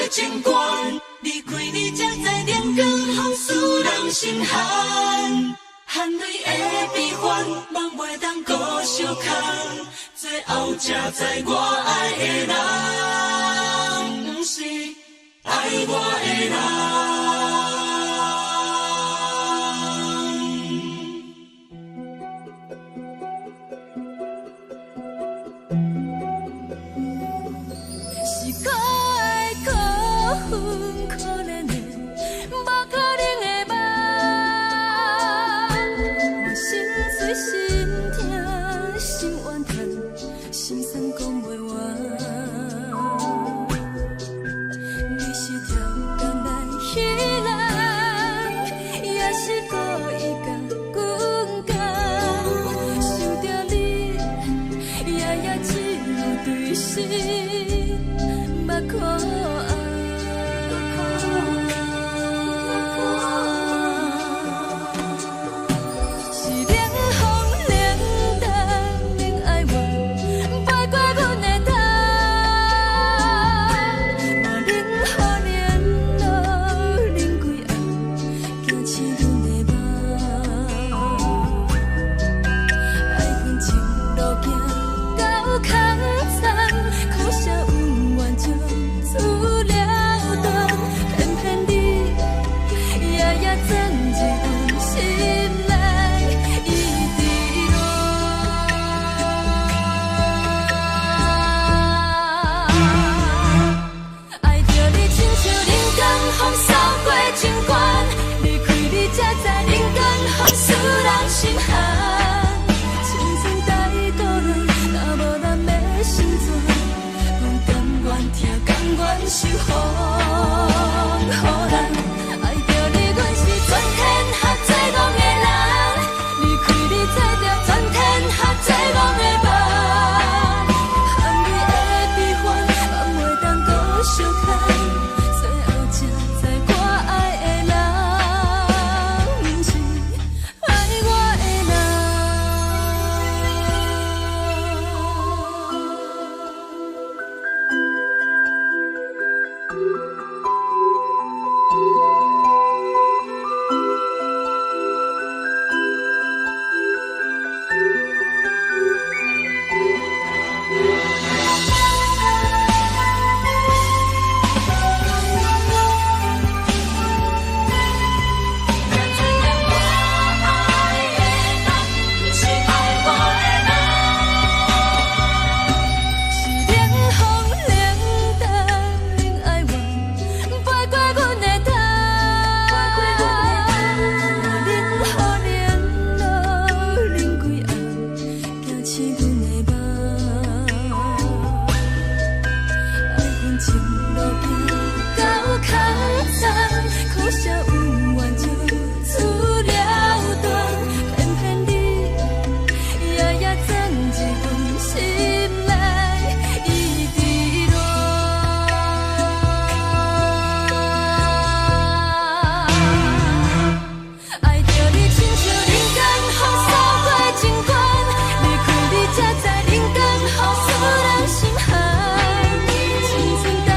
情關。離開你才知冷光風使人心寒，含淚的悲歡，夢袂當閣相牽。最後才知我愛的人，毋是愛我的人。是可愛可恨可憐的，無可能的夢。我心碎心疼心怨嘆，心酸講袂完。你是刁工來戲弄，也是故意共阮講？想著你，夜夜只有對心目苦紅。是冷風冷淡免哀怨，飛過阮的頭。我冷雨連露冷規暗，驚醒阮的夢。愛恨情路行到空残，可惜恩怨就此了斷。偏偏你夜夜鑽入阮心內，一直亂。愛著你親像冷光風掃過情關，離開你才知冷光風使人心寒。青春大渡輪，若無咱欲成全，阮甘願疼，甘願受風雨難。愛著你，阮是全天下最戇的人。離開你，做著全天下最戇的夢。含淚的悲歡，夢袂當閣相牽。最後才知我愛的人，毋是愛我的人。才知影我愛的人，毋是愛我的人。是冷風冷淡免哀怨，飛過阮的頭。我冷雨連露冷規暗，驚醒阮的夢。愛恨情路行到空殘，可惜恩怨就此了斷。偏偏你夜夜鑽入阮心內，一直亂。愛著你親像冷光風掃過情關，離開你才知冷光風使人心寒。青春大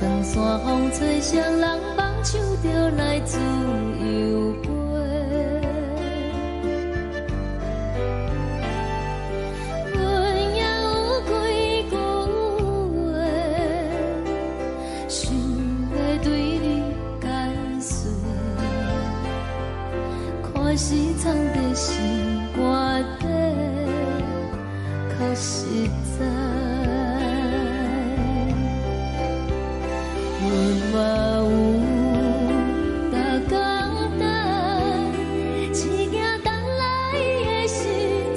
長山風吹，誰人放手就來自由飛。阮也有幾句話，想欲對你解說，看是藏佇心肝底，較實在。阮嘛有逐工等，一行等來的是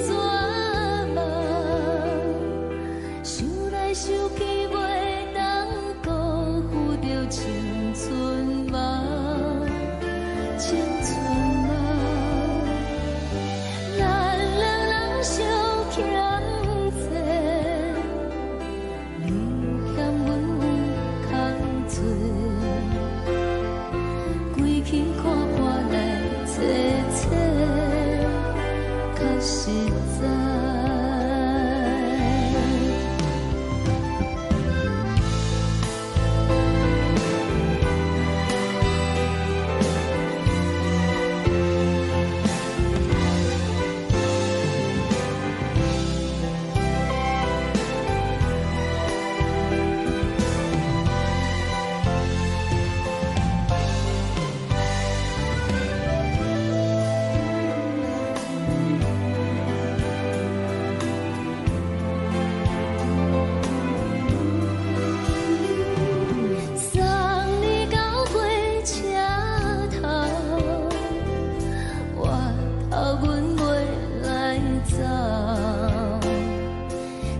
绝望，想來想去袂當辜負著青春夢，青春夢。咱兩人相欠債，你嫌阮有空做，規氣看破來揣揣，較實在。送你到火車頭，我頭阮袂來走。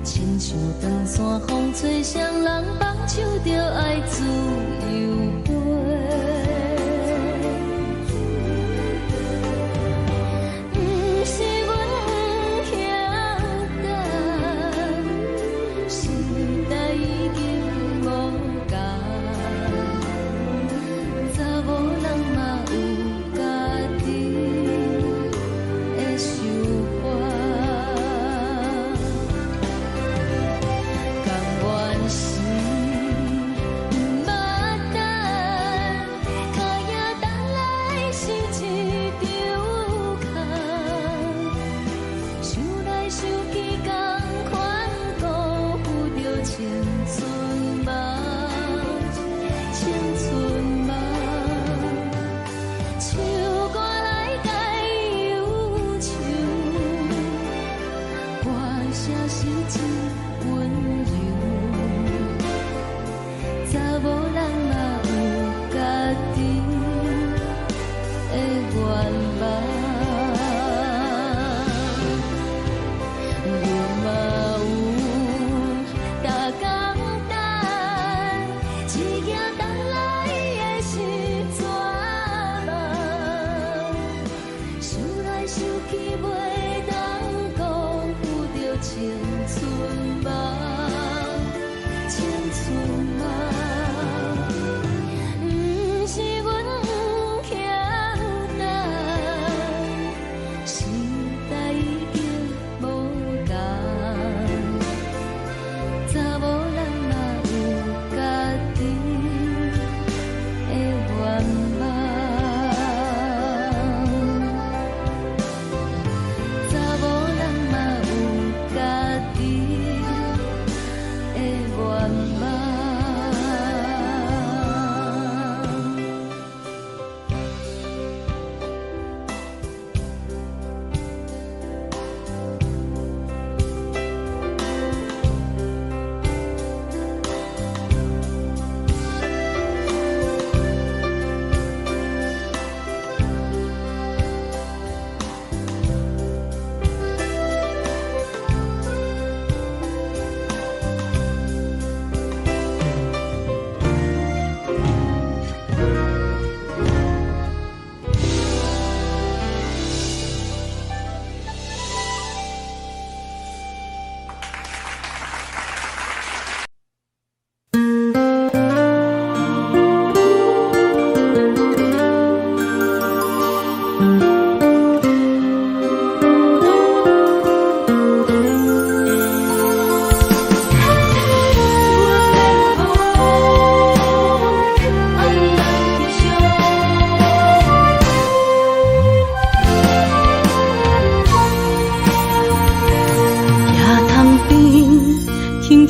親像長山風吹，誰人放手就愛自由飛。毋是阮不肯等，時代已經無仝，查某人嘛有家己的想法。甘願是毋捌等，跤影等來是一場空，想來想去，仝款辜負著青春夢，青春夢。唱歌來解憂愁，歌聲是真溫柔。查某人嘛有家己的願望，阮嘛有逐工等，一行等來的是绝望，想來想去袂當辜負著青春夢。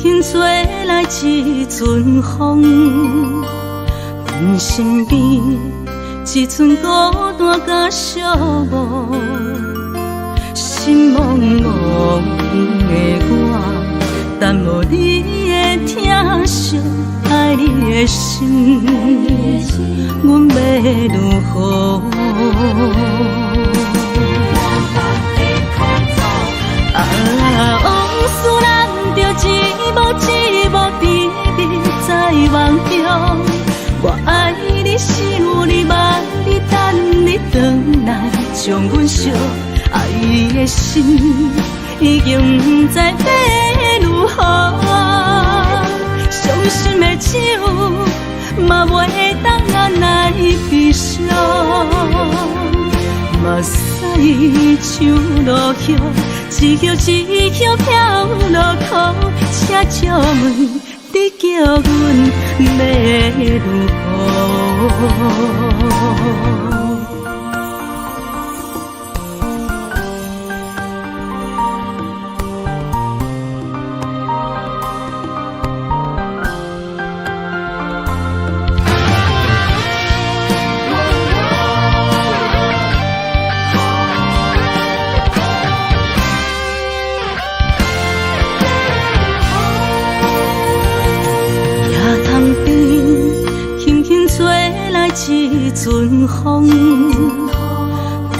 輕吹來一陣風，阮身邊一陣孤單佮寂寞，心茫茫的我，等無你的疼惜，愛你的心，阮欲如何？啊，往事難著一幕一幕甜蜜在夢中，我愛你，想你，望你，等你轉來，將阮惜愛的心已經不知欲如何，傷心的酒嘛袂當按來悲傷。目屎像落雨，一葉一葉飄落苦，請借問你叫阮欲如何？一陣風，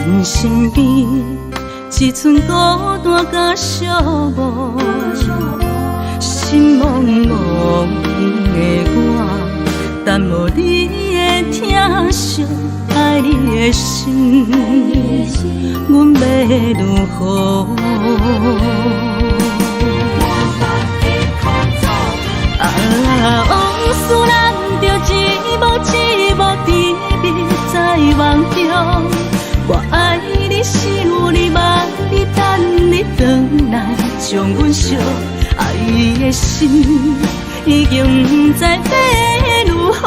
阮身邊一陣孤單佮寂寞，心茫茫的我，等無你的疼惜，愛你的心，阮欲如何？啊，往事難著一幕一幕甜蜜在夢中，我愛你，想你，望你，等你轉來，將阮惜愛的心已經不知欲如何，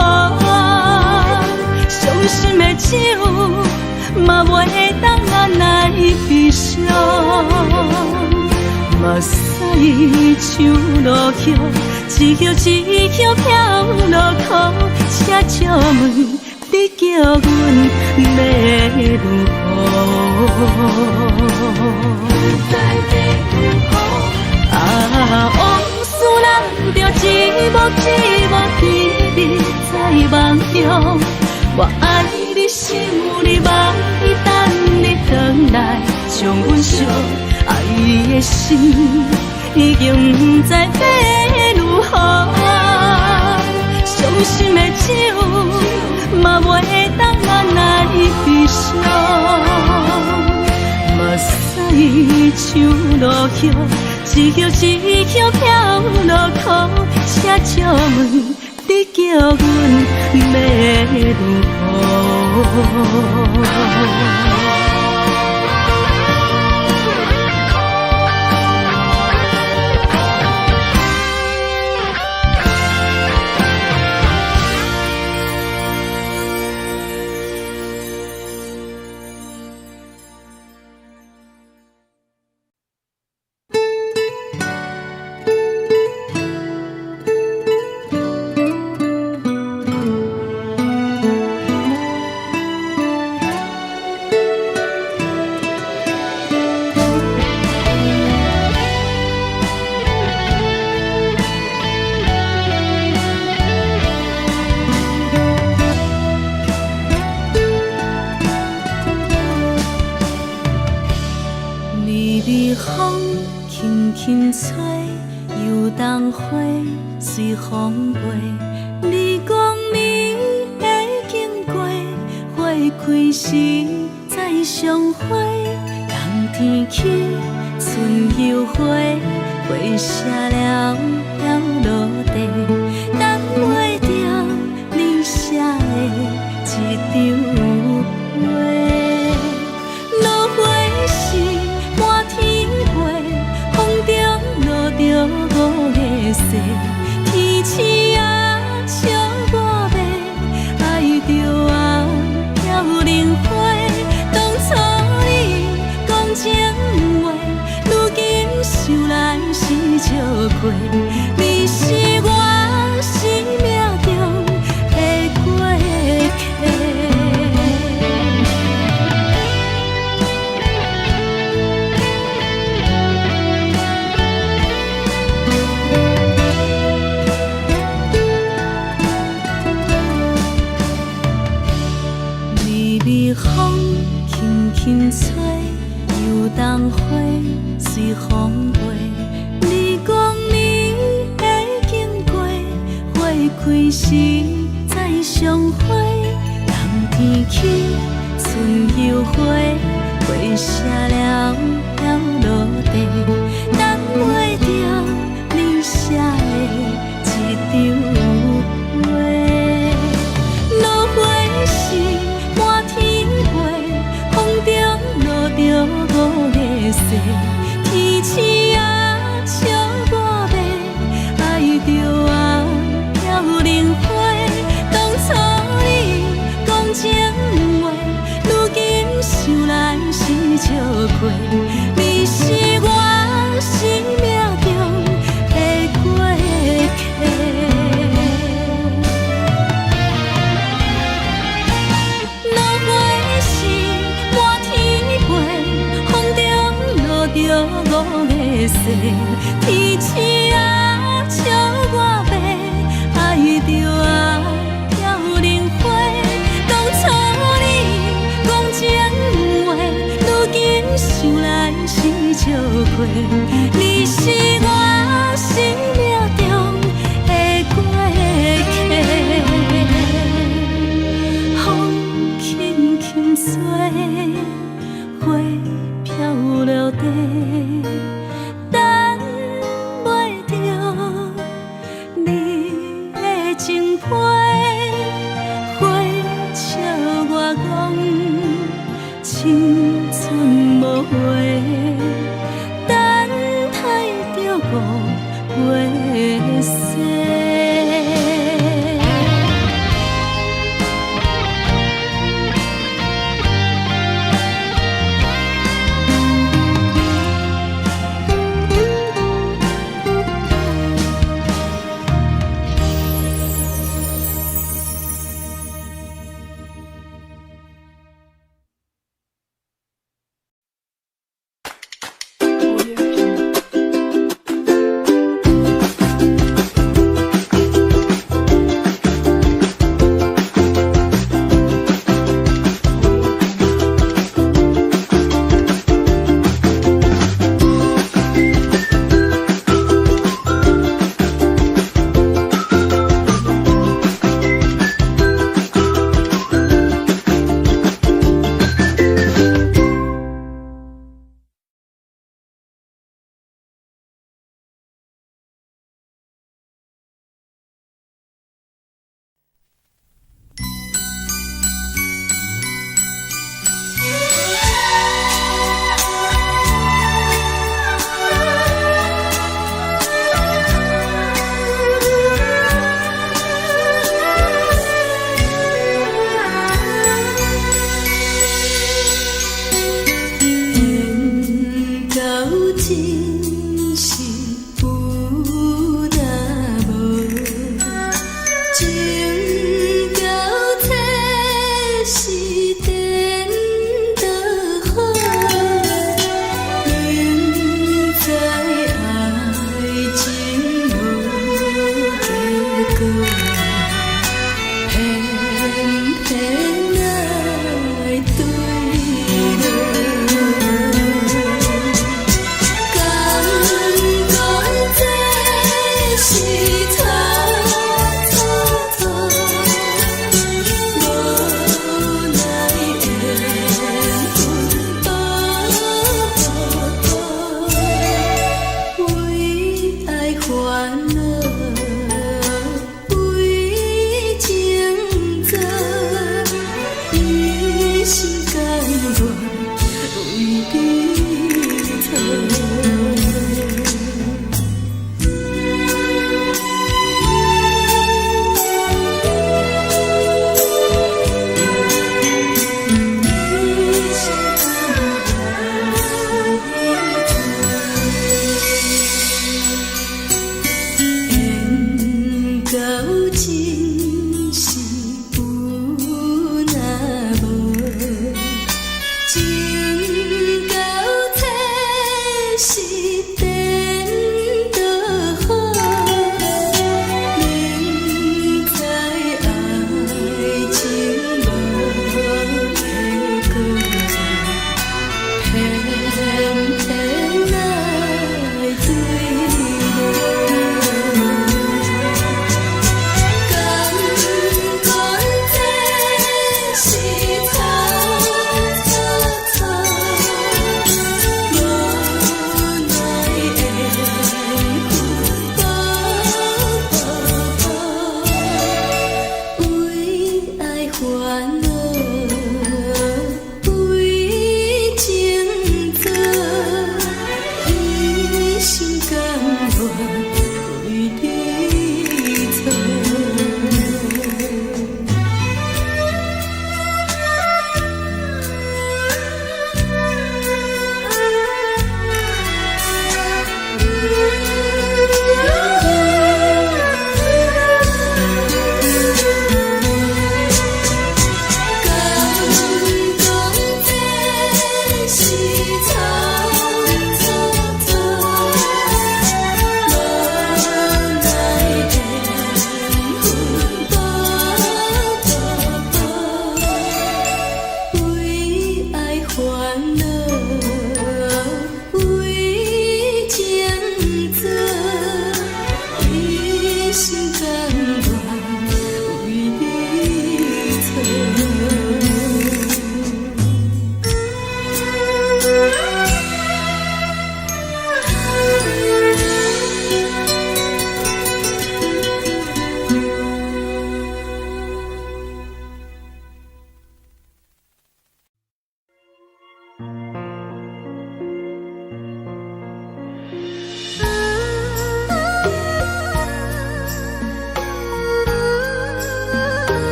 傷心的酒嘛袂當按來悲傷。目屎像落雨，一葉一葉飄落苦，請借問你叫阮欲如何？啊，往事難著一幕一幕甜蜜在夢中，我愛你，想你，望你，等你轉來，將阮惜愛的心已經不知欲如何，傷心的酒嘛袂當按來悲傷。目屎像落雨，一葉一葉飄落苦，請借問你叫阮欲如何？微微風輕輕吹，油桐花隨風飛。你講你會經過，花開時再相會。冬天起，春又回，花謝了飄落地，等袂著你寫的這張批。落花時滿天飛，風中落著五个雪，天鼠仔笑我欲愛著啊飄零花。當初你講情話，如今想來是笑虧。風飛。你講你會經過，花開時再相會。冬天起，春又回，花謝了飄落地，等袂著你寫的這張批。落花時滿天飛，風中落著五个誓，天星仔笑我欲，愛著啊飄零花。當初你講情話，如今想來是笑虧。你是我生命中的過客。落花時滿天飛，風中落著五个誓，天星仔笑我欲，愛著啊飄零花。當初你講情話，如今想來是笑虧。你是我生命中的過客。風輕輕吹，花飄落地，等袂著你的情批。花笑我講青春無話，等待著五月。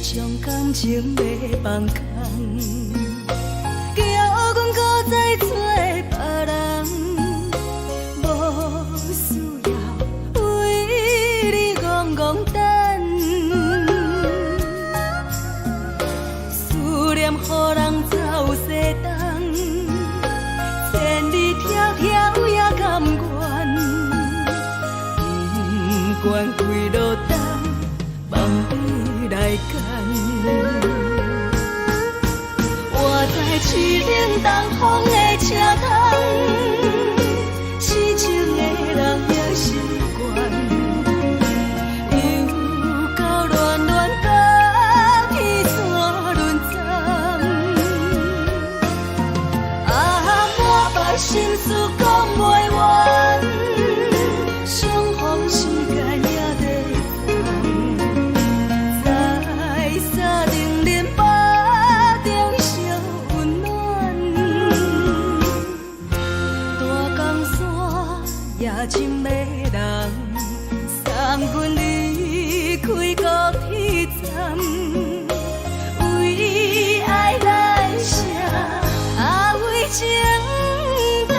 將感情欲放空，叫阮閣再揣別人，無需要為你戇戇等，思念予人走西東，千里迢迢也甘願，不管幾落冬，望你來牽。我在凄冷東風的車窗，痴情的人也習慣，又到暖暖甲天山輪欉，啊，滿腹心事講袂完，相逢時間也在等，在三重恁腹中相溫暖，大江山也情迷人，送阮離開高鐵站，為愛來寫，啊為情等。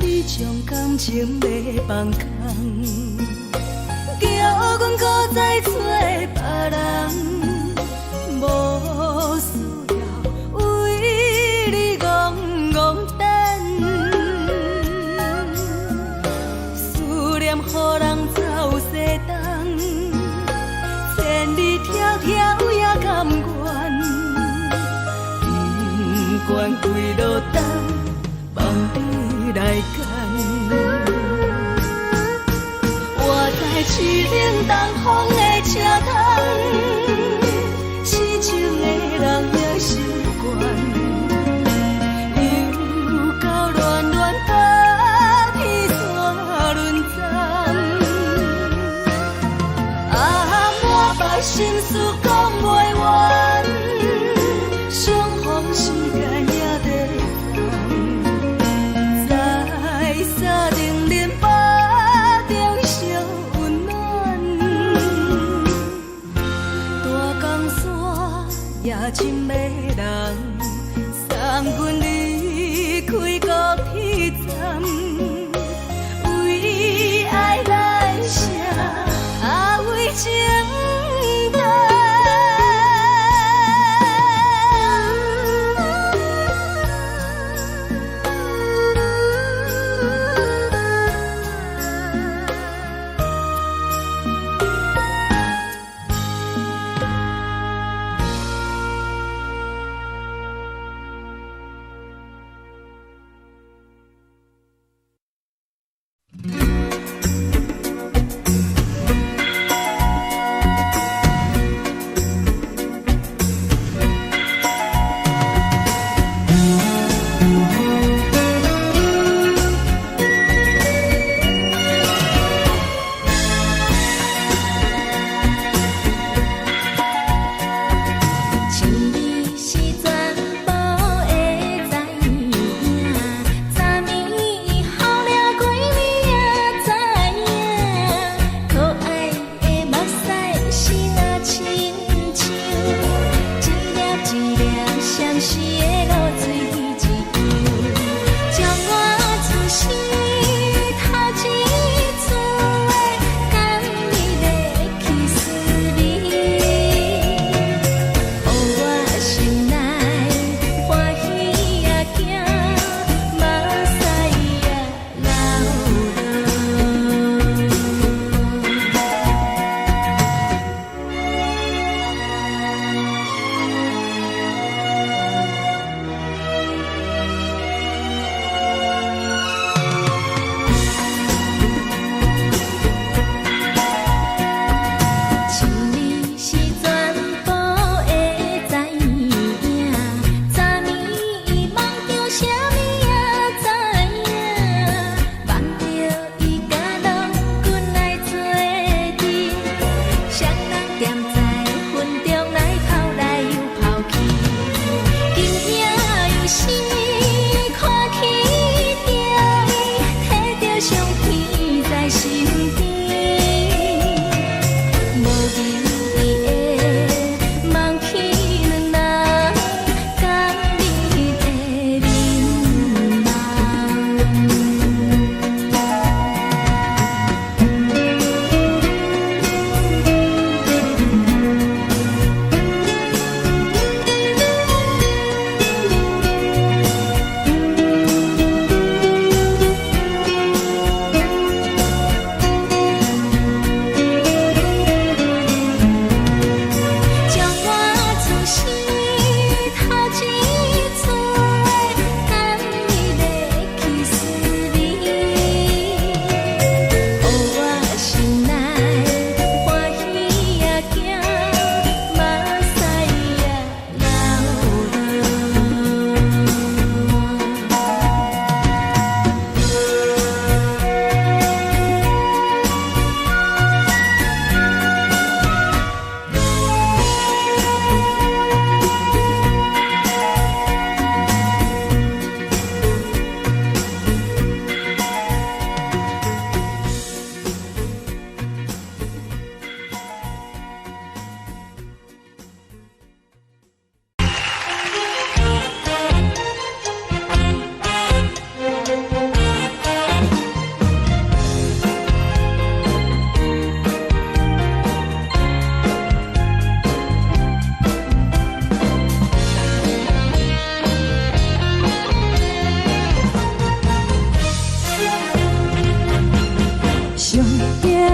你將感情欲放空，叫阮閣再揣別人，無需要為你戇戇等，思念予人走西東，千里迢迢也甘願，不管幾落冬，望你來牽。我在凄冷東風的車窗，痴情的人也習慣，又到暖暖甲天山輪欉，啊，滿腹心事講袂完，相逢時間也在等，在三重恁腹中相溫暖，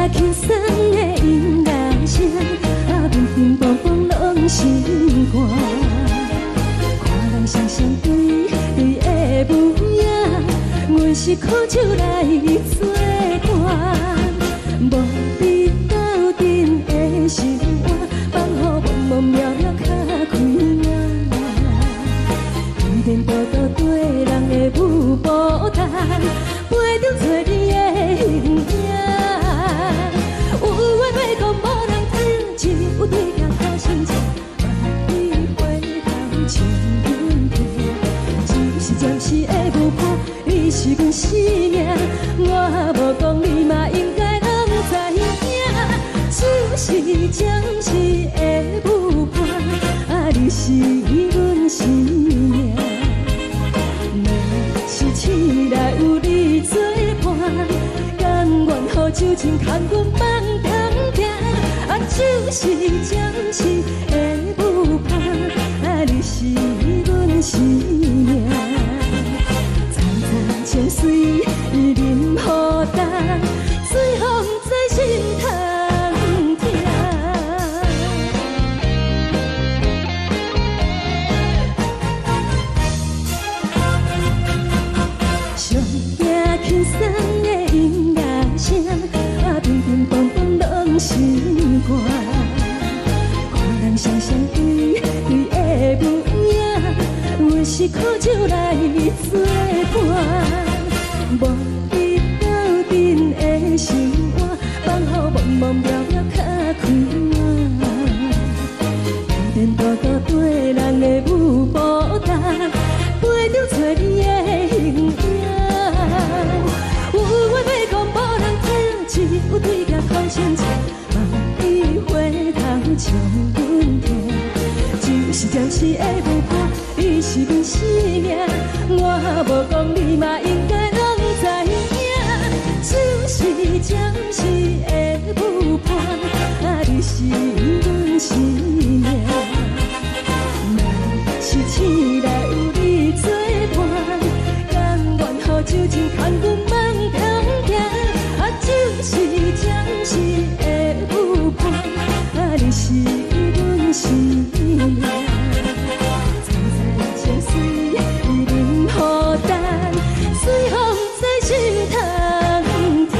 輕鬆的音樂聲，啊，乒乒乓乓攏心肝。看人雙雙對對的舞影，阮是苦酒來做伴，無比鬥陣的生活，放予茫茫渺渺較開眼。天多多對人的舞步動，陪著找你的形影。有話欲講無人聽，只有對鏡苦心情，望你回頭笑阮聽。只是暫時的舞伴，你是阮生命，我無講你嘛應該攏知影。只是暫時的舞伴，啊，你是阮生命。若是醒來有你作伴，甘願予酒精牽阮放通行。啊，只是暫時的舞伴，啊，你是阮生命。層層情水啉予乾，水予毋知心通疼。上驚輕鬆的音樂聲，啊，乒乒乓乓攏心肝。看人雙雙對對的舞影，阮是苦酒來做伴，無比鬥陣的生活，放予茫茫渺渺較開眼。天多多對人的舞步動，陪著找你的形影。有話欲講無人聽，只有對鏡苦心情，望你回頭笑阮聽。只是暫時的舞伴，你是阮生命，我無講你嘛應該攏知影。只是暫時的舞伴，啊，你是阮生命。若是醒來有你作伴，甘願予酒精牽阮放通行。啊，只是暫時的舞伴，啊，你是阮生命。層層情水啉予乾，水予毋知心通疼。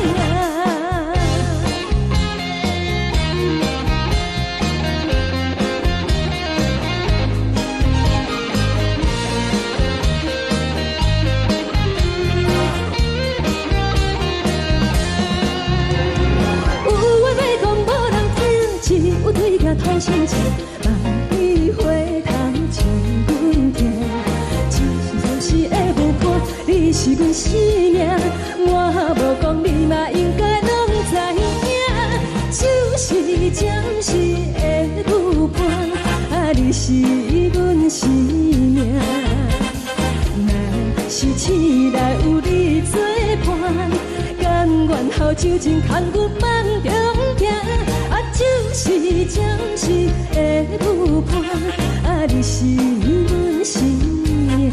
有話欲講無人聽，只有對鏡吐心情，望你回頭笑阮聽。只是暫時的舞伴，你是阮生命，我無講你嘛應該攏知影。只是暫時的舞伴，啊，你是阮生命。若是醒來有你作伴，甘願予酒精牽阮放中行。啊，只是暫時的舞伴，啊，你是阮生命。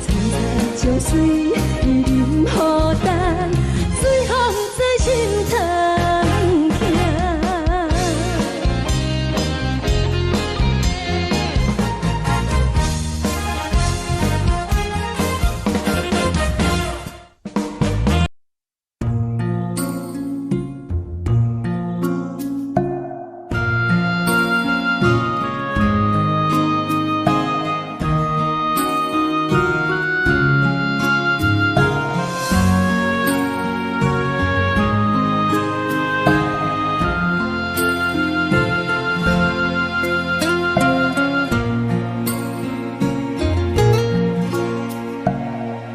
層層情水啉予乾，水予毋知心通疼。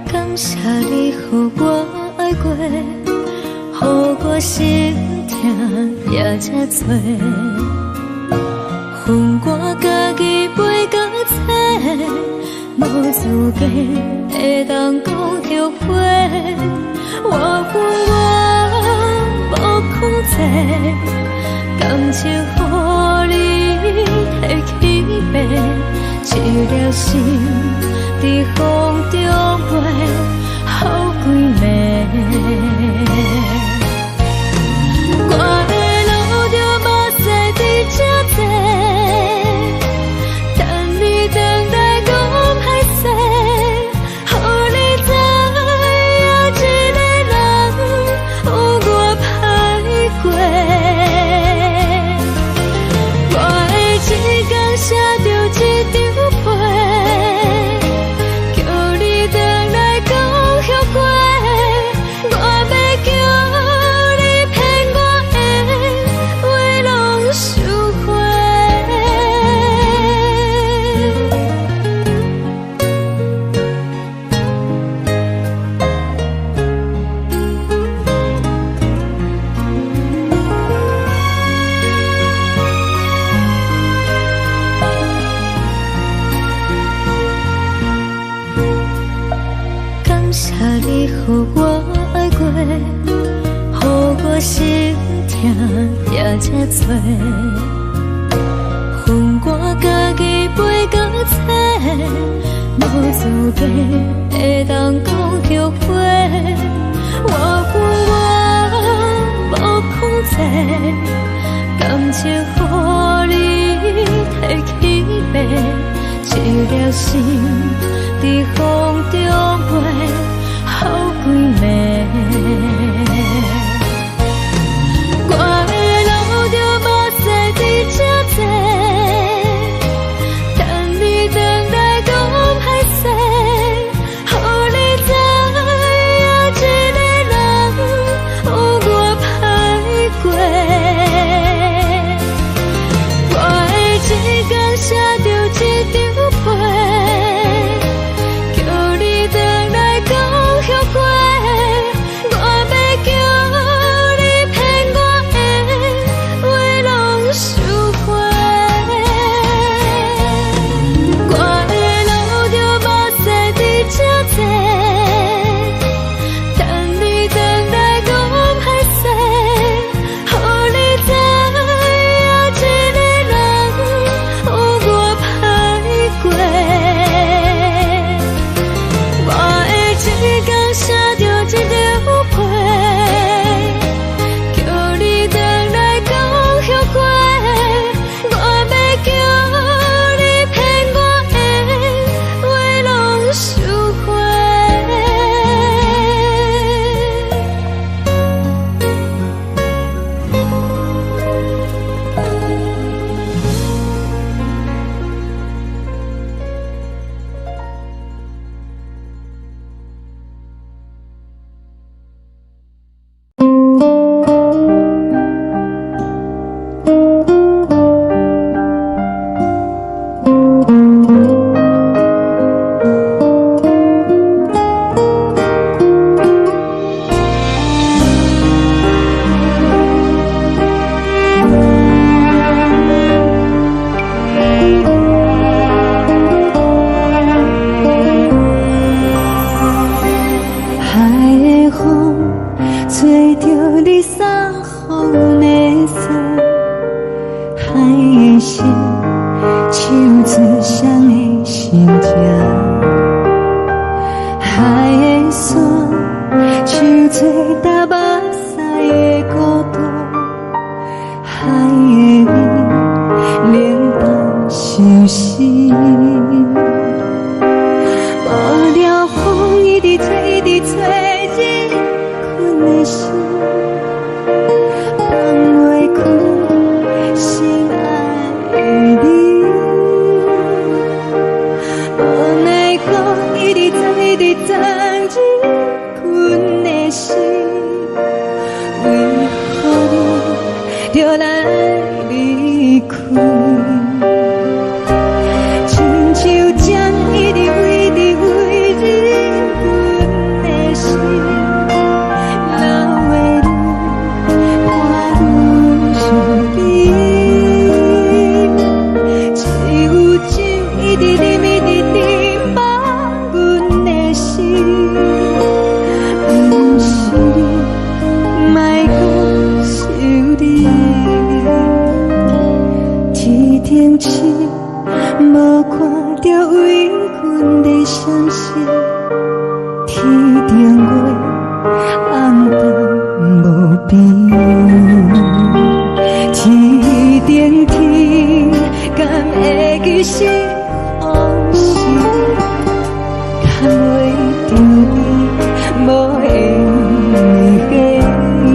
感謝你予我愛過，予我心疼也這多。分我家己背甲切，無資格會當講後悔。我恨我無控制，感情予你提去爬，一粒心佇風中飛，予規暝。請你予我愛過，予我心疼也這多。予我家己飛到冊，無資格會當講後悔。我分我無控制，感情予你提去爬，一粒心佇風中飛，好幾暝。我會流著目屎佇這坐，等你轉來講歹勢，予你知影一个人有偌歹過。我會一工寫著一張批，叫你轉來講後悔。我欲叫你騙我的話攏收回。我會流著目屎佇這坐，等你轉來講歹勢，予你知影一個人有偌歹過。我會一工寫著一張批，叫你轉來講後悔。我欲叫你騙我的話攏收回。海的風吹著你送予阮的衫，海的心唱出誰的心情，海的山唱出踏目屎的孤獨，海的雨冷淡相思。無聊風一直吹，一直吹，入阮的心，放袂開心愛的你。無奈何一直鑽，一直鑽入阮的心，為何你著來離開？親像針一直一直飛入阮的心，流的淚伴阮相依。只有酒一直啉，一直啉，放阮的心，毋是你，莫閣想你。天頂星無看著為阮咧閃爍，天頂月暗淡無邊，天頂天敢會記是風時，牽袂著你無緣的你。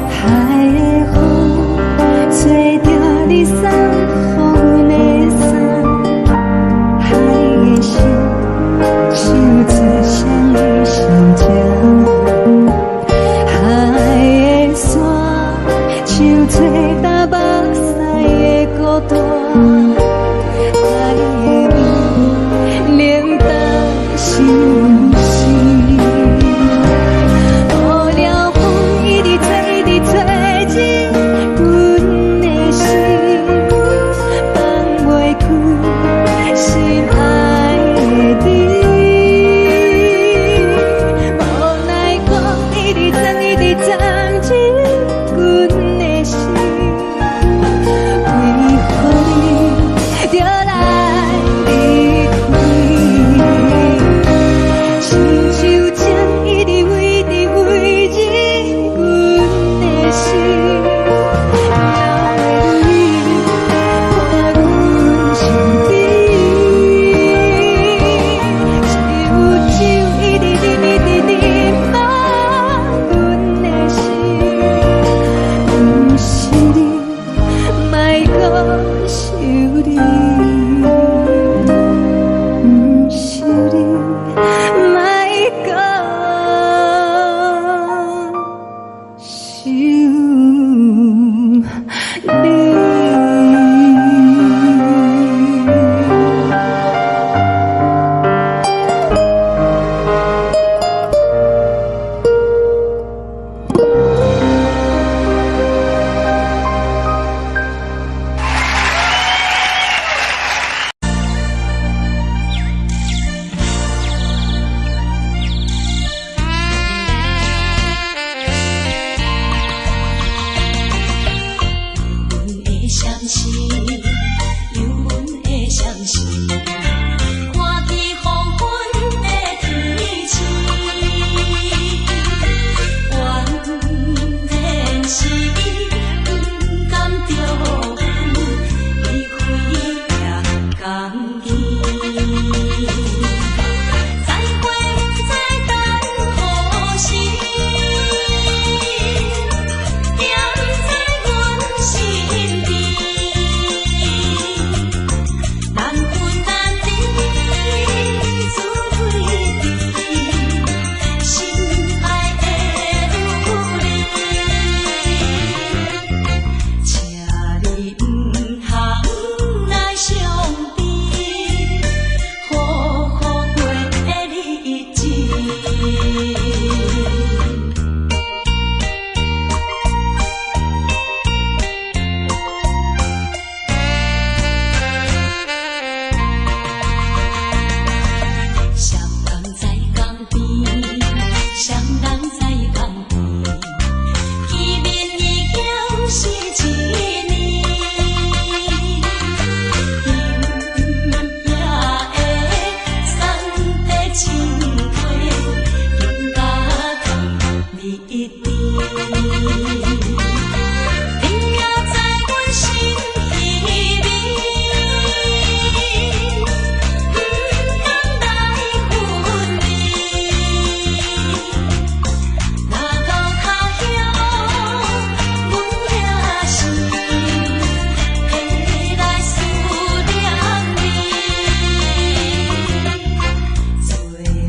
海的風吹著你送予阮的衫，誰人在江邊？誰人在江邊？見面已經是一年。今夜的山塊深溪，金甲糖蜜甜。你也知阮心稀微，毋通來分離。若到他鄉，阮也是會來思念你。最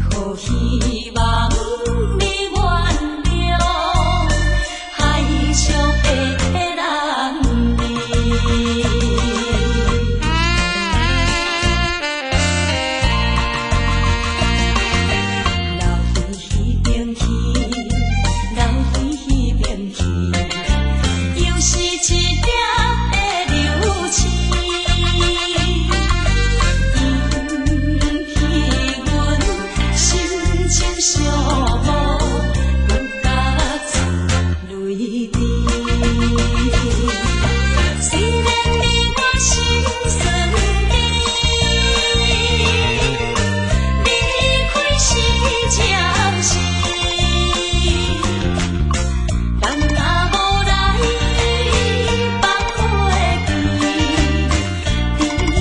好希望你原諒，海上的人兒。留彼彼邊去，留彼彼邊去，又是一粒的流星。引起阮心情寂寞，阮甲出淚滴。雖然你我心酸甜，離開是暫時，人若無來放袂記，甜蜜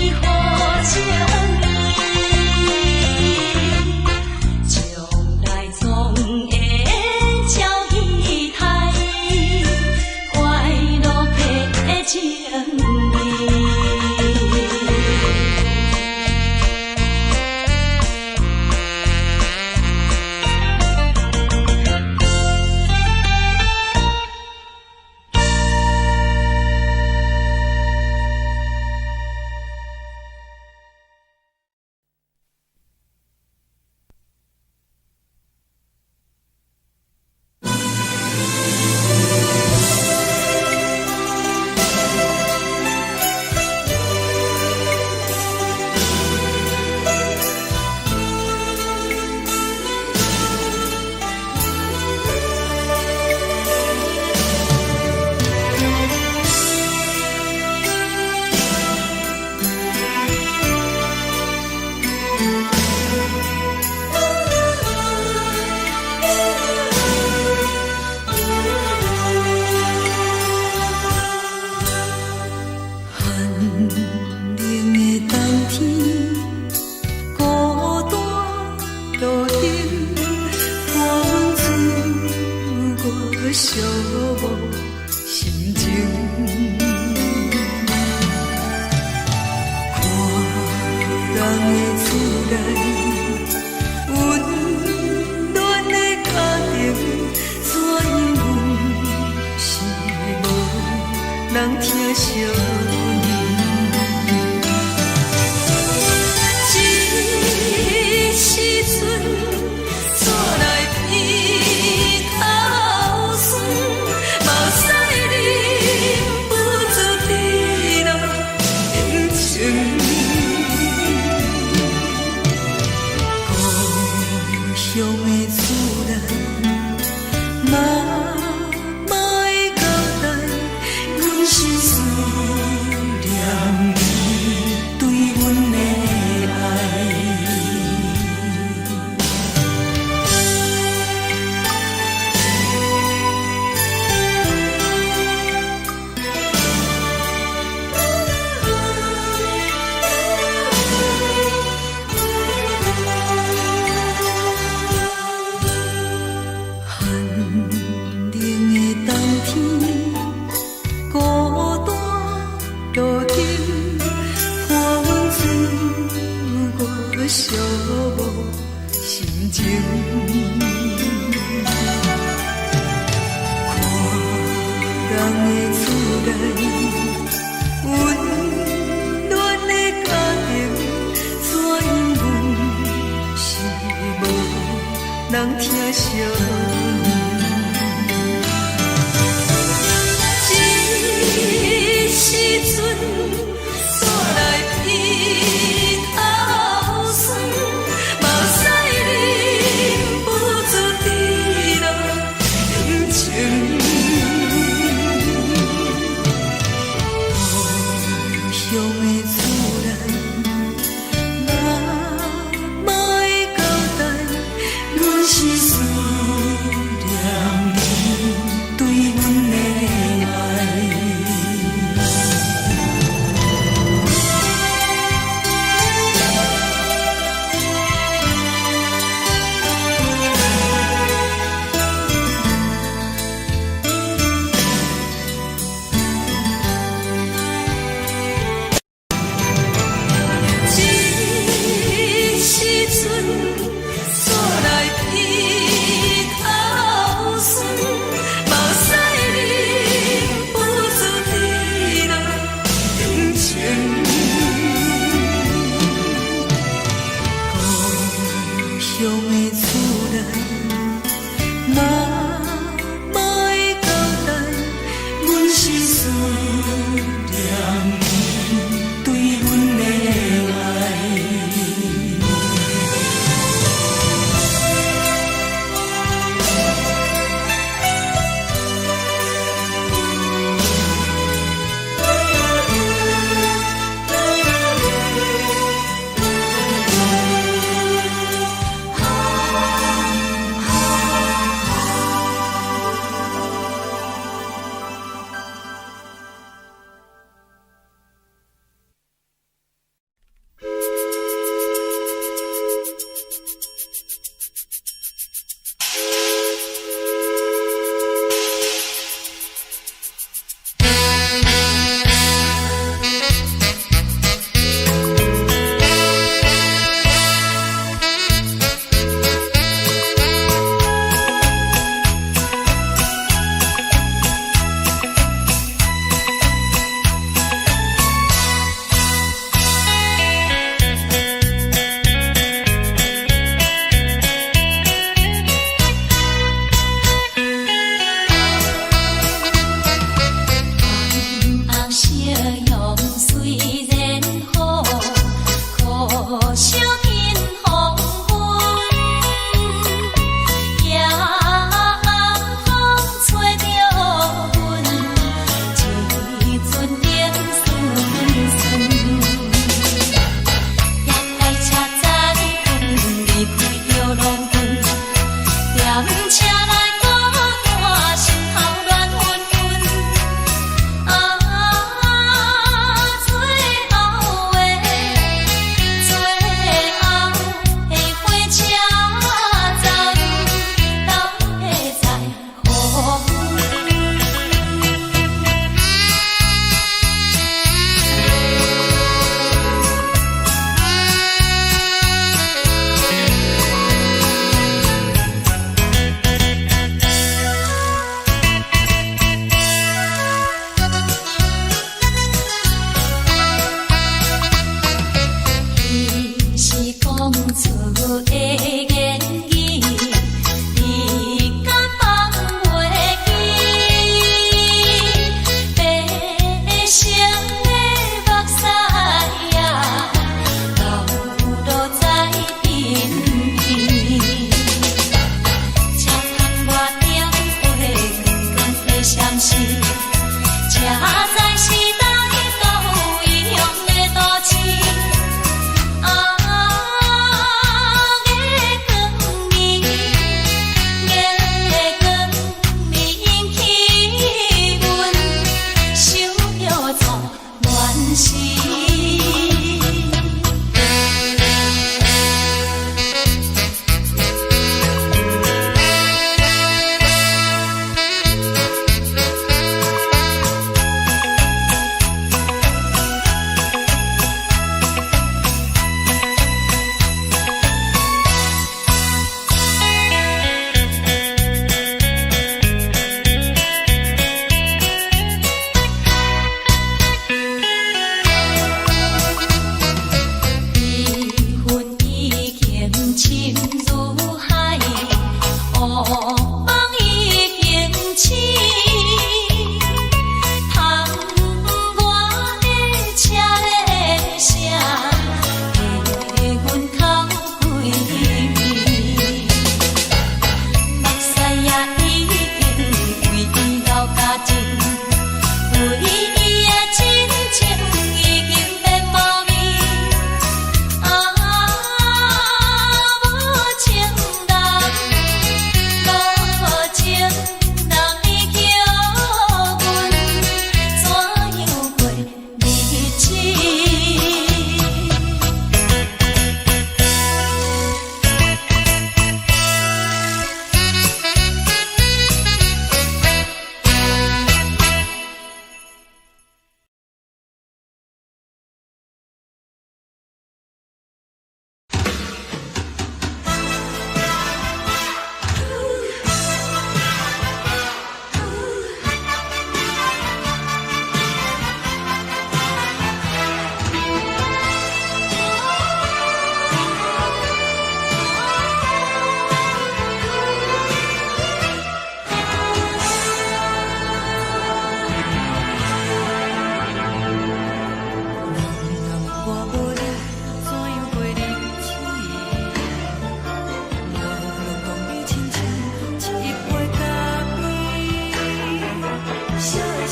予情意，將來總會照期待，快樂的情意。寒冷的冬天，孤單路燈，伴阮自我寂寞心情。看人的厝內，溫暖的家庭，怎樣阮是無人疼惜阮。這時陣煞來鼻頭酸，目屎忍不住滴落眼睛。故鄉的厝內，媽媽的交代，阮是思念伊對阮的愛。寒冷的冬天，孤單路燈，伴阮自我寂寞心情。看人的厝內，溫暖的家庭，怎樣阮是無人人疼惜阮。這時陣煞來鼻頭酸，目屎忍不住滴落眼睛。故鄉的主人，媽媽的交代，阮是思念你對阮的愛。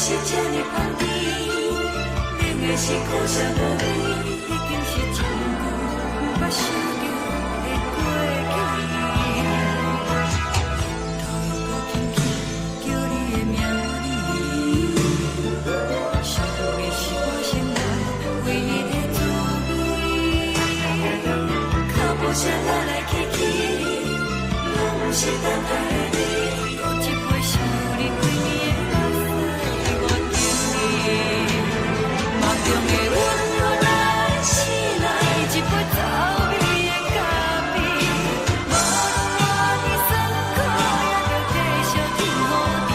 是這呢香甜，冷的是苦澀無味，已經是真久毋捌想著的過去。頭又閣輕輕叫你的名字，想的是我生活唯一的滋味。腳步聲來來去去，攏是等待的你。閣一杯想你規暝的目屎，我敬你。夢中的阮予咱醒來，一杯走味的咖啡。無論偌尼酸苦，也著繼續天雨甜。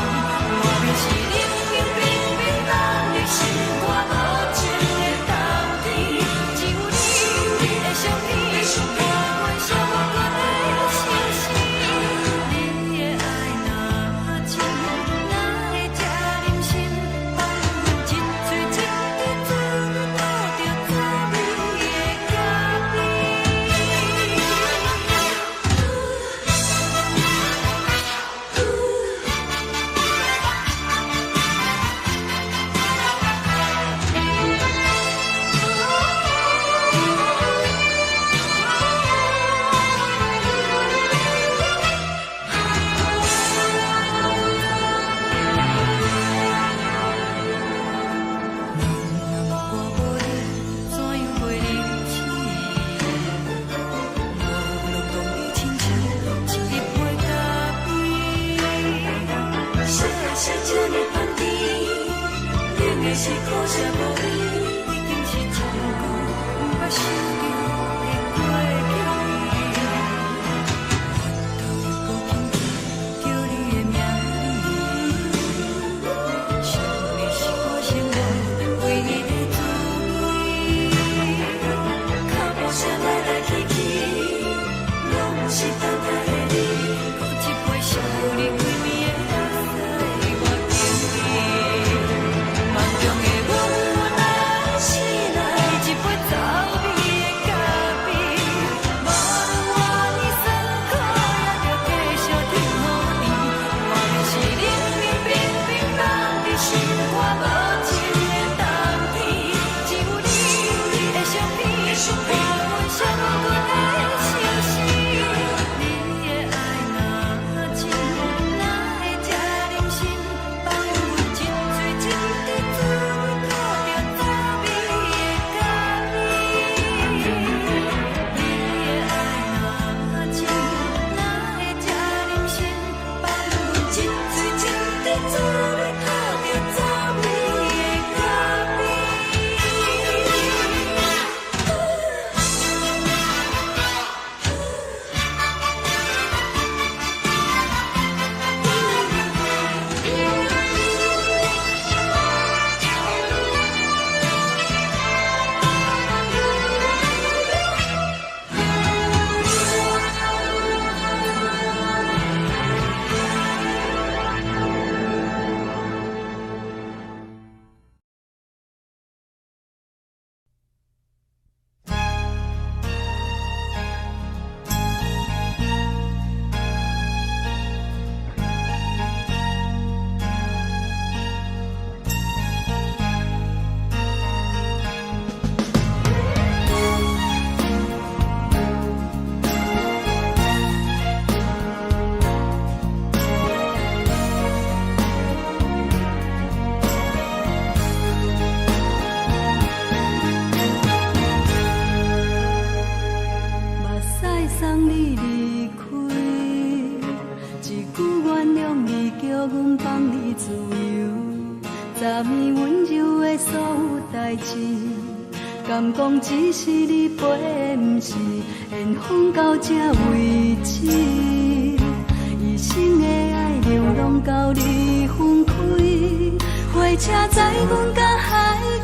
外面是冷冰冰冰冷的心肝，無情的冬天。只有你的相片，伴阮寂寞的相思。你的愛若真，哪會這忍心放阮一喙一滴嘴吐著滋味的咖啡？若我無你，怎樣過日子？無論講你親像一杯咖啡。啥是這呢香甜？冷的是苦澀無味，已經是真久毋捌想著的過去。頭又閣輕輕叫你的名字，想的是我生活唯一的滋味。腳步聲來來去去，攏是等待的你。閣一杯想你規暝的目屎，我敬你。夢中的阮咱醒來，一杯走味的咖啡。無論偌尼酸苦，也著繼續天雨甜。外面是冷冷冰冰冷的心肝，無情的冬天。只有你的相片，伴阮寂寞的相思。你的愛若真，哪會這忍心放阮一喙一滴嘴吐著滋味的咖啡？你的愛若真，哪會這忍心放阮一喙一滴嘴吐著滋味的咖啡？目屎送你離開，一句原諒你，叫阮放你自由。昨暝溫柔的所有代誌，敢講只是你陪的，毋是緣分到這為止。一生的愛流浪到你分開，火車載阮到海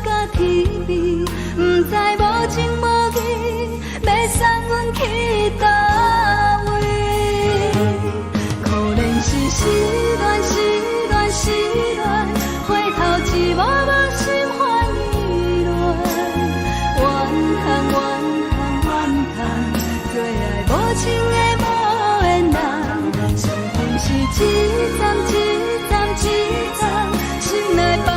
角天邊，毋知無情無義，欲送阮去佗位？可憐是失戀，失戀，失戀，回頭一幕幕心煩意亂。怨嘆，怨嘆，怨嘆，做愛無情的無緣人，傷心是一站一站一站，心內放。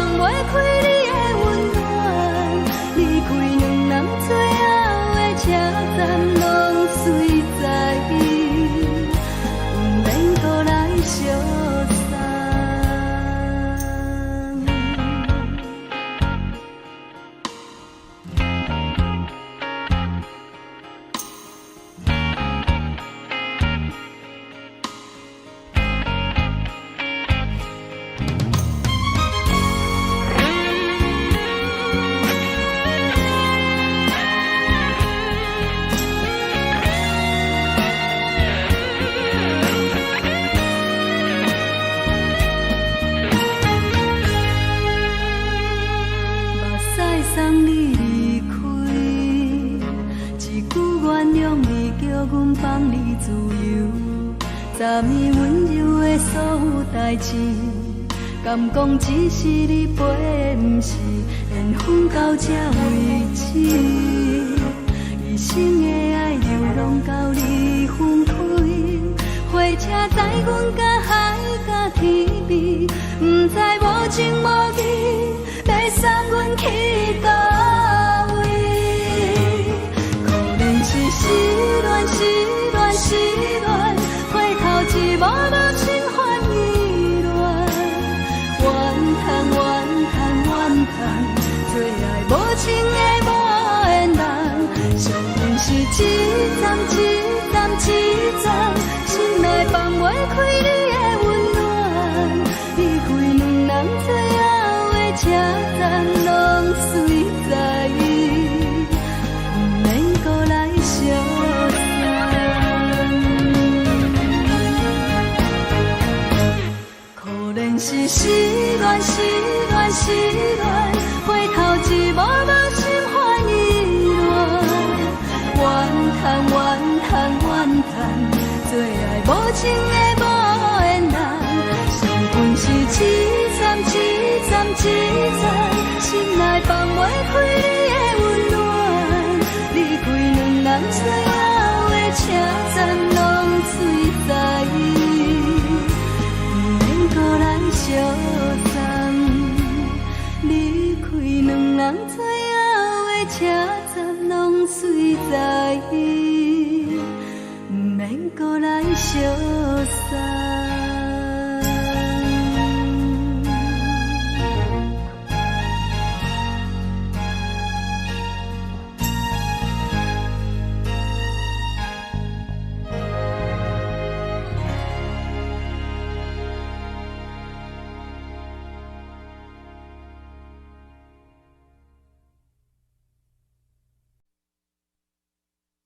柔的所有代誌，敢講只是你陪，毋是緣分到這為止。一生的愛流浪到你分開，火車載阮甲海佮天邊，毋知無情無義，欲送阮去佗位？可憐是失戀，失戀，失戀，回頭一幕幕心煩意亂，怨嘆怨嘆怨嘆，做愛無情的無緣人，相信是一站一站一站，心內放袂開你的溫暖，離開兩人最後的車站，攏隨在伊，毋免閣來相送。可憐是失戀，失戀，失戀，回頭一幕幕心煩意亂，怨嘆怨嘆怨嘆，做愛無情的無緣人，相分是一站一站一站，心內放袂開你的溫暖，離開兩人最後的車站，攏隨在伊，毋免閣來相送。離開兩人最後的車站，攏隨在伊，毋免閣來相送。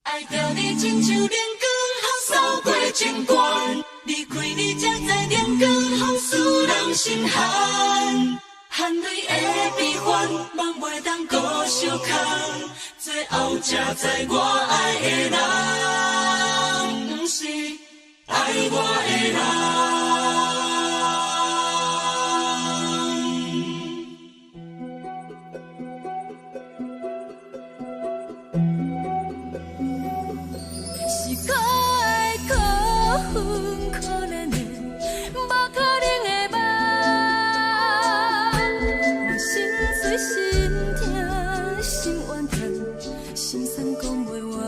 愛著你親像冷光予掃過情關，離開你才知冷光予使人心寒，汗淚的悲歡，夢袂當閣相空，最後才知我愛的人，毋是愛我的人。是可愛可恨可憐的，無可能的夢。我心碎心疼心怨嘆，心酸講袂完。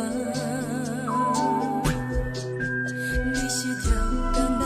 你是超工來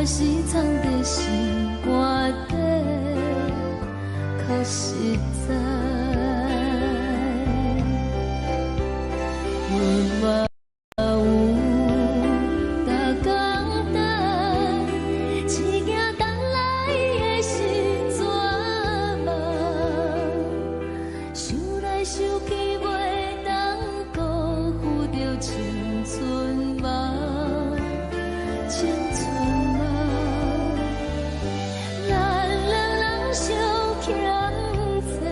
是藏佇心肝底，較實在。阮嘛有逐工等，只驚等來的是绝望。想來想去，袂當辜負著青春夢，青春夢。咱兩人相欠債，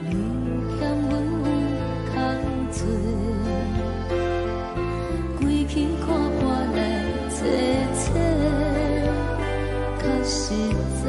你欠阮有空做，規氣看破來坐坐，較實在。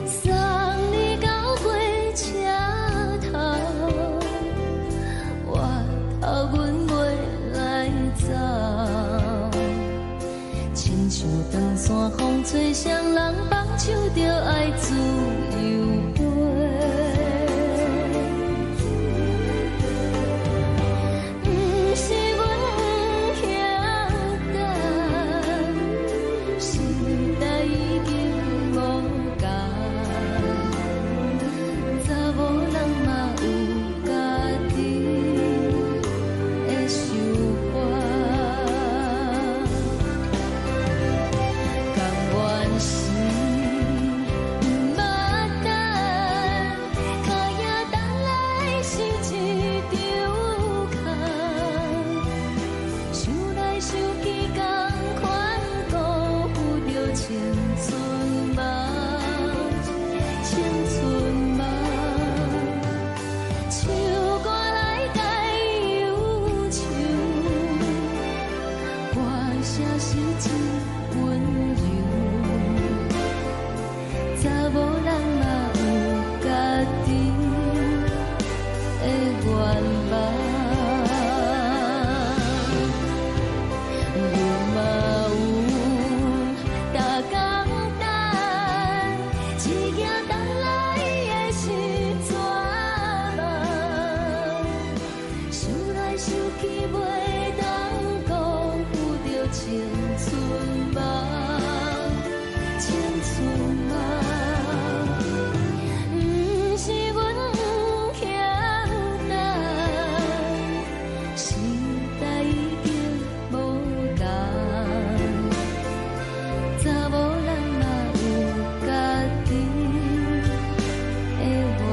送你到火車頭，我頭阮袂來走。親像長山風吹，誰人放手就愛自由飛。毋是阮不肯等，時代已經無仝，查某人嘛有家己的想法。甘願是毋捌等，跤影等來是一場空。想來想去，仝款辜負著青春夢，青春夢。唱歌來共憂愁，歌聲是真溫柔。查某人嘛有家己的願望。阮嘛有逐工等，只驚等來的是绝望。想來想去，袂當辜負著青春夢，青春夢。毋是阮不肯等，時代已經無仝，查某人嘛有家己的願望。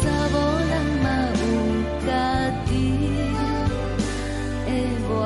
查某人嘛有家己的願望。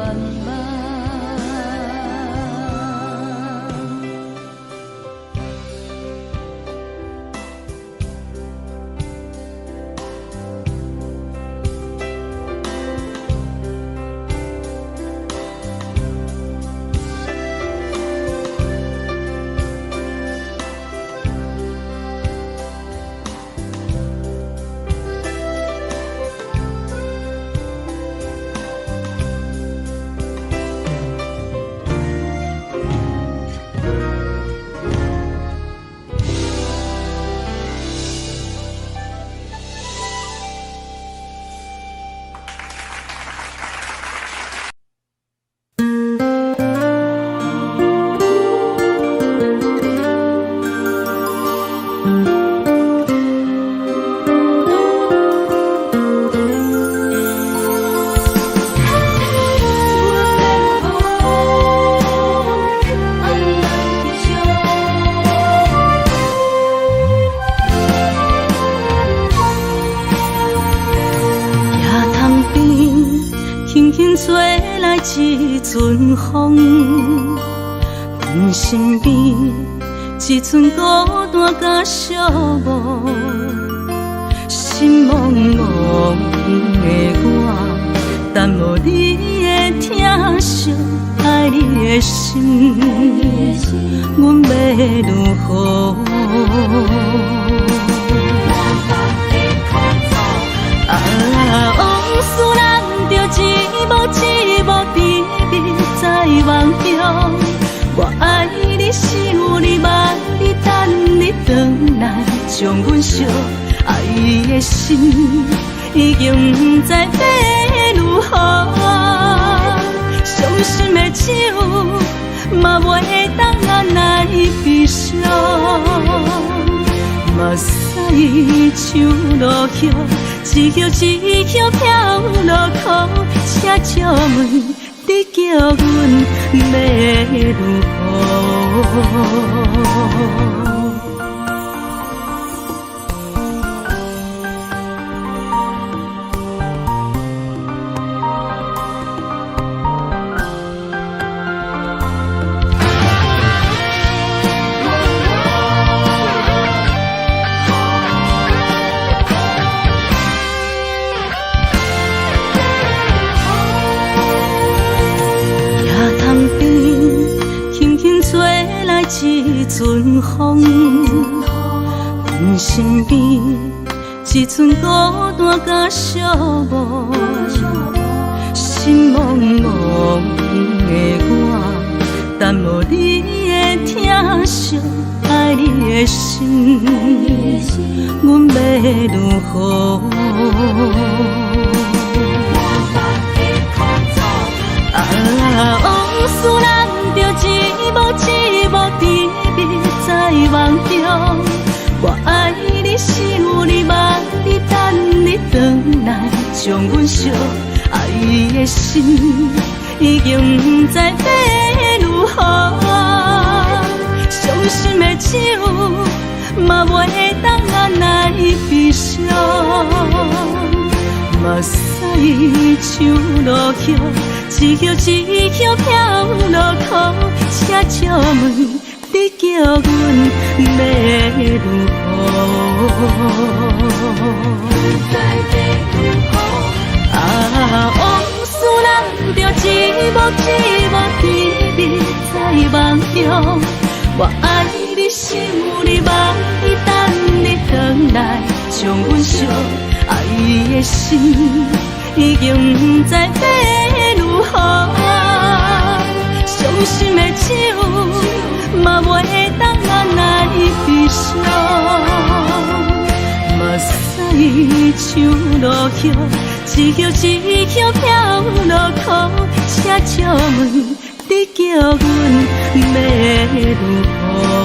野潭邊，輕輕吹來一陣風，阮身邊一寸孤單佮寂寞，心茫茫的我，等無你的疼惜，愛你的心，阮欲如何？啊，往事難著一幕一幕甜蜜在夢中。我愛你，想你，望你，等你轉來，將阮惜。愛的心已經不知欲如何，傷心的酒嘛袂當按捺悲傷，目屎像落葉，一葉一葉飄落空，請借問你叫阮欲如何？一阵風，阮身邊一寸孤單佮寂寞，心茫茫的我，等無你的疼惜，愛你的心，阮欲如何？啊，往事難著一幕一幕甜蜜在夢中，我愛你，想你，望你，等你轉來，將阮惜。愛的心已經不知欲如何，傷心的酒嘛袂當按捺悲傷，目屎像落葉，一葉一葉飄落空，請借問你叫阮欲如何？啊，往事難著一幕一幕甜蜜在夢中，我愛你，想你，望你，等你轉來，將阮惜。愛的心已經不知欲如何，傷心的酒嘛袂當按捺悲傷，目屎像落葉，一葉一葉飄落空，請借問你叫阮欲如何？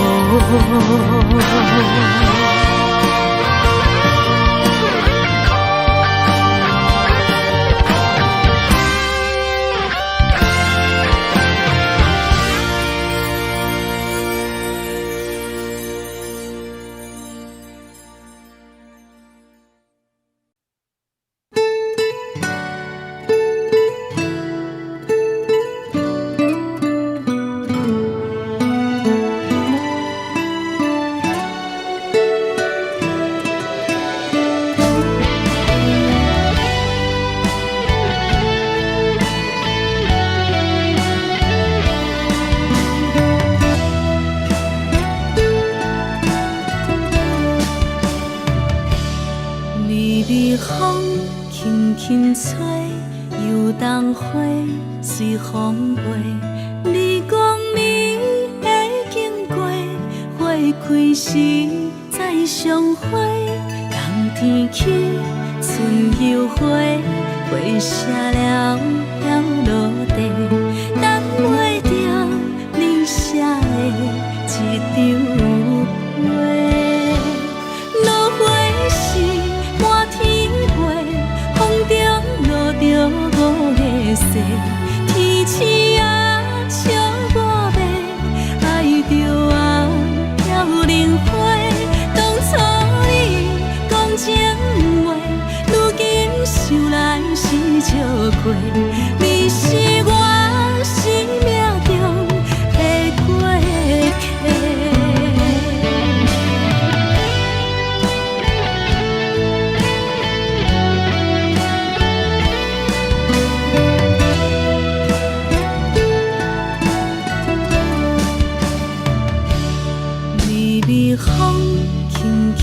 想來是笑過，你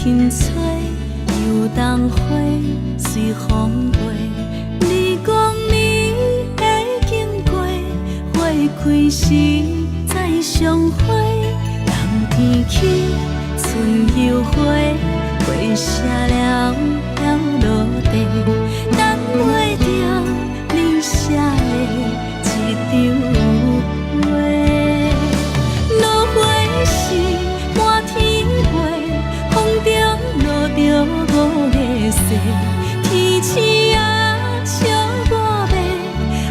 輕吹，油桐花隨風飛。你講你會經過，花開時再相會。冬天起，春又回，花謝了飄落地，等袂著你寫的這張批。落花是滿天飛，風中落著五个誓，天星啊笑我欲，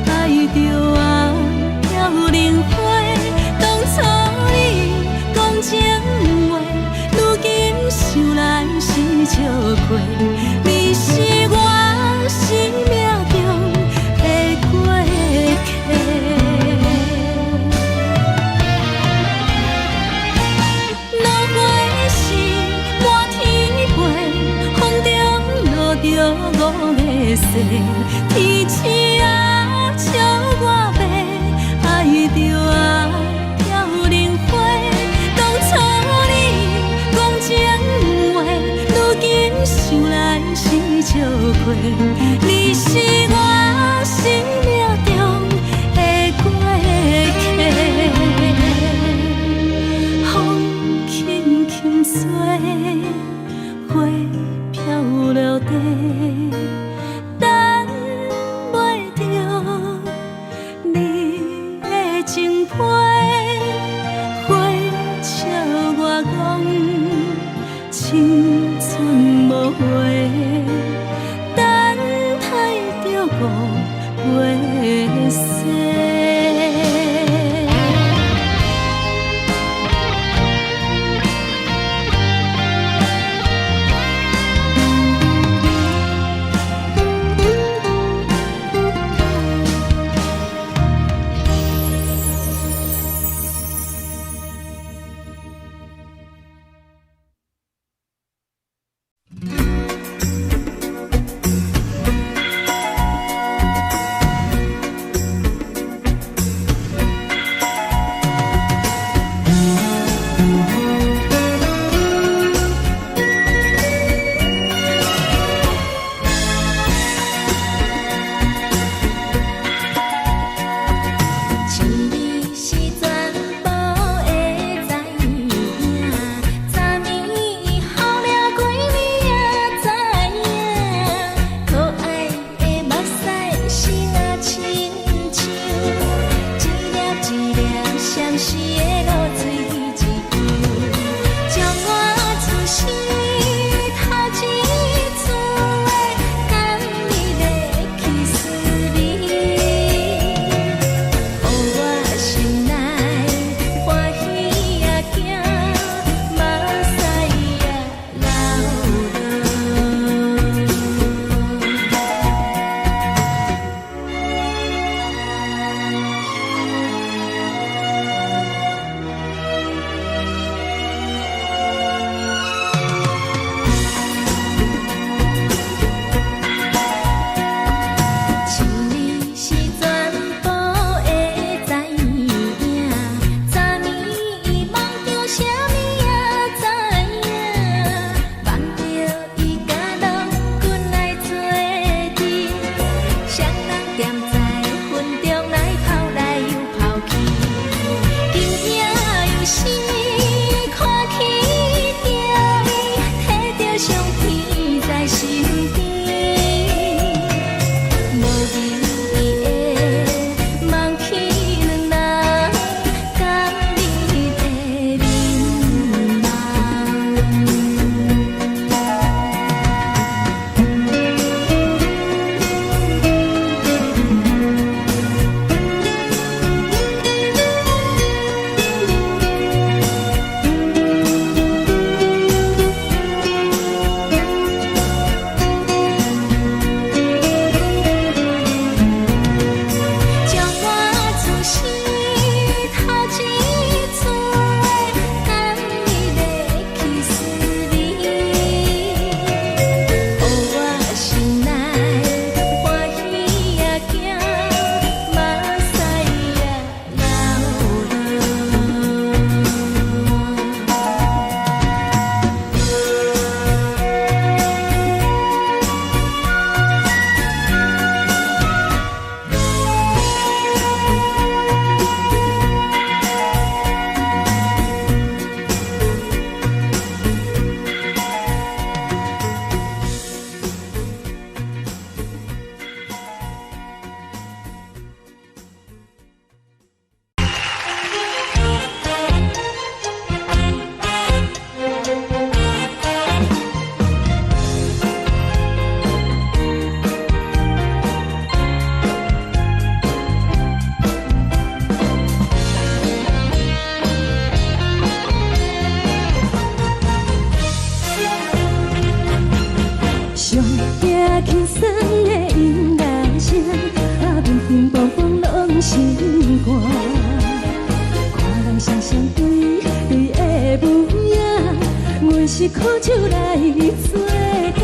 愛著啊飄零花。當初你講情話，如今想來是笑虧。你是我生命中的過客。落花是滿天飛，風中落著五个誓，天星啊笑我欲，愛著啊飄零花。當初你講情話，如今想來是笑虧。你是我生命中的過客。風輕輕吹，花飄落地，等袂著你的情批。花笑我講青春無話，等待著五月雪。肝。看人雙雙對對的舞影，阮是苦酒來做伴，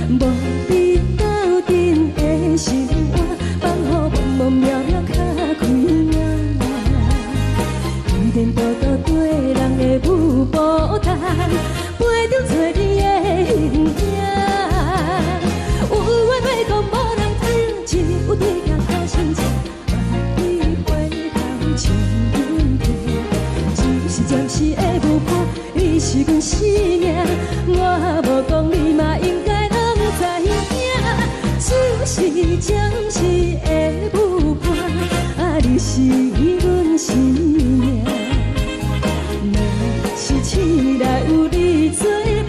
無比鬥陣的心肝，放予茫茫渺渺較開眼。天天多多對人的舞步動，陪著找你的形影。有緣欲講無人聽，只有對鏡看親像，望你回頭笑阮聽。只是暫時的舞伴，你是阮生命，我無講你嘛應該攏知影。只是暫時的舞伴，啊，你是阮生命。若是醒來有你做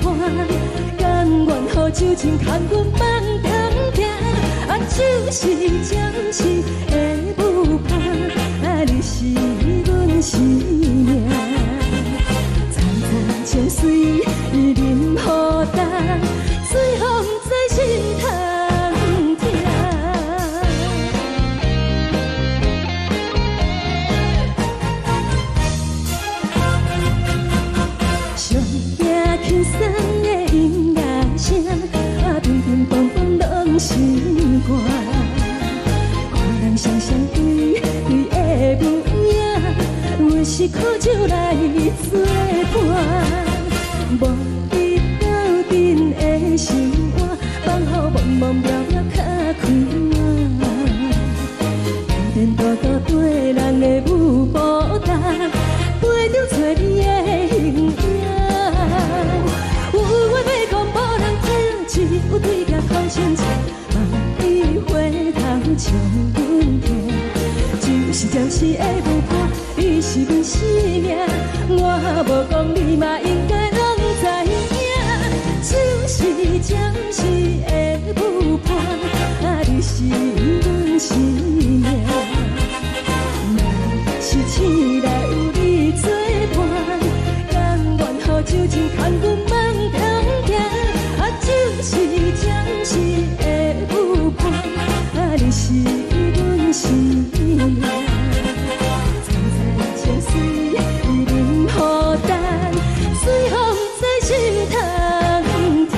伴，甘願予酒精牽阮放通行。啊，只是暫時的舞伴，啊，你是阮生命。層層情隨淋雨重，水予毋知心通疼。上惊輕鬆的音樂聲，啊，乒乒乓乓攏心肝。看人雙雙對對的舞影，阮是苦酒來做伴，無比鬥陣的心肝，放予茫茫渺渺較開眼。天天多多對人的舞步動，陪著找你的形影。有話欲講無人聽，只有對鏡看親像，望你回頭笑阮聽。只是暫時的舞伴，你是阮生命，我無講你嘛應該攏知影。只是暫時的舞伴，啊，你是阮生命。若是醒來有你做伴，甘願予酒精牽阮放通行。啊，只是暫時的舞伴，啊，你是阮生命。層層情隨淋雨重，水予毋知心通疼。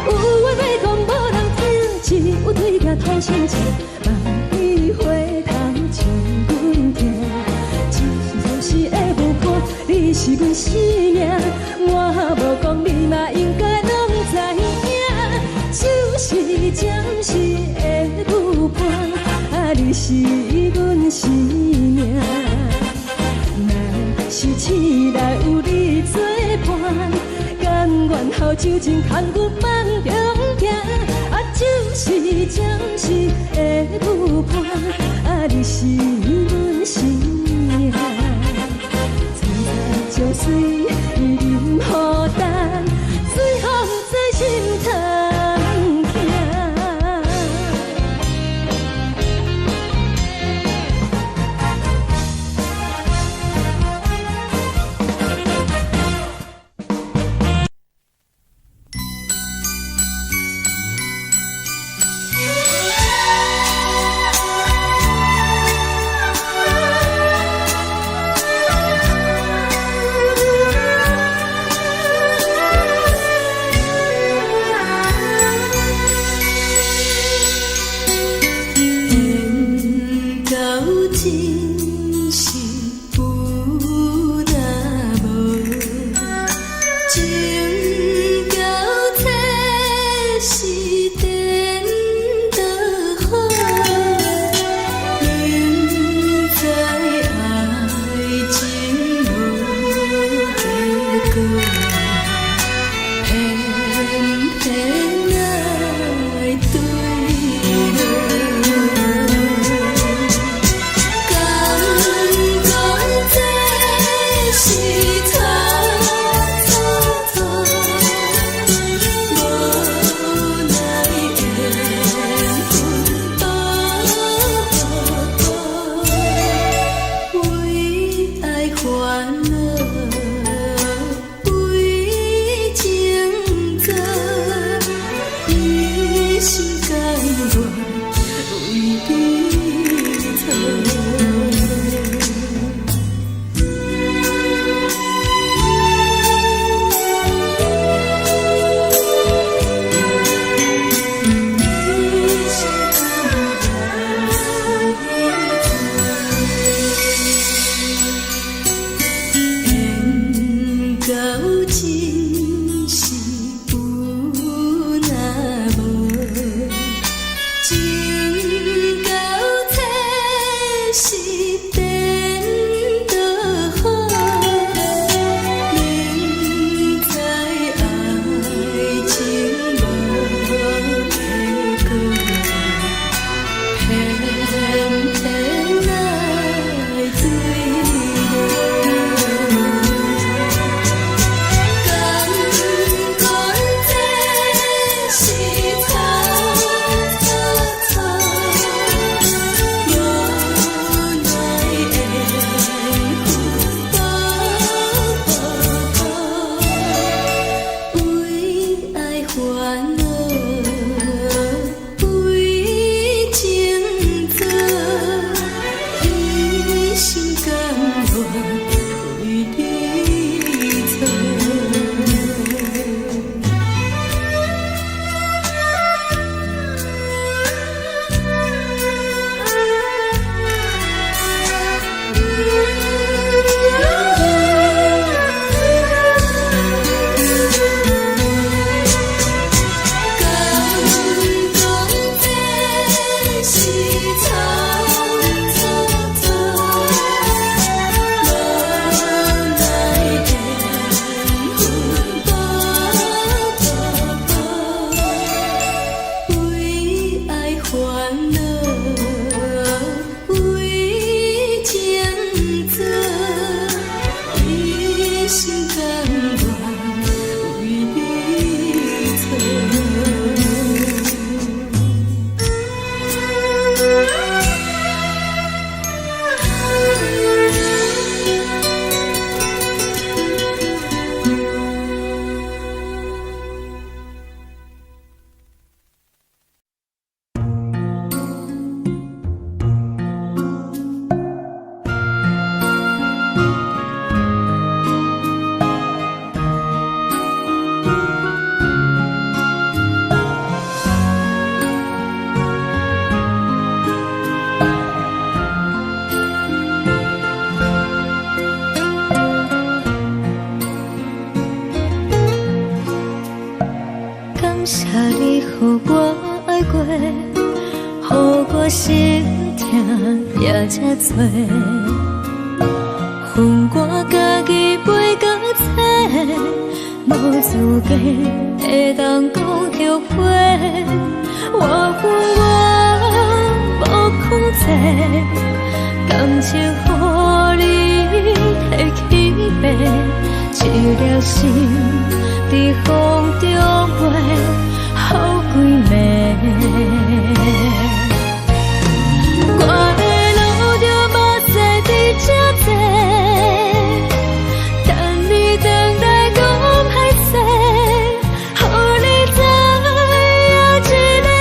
有話欲講無人聽，只有對鏡看親像，望你回頭笑阮聽。只是暫時的舞伴，你是阮生命，我無講你嘛應該攏知影。只是暫時的舞伴，啊，你是阮生命。若是醒來有你做伴，甘願予酒精牽阮放中行。啊，只是暫時的舞伴，啊，你是阮生命。層層情隨淋雨重，水予毋知心通疼。謝你予我愛過，予我心疼也這多。分我家己飛到册，無資格會當講後悔。我恨我無控制，感情予你提去爬，一粒心佇風中飛，予幾暝。我會流著目屎佇這坐，等你轉來講歹勢，予你知影一個人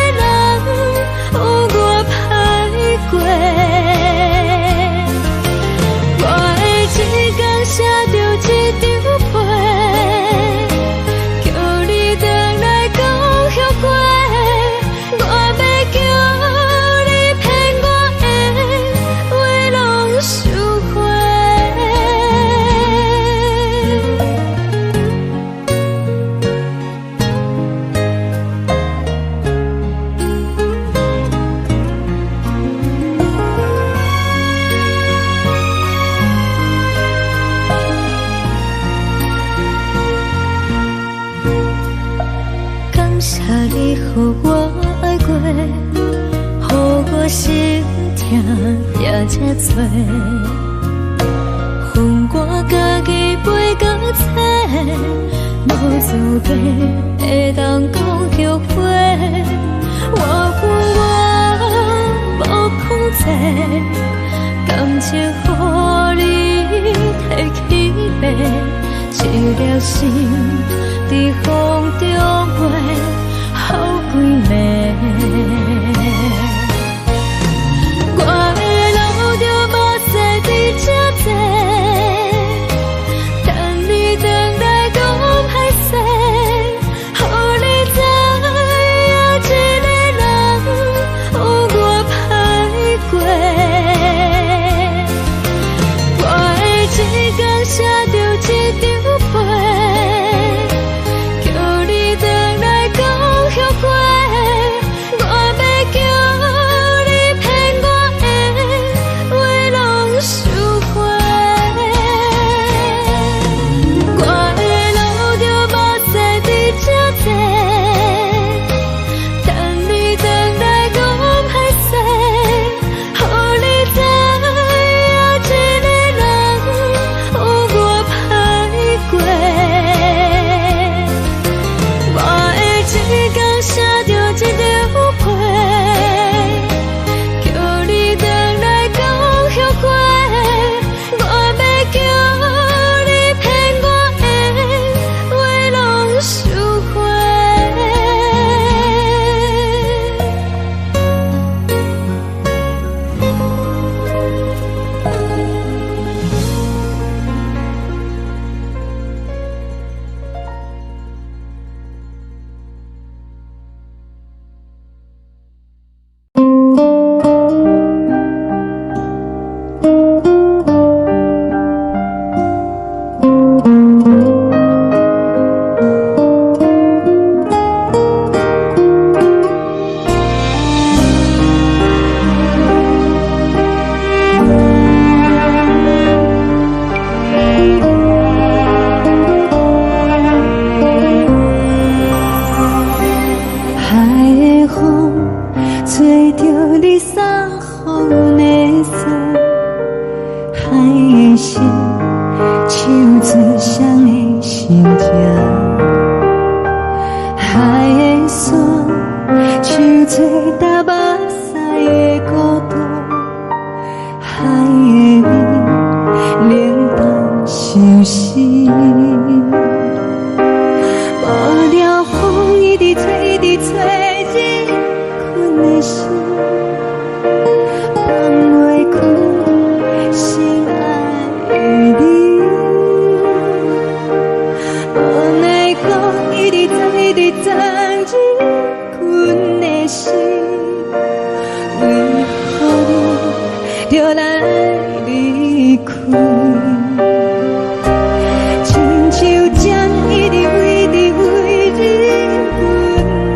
有偌歹過。我會一工寫著一張批，叫你轉來講後悔。我欲叫你騙我的話攏收回。感謝你予我愛過，予我心疼也這多。分我家己飛到册，無資格會當講後悔。我恨我無控制，感情予你提去爬，一粒心佇風中飛，予幾暝。我會流著目屎佇這坐，等你轉來講歹勢，予你知影一個人有偌歹過。我會一工寫著一張批，叫你轉來講後悔。我欲叫你騙我的話攏收回。我會流著目屎佇這坐，等你轉來講歹勢，予你知影一個人有偌歹過。我會一工寫著一張批，叫你轉來講後悔。我欲叫你騙我的話攏收回。海的風吹著你送予阮的衫，海的聲唱出誰的心情，海的沙唱出搭目屎的孤獨，海的味冷淡相思。無聊風一直吹，一直吹，忍困的心，放袂開心愛的你。無奈何一直藏，一直藏，忍困的心，為何你著來離開？親像針一直飛，一直飛，忍困的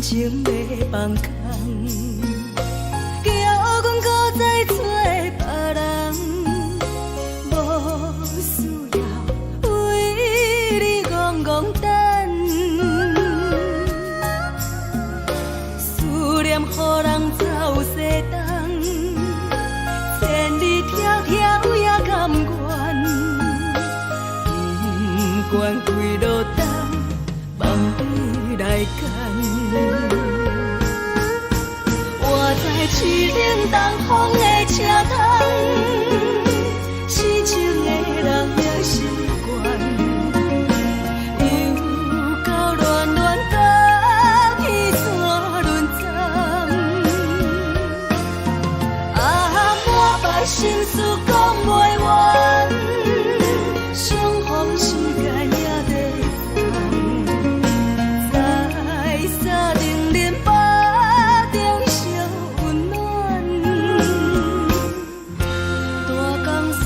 情欲放空，叫阮閣再揣別人，無需要為你戇戇等，思念予人走西東，千里迢迢也甘願，不管幾落冬，放你來揀。我知凄冷東風的車窗，痴情的人也習慣，又到暖暖甲天山輪站，啊，滿腹心事講袂完，相逢時間也短暫，在三重連腹中相溫暖，大江山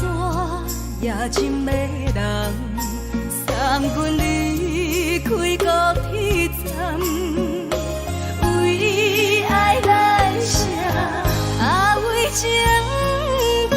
也真迷人，送阮離開高鐵站，為愛來寫，啊為情等。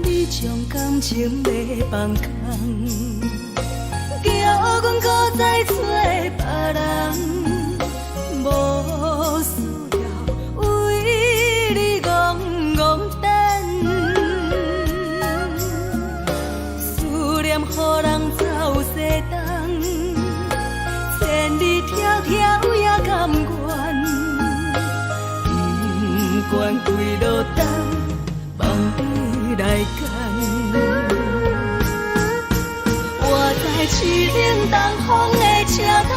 你將感情欲放空，叫阮閣再揣別人，無需要為你戇戇等，思念予人走西東，千里迢迢也甘願，不管幾落冬，放你來揀。我知凄冷東風的車窗，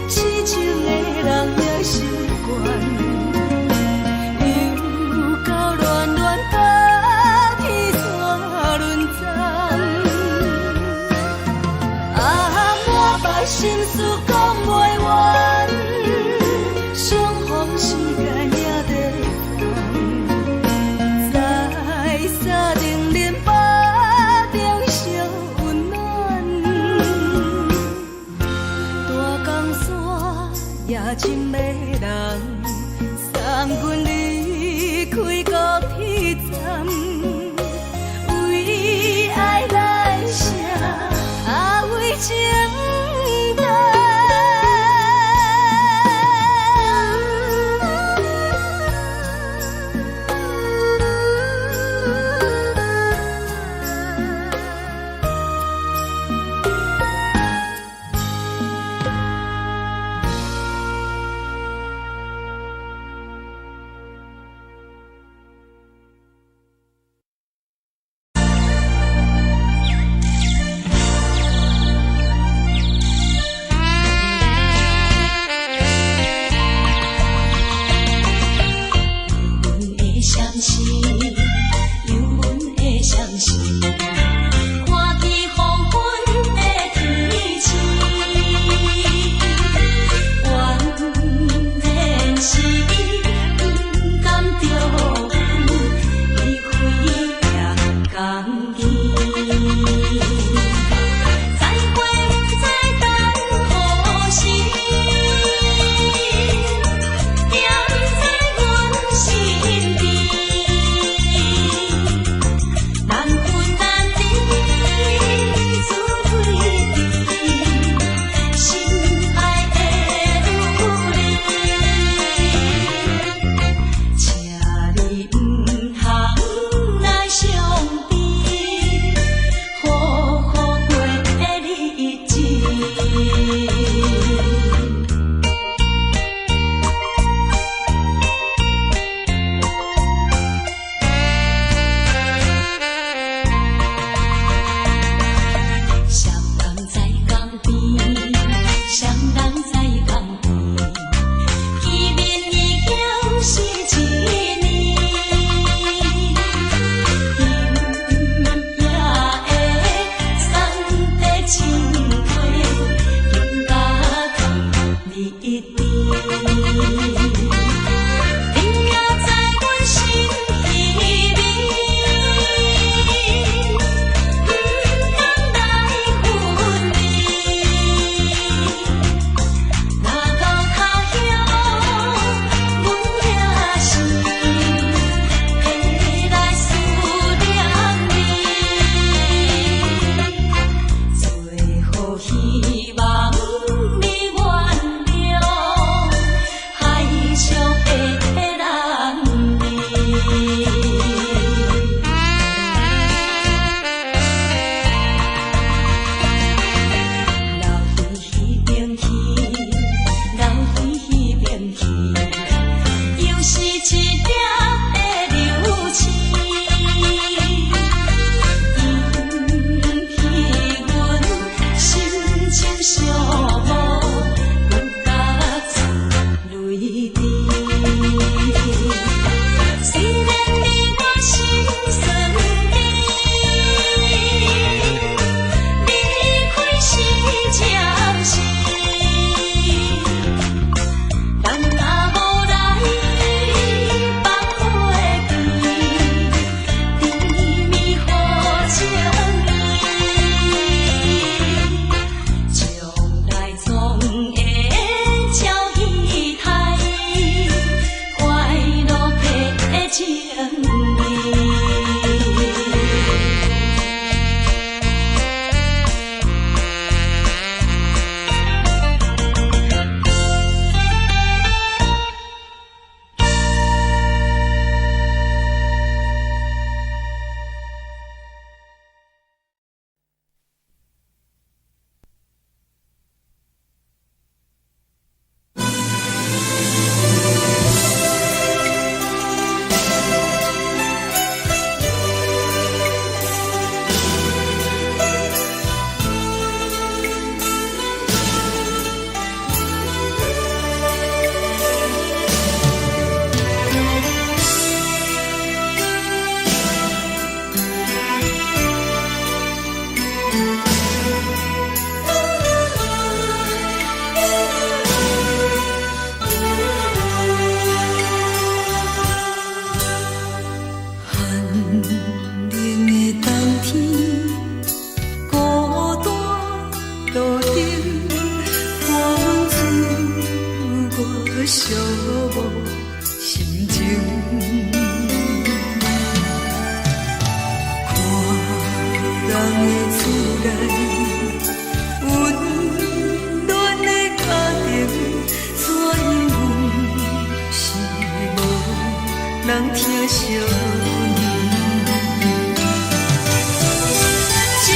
痴情的人也習慣，又到暖暖甲天山輪站，啊，滿腹心事講袂完，相逢時間也短暫，在三重連腹中相溫暖，大江山也真迷人，送阮離開高鐵站，為愛來寫，啊為情等。無心情。看人的厝內，溫暖的家庭，怎樣阮是無人疼惜阮。這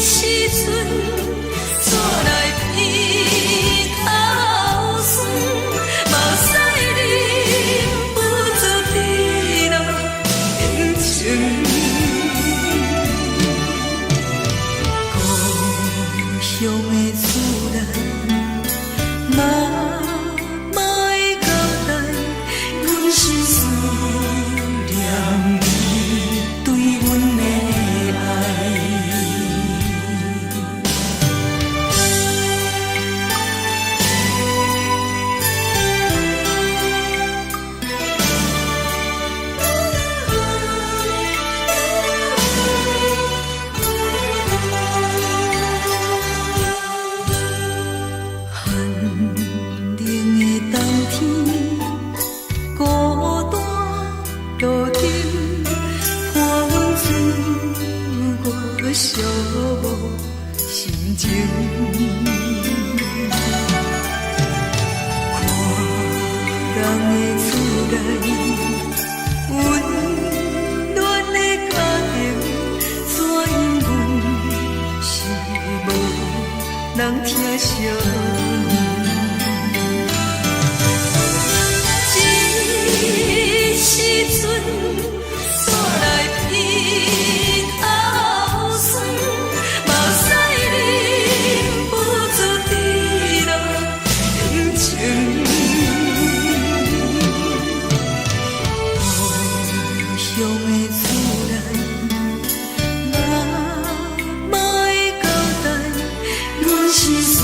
時陣，煞來鼻頭酸，目屎忍不住滴落眼睛。故鄉的厝內，媽媽的交代，阮是思念你對阮的愛。寒冷的冬天，孤單路燈，伴阮自我寂寞心情。看人的厝內，溫暖的家庭，怎樣阮是無人疼惜阮。這時陣，煞來鼻頭酸，目屎忍不住滴落眼睛。故鄉的厝內，媽媽的交代，阮是思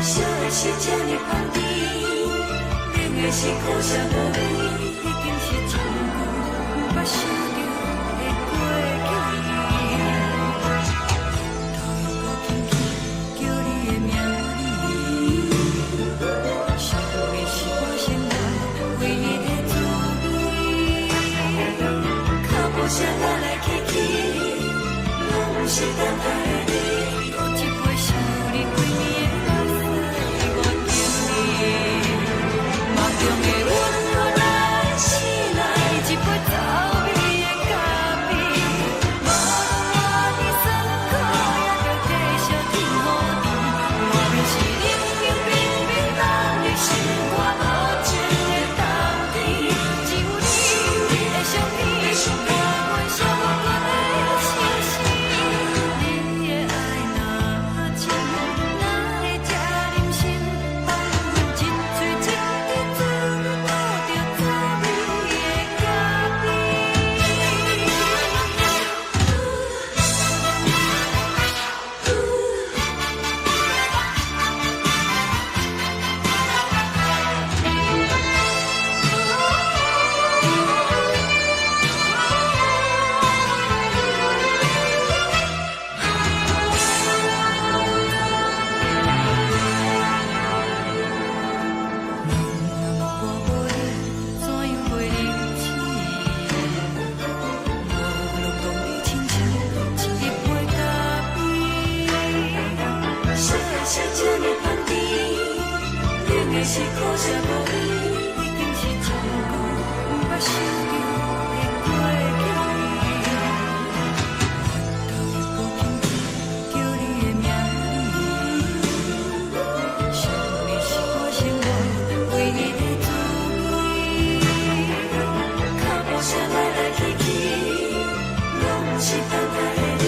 烧的是這呢香甜，冷的是苦澀無味，已經是真久毋捌想著的過去。頭又閣輕輕叫你的名字，想的是我生活唯一的滋味。腳步聲來來去去，攏毋是等待的你。閣一杯想你規暝的目屎，我敬你。夢中的阮予咱醒來，一杯走味的咖啡。無論偌尼酸苦，也著繼續天雨甜。外面是冷冷冰冰凍入心肝無情的冬天，只有你的相片，伴阮寂寞的相思。你的愛若深，哪會這忍心放阮一喙一滴嘴吐著走味的咖啡？我無你，怎樣過日子？無論當你親像一杯咖啡。燒的是這呢香甜，冷的是苦澀無味，已經是真久毋捌想著的過去。頭又閣輕輕叫你的名字，想的是我生活唯一的滋味。腳步聲來來去去，攏毋是等待的你。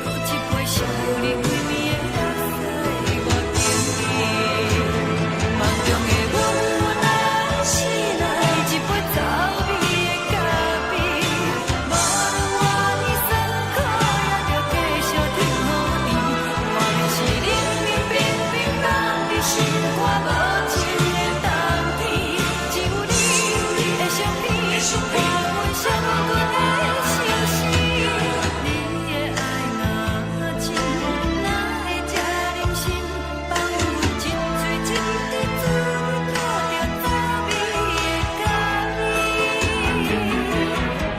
閣一杯想你規暝的目屎，我敬你。夢中的阮予咱醒來，一杯走味的咖啡。無論偌尼酸苦，也著繼續天雨甜。外面是冷冷冰冰凍入心肝無情的冬天，只有你的相片，伴阮寂寞的相思。你的愛若深，哪會這忍心放阮一喙一滴嘴吐著走味的咖啡？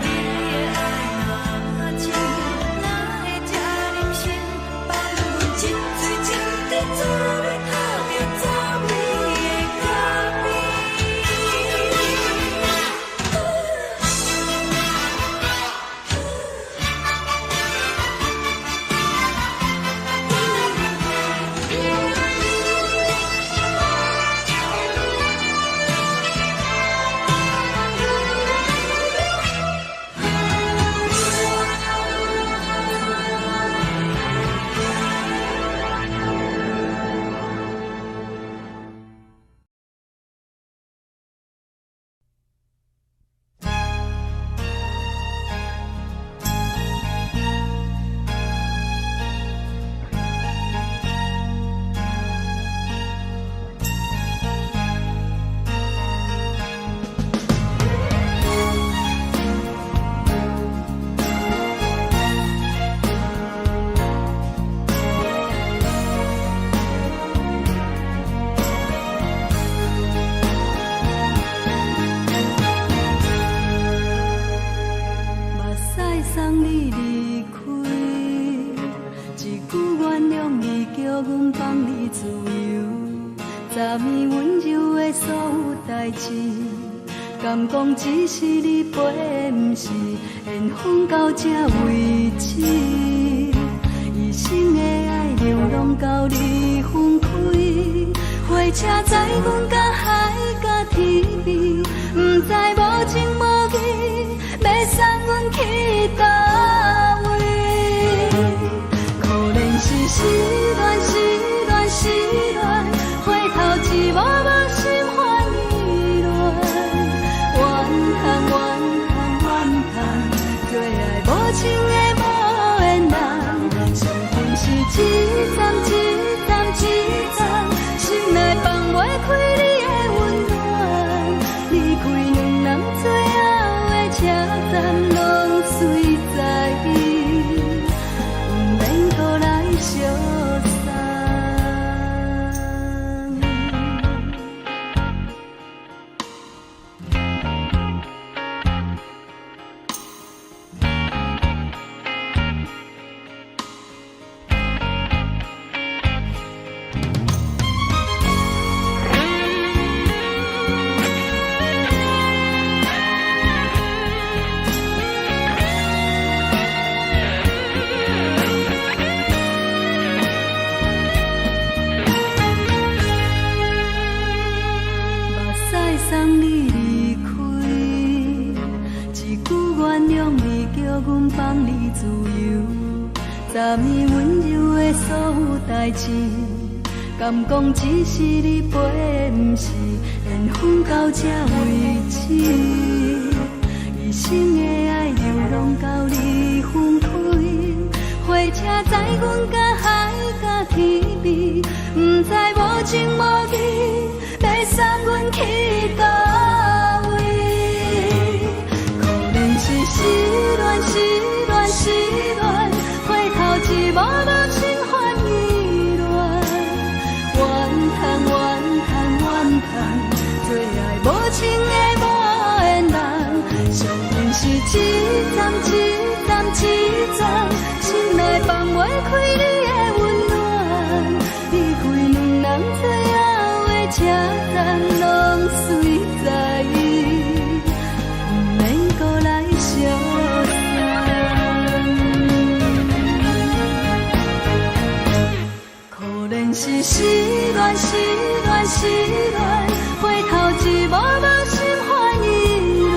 你的愛若深，哪會這忍心放阮一喙一滴嘴吐著走味的咖啡？目屎送你離開，一句原諒你，叫阮放你自由。昨暝溫柔的所有代誌，敢講只是你陪，毋是緣分到這為止。一生的愛流浪到你分開，火車載阮到海角天邊，毋知無情無義，欲送阮去佗位？可憐是失戀，失戀，失戀，回頭一幕幕心煩意亂。怨嘆怨嘆怨嘆，做愛無情的無緣人，傷痕是一層一層一層，失阮放你自由。昨暝溫柔的所有代誌，敢講只是你陪，毋是緣分到這為止。一生的愛流浪到你分開，火車載阮甲海甲天邊，毋知無情無義，欲送阮去佗位？可能是失戀，失戀，失戀，回頭一幕幕心煩意亂，怨嘆怨嘆怨嘆，做愛無情的無緣人，相信是一站一站一站，心內放袂開你的溫暖，離開兩人最後的車站，攏隨在意，毋免閣來相送。可憐是失戀，失戀，失戀，回頭一幕幕心煩意亂，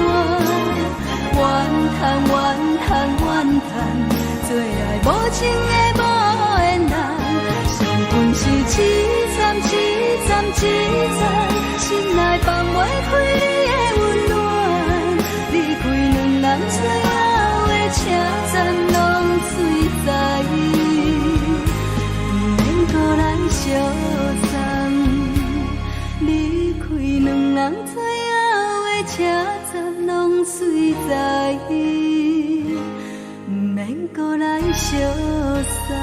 怨嘆怨嘆怨嘆，做愛無情的無緣人，相逢是一站一站一站，心內放袂開你的溫暖，離開兩人最後的車站，攏隨在意，毋免閣來相送。離開兩人最後的車站，攏隨在意，毋免閣來相送。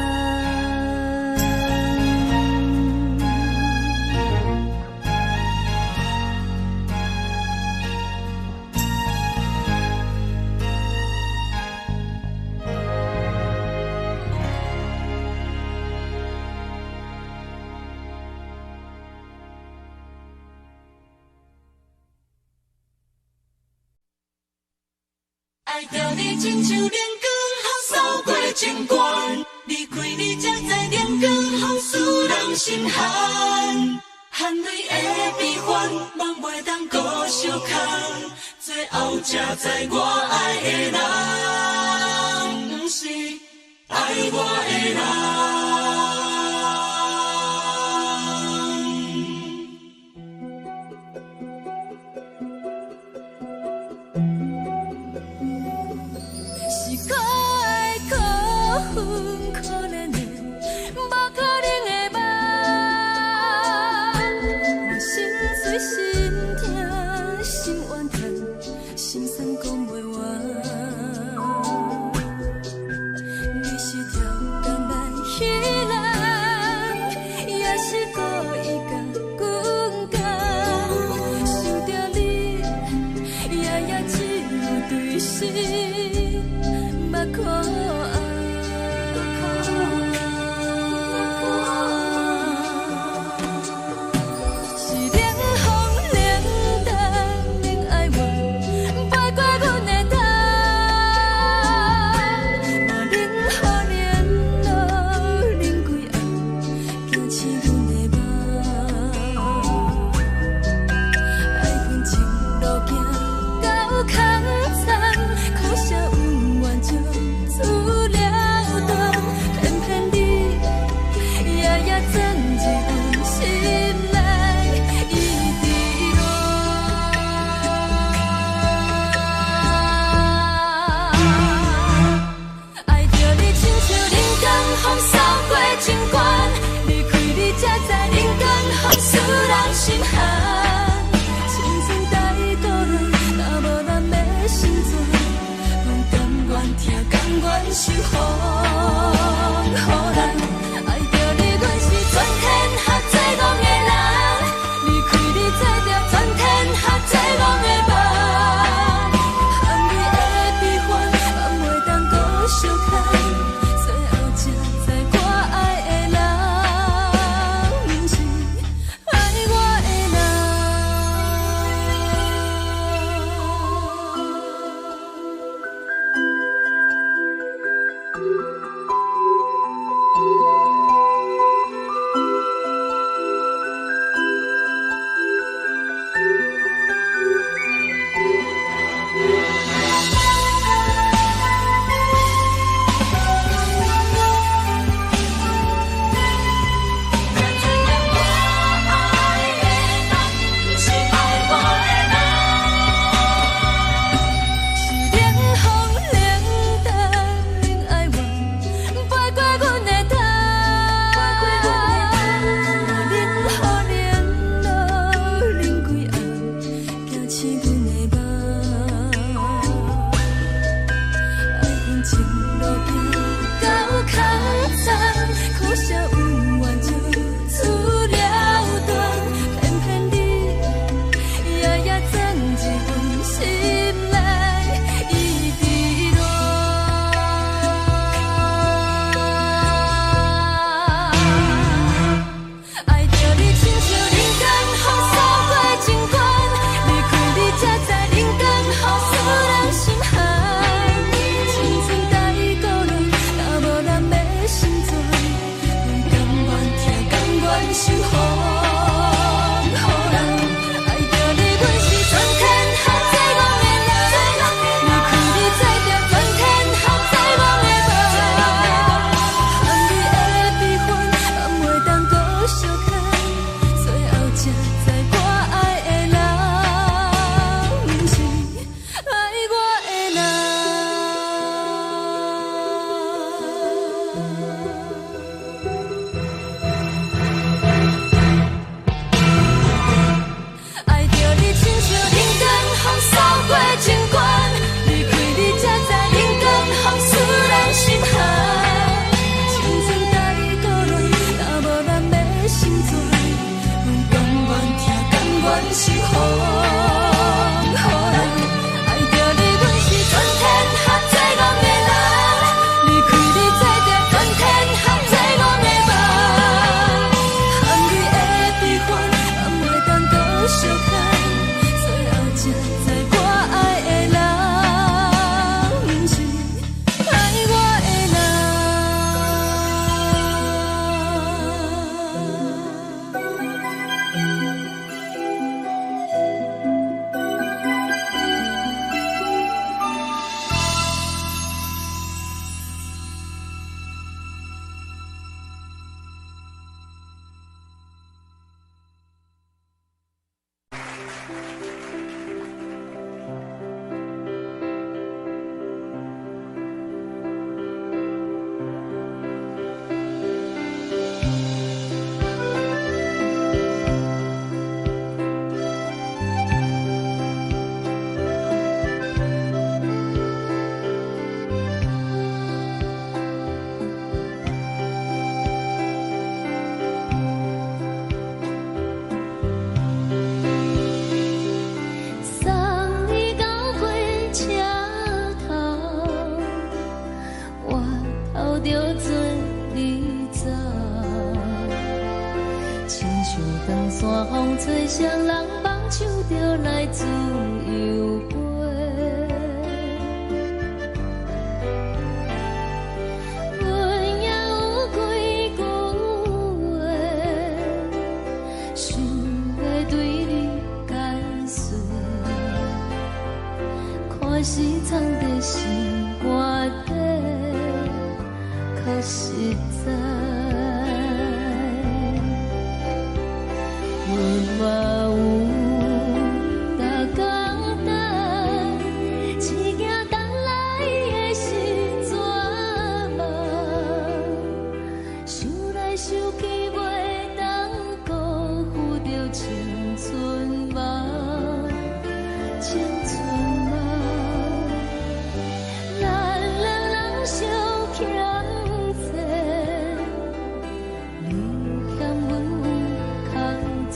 愛著你親像冷光予掃過情關，離開你才知冷光予使人心寒，含淚的悲歡，夢袂當閣相空，最後才知我愛的人，毋是愛我的人。是可愛可恨可憐的，無可能的夢。我心碎心痛心怨嘆，心酸講袂完。你是超工來彼人，是予人。愛著你，阮是全天下最戇的人。離開你，做著全天下最戇的夢。含淚的悲歡，嘛袂當閣相牽。最後才知我愛的人，毋是愛我的人。送你到火車頭，我頭著做你走，親像冬山風吹，誰人放手就來自由飛。阮也有幾句話，想欲對你解說，看是藏佇心肝底，較實在。阮嘛有逐工等，只驚等來的是絕望。想來想去，袂當辜負著青春夢，青春夢。咱兩人相欠債，你欠阮有較濟。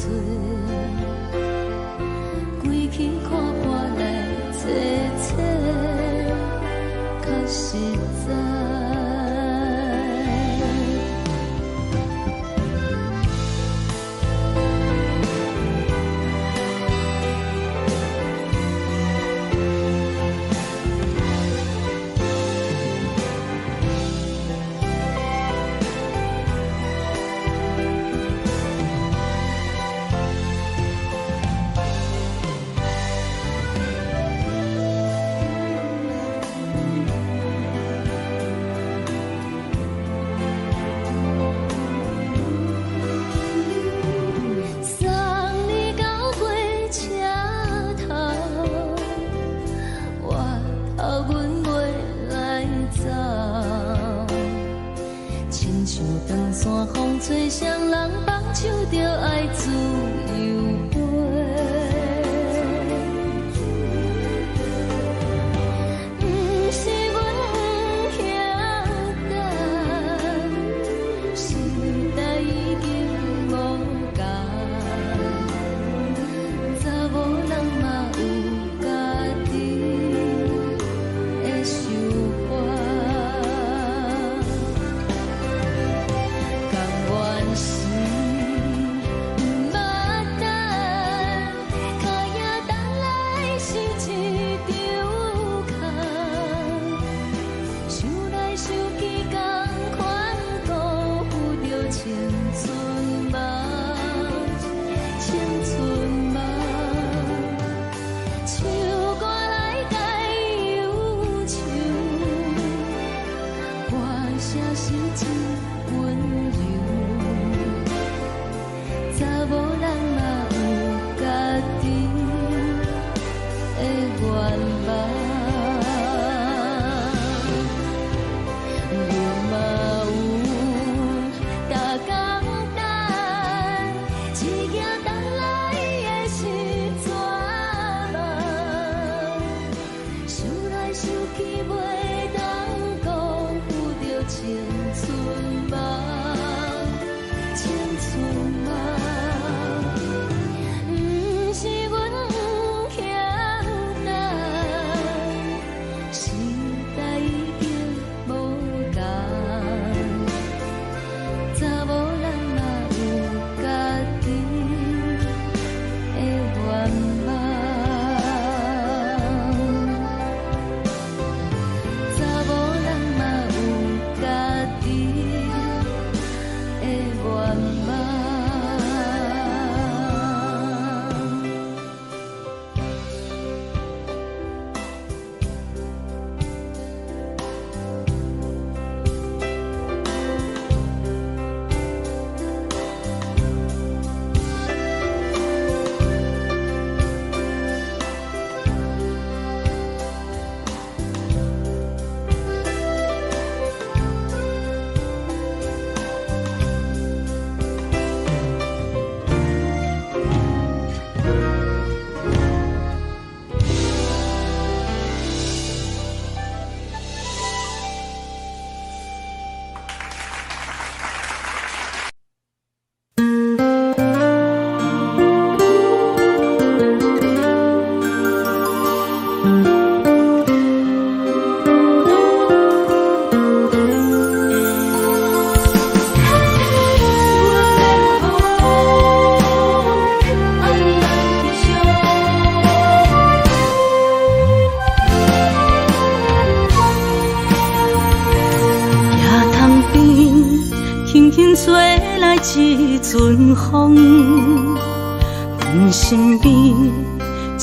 阮身邊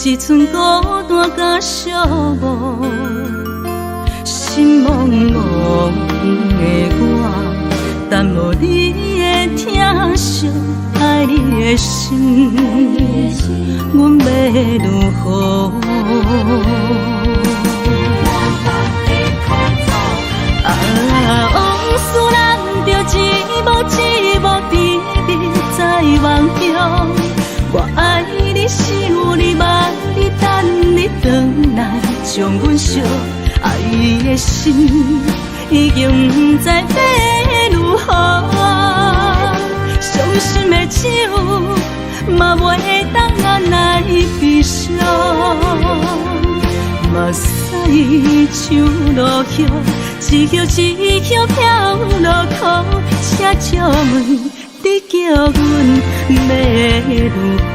一寸孤單佮寂寞，心茫茫的我，等無你的疼惜，愛你的心，阮欲如何？啊，往事咱著一幕一幕甜蜜在夢中。我愛你，想你，望你，等你轉來，將阮惜。愛的心已經毋知欲如何，傷心的酒嘛袂當按來悲傷，目屎像落葉，一葉一葉飄落空，請借問你叫阮欲如何？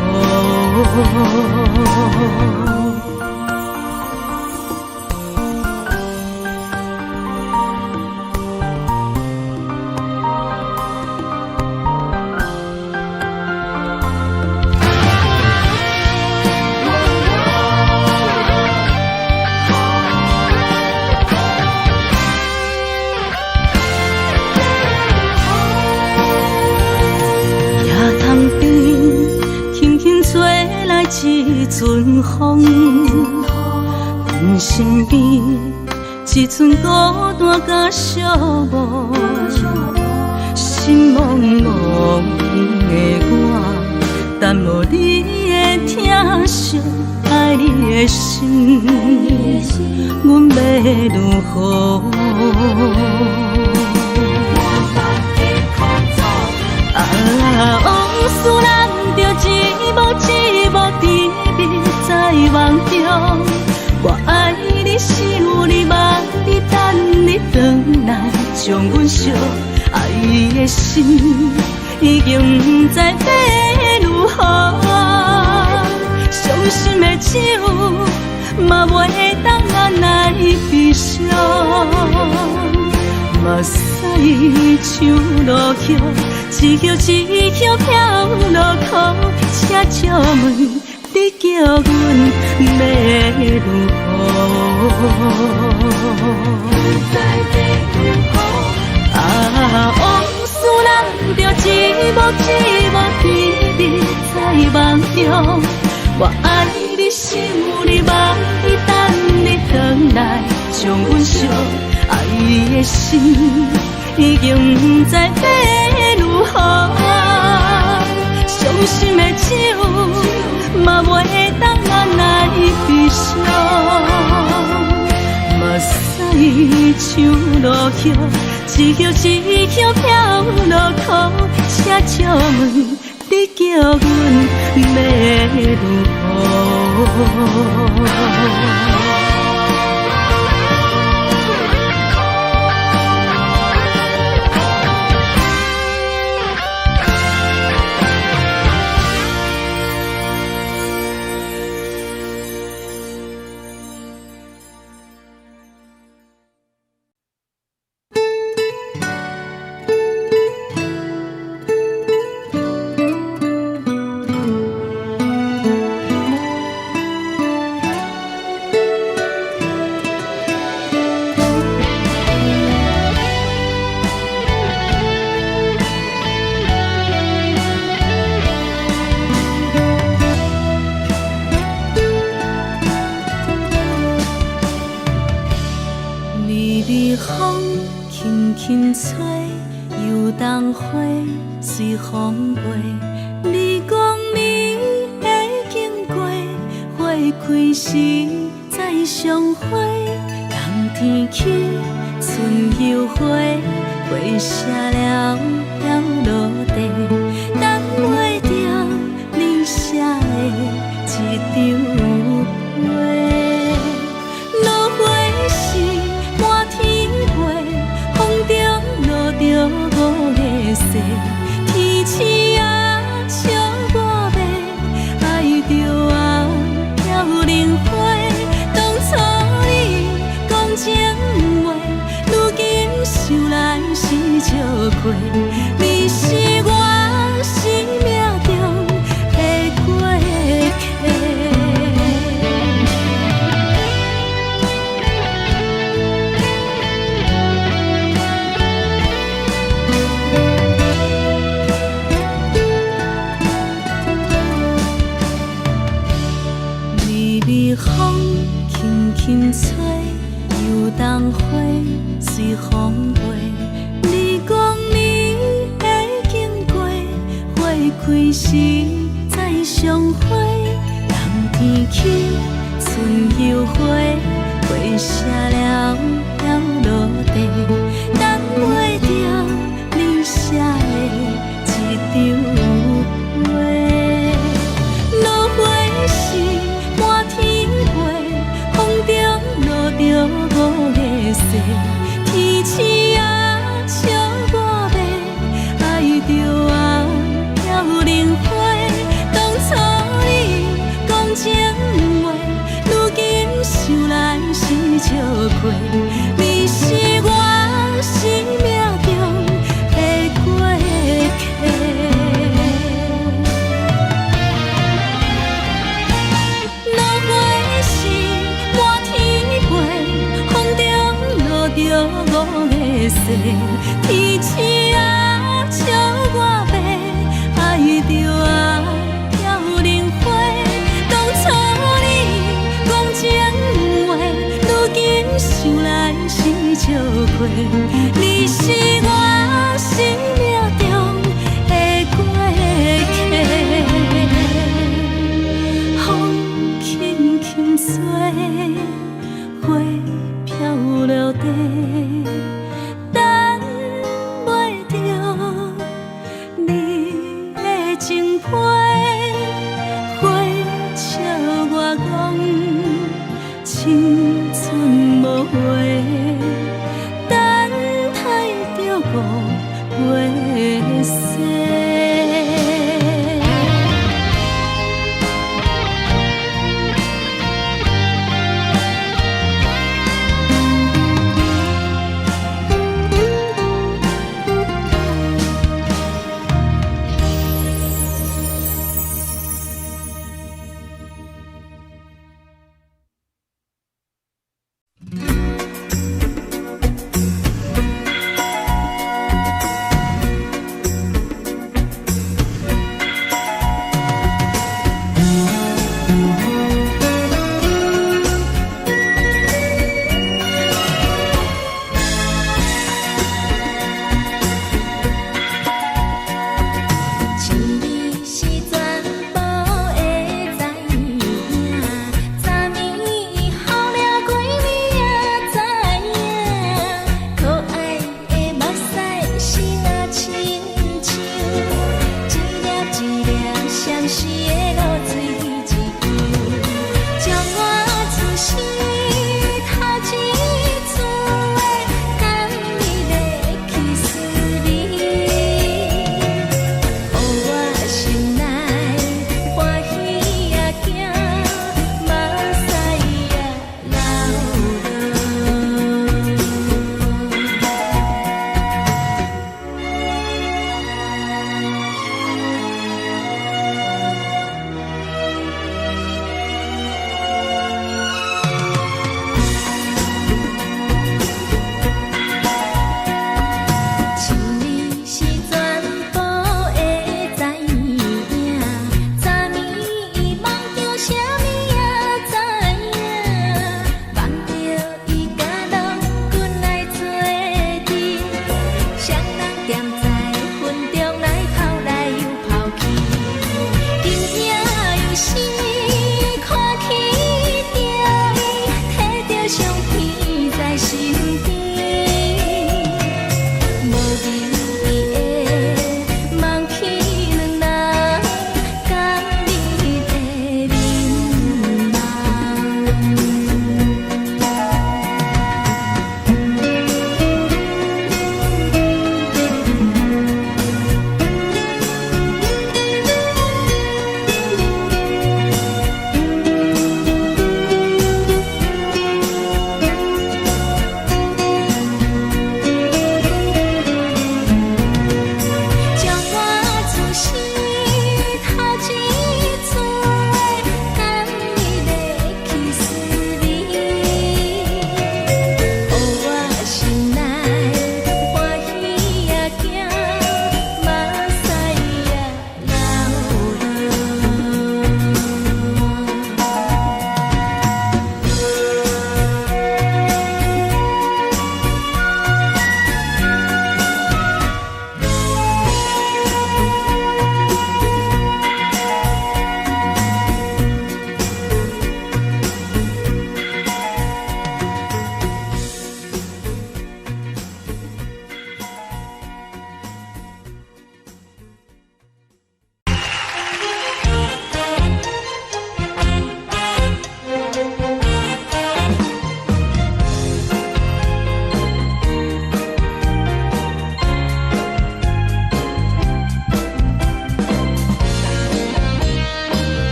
一阵風，阮身邊一寸孤單佮寂寞，心茫茫的我，等無你的疼惜，愛你的心，阮欲如何？啊，往事咱著一幕一幕甜蜜在夢中。我愛你，想你，望你，等你轉來，將阮惜。愛的心已經毋知欲如何，傷心的酒嘛袂當按來悲傷，目屎像落葉，一葉一葉飄落空，請借問你叫阮欲如何？啊，往事咱著一幕一幕甜蜜在夢中。我愛你，想你，望你，等你轉來，將阮惜。愛的心已經毋知欲如何，傷心的酒嘛袂當按來悲傷，目屎像落葉，一葉一葉飄落空，請借問你叫阮欲如何？你是我生命中的花。相會，冬天起春又回，花謝了了落地，等袂著你寫的一張批。落花是滿天飛，風中落著五个誓，天星啊笑我欲，愛著啊飄零花。當初你講情話，如今想來是笑虧。你是我生命中的過客。落花是滿天飛，風中落著五个誓，天星啊笑我欲，愛著啊飄零花。當初你講情話，如今想來是笑虧。你是我生命中的過客。風輕輕吹，花飄落地，等袂著你的情批。花笑我講青春無話，等待著五月雪。情你是全部的知影，昨暝予掠過你也知影，可愛的目屎是若親像一粒一粒相思的露水一樣，將我此生頭一次的甘蜜的去思味。予我心內歡喜也驚，目屎也流落。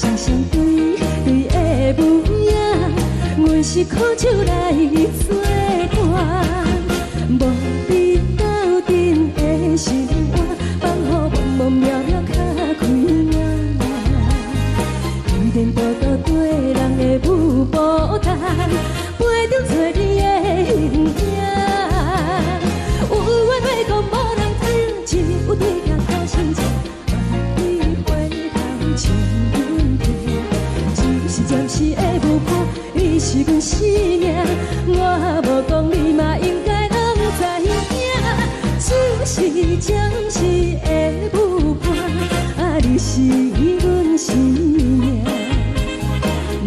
雙雙對對的舞影，阮是苦酒來做伴，無你鬥陣的生活，放予茫茫渺渺較開朗。天多多對人的舞步動，陪著找你的形影。有緣欲講無人聽，只有對鏡苦心情，萬里回頭笑阮聽。只是暫時的舞伴，你是阮生命，我無講你嘛應該攏知影。只是暫時的舞伴，啊，你是阮生命。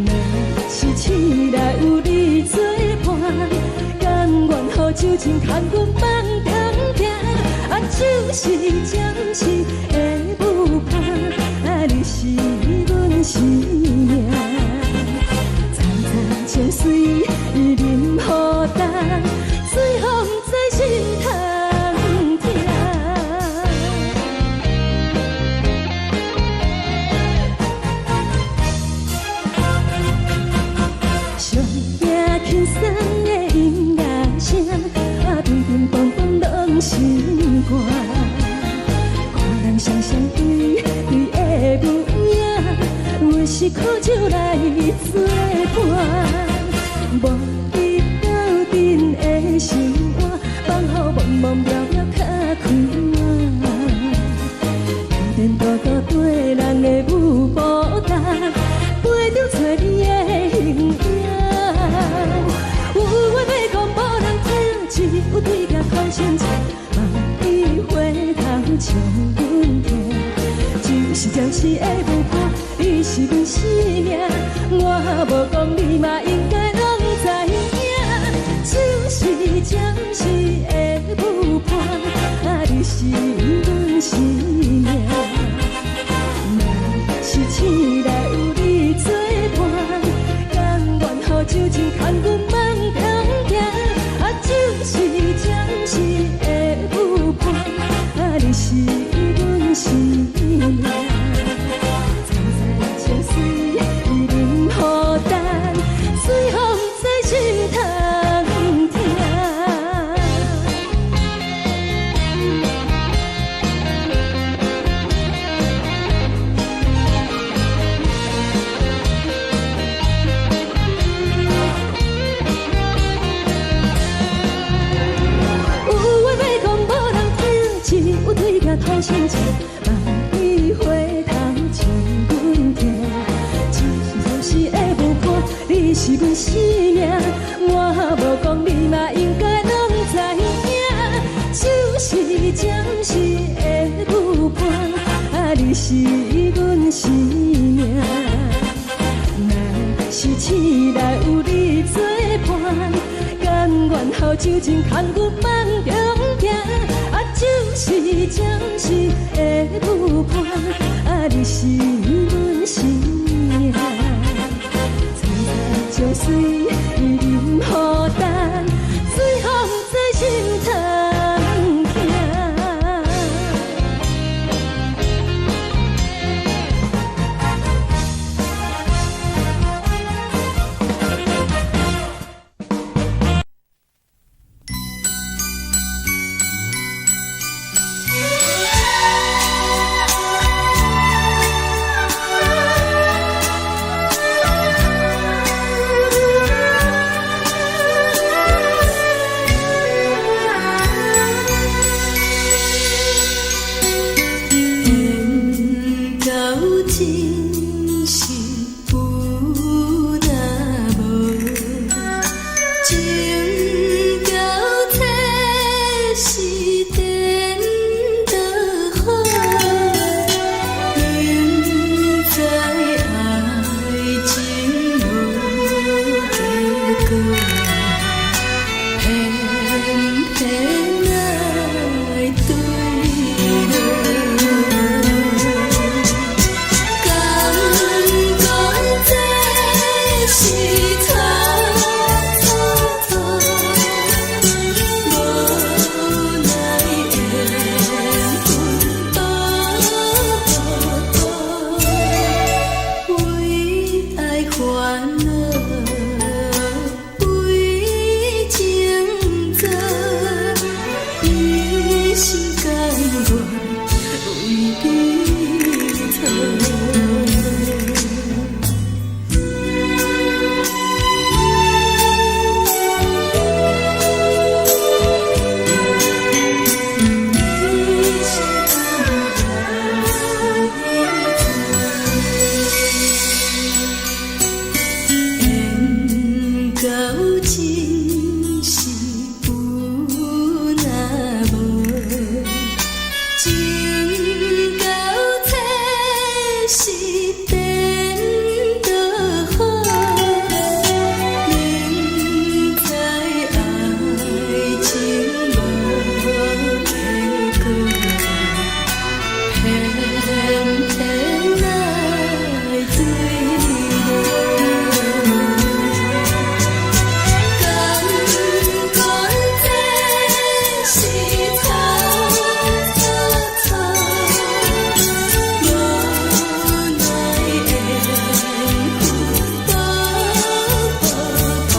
若是醒來有你做伴，甘願予酒精牽阮放長行。啊，只是暫時的舞伴，啊，你是阮生命。層層情隨淋雨重，最予毋知心通疼。上驚輕鬆的音樂聲，啊，乒乒乓乓攏心肝。看人雙雙對對的舞影，阮是苦酒來做伴，無你鬥陣的生活，放予茫茫渺渺較開朗。天多多對人的舞步動，陪著找你的形影。有話欲講無人聽，只有對鏡苦心情，望你回頭笑阮聽。只是暫時的舞伴，你是阮生命，我無講你嘛應該攏知影。只是暫時的舞伴，啊，你是阮生命。若是醒來有你做伴，甘願予酒精牽阮放長行。啊，只是暫時的舞伴，啊，你是阮生命。層層情隨淋雨重，最予毋知心通疼。有話欲講無人聽，只有對鏡苦心情，望你回頭笑阮聽。只是暫時的舞伴，你是阮生命，我無講你嘛應該攏知影。只是暫時的舞伴，啊，你是阮生命。若是醒來有你做伴，甘願予酒精牽阮放長行。啊，只是暫時的舞伴，啊，你是阮生命。層層情隨淋雨重，最予毋知心通疼。恼为情做，一心甘愿为你错。缘到尽是有若无，情到浅是颠倒好。明知爱情无结果，偏偏爱坠落。甘愿这是错错错，无奈缘分薄薄，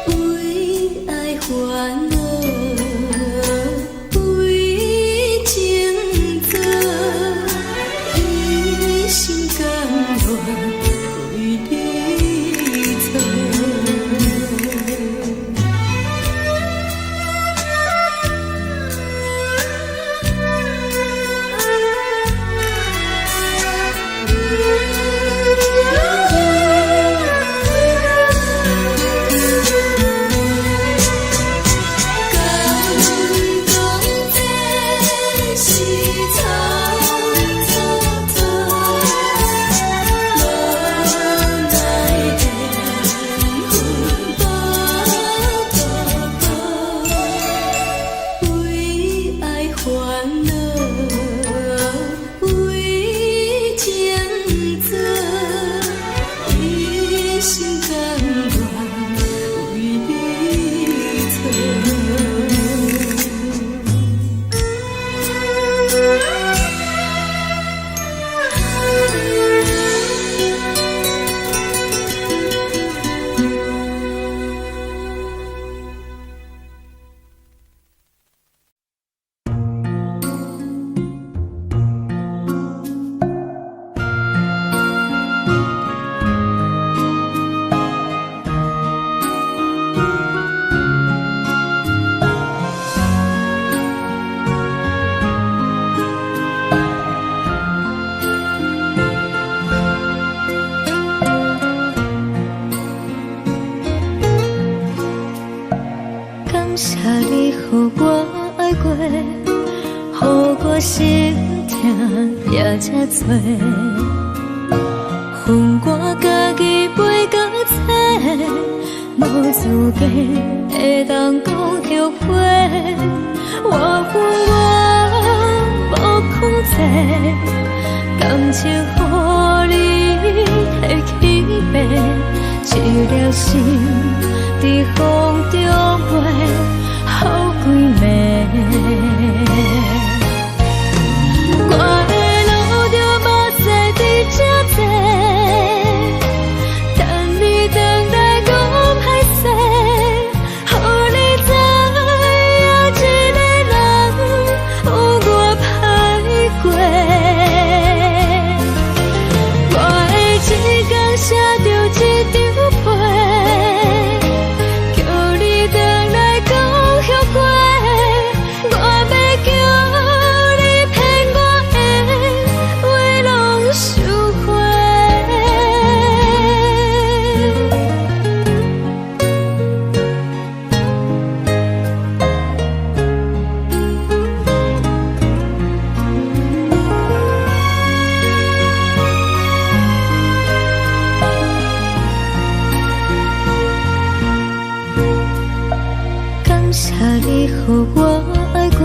为爱烦恼，为情做，一心甘愿为你错。甘讲这是错错错，无奈缘分薄薄薄，为爱烦恼，为情做，一心甘愿为你错。感谢你予我爱过，予我心痛也这多。分我家己飞到册，无资格会当讲后悔。我恨我无控制，感情予你提去爬，一粒心伫风中飞，予规暝。我会流着目屎伫这坐，等你回来讲歹势，予你知影一个人有偌歹过。我会一工写著一张批，叫你回来讲后悔。我欲叫你骗我的话拢收回。感谢你予我爱过，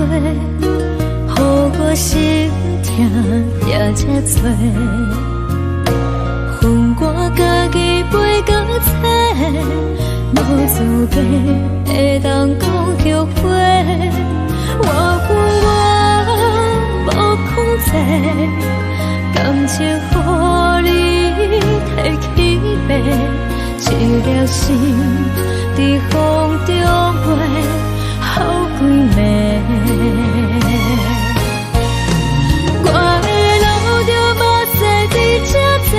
予我心痛也这多。分我家己飞到册，无资格会当讲后悔。我恨我无控制，感情予你提去心，佇風中飛予幾暝。我會流著目屎佇這坐，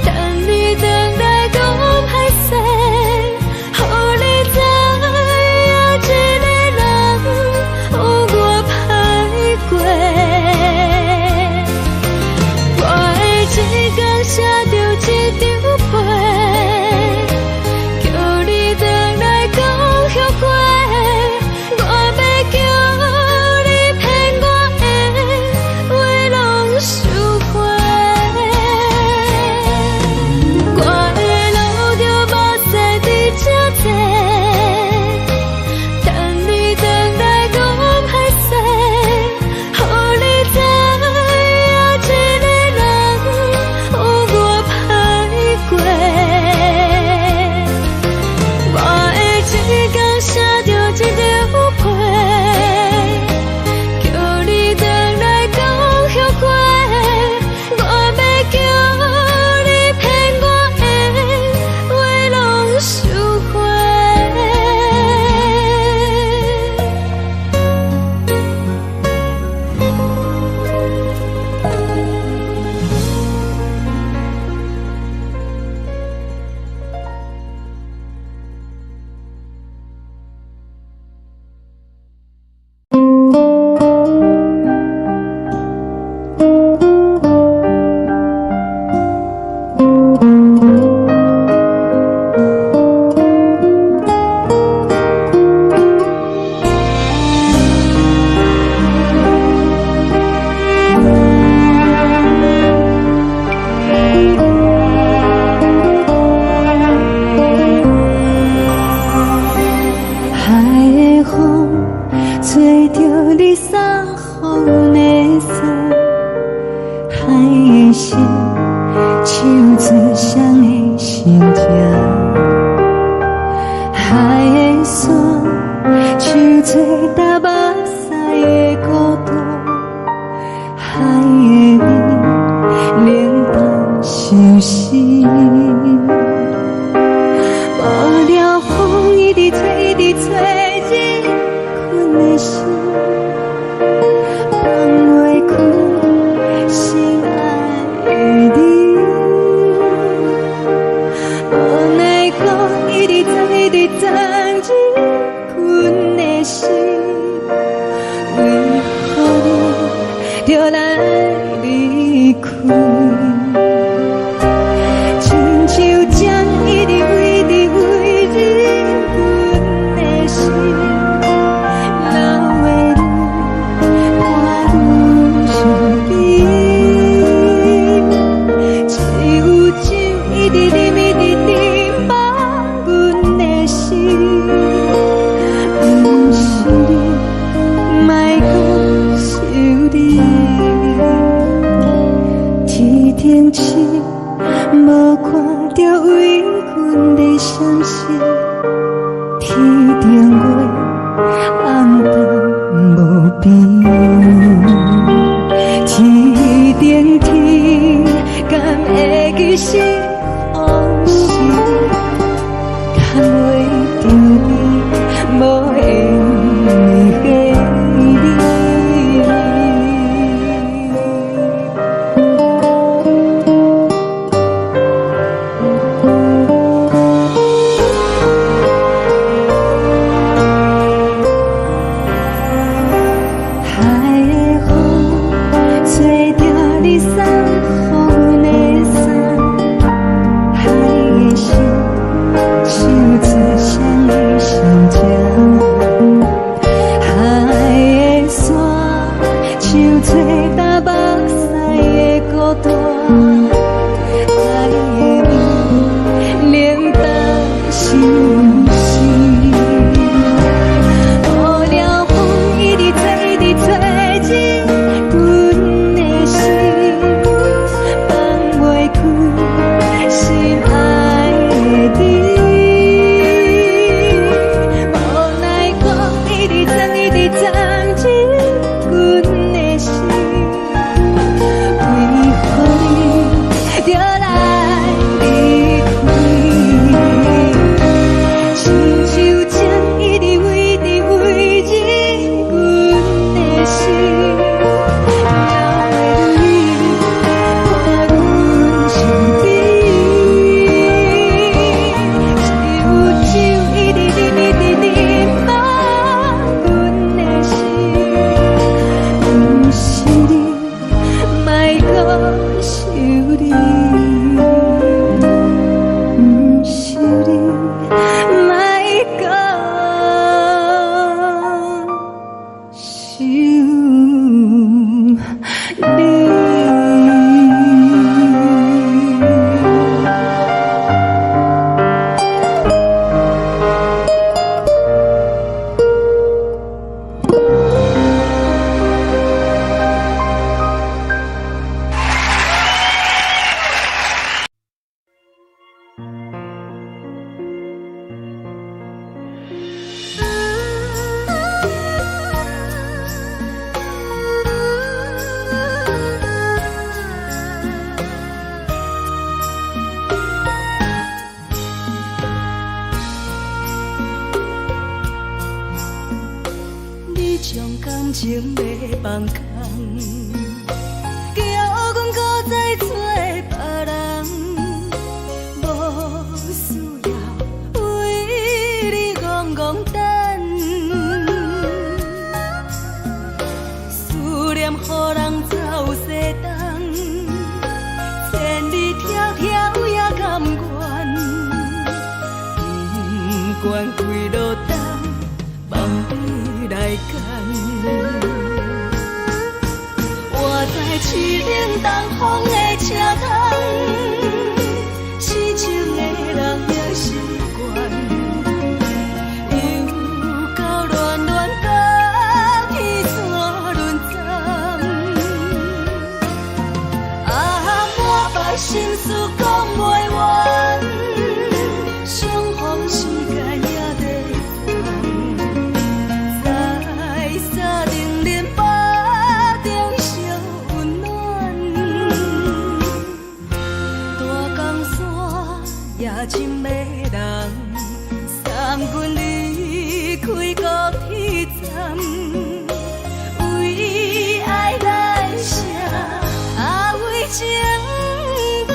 等你轉來講歹勢，予你知影一个人有偌歹過。我會一工寫著一張批，叫你轉來講後悔。我欲叫你騙我的話攏收回。我會流著目屎佇這坐，等你轉來講歹勢，予你知影一個人有偌歹過。我會一工寫著一張批，叫你轉來講後悔。我欲叫你騙我的話攏收回。海的風吹著你送予阮的衫，海的心唱出誰的心情，海的山唱出踏目屎的孤單，海的冷淡相思。無聊風一直吹，一直吹，入阮的心，放袂開心愛的你。無奈何一直鑽，一直鑽入阮的心，為何你著來離開？親像針一直一直飛入阮的心，流的淚伴阮身邊。只有酒一直啉，一直啉，放阮的心。毋是你，莫閣想你。天頂星無看著為阮咧閃爍，天頂月暗淡無邊。天頂天敢會記是予是牽袂著你，無緣的你。海的風吹著你送予阮的衫，你，毋是你，莫講想你。你將感情欲放空，叫阮閣再找別人，無需要為你戇戇等，思念予人走西東，千里迢迢也甘願，不管幾落冬，望你來牽。我在凄冷東風的車窗，痴情的人也習慣，又到戀戀甲天山輪站，啊，满腹心事講袂完，相逢時間也短暫，在三重林腹中相溫暖，大江山也真迷人，送阮離開高鐵站，為愛來寫，啊為情等。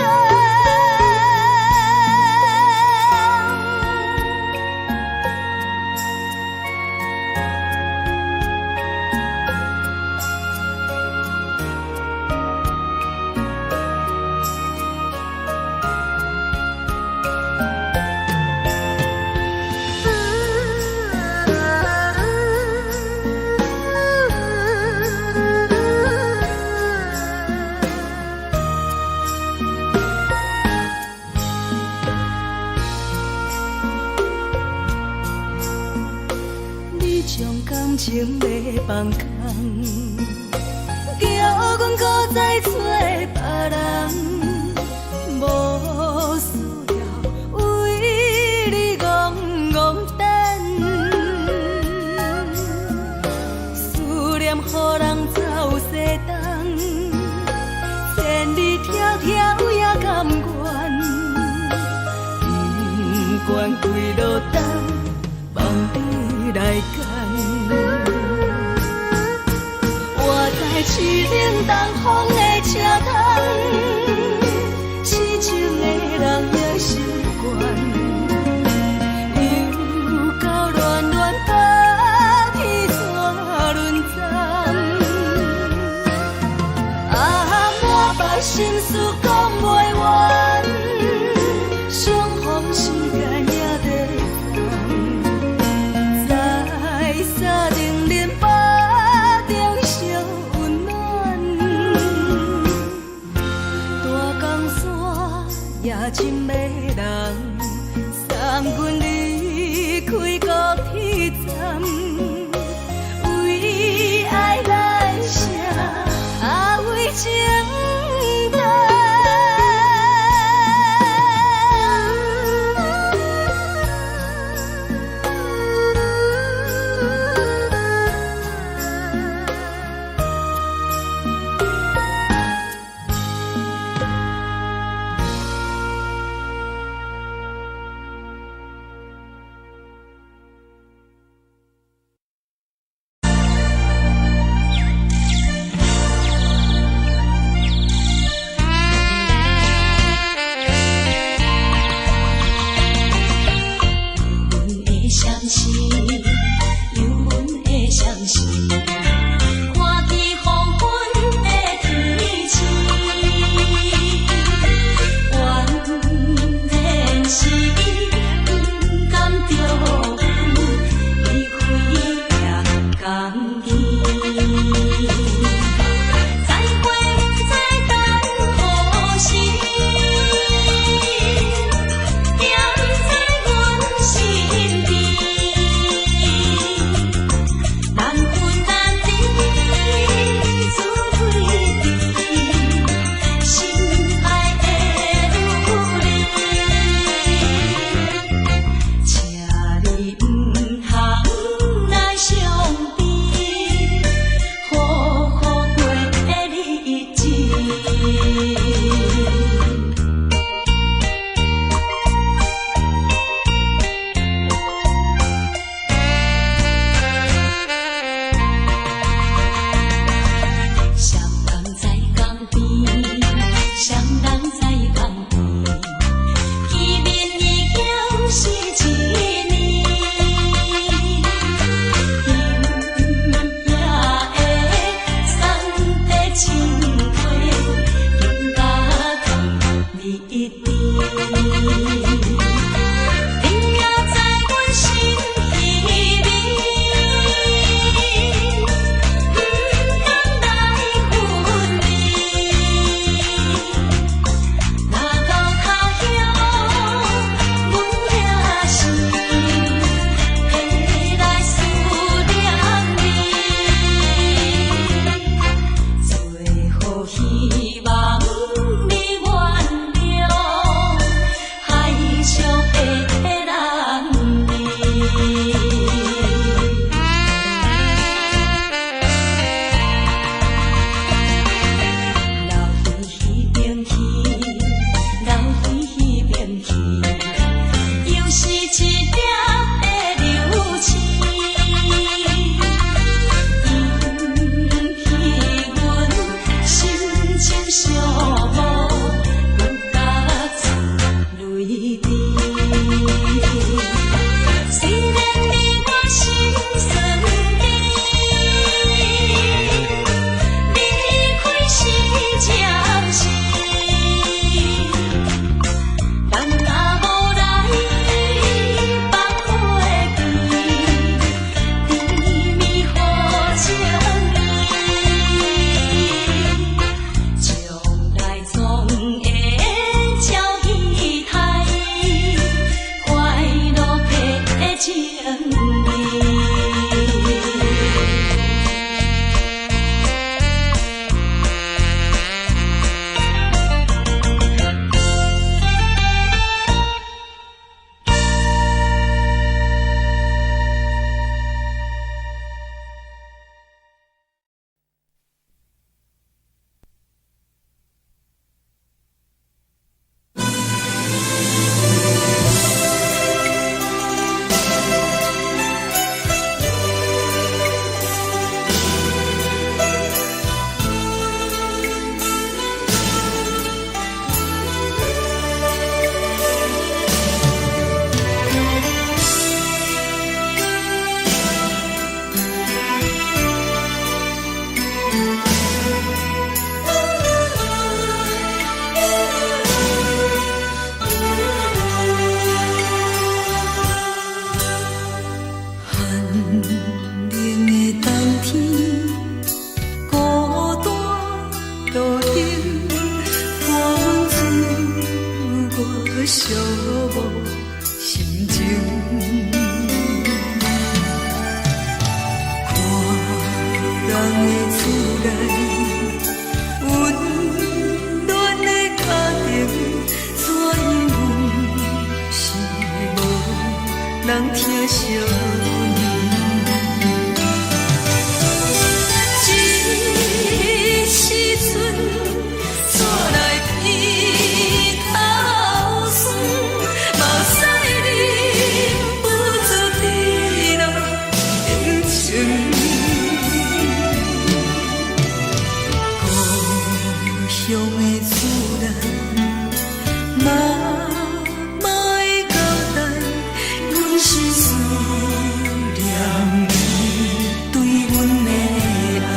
你將感情欲放空，叫阮閣再找別人，無需要為你戇戇等，思念予人走西東，千里迢迢也甘願，不管幾落冬，望你來牽。我在凄冷東風的車窗，痴情的人也習慣，又到戀戀北天山輪站，啊，滿腹心事講袂完，相逢時間也短暫，在三重林腹中相溫暖，大江山也真迷人，送阮離開高鐵站，為愛來寫，啊為情等。無心情。看人的厝內，溫暖的家庭，怎樣阮是無人疼惜阮。這時陣，煞來鼻頭酸，目屎忍不住滴落眼睛。故鄉的厝內，媽媽的交代，阮是思念你對阮的愛。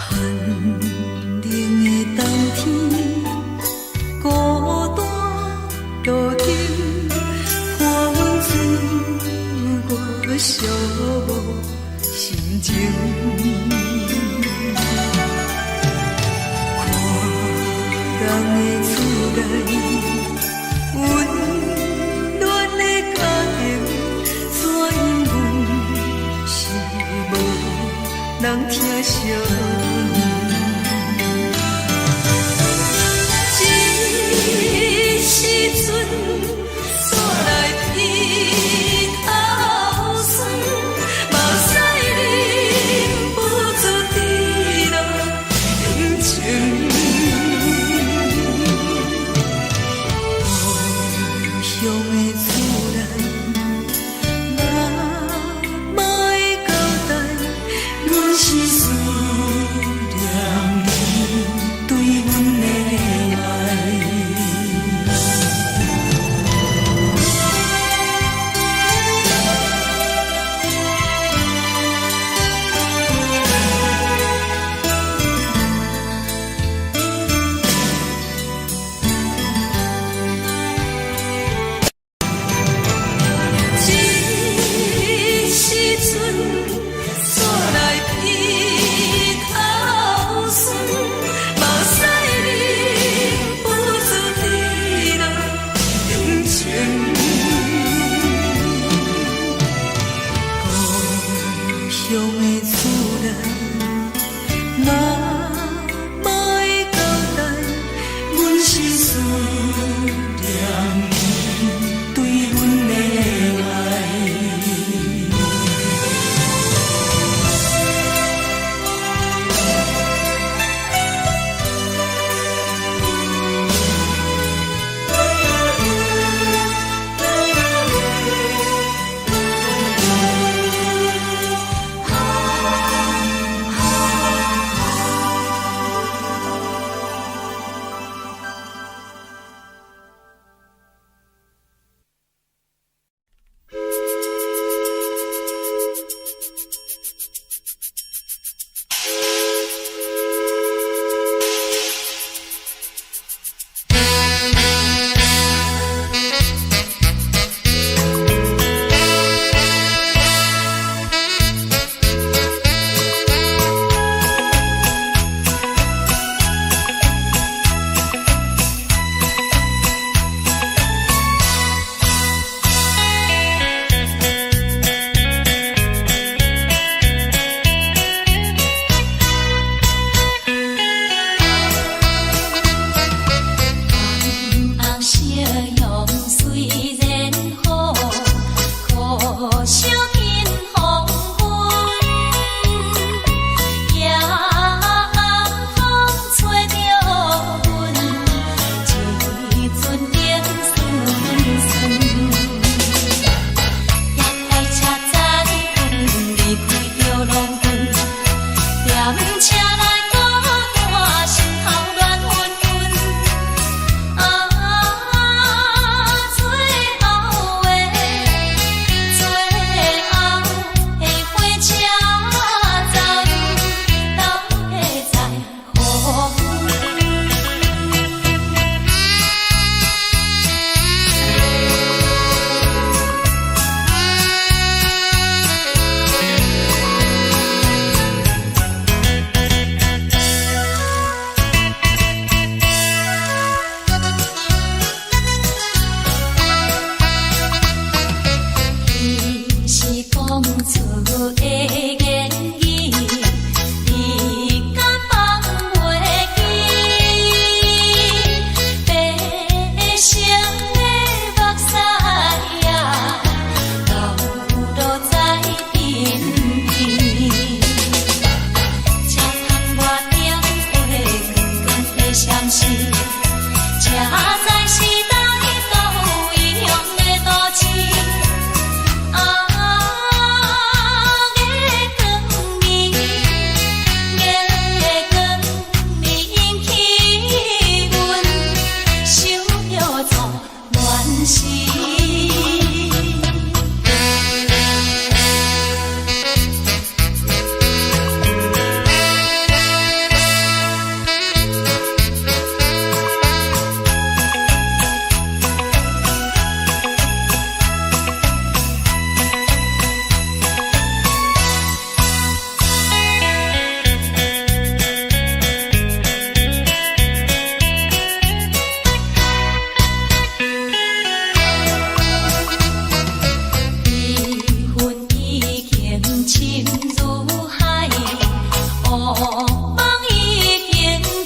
寒冷的冬天，孤單路燈，看阮自我寂無心情。看人的厝內，溫暖的家庭，怎樣阮是無人疼惜阮。這時陣，煞來鼻頭酸，目屎忍不住滴落眼睛。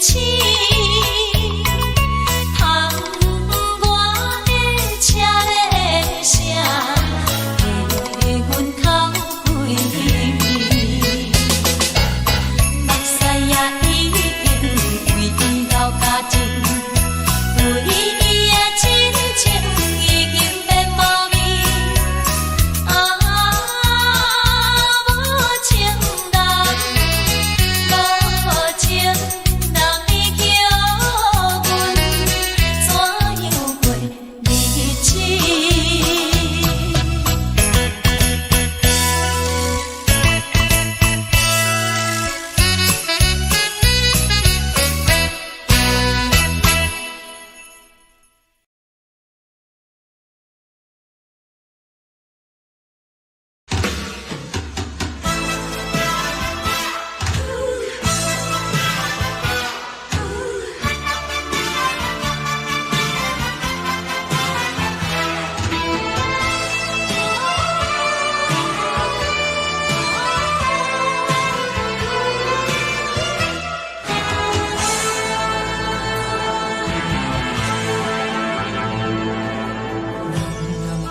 子，窗外的車的聲，替阮哭規暝。目屎也已經為伊流乾淨，為伊的真情已經變無味。啊，無情人，無情人，你叫阮怎樣過日子？人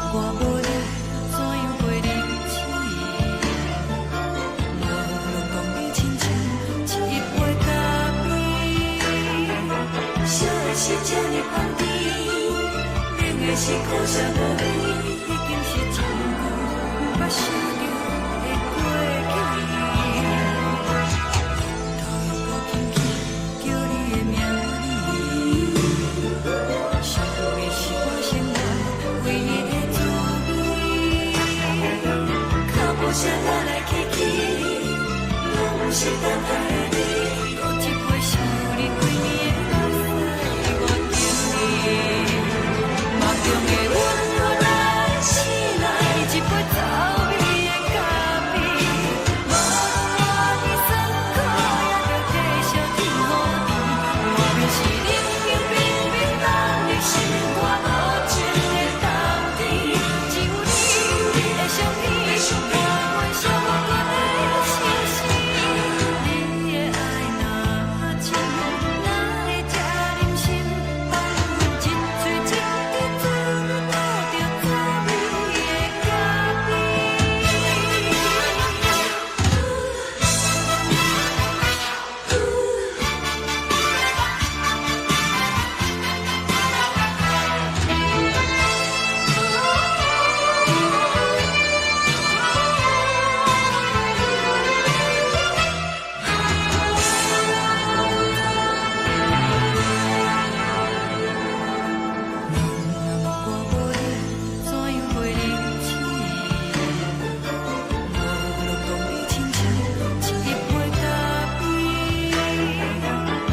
若无你，怎樣過日子？無論講你親像一杯咖啡，燒的是這呢香甜，冷的是苦澀無味，已經是真久毋捌想著的過去。頭又閣輕輕叫你的名字，想的是我生活唯一的滋味。腳步聲來來去去，攏毋是等待的你。閣一杯想你規暝的目屎，我敬你。夢中的阮來醒來，一杯走味的咖啡。無論偌尼酸苦，也著繼續天雨甜。莫非是冷冰冰冰凍的心肝無情的冬天？只有你的相片，伴阮寂寞的相思。你的愛若真，哪會這忍心放阮一喙一滴做吐著滋味的咖啡？人若我無你，怎樣過日子？無論講你親像一杯咖啡，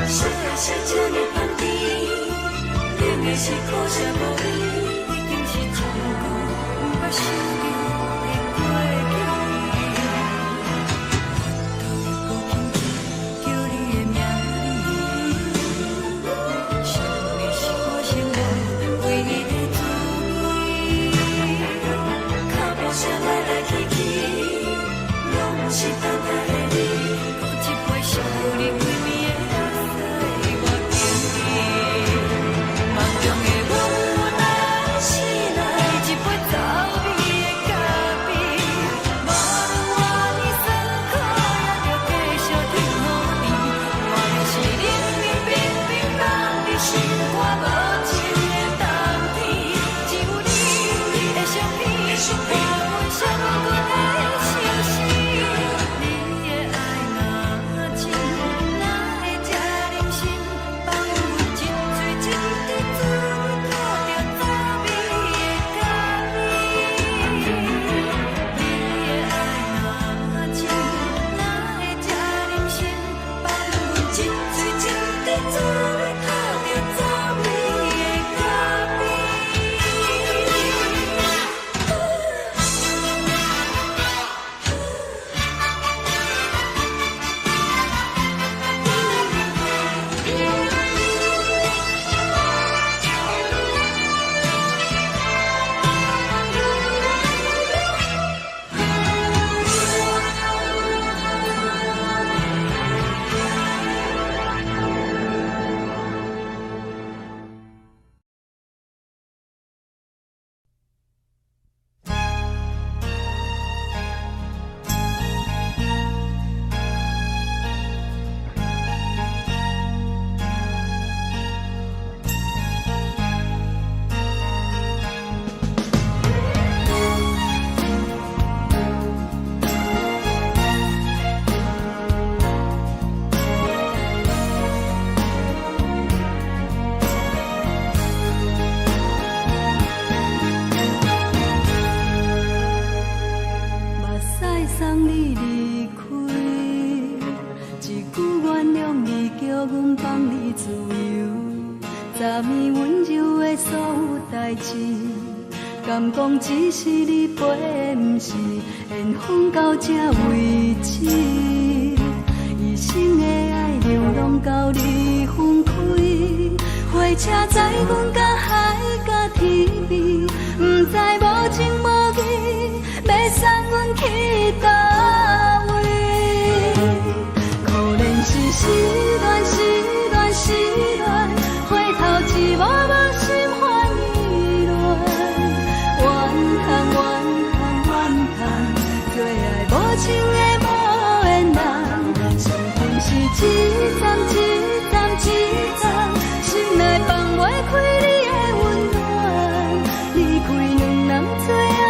燒的是這呢香甜，冷的是苦澀無味，已經是真久毋捌想著的過去。頭又閣輕輕叫你的名字，想的是我生活唯一的滋味。腳步聲來來去去，攏毋是等待的你。閣一杯想你規暝的目屎，我敬你。夢中的阮來醒來，一杯走味的咖啡。無論偌尼酸苦，也著繼續天雨甜。莫非是冷冰冰冰凍的心肝無情的冬天？只有你的相片，伴阮寂寞的相思。你的愛若真，哪會這忍心放阮一喙一滴做吐著滋味的咖啡？你的愛若真，哪會這忍心放阮一喙一滴做吐著滋味的咖啡？原諒你，叫阮放你自由。昨暝溫柔的所有代誌，敢講只是你陪，毋是緣分到這為止。一生的愛流浪到你分開，火車載阮到海角天邊，毋知無情無義，欲送阮去佗位。可憐是失戀，失戀，失戀，回頭一幕幕心煩意亂。怨嘆怨嘆怨嘆，做愛無情的無緣人，傷痕是一站一站一站，心內放袂開你的溫暖。離開兩人最後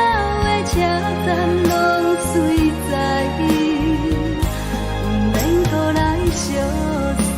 的車站，攏隨在意，毋免閣來相送。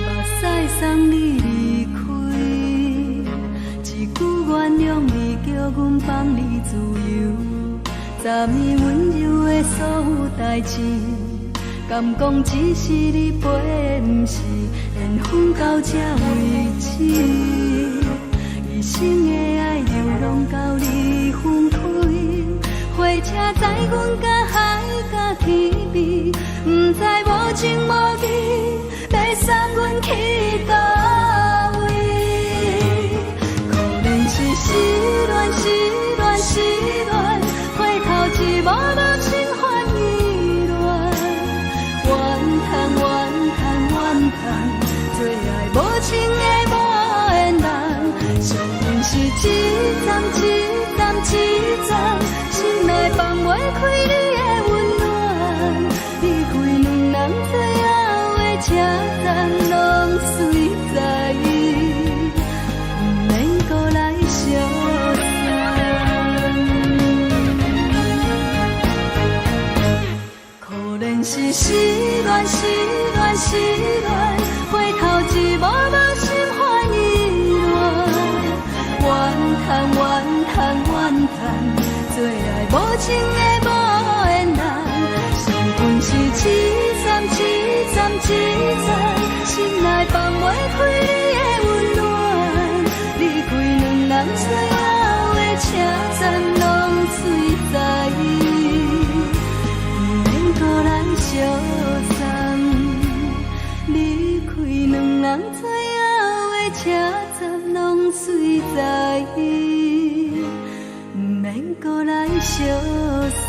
目屎送你離開，一句原諒你，叫阮放你自由。昨暝溫柔的所有代誌，敢講只是你陪，毋是緣分到這為止。一生的愛流浪到你分開，火車載阮到海角天邊，毋知無情無義，欲送阮去佗位。可憐是失戀，失戀，失戀，回頭一幕幕心煩意亂。怨嘆怨嘆怨嘆，做愛無情的無緣人，傷痕是一站一站一站，心內放袂開你的溫暖。離開兩人最後的車站，攏隨在意，毋免閣來相送。可憐是失戀，失戀，失戀，回頭一幕幕心煩意亂。怨嘆怨嘆怨嘆，做愛無情的無緣人，傷痕是一站一站一站，心內放袂開你的溫暖。離開兩人最後的車站，攏隨在意，毋免閣來相送。離開兩人最後的車站，攏隨在意，毋免閣來相送。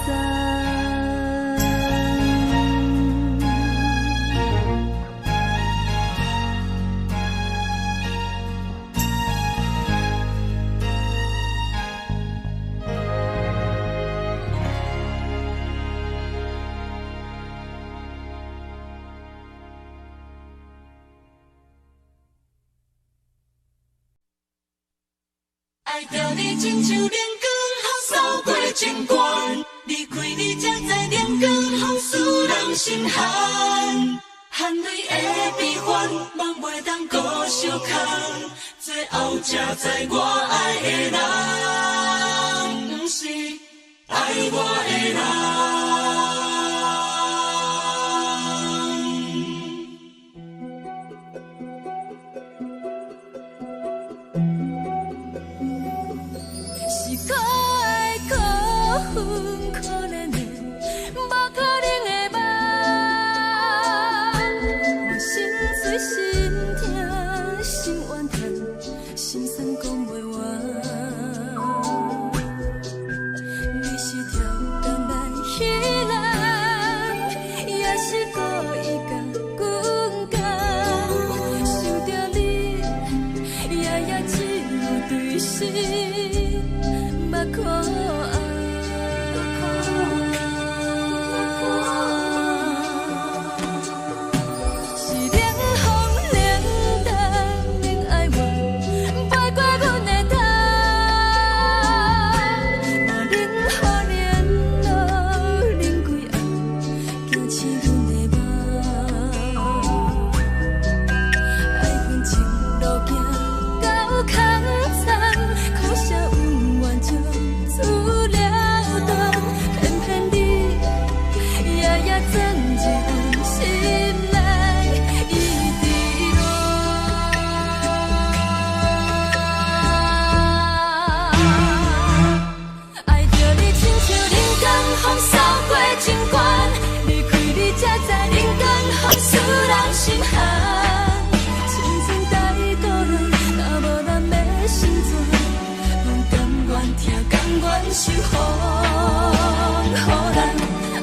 愛著你親像冷光予掃過情關，離開你才知冷光予使人心寒，汗淚的悲歡，夢袂當閣相空，最後才知我愛的人，毋是愛我的人。是可愛可恨可憐的，無可能的夢。我心碎心痛心怨嘆，心酸講袂完。你是跳动来彼人，入阮心內，一直熱。愛著你親像人間風掃過情關，離開你才知人間風使人心寒。青春太孤單，若無咱欲成全，阮甘願疼，甘願受風雨人。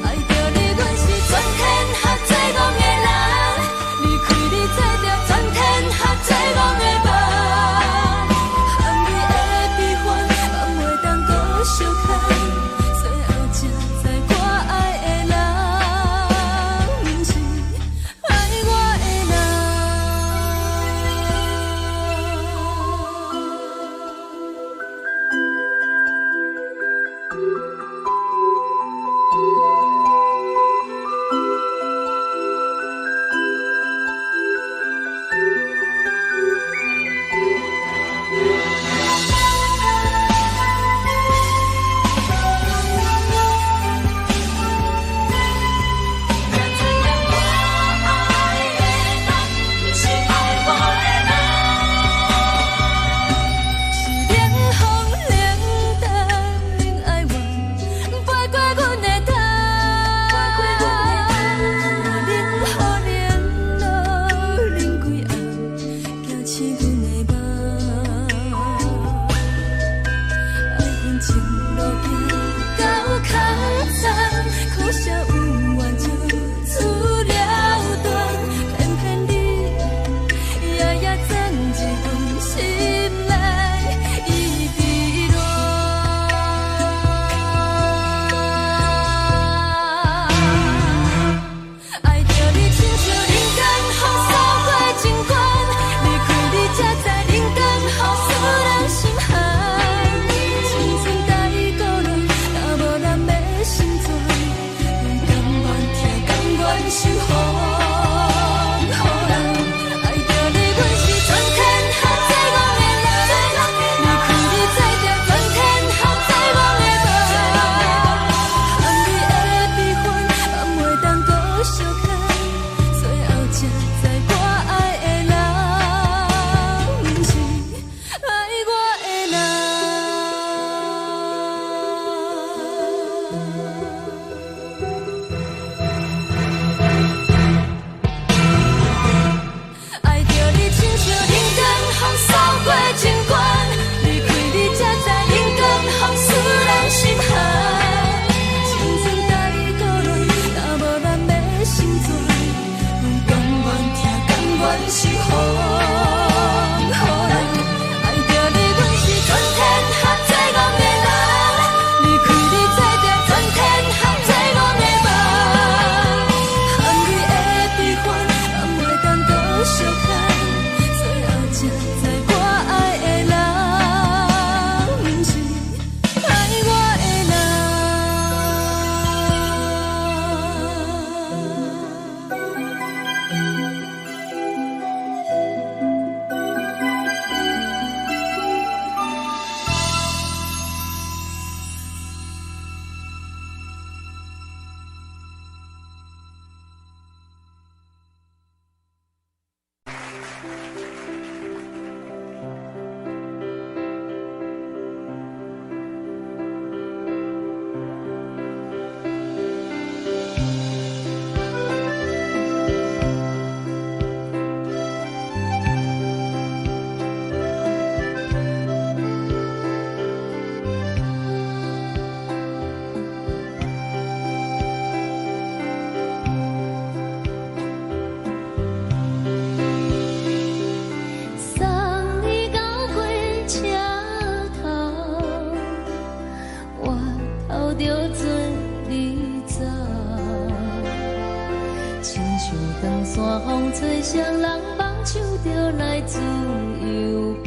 愛著你，阮是全天下最戇的人，離開你做著全天下最戇的夢。含淚的悲歡，放袂當閣相牽，最後才知我愛的人，毋是愛我的人。才知影我愛的人，毋是愛我的人。是冷風冷淡，恁愛我，飛過阮的頭。我冷雨冷露冷幾暗，驚醒阮的夢。愛恨情路行到空残，可惜有緣就此了斷，偏偏你夜夜鑽入阮心內，一直熱。愛著你親像人間風掃過情關，離開你才知人間風使人心寒。青春太孤單，若無咱欲成全，阮甘願疼，甘願受風雨人。愛著你，阮是全天下最戇的人，離開你做著全天下最戇的夢。含淚的悲歡，放袂當閣相牽，最後才知我愛的人，毋是愛我的人。愛著你親像人間風掃過情關，離開你才知人間風使人心寒。青春太孤單，若無咱欲成全，阮甘願疼，甘願受風雨人。愛著你，阮是全天下最戇的人，離開你做著全天下最戇的夢。含淚的悲歡，放袂當閣相牽，最後才知我愛的人，毋是愛我的人。送你到火車頭，我頭著准你走。親像長山風吹，誰人放手就來自由飛。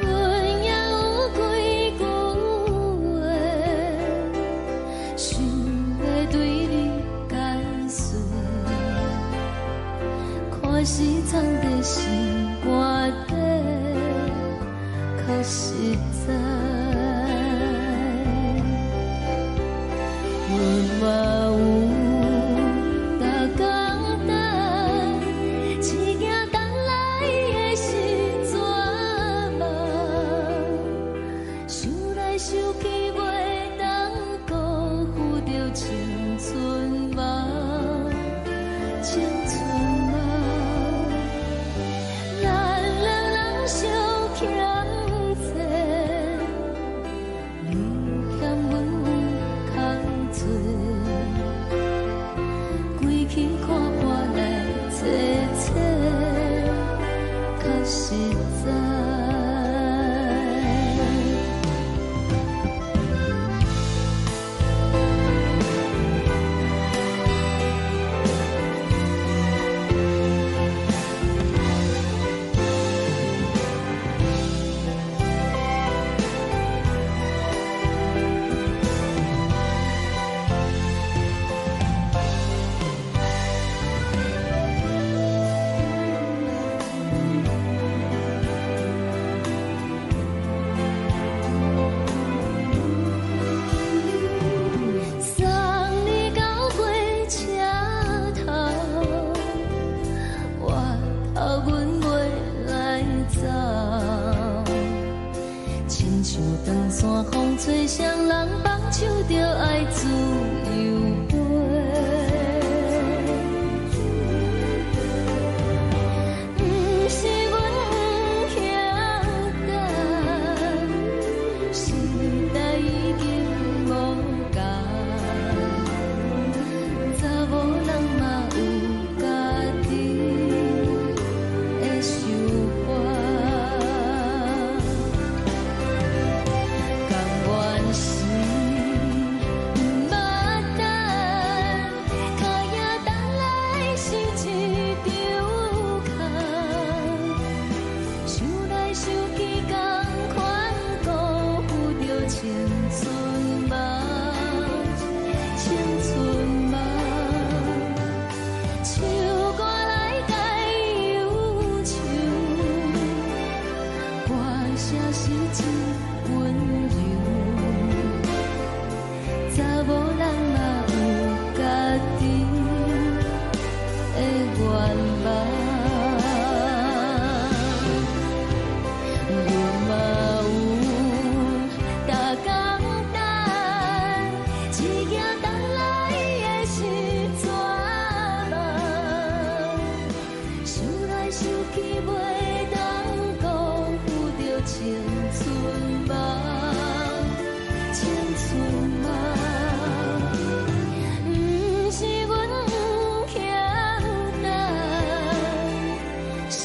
阮也有幾句話，想欲對你解說，看是藏佇心肝底，較實在。找啥人放手，就愛自由飛。毋是阮不曉等，時代已經無仝，查某人嘛有家己的想法。甘願是毋捌等，跤影等來是一場空。想來想去，仝款辜負著青春夢，青春夢。唱歌來解憂愁，歌聲是真溫柔。查某人嘛有家己的願望，阮嘛有逐工等，只惊等來的是绝望。想來想去，袂當辜負著青春夢，青春夢。毋是阮不曉等，時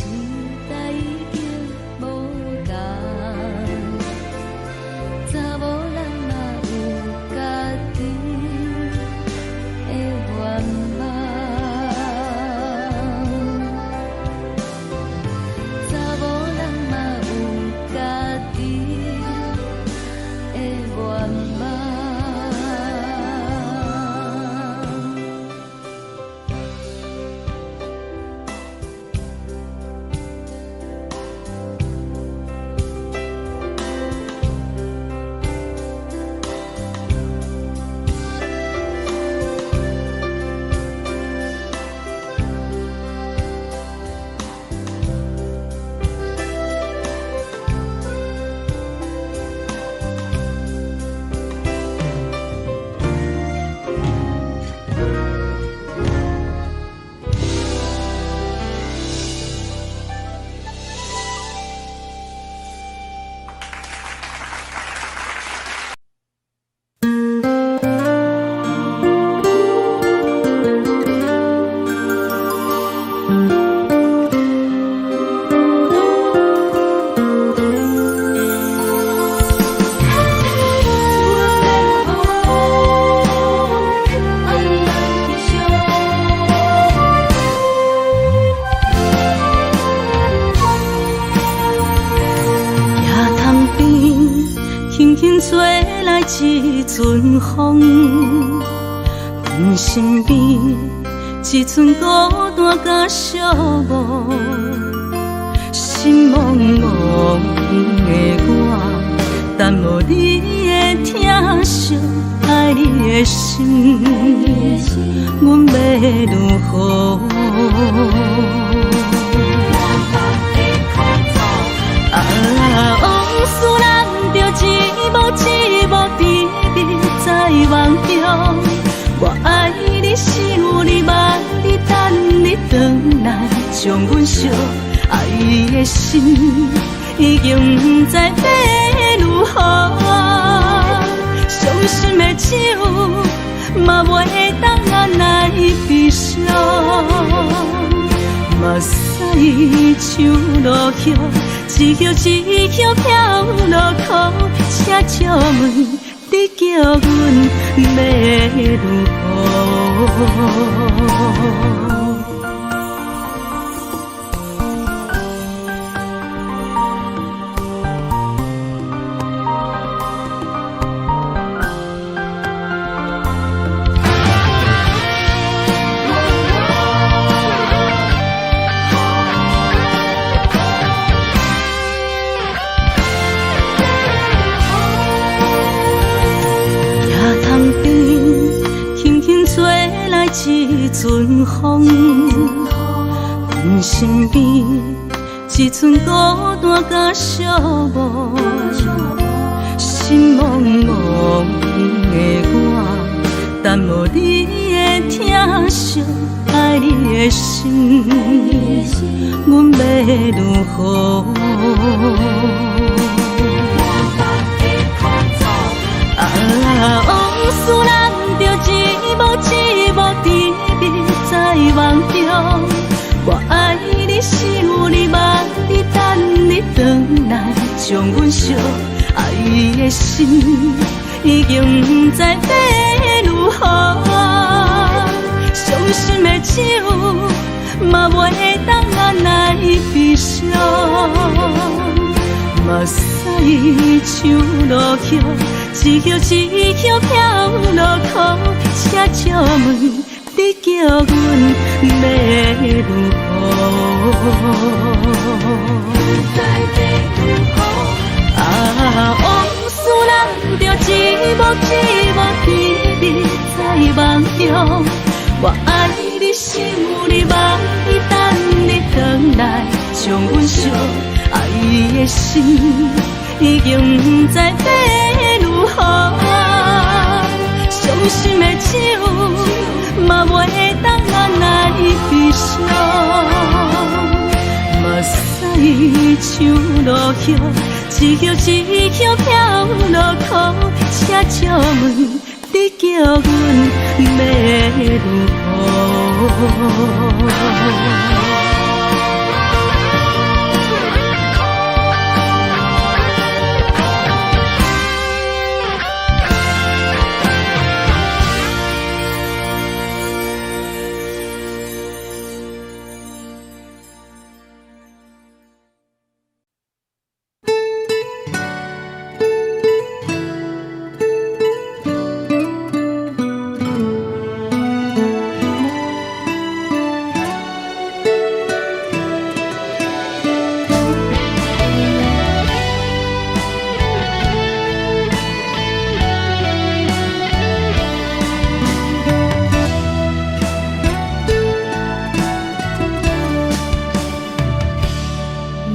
代已經無仝，查某人嘛有家己的願望，查某人嘛有家己的願望。野潭邊，輕輕吹來一陣風，阮身邊一陣孤單佮寂寞，心茫茫的我，等無你的疼惜，愛你的心，阮欲如何？啊，往事咱著一幕一幕甜蜜在夢中。我愛你，想你，望你，等你轉來，將阮惜。愛的心已經不知欲如何，傷心的酒嘛袂當按捺悲傷。目屎像落雨，一葉一葉飄落空，請借問你叫阮欲如何？野潭邊，輕輕吹來一陣風，阮身邊一陣孤單佮寂寞，心心茫茫的我，等无你的疼惜，愛你的心，阮欲如何？啊，往事難著一幕一幕甜蜜在夢中。我愛你，想你，望你，等你轉來，將阮惜愛的心已經毋知欲如何。傷心的酒嘛袂當來悲傷，目屎像落雨，一葉一葉飄落苦，請借問你叫阮欲如何？啊，往事難著一幕一幕甜蜜在夢中。我愛你，想你，望你，等你轉來，將阮惜愛的心已經毋知欲如何。傷心的酒嘛袂當來悲傷，目屎像落雨，一葉一葉飄落苦，請借問你叫阮欲如何？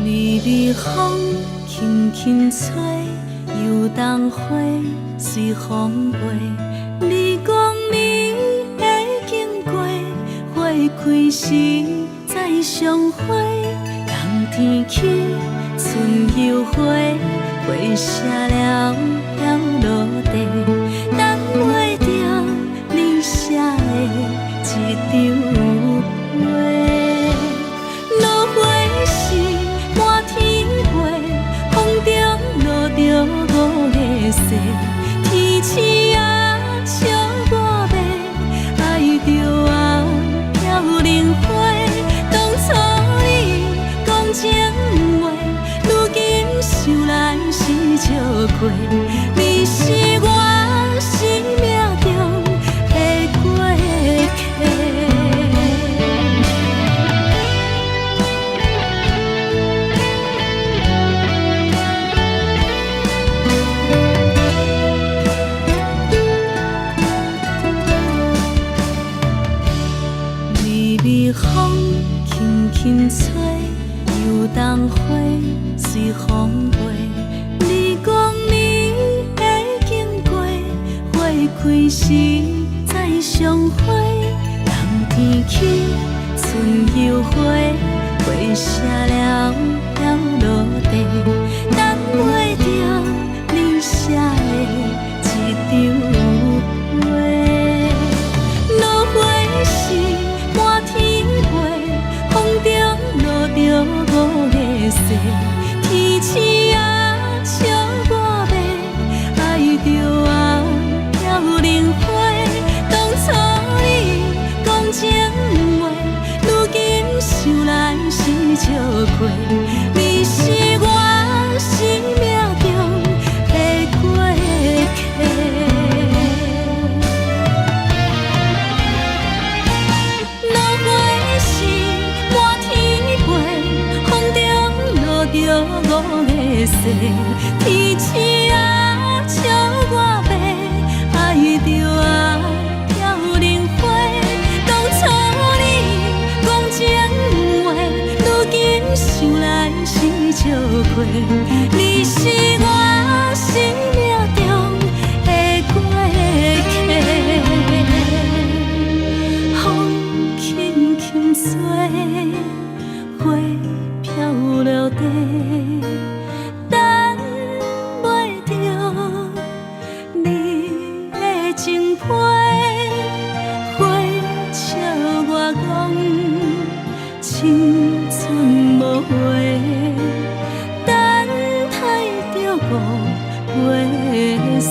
微微風輕輕吹，油桐花隨風飛。你講你會經過，花開時再相會。冬天起，春又回，花謝了飄落地，等袂著你寫的這張批。落花時滿天飛，風中落著五个誓，天星啊笑我欲，愛著啊飄零花。當初你講情話，如今想來是笑話，你是我生命中的過客。微微風輕輕吹，油桐花隨風飛。你講你會經過，花開時再相會。冬天起，春又回，花謝了飄落地，等袂著你寫的這張批。落花時滿天飛，風中落著五个誓，天星啊笑我欲，愛著啊飄零花。當初你講情話，如今想來是笑話，你是我生命中的過客。落花時滿天飛，風中落著五个誓，天星啊笑我欲，愛著啊飄零花。當初你講情話，如今想來是笑話，你是我生命中情批，花笑我讲青春無回，等待著五月雪。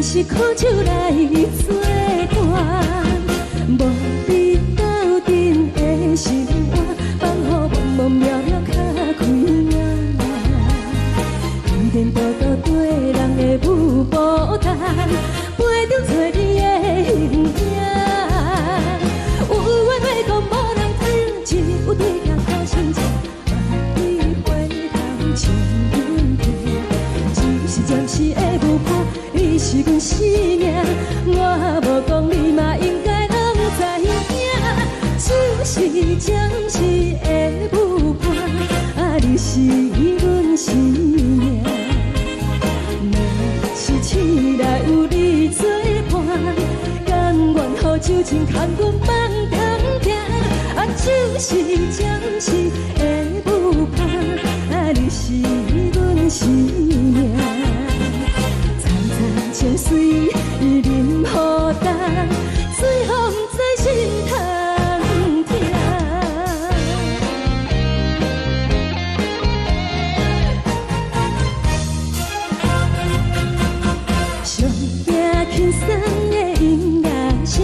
是苦酒來做伴，無比鬥陣的生活，放予茫茫渺渺較開眼。天天多多對人的舞步单，陪著找你的形影。有缘话讲無人聽，只有對鏡看心情，望你回頭穿阮天，只是暫時的舞伴，伊是阮生命，我無講你嘛應該攏知影，只是暫時的舞伴，啊，你你是阮生命。若是醒來有你作伴，甘願予酒精牽阮放中行。啊，酒是暫時的舞伴，啊，你是阮生命。層層情水啉予乾，醉予毋知心通疼。上驚輕鬆的音樂聲，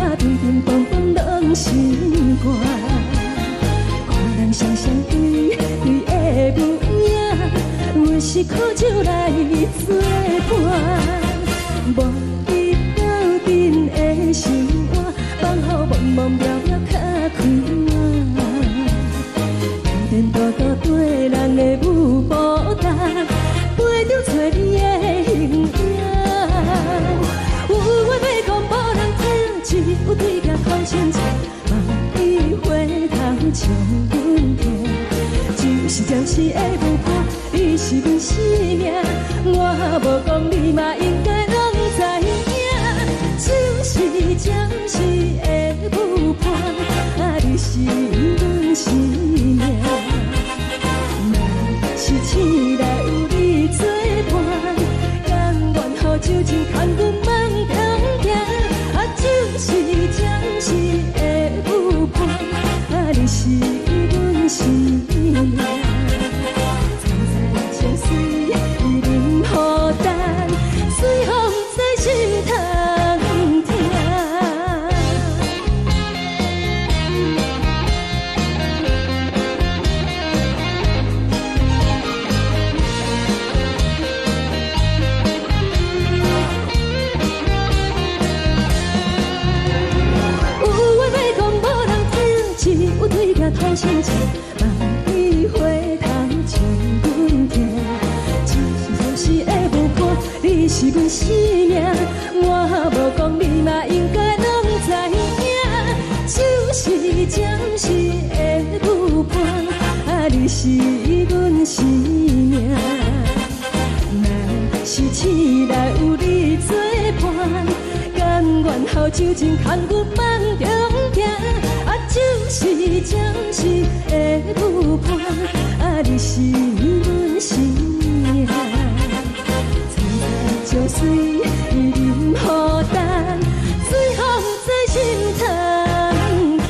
啊，乒乒乓乓攏心肝。看人雙雙對對的舞影，阮是苦酒來作伴。無你鬥陣的生活，放予茫茫渺渺較開朗。天天多多缀人的舞步重，飞著找你的形影。有話欲講無人聽，只有對鏡講親像，望你回頭笑阮聽。就是暫時的舞伴，你是阮生命，我無講你嘛應該攏知影。就是暫時的舞伴，啊，你是阮生命。若是醒來有你作伴，甘願予酒精牽阮放中行。啊，就是暫時的舞伴，啊，你是阮生命。層層情水啉予乾，醉予毋知心通疼。有話欲講無人聽，只有對鏡吐親像，望你回頭笑阮聽。就是暫時的舞伴，你是阮生命，我無講你嘛應該攏知影。就是暫時的舞伴，啊，你是阮生命。若是醒來有你作伴，甘願予酒精牽阮放中行。啊，就是暫時的舞伴，啊，你是阮生命。層層情水啉予乾，醉予毋知心通疼。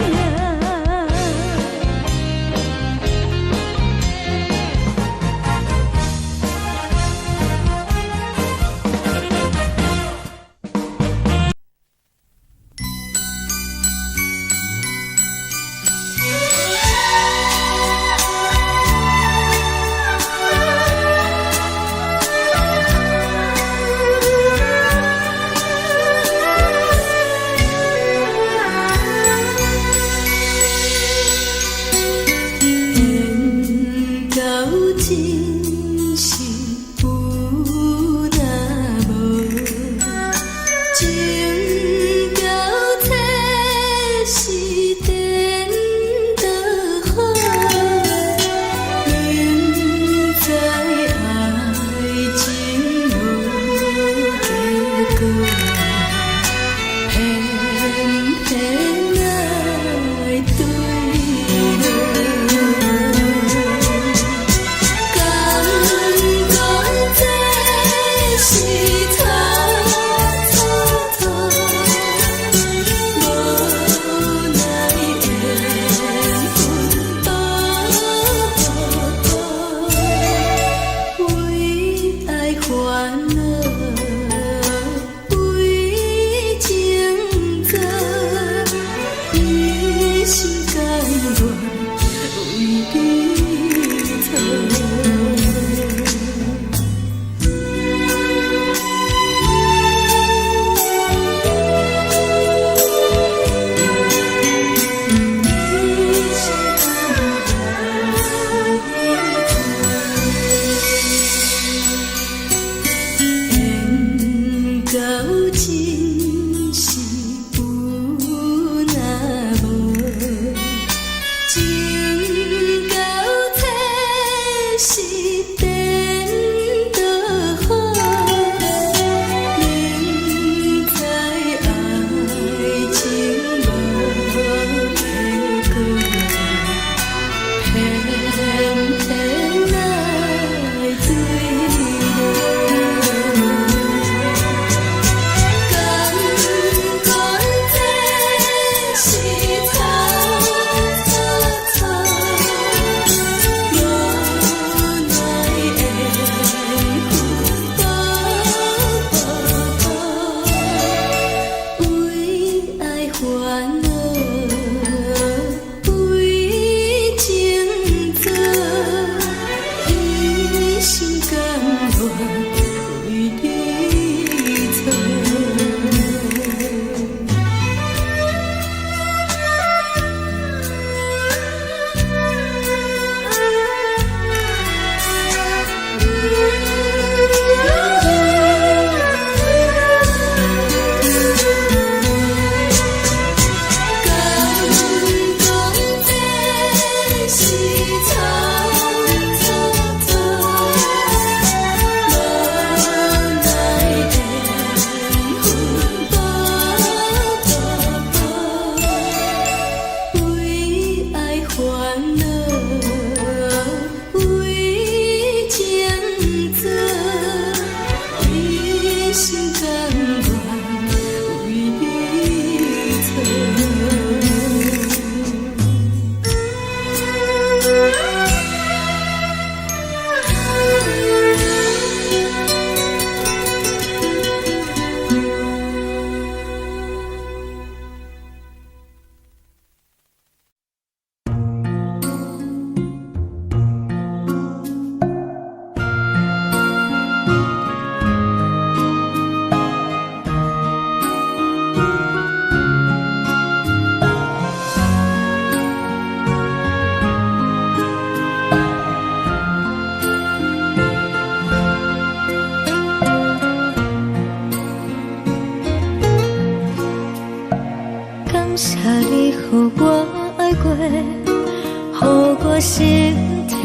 心疼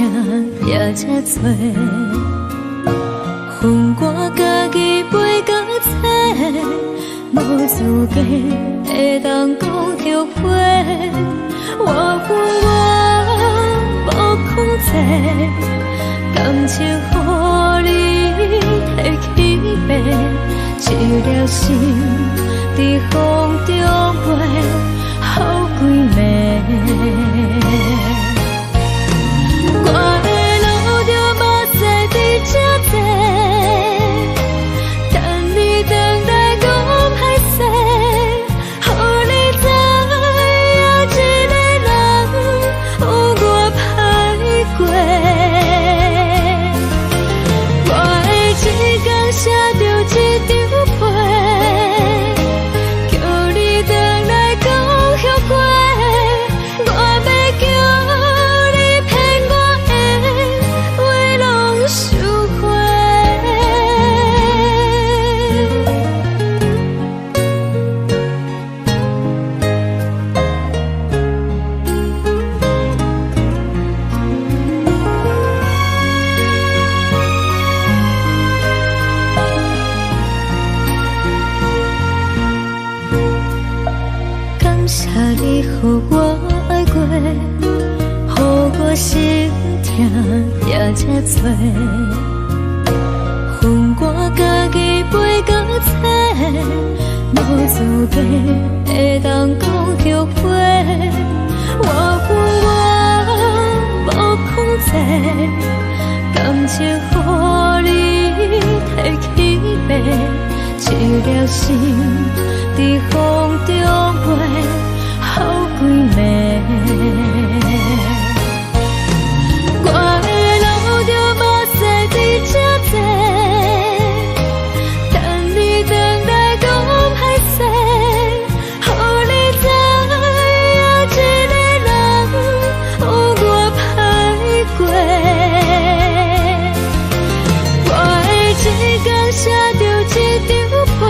也這濟。分我家己飛到找，無資格會當講後悔。我恨我無控制，感情予你提去爬，一粒心佇風中飛，予幾暝。我會流著目屎佇這坐，等你轉來講歹勢，予你知影一个人有偌歹過。我會一工寫著一張批，叫你轉來講後悔。我欲叫你騙我的話攏收回。感謝你予我愛過，予我心疼也這濟。分我家己飛到找，無資格會當講後悔。我恨我無控制，感情予你提去爬，一粒心佇風中飛，予幾暝。我會流著目屎佇這坐，等你轉來講歹勢，予你知影一個人有偌歹過。我會一工寫著一張批，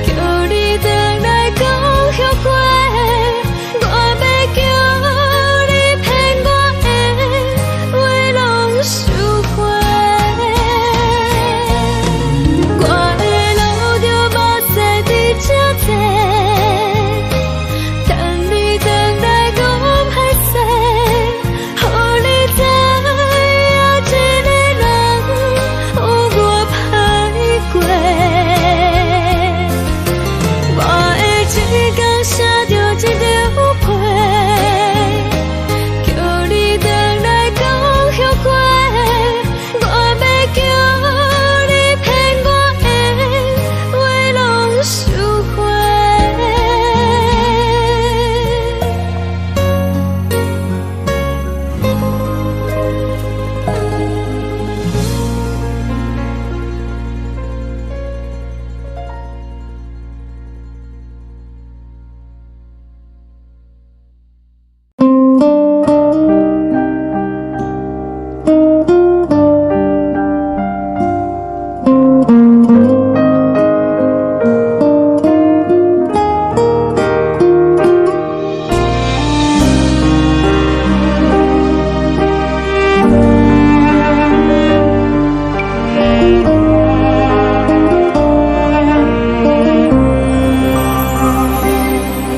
叫你轉來講後悔。我欲叫你騙我的話攏收回。我會流著目屎佇這坐，等你轉來講歹勢，予你知影一個人有偌歹過。我會一工寫著一張批，叫你轉來講後悔。我欲叫你騙我的話攏收回。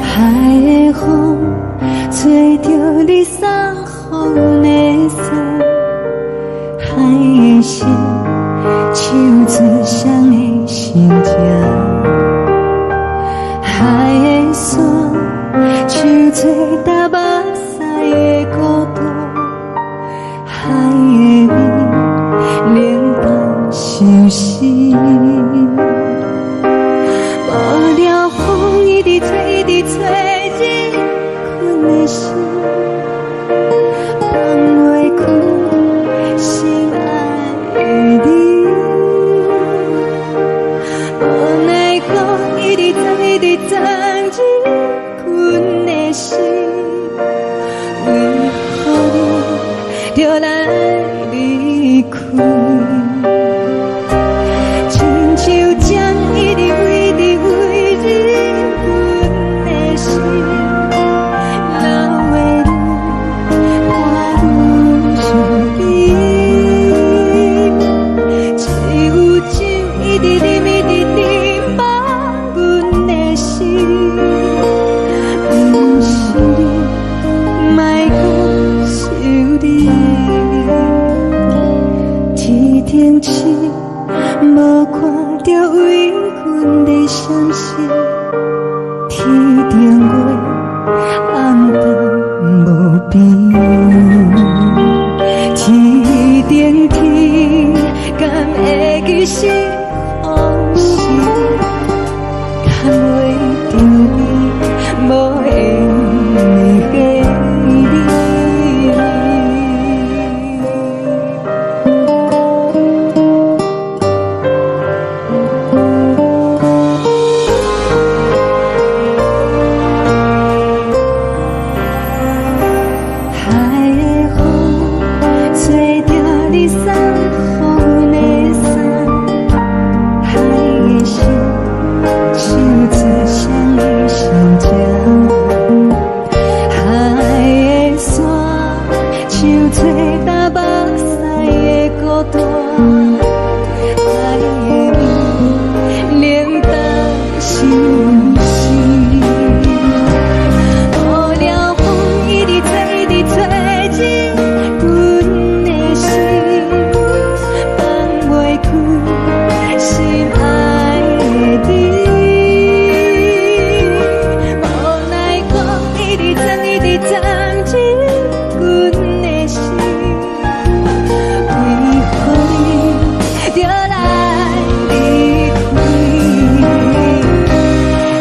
海的風吹著你送予的衫，海的心唱出誰的心情，海的山唱出踏目屎的孤獨，海的雨冷到相思。無聊風一直吹，一直吹，入困的心，放袂開心愛的你。無奈何一直藏，一直藏入困的心，為何你著來離開？親像針一直飛，一直飛入阮的心，流的淚。城市，無看著為阮的閃爍，天頂月暗淡無邊，天頂天敢會記是予是，牽袂著你，無緣的你。海的風吹著你送予阮的衫，海的心唱出誰的心情，海的山唱出東北西的孤單，海的味冷淡相思。無聊風一直吹，一直吹入阮的心，放袂開心愛的你。無奈風一直鑽，一直鑽入阮的心，為何你著來離開？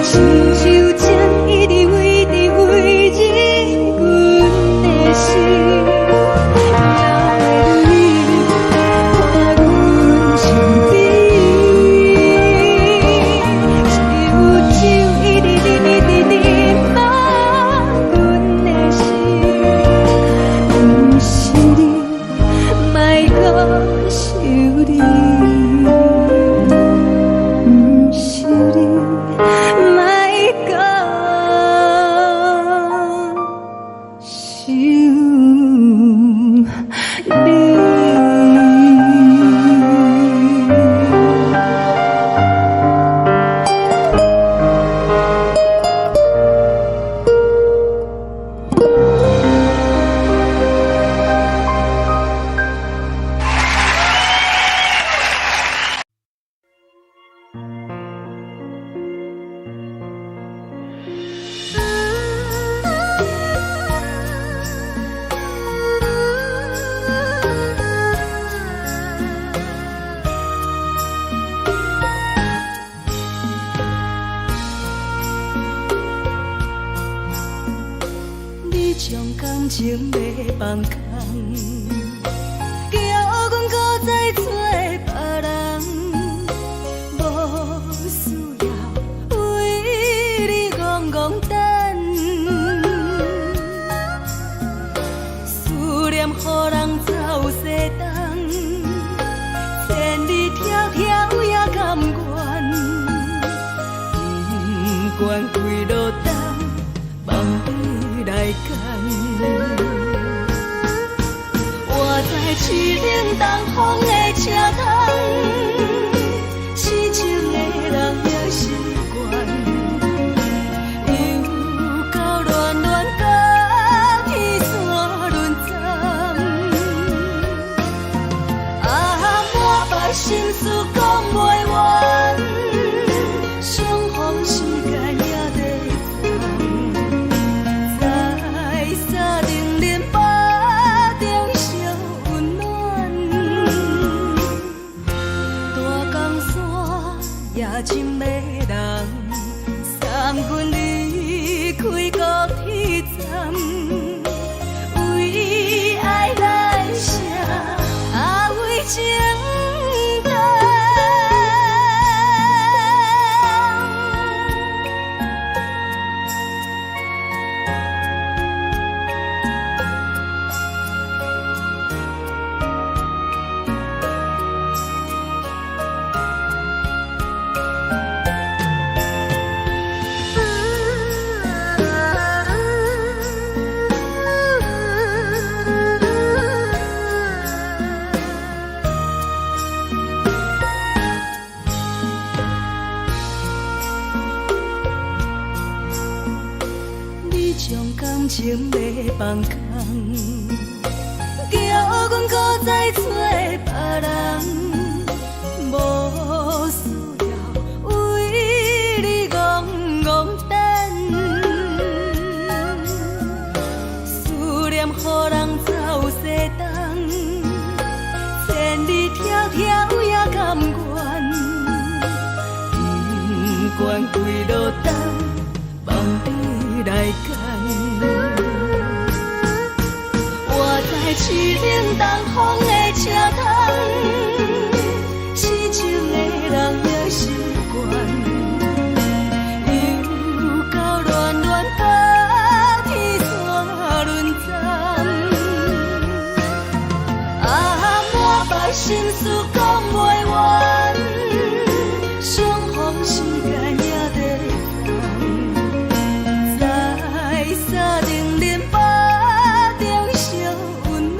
親像情一直飛，一直飛入阮的心，留你伴阮身邊。只有酒一直啉，一直啉滿阮的心，毋是你，莫閣想你，毋是你，莫閣想你。你將感情欲放空，叫阮閣再找別人，無需要為你戇戇等，思念予人走西東，千里迢迢也甘願，不管幾落冬，望你來牽。我知凄冷東風的車窗，痴情的人也習慣，又到暖暖甲天山轮转，啊，满腹心事講袂完，相逢時間也短暫，在三重林腹中相溫暖，大江山也真迷人，送阮離開高鐵站，為愛來寫，啊為情等。你將感情欲放空，叫阮閣再找別人。跪落等，望你來牽。我知凄冷東風的車窗，痴情的人也習慣。又到暖暖冬天煞輪站，啊，滿腹心事講袂完，相逢時間也短暫，在三重恁腹中相溫暖。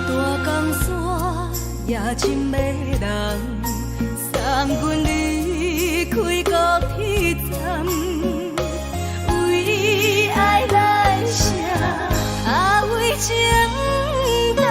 大江山也真迷人，送阮離開高鐵站，為愛來寫，啊為情等。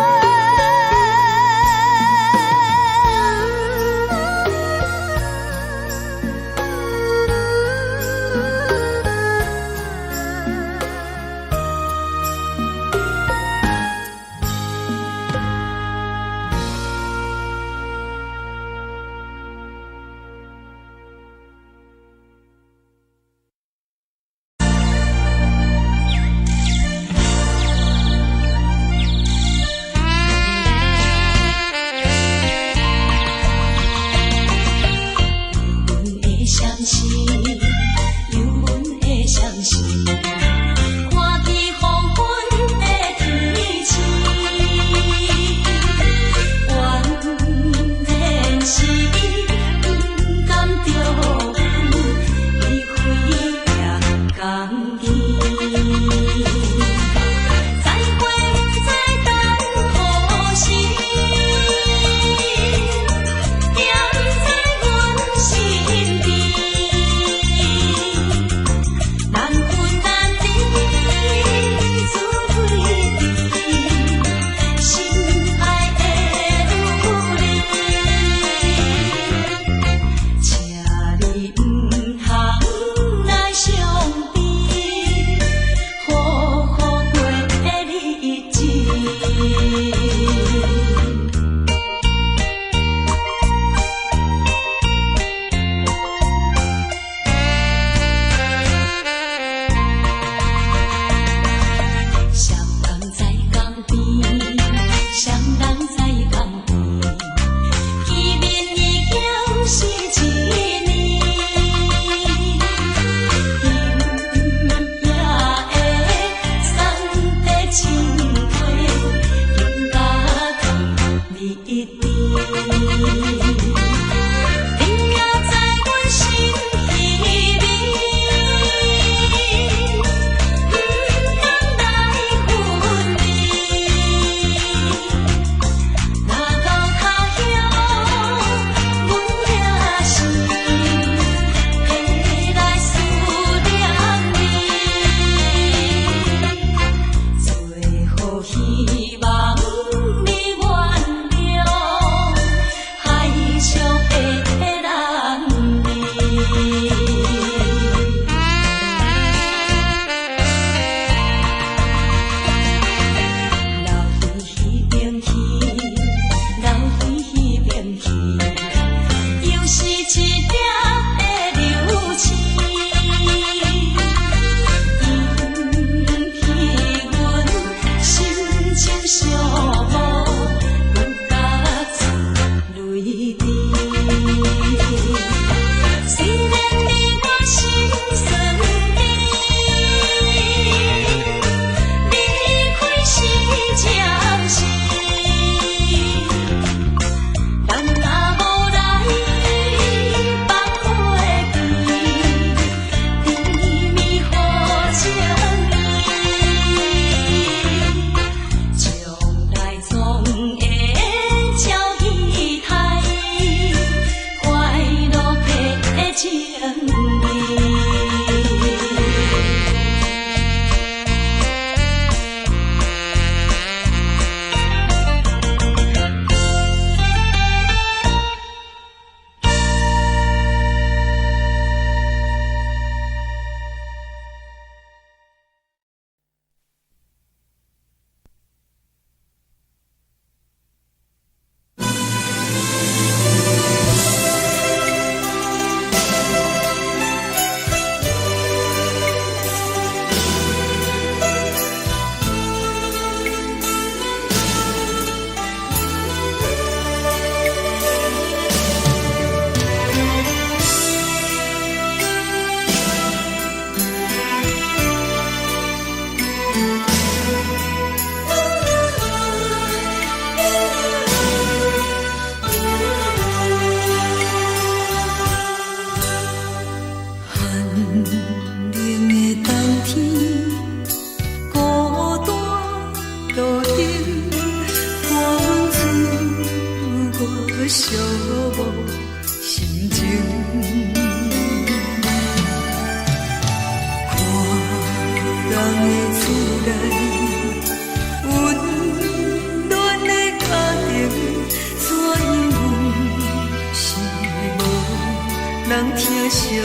人疼惜你。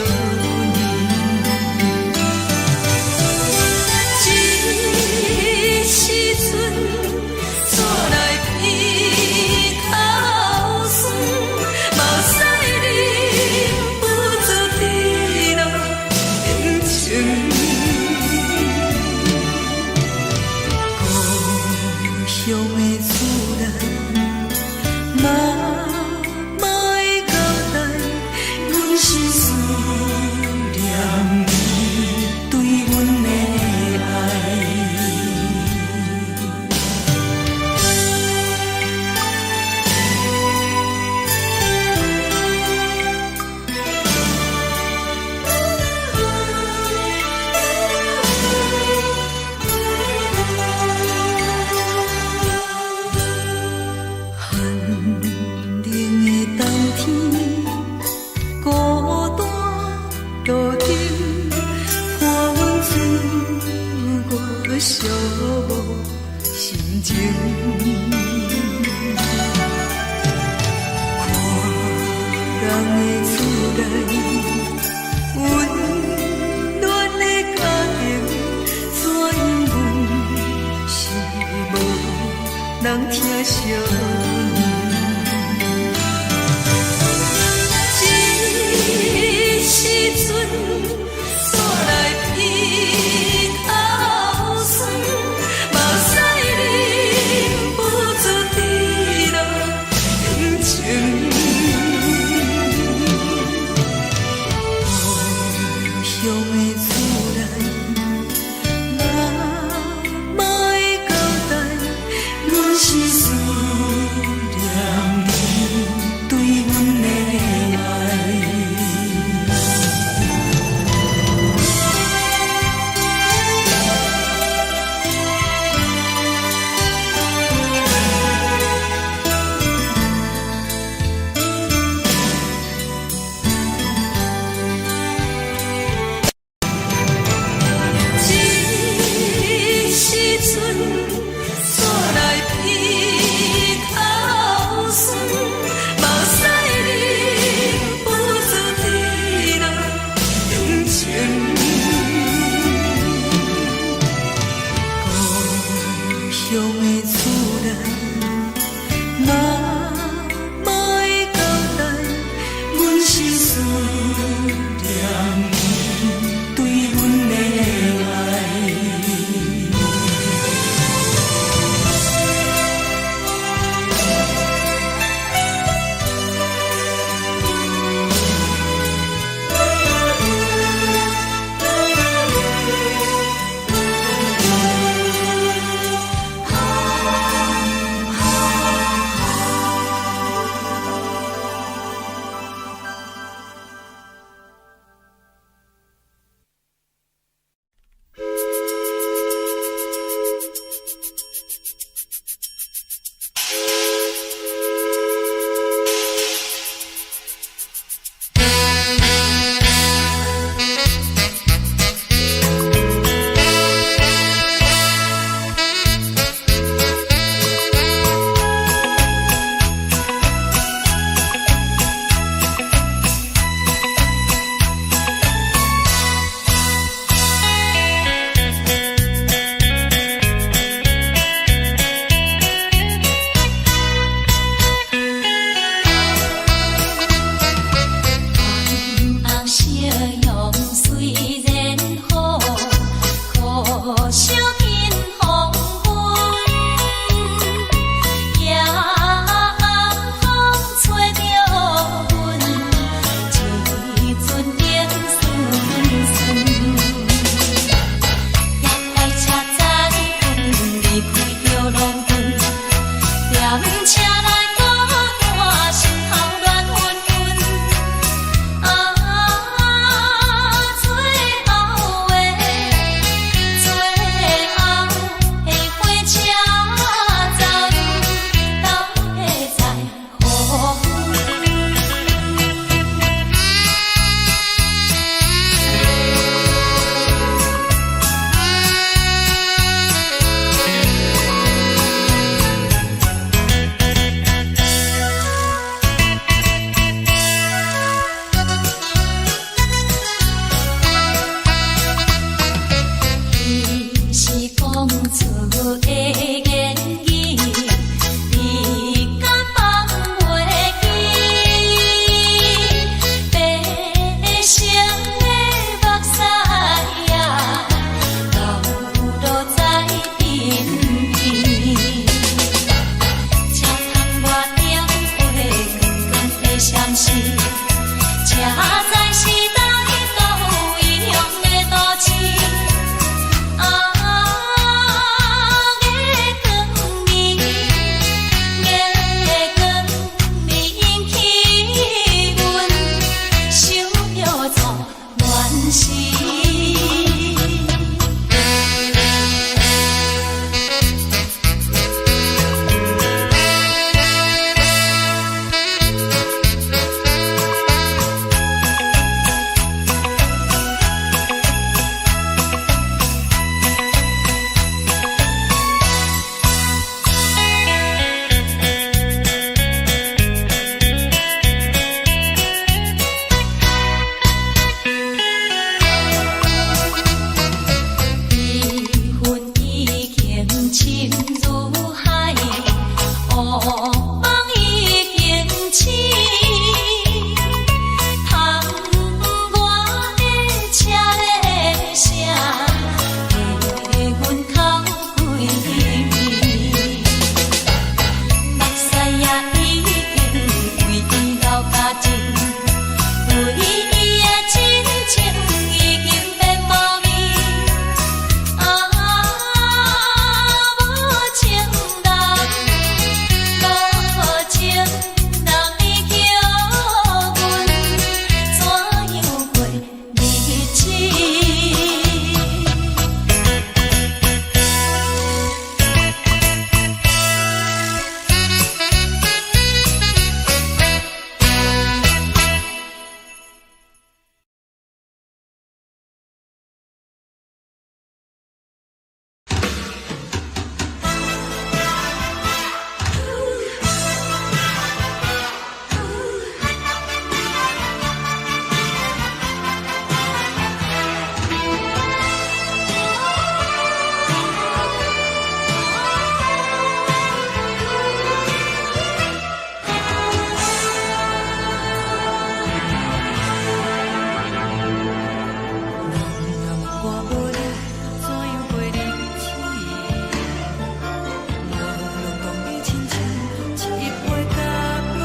这时阵，煞来鼻头酸，目屎忍不住滴落眼睛。故乡的厝内，妈妈的交代，阮是思念你對阮的愛。寒冷的冬天，孤單路燈，伴阮自我寂寞心情。看人的厝內，溫暖的家庭，怎樣阮是無人疼惜你。這時陣，煞來鼻頭酸，目屎忍不住滴落眼睛。故鄉的厝內，媽媽的交代，阮是思念你對阮的愛。這時陣，煞來鼻頭酸，目屎忍不住滴落眼睛。故鄉的厝內，媽媽的交代，阮是思念你對阮的愛。言語，你敢放袂記？白色的目屎啊，流落在鬢邊。才通我點花光光的相思，才知是來到異鄉的都市。啊，月光暝，月光暝引起阮想著做怨思。悲恨已經深如海，惡夢已經醒。窗外的車鈴聲，替阮哭規暝。目屎也已經為伊流乾淨，為伊的真情已經變無味。啊，無情人，無情人，你叫阮怎樣過日子？人若我無你，怎樣過日子？無論講你親像一杯咖啡，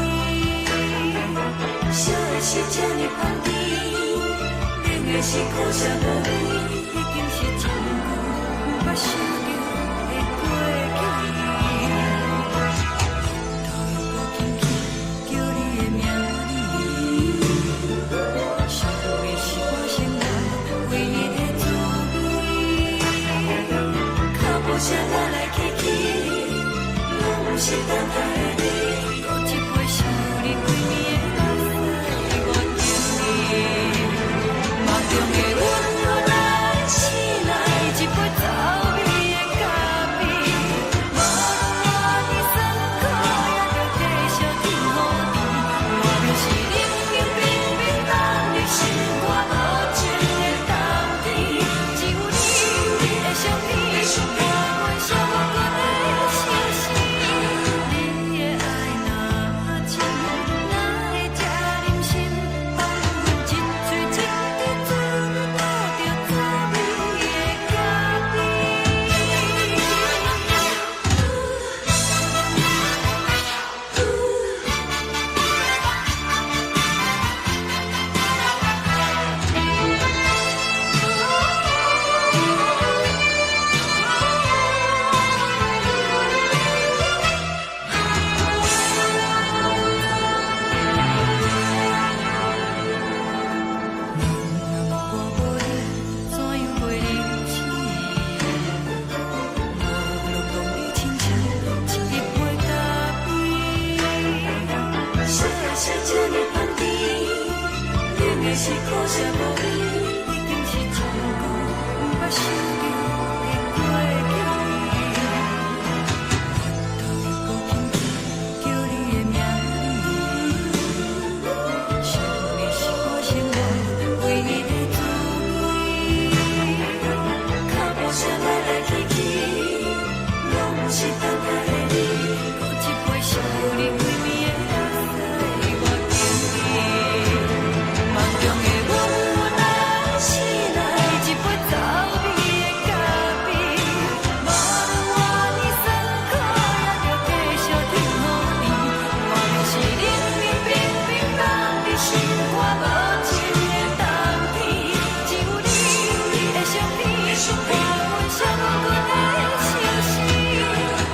燒的是這呢香甜，冷的是苦澀無味，已經是真久毋捌想著的過去。頭又閣輕輕叫你的名字，想的是我生活唯一的滋味。腳步聲來來去去，攏毋是等待的你。閣一杯想你規暝的目屎，我敬你。夢中的阮來醒來，一杯走味的咖啡。無論活佇酸苦，也著繼續天雨甜。我就是冷冷冰冰凍入心肝無情的冬天。只有你，你的相片，伴阮寂寞的相思。你的愛若真，哪會這忍心放阮一喙一滴做吐著滋味的咖啡？人若我無你，怎樣過日子？無論講你親像一杯咖啡，燒的是這呢香甜，冷的是苦澀無味，已經是真久毋捌想著的過去。頭又閣輕輕叫你的名字，想你是我生活唯一的滋味。腳步聲來來去去，攏毋是等待的你。閣一杯惜予你規暝的眼淚，我敬你。夢中的阮若醒來，一杯走味的咖啡，無論偌呢酸苦，也著繼續挺予你。我欲是冷冰冰冰凍佇心肝無情的冬天，只有你的相片，伴阮寂寞的相思。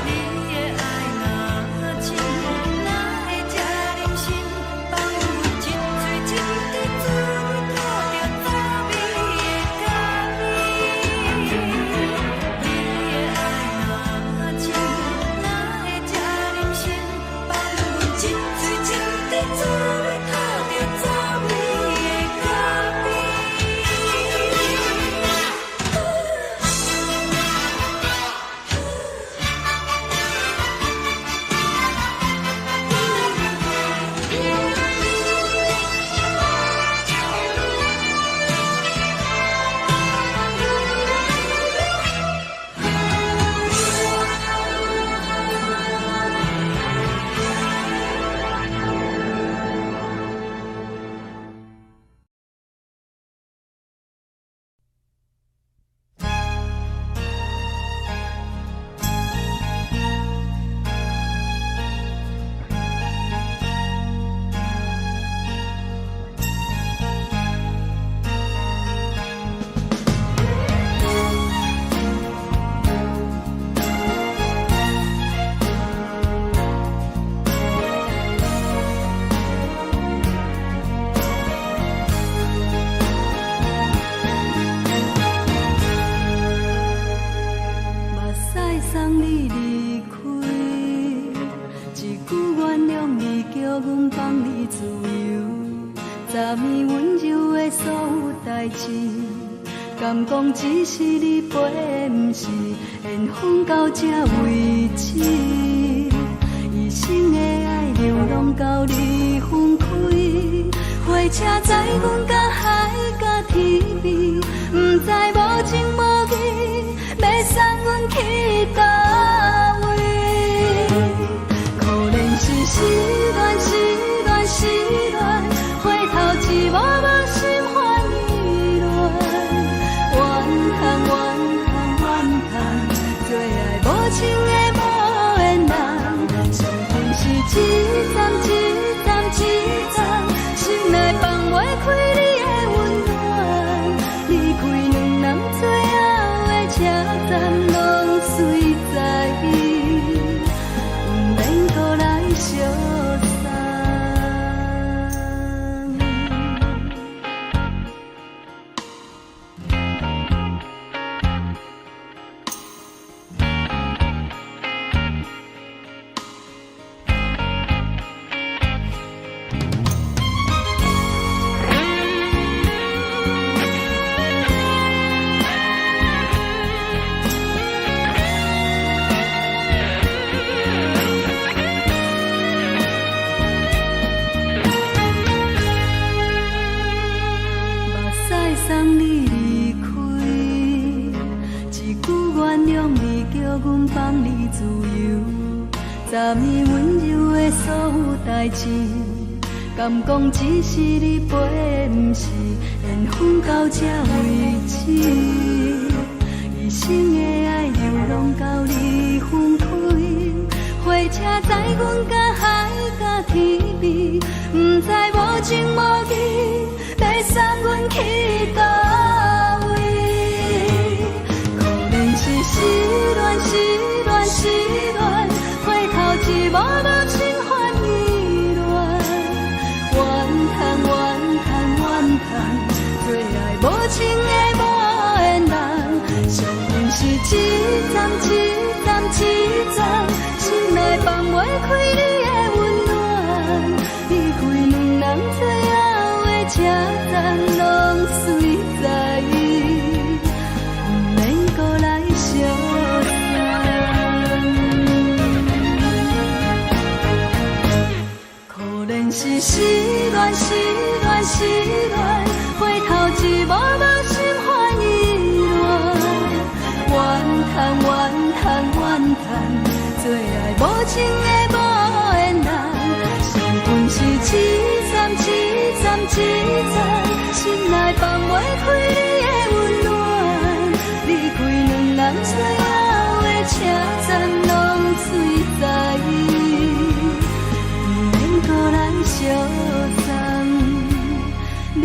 你的愛若深，哪會這忍心放阮一喙一滴水吐著走味的咖啡？你的愛若深，哪會這忍心放阮一喙一滴水吐著走味的咖啡？目屎送你離開，一句原諒你，叫阮放你自由。昨暝溫柔的所有代誌，敢講只是你陪，毋是緣分到這為止。一生的愛流浪到你分開，火車載阮到海角天邊，毋知無情無義，欲送阮去佗位？可憐是失戀，失戀，失戀，回頭一幕幕心煩意亂。怨嘆怨嘆怨嘆，做愛無情的無緣人，傷痕是一站一站一站，心內放袂開你的溫暖。離開兩人最後的車站，攏隨在意，毋免閣來相送。目屎送你離開，一句原諒你，叫阮放你自由。昨暝溫柔的所有代誌，敢講只是你陪，毋是緣分到這為止。一生的愛流浪到你分開，火車載阮到海角天邊，毋知無情無義，欲送阮去佗位？可憐是失戀，失戀，失戀，回頭一幕幕心煩意亂。怨嘆怨嘆怨嘆，做愛無情的無緣人，傷痕是一站一站一站，心內放袂開你的溫暖。離開兩人最後的車站，攏隨在意，毋免閣來相送。可憐是失戀，失戀，失戀，回頭一幕幕心煩意亂。怨嘆怨嘆怨嘆，情的無緣人，上阮是一站一站一站，心內放袂開你的溫暖。離開兩人最後的車站，攏水知，毋免閣來相送。離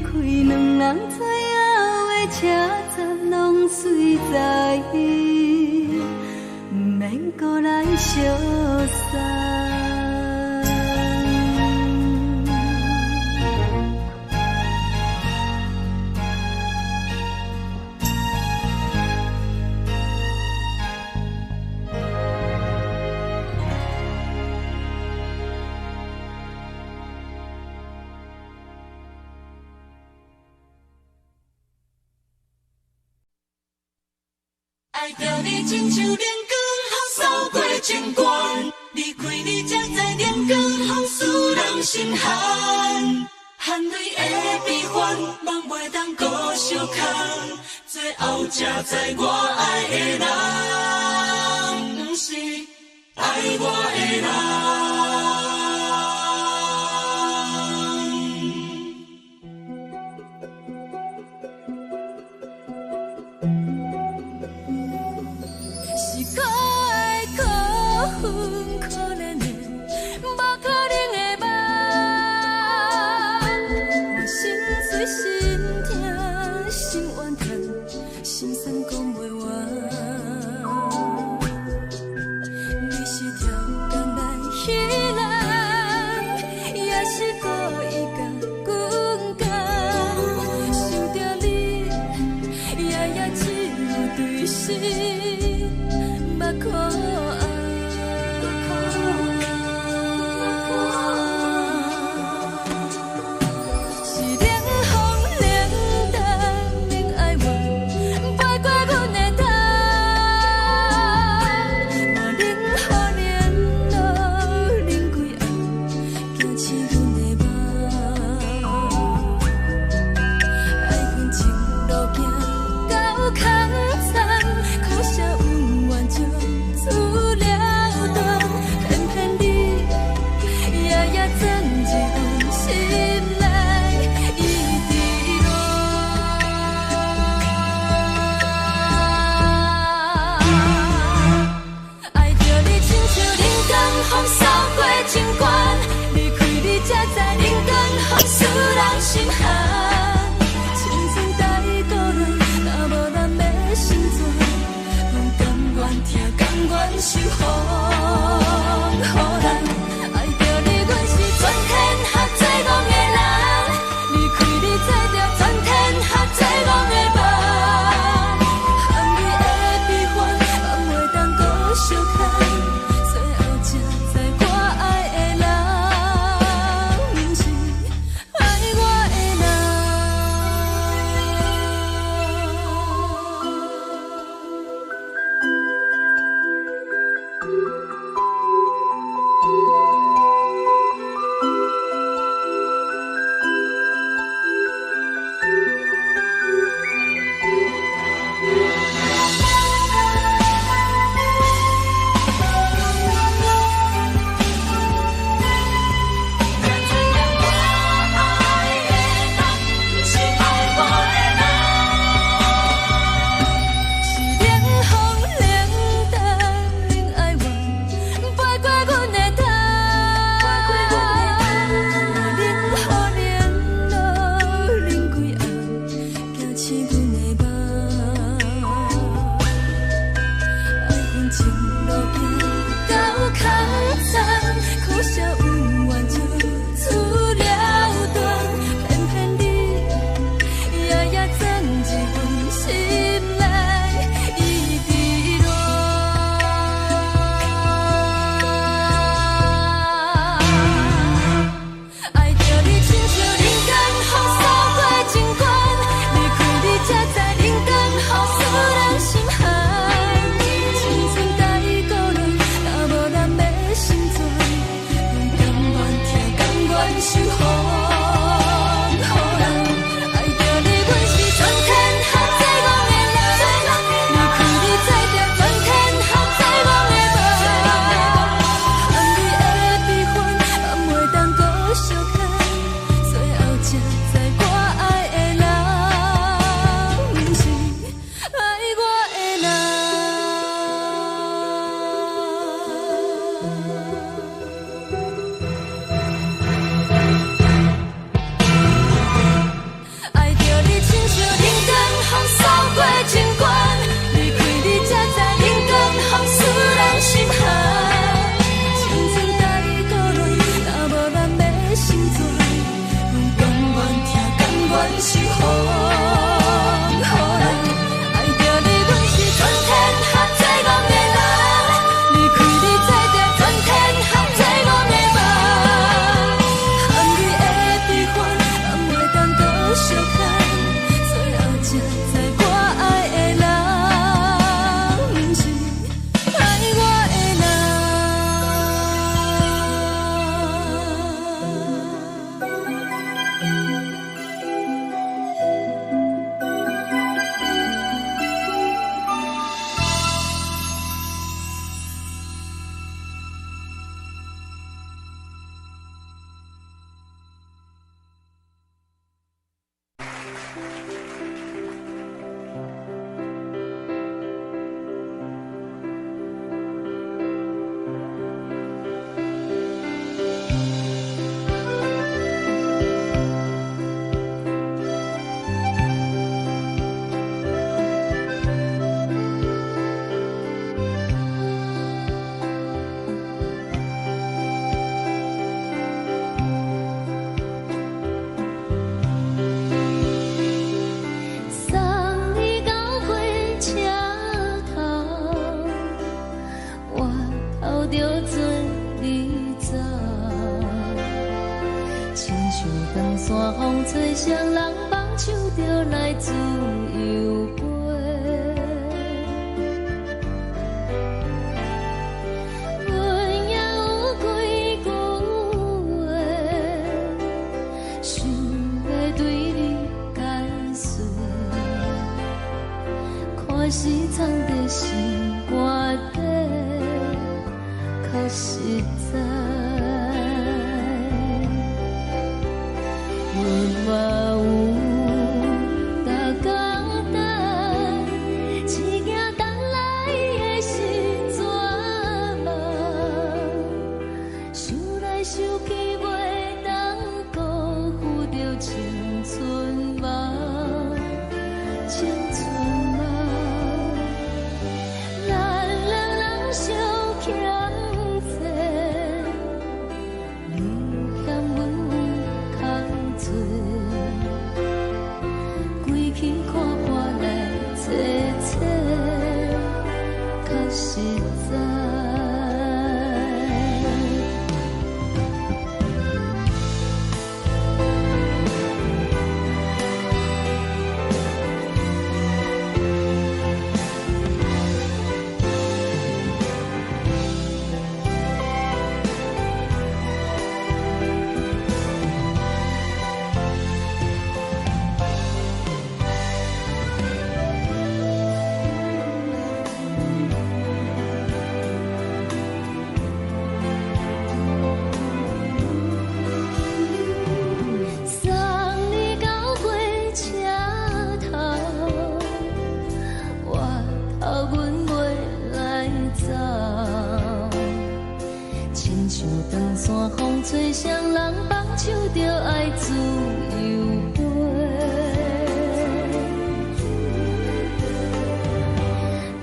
開兩人最後的車站，攏水知，毋免閣來相送。愛著你親像冷光予掃過情關，離開你才知冷光予使人心寒，汗淚的悲歡，夢袂當閣相空，最後才知我愛的人，毋是愛我的人。是可愛可恨可憐的，無可能的夢。我心碎心疼心怨嘆，心酸講袂完。你是超工來彼人，也是故意共阮講。想著你，夜夜只有對心目苦紅。是冷風冷淡冷哀怨，飛過阮的頭。我冷雨冷露冷規暗，驚醒阮的夢。愛恨情路行到空残，可惜恩怨就此了斷。偏偏你夜夜鑽入阮心內，一直戀。愛著你親像冷光予掃過情關，離開你才知冷光予使人心寒。青春太孤單，若無咱欲成全，阮甘願疼，甘願受風雨難。愛著你，阮是全天下最戇的人，離開你才著全天下最戇的夢。含淚的悲歡，放袂當閣相看，最後才知我愛的人，毋是愛我的人。才知影我愛的人，毋是愛我的人。是冷風冷淡冷哀怨，頭著做你走。親像長山風吹，誰人放手就來自由飛。阮也有幾句話，想欲對你解說，看是藏佇心肝底，較實在。阮嘛有逐工等，只驚等來的是絕望。想來想去，袂當辜負著青春夢，青春夢。咱兩人相欠債，你嫌阮有空濟，規氣看破來揣揣，較實在。送你到火車頭，我頭阮袂來走。親像長山風吹，誰人放手就愛自由飛。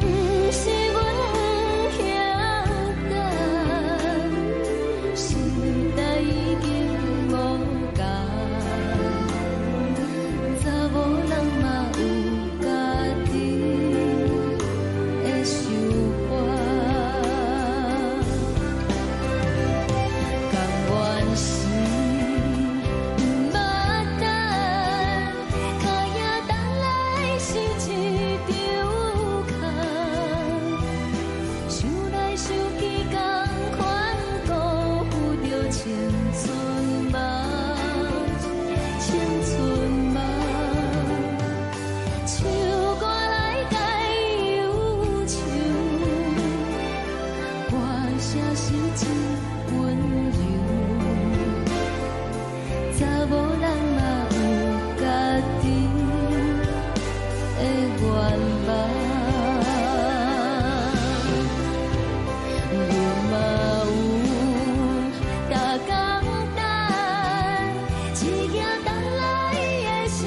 毋是阮不曉等，時代已經無仝，查某人嘛有家己的想法。甘願是毋捌等，跤影等來是一場空。想來想去，仝款辜負著青春夢，青春夢。唱歌來解憂愁，歌聲是真溫柔。查某人嘛有家己的願望。阮嘛有逐工等，只驚等來的是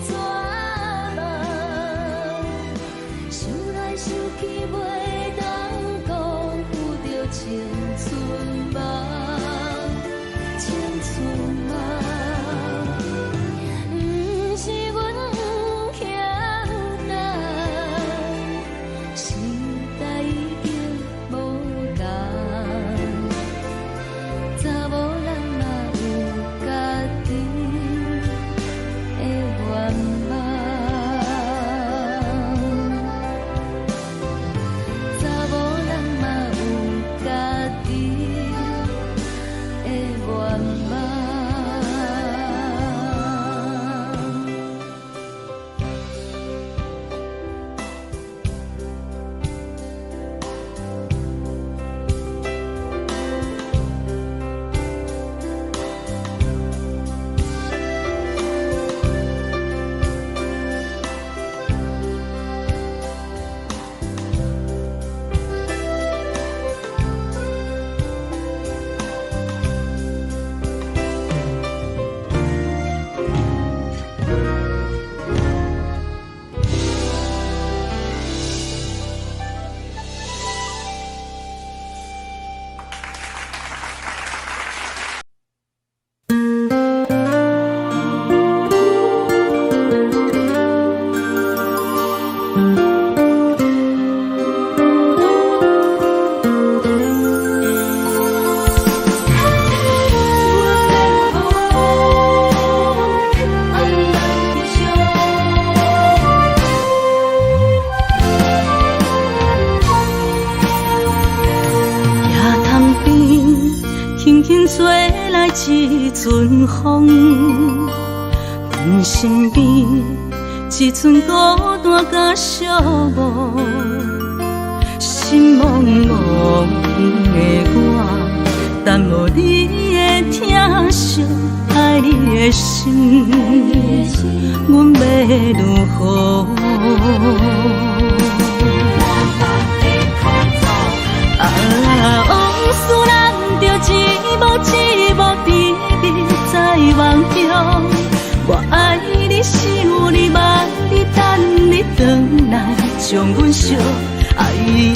絕望。想來想去，袂當辜負著青春夢，青春夢。輕吹來一陣風，阮身邊一陣孤單佮寂寞，心茫茫的我，等無你的疼惜，愛你的心，阮欲如何？啊，往事咱就一幕一幕甜蜜在夢中。我愛你，想你，望你，等你轉來，將阮惜愛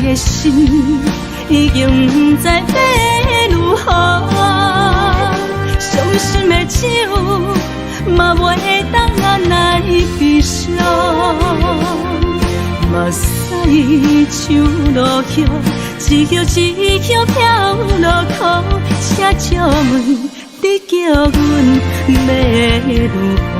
的心已經毋知欲如何。傷心的酒嘛袂當按來悲傷，目屎像落雨，一葉一葉飄落空，請借問你叫阮欲如何？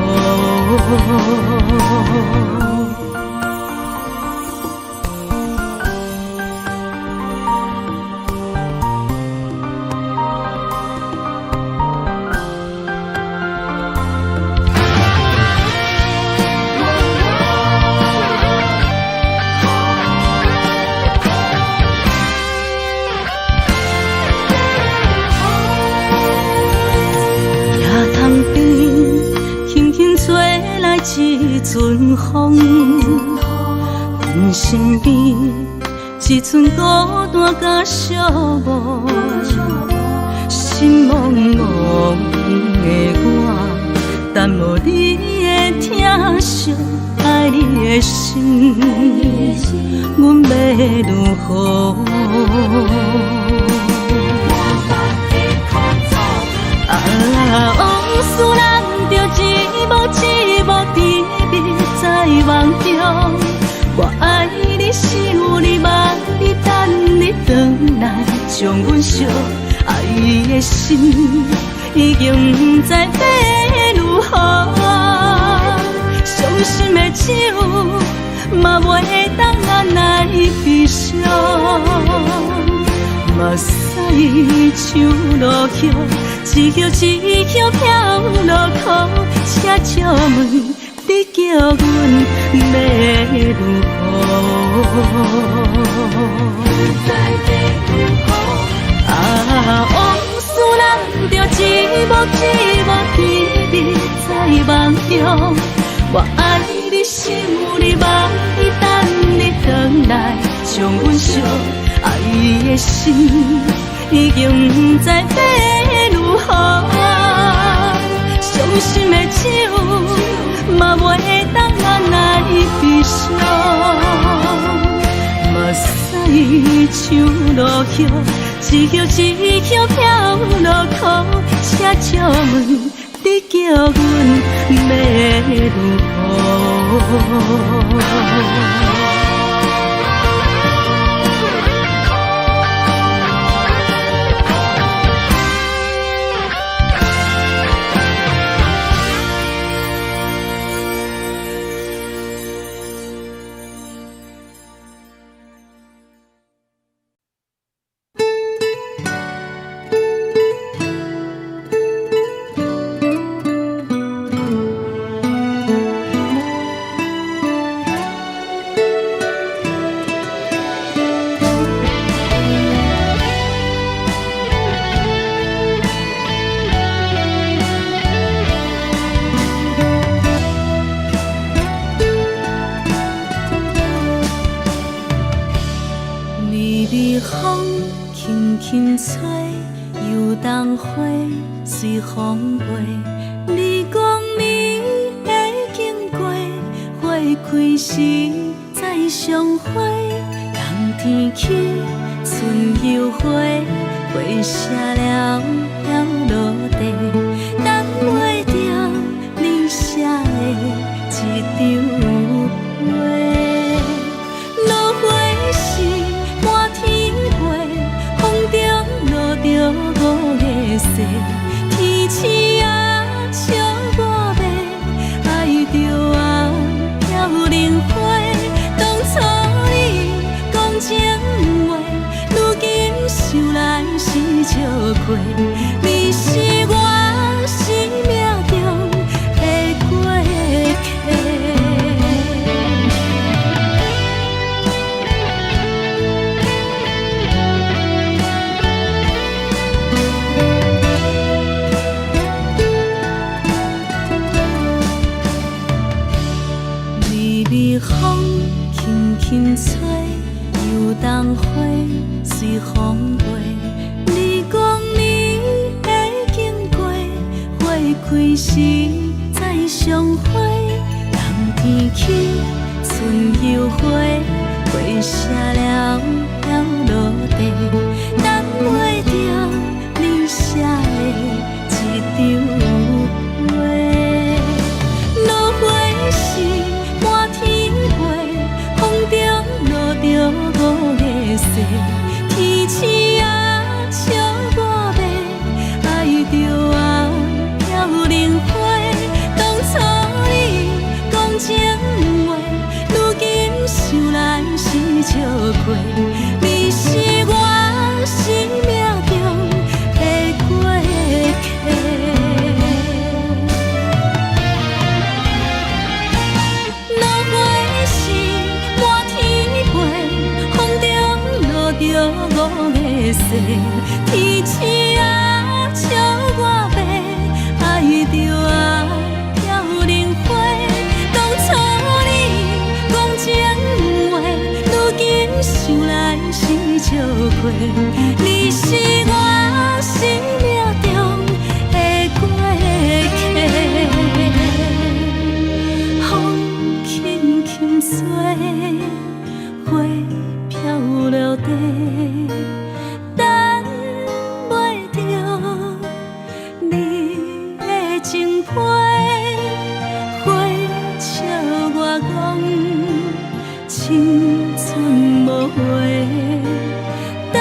一陣風，阮身邊一陣孤單佮寂寞，心茫茫的我，等無你的疼惜，愛你的心，阮欲如何？啊，往事咱就一幕一幕甜蜜在夢中。我愛你，想你，望你，等你轉來，將阮惜愛的心已經毋知欲如何。傷心的酒嘛袂當按來悲傷，目屎像落雨，一葉一葉飄落空，請借問你叫阮欲如何？啊，往事咱就一幕一幕甜蜜在夢中。我愛你，想你，望你，等你轉來，將阮惜愛的心已經毋知欲如何。傷心的酒嘛袂當按來悲傷，目屎像落雨，一葉一葉飄落空，請借問你叫阮欲如何？是笑話，你是我生命中的過客。微微風輕輕吹，油桐花隨風飛。你講你會經過，花開時再相會。冬天起，春又回，花謝了飄落地，等袂著你寫的這張批。落花時滿天飛，風中落著五个誓，天星仔笑我欲，愛著啊飄零花。當初你講情話，如今想來是笑話，你是我生命中的過客。落花時滿天飛，風中落著五个誓，天星仔笑我欲，愛著啊飄零花。當初你講情話，如今想來是笑話，你是我生命中的過客。風輕輕吹，花飄落地，等袂著你的情批，花笑我講青春無話，等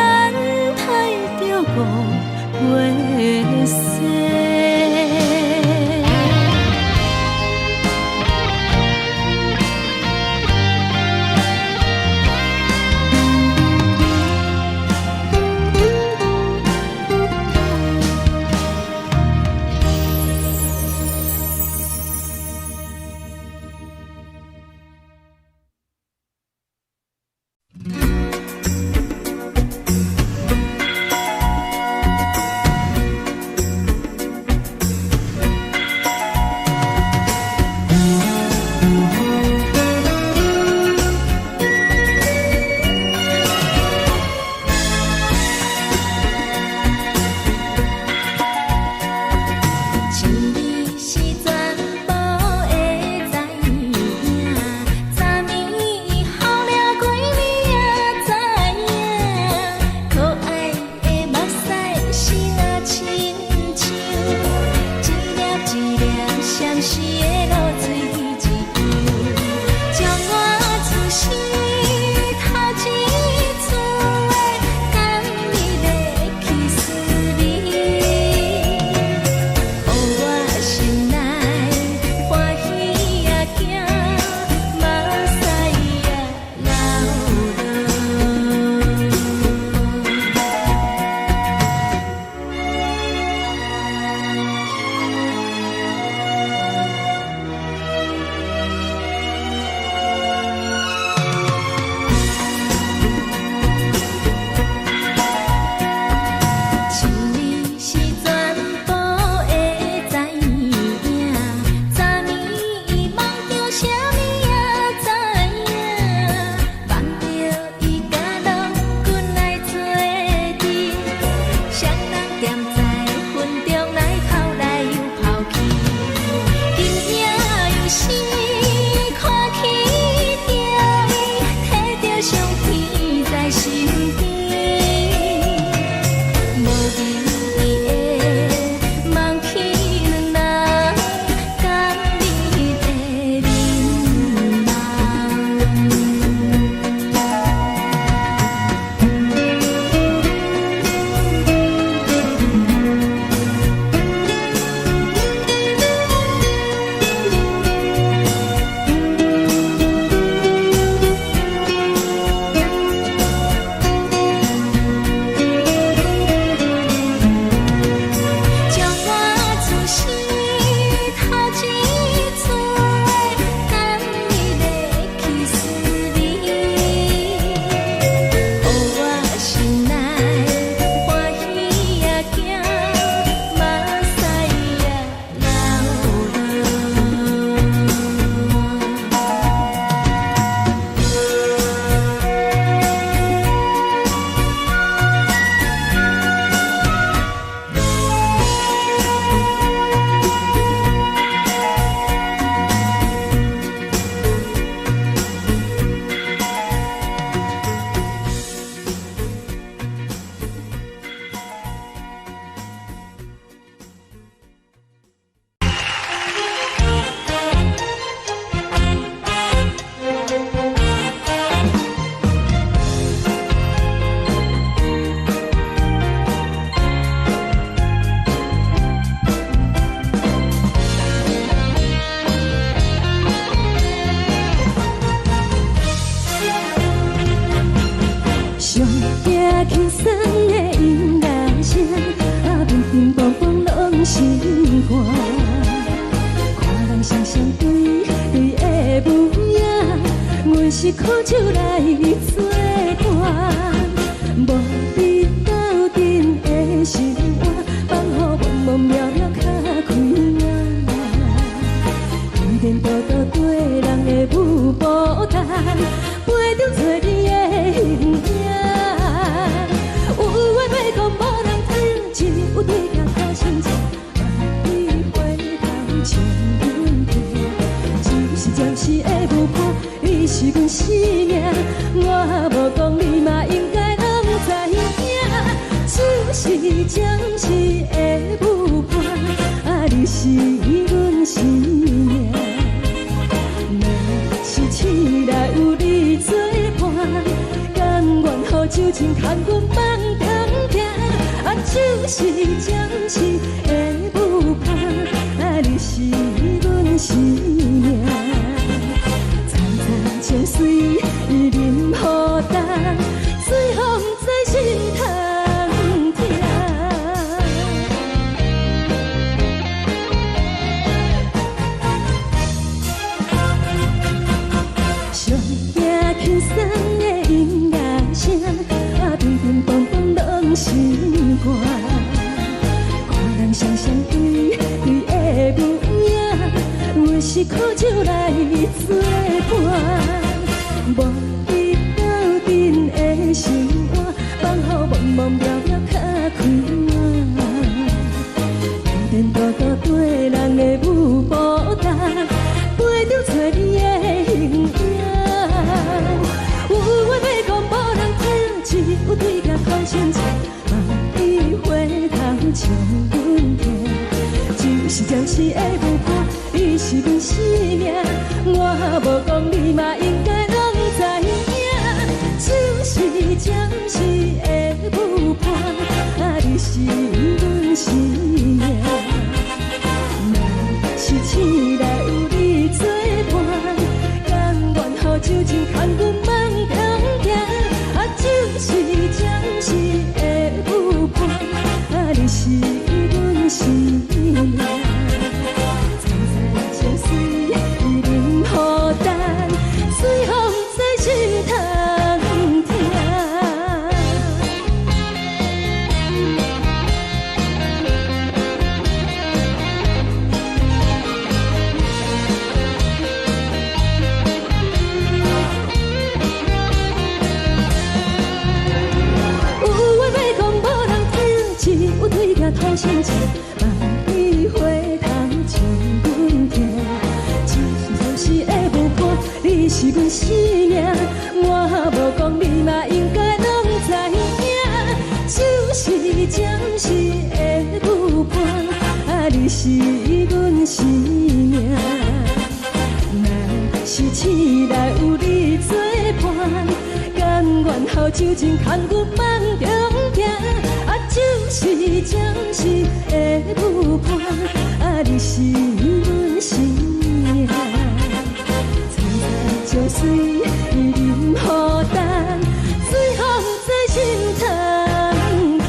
苦酒來做伴，無你鬥陣的生活，放予茫茫渺渺較開朗。天天多多對人的舞步動，陪著找你的形影。有話欲講無人聽，只有對鏡苦心情，萬里回頭笑阮聽。只是暫時的舞伴，你是阮生命，我無講你嘛應該攏知影。只是暫時的舞伴，啊，你是阮生命。若是醒來有你做伴，甘願予酒精牽阮夢中行。啊，只是暫時的舞伴，啊，你是阮生命。層層情隨淋雨重，最予毋知心通疼。上驚輕鬆的音樂聲，啊，乒乒乓乓攏是歌。看人雙雙對對的舞影，阮是苦酒來做伴，無你鬥陣的生活，放予茫茫渺渺較開朗。天天多多對人的舞步動，陪著找你的形影。有話欲講無人聽，只有對鏡苦心情，望你回頭笑阮聽。只是暫時的舞伴，你是阮生命，我無講你嘛應該攏知影。只是暫時的舞伴，啊，你是阮生命。若是醒來有你做伴，甘願予酒精牽阮夢中行。啊，只是暫時的舞伴，啊，你是阮生命。層層情隨淋雨重，最予毋知心通疼。有話欲講無人聽，只有對鏡吐心情，望你回頭笑阮聽。只是暫時的舞伴，你是阮生命，我無講你嘛應該攏知影。只是暫時的舞伴，啊，你是阮生命。若是醒來有你做伴，甘願予酒精牽阮夢中行。啊，只是暫時的舞伴，啊，你是阮生命。層層情隨淋雨重，最予毋知心通疼。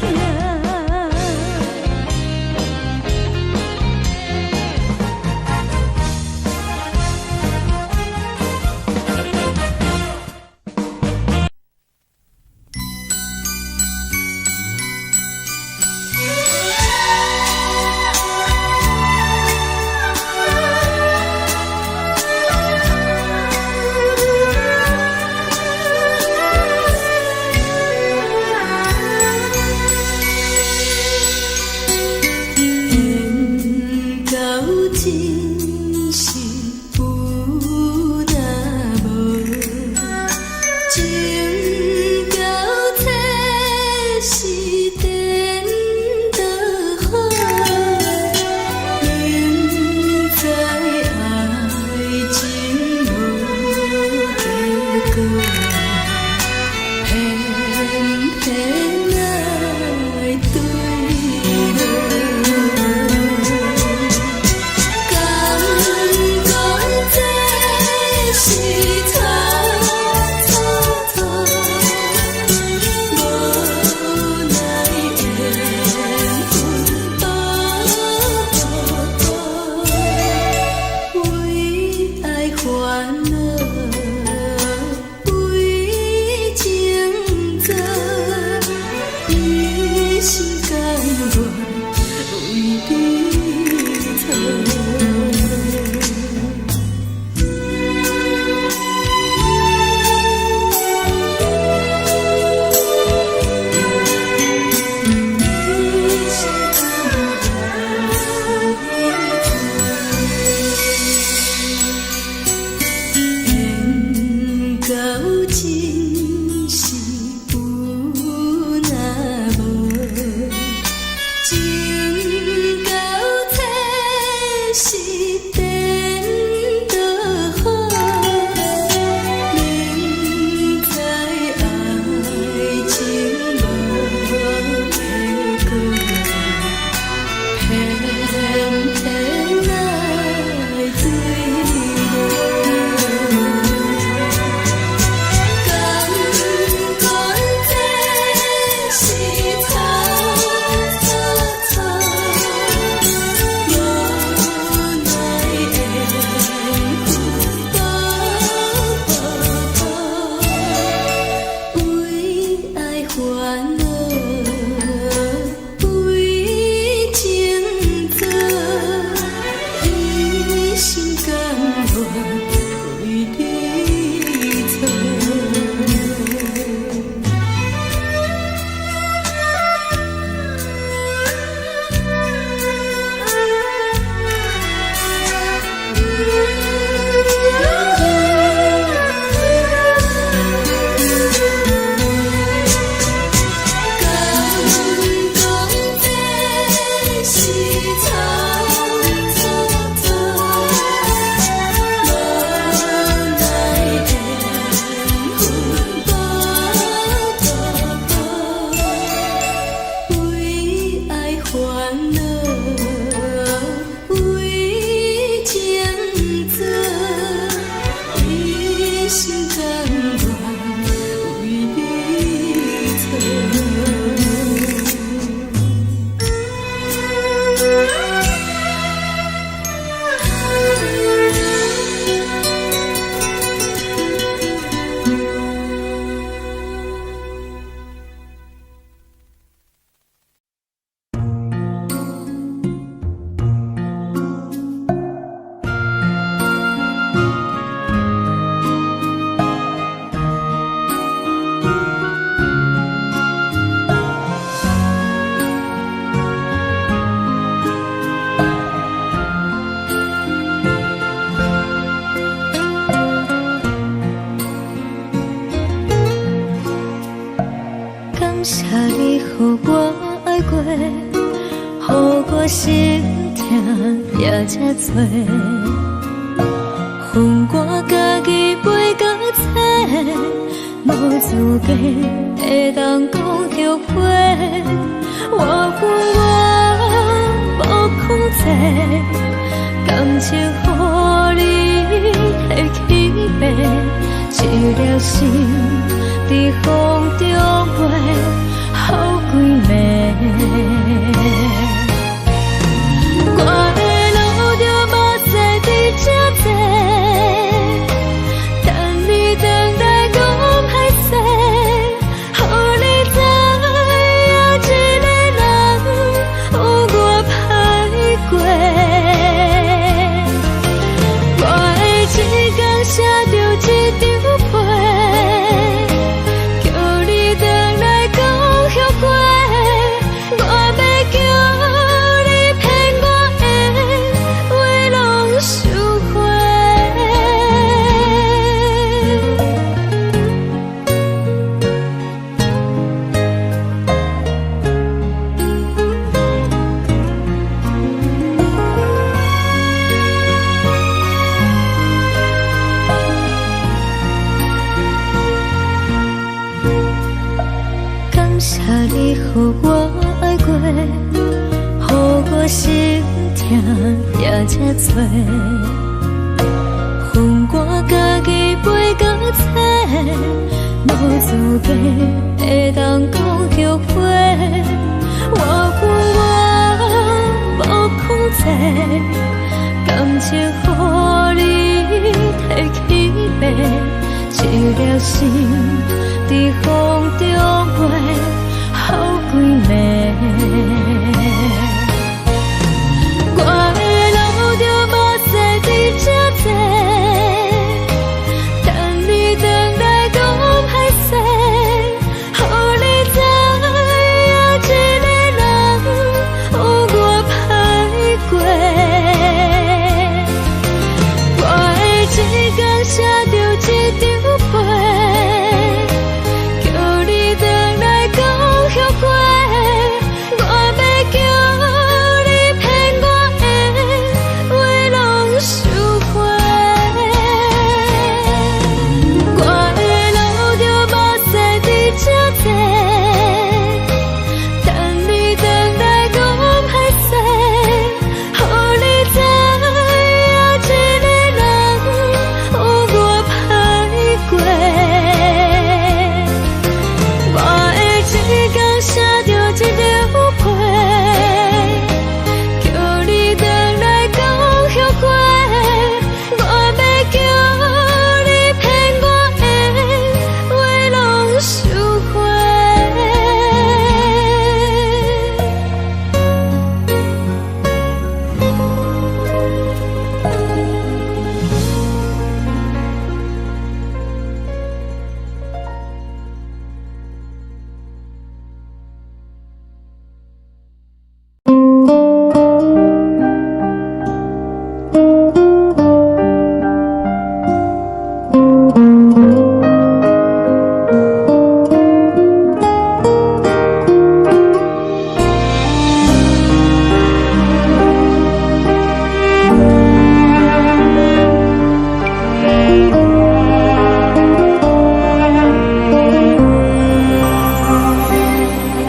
愛過，予我心疼也這濟。分我家己飛到找，無資格會當講後悔。我恨我無控制，感情予你提去爬，一粒心佇風中飛，予規暝。我會流著目屎佇這坐，等你轉來講歹勢，予你知影一个人有偌歹過。我會一工寫著一張批，叫你轉來講後悔。我欲叫你騙我的話攏收回。感謝你予我愛過，予我心疼也這濟。分我家己飛到找，無資格會當講後悔。我恨我無控制，感情予你提去爬，一粒心佇風中飛，予規暝。我會流著目屎佇這坐，等你轉來講歹勢，予你知影一個人有偌歹過。我會一工寫著一張批，叫你轉來講後悔。我欲叫你騙我的話攏收回。我會流著目屎佇這坐，等你轉來講歹勢，予你知影一個人有偌歹過。我會一工寫著一張批，叫你轉來講後悔。我欲叫你騙我的話攏收回。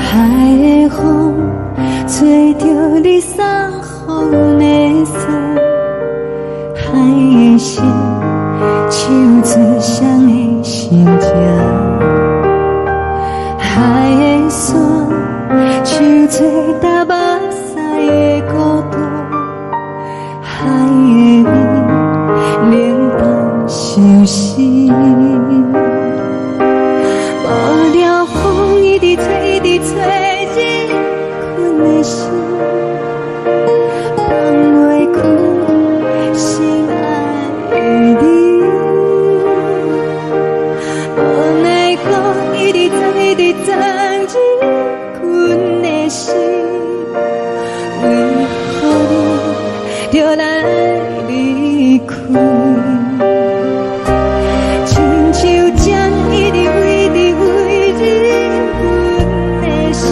海的風吹著你送予阮的衫，海的心唱出誰的心情，海的山唱出踏目屎的孤獨，海的雨冷凍相思。無聊風一直吹，一直吹，入困的心，放袂開心愛的你。無奈何一直鑽，一直鑽入困的心，為何你著來離開？親像針一直飛，一直飛入阮的心，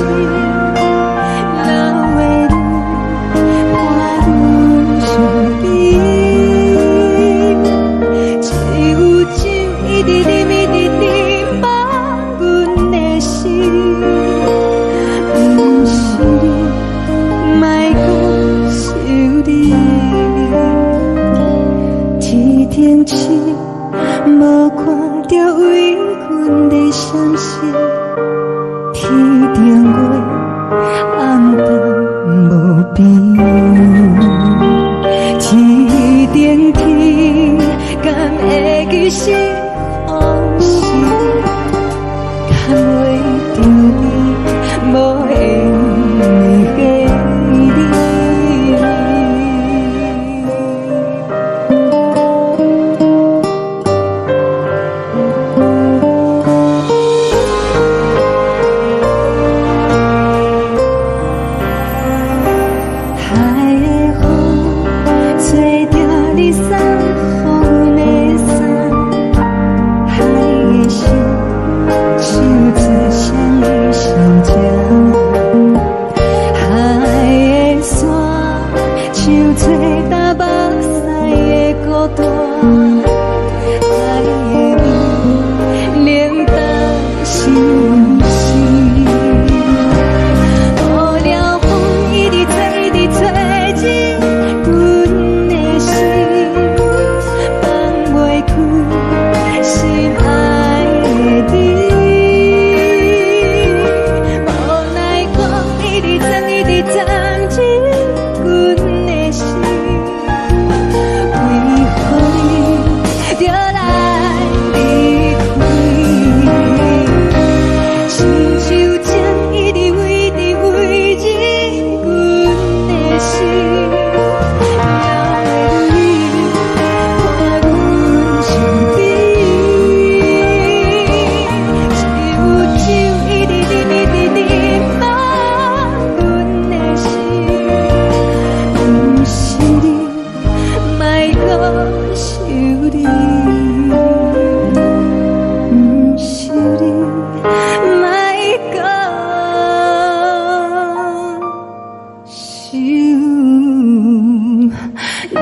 想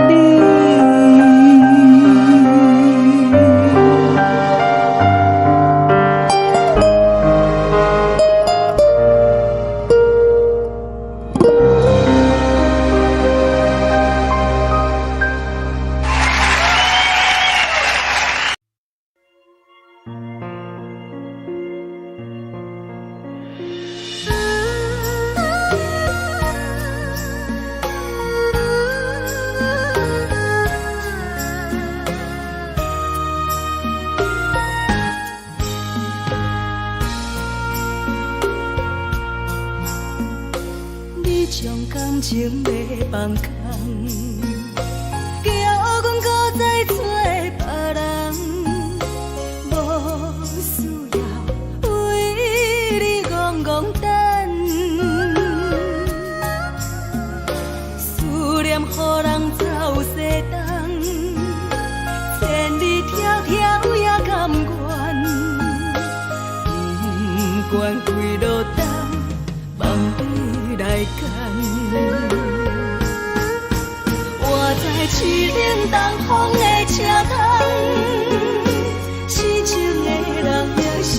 你。你將感情欲放空，叫阮閣再找別人，無需要為你戇戇等，思念予人走西東，千里迢迢也甘願，不管幾落冬，望你來牽。我在凄冷東風的車窗，痴情的人已習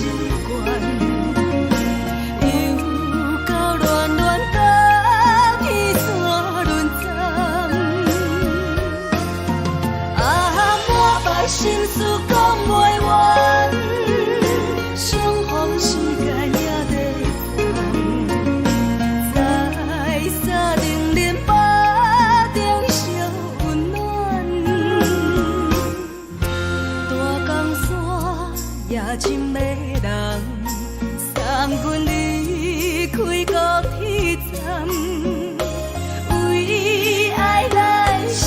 慣，又到戀戀甲彼山輪站，啊，滿腹心事講袂完，相逢時間也短暫，在三重林腹中相溫暖，大江山也真迷人，送阮離開高鐵站，為愛來寫，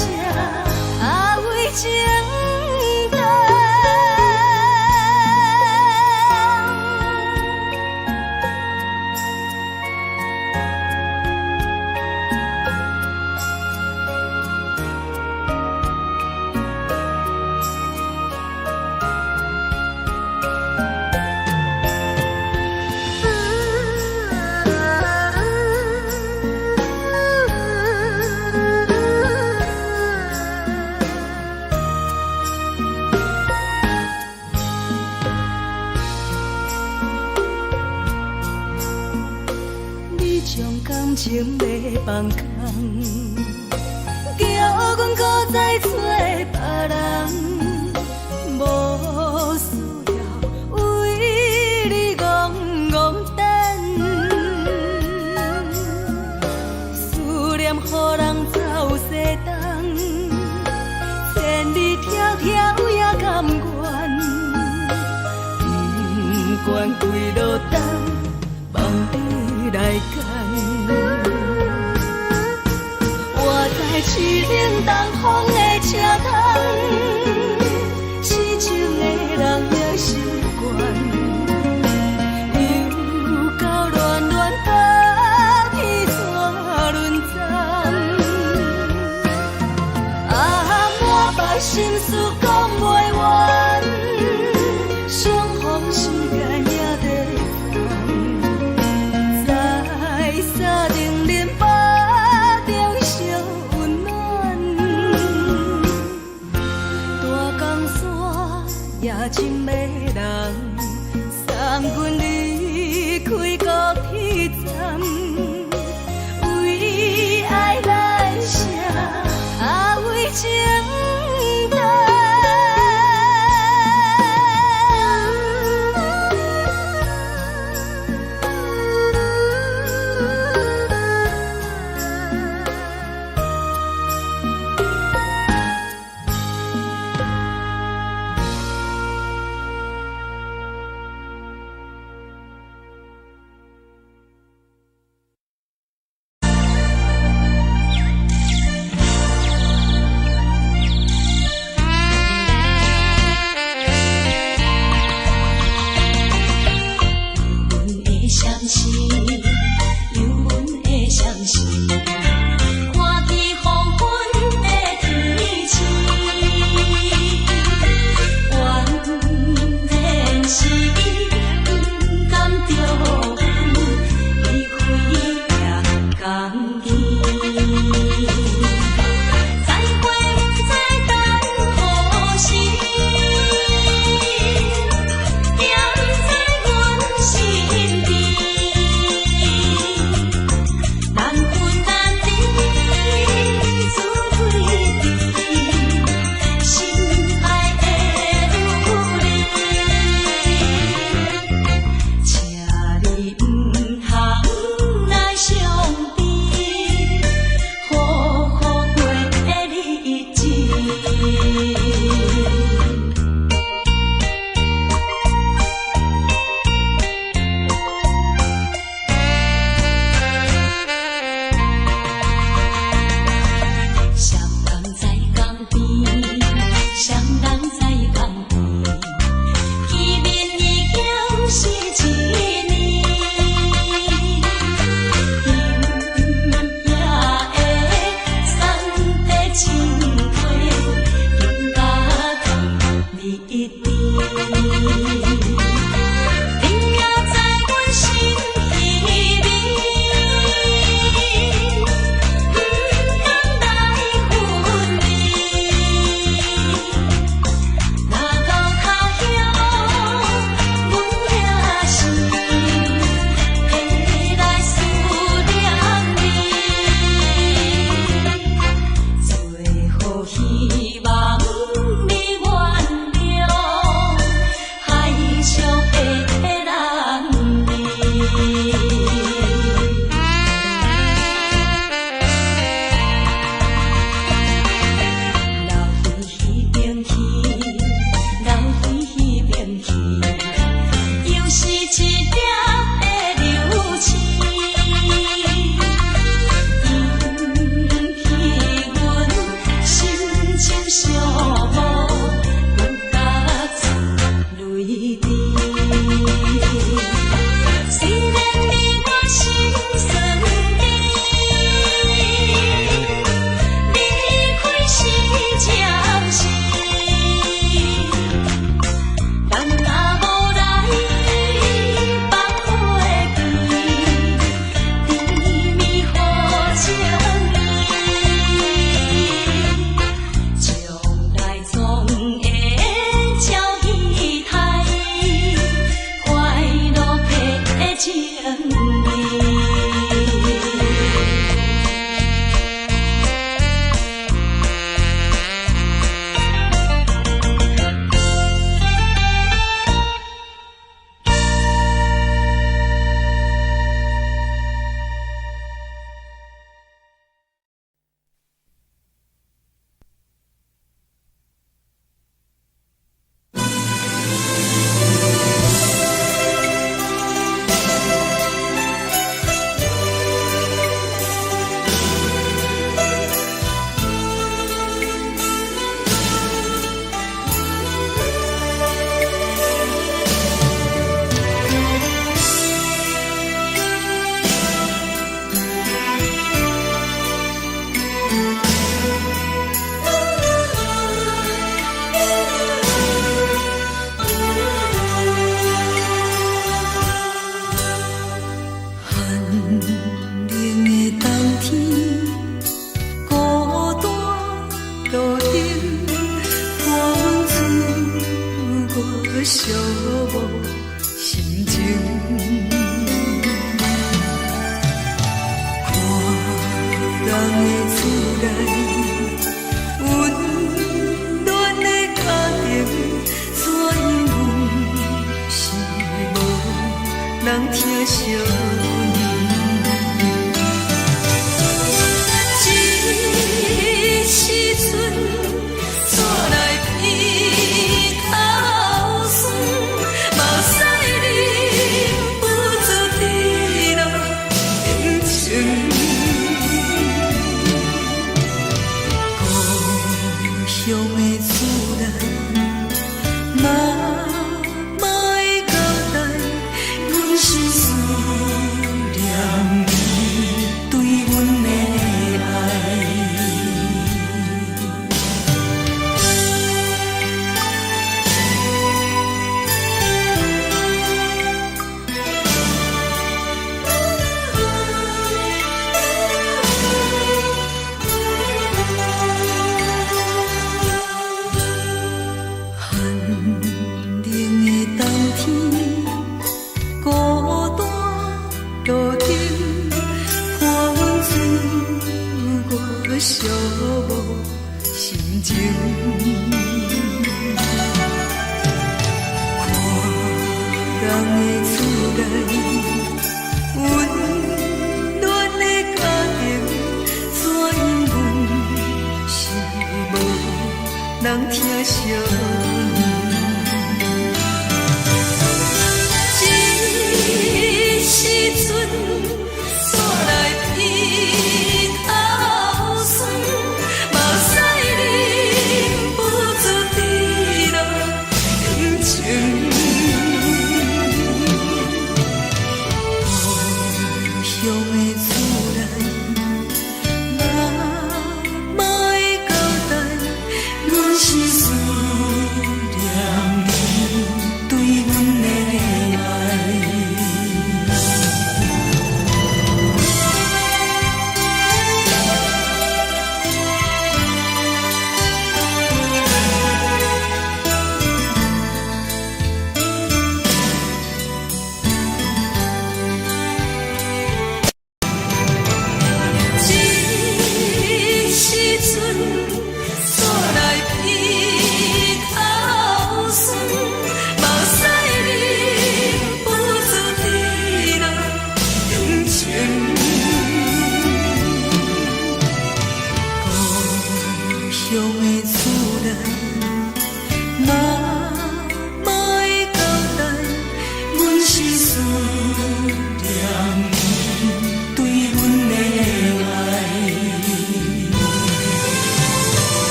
啊為情等。你將感情欲放空，叫阮閣再找別人，無需要為你戇戇等，思念予人走西東，千里迢迢也甘願，不管幾落冬，望你來牽。我在凄冷東風的車窗，痴情的人已習慣，又到戀戀甲彼山輪站，啊，滿腹心事講袂完，相逢時間也短暫，在三重林腹中相溫暖，內，溫暖的家庭，怎樣阮是無人疼惜阮。這時陣，煞來鼻頭酸，目屎忍不住滴落眼睛。故鄉的厝內，媽媽的交代，阮是思念你對阮的愛。寒冷的冬天，孤單路燈，看阮自我寂寞心情。看人的厝內，溫暖的家庭，怎樣阮是無人疼惜阮。這時陣，煞來鼻頭酸，目屎忍不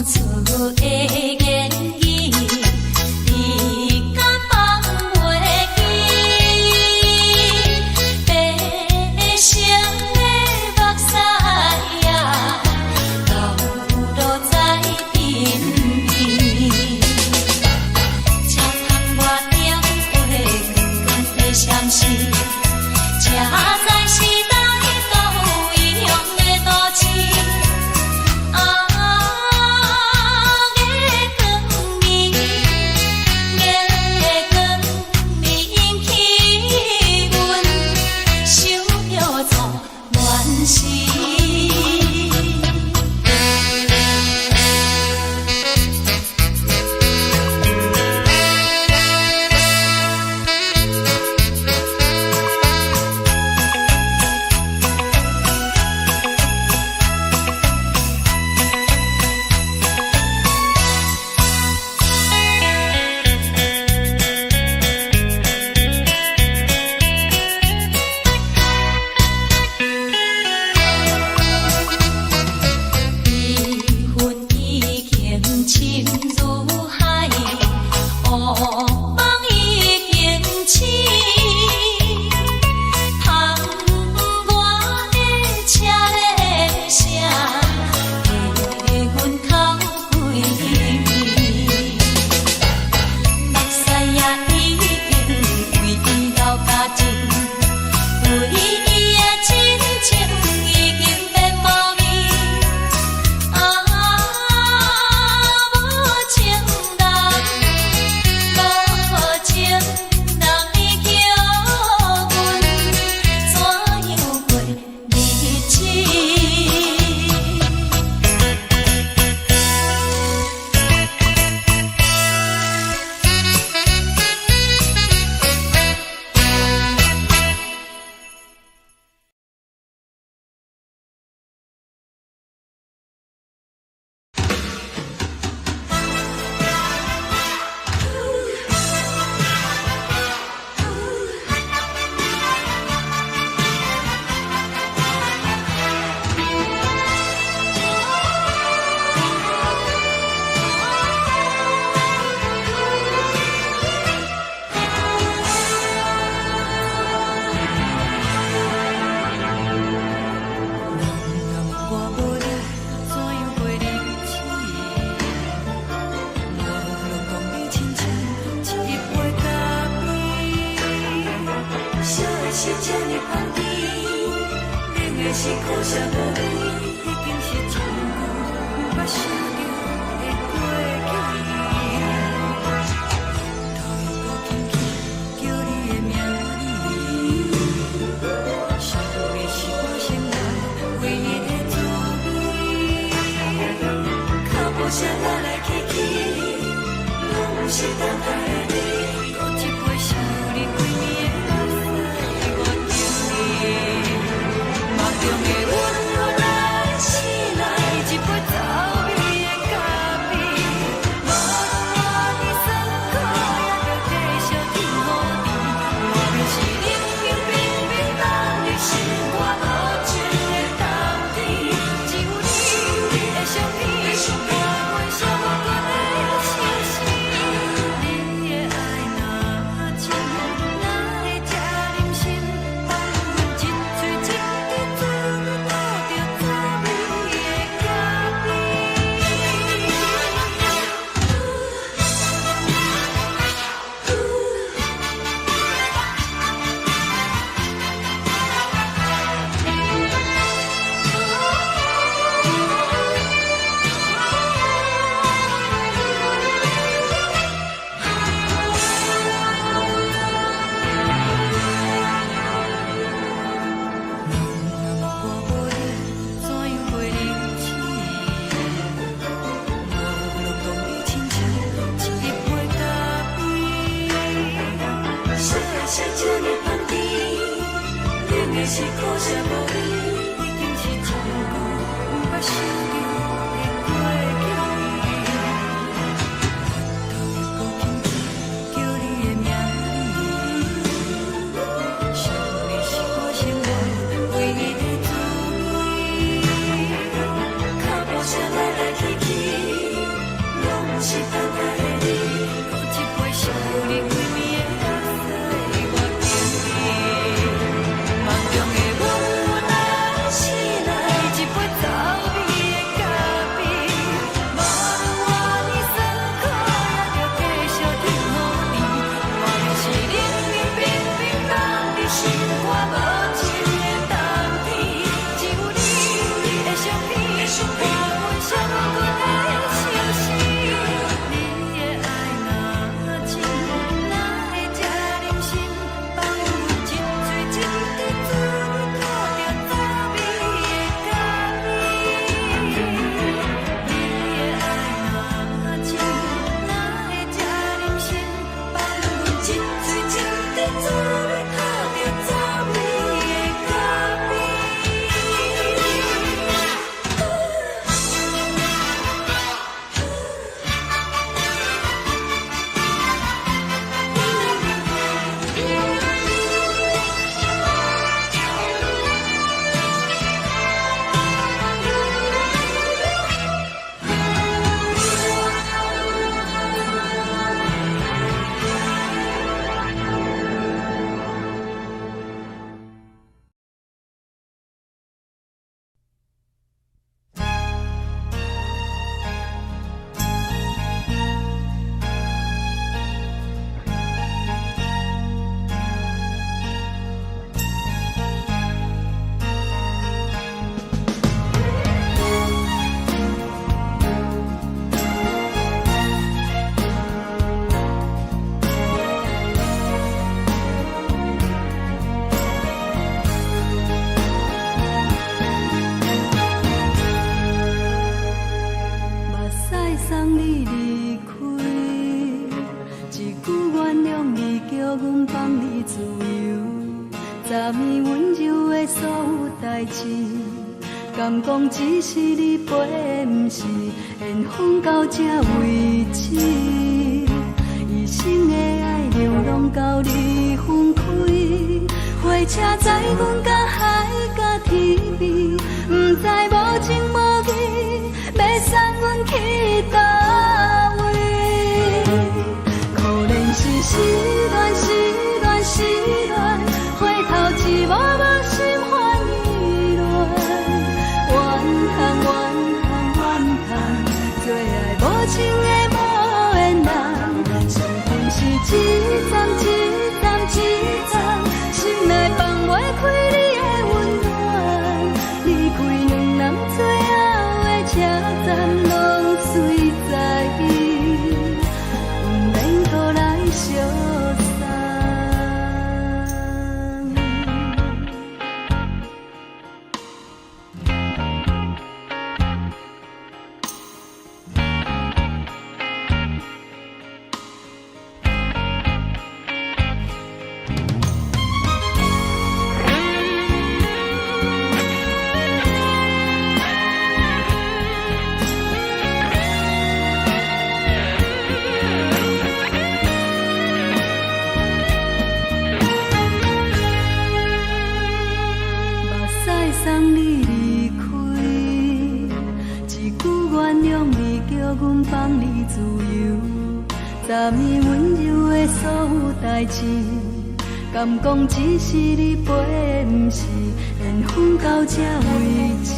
初的言語，你敢放袂記？白色的目屎啊，流落在鬢邊。車窗外燈火光光的閃烁，才知是來到異鄉的都市。啊，月光暝，月光暝引起阮想著初戀時。悲恨已經深如海，惡夢已經醒。窗外的車鈴聲，替阮哭幾暝。目屎也已經為伊流乾淨，對伊的真情已經變無味。啊，無情人，無情人，你叫阮怎樣過日子？人若问我无你，怎樣過日子？我攏講你親像一杯咖啡，燒的是這呢香甜，冷的是苦澀無味，已經是真久毋捌想著的過去。頭又閣輕輕叫你的名字，想你是我生活唯一的滋味。腳步聲來來去去，攏毋是等待的你。閣一杯想你規暝的目屎，我等你。夢中的阮來醒來，一杯走味的咖啡，無論偌的酸苦，也著繼續天雨甜。莫非是冷冷冰冰凍入心肝無情的冬天？只有你的相片，陪阮生活過的相思。你的愛若真，哪會這忍心放阮一喙一滴做吐著走味的咖啡？人若問我無你，怎樣過日子？我攏講你親像一杯咖啡，燒的是這呢香甜，冷的是苦澀無味，已經是真久毋捌想著的過去。頭又閣輕輕叫你的名字，想你是我生活唯一的滋味。腳步聲來來去去，敢講只是你陪，毋是緣分到這為止。一生的愛流浪到你分開，火車載阮到海角天邊，毋知無情無義，欲送阮去佗位。可憐是失戀，失戀，失戀，回頭一幕幕心煩意亂，怨嘆怨嘆怨嘆，做愛無情的無緣人，相逢是一站一站一站，心內放袂開你的溫暖，離開兩人最後的車站，攏隨在伊，毋免閣來相送。目屎送你離開，一句原諒你，叫阮放你自由。昨暝溫柔的所有代誌，敢講只是你陪，毋是緣分到這為止。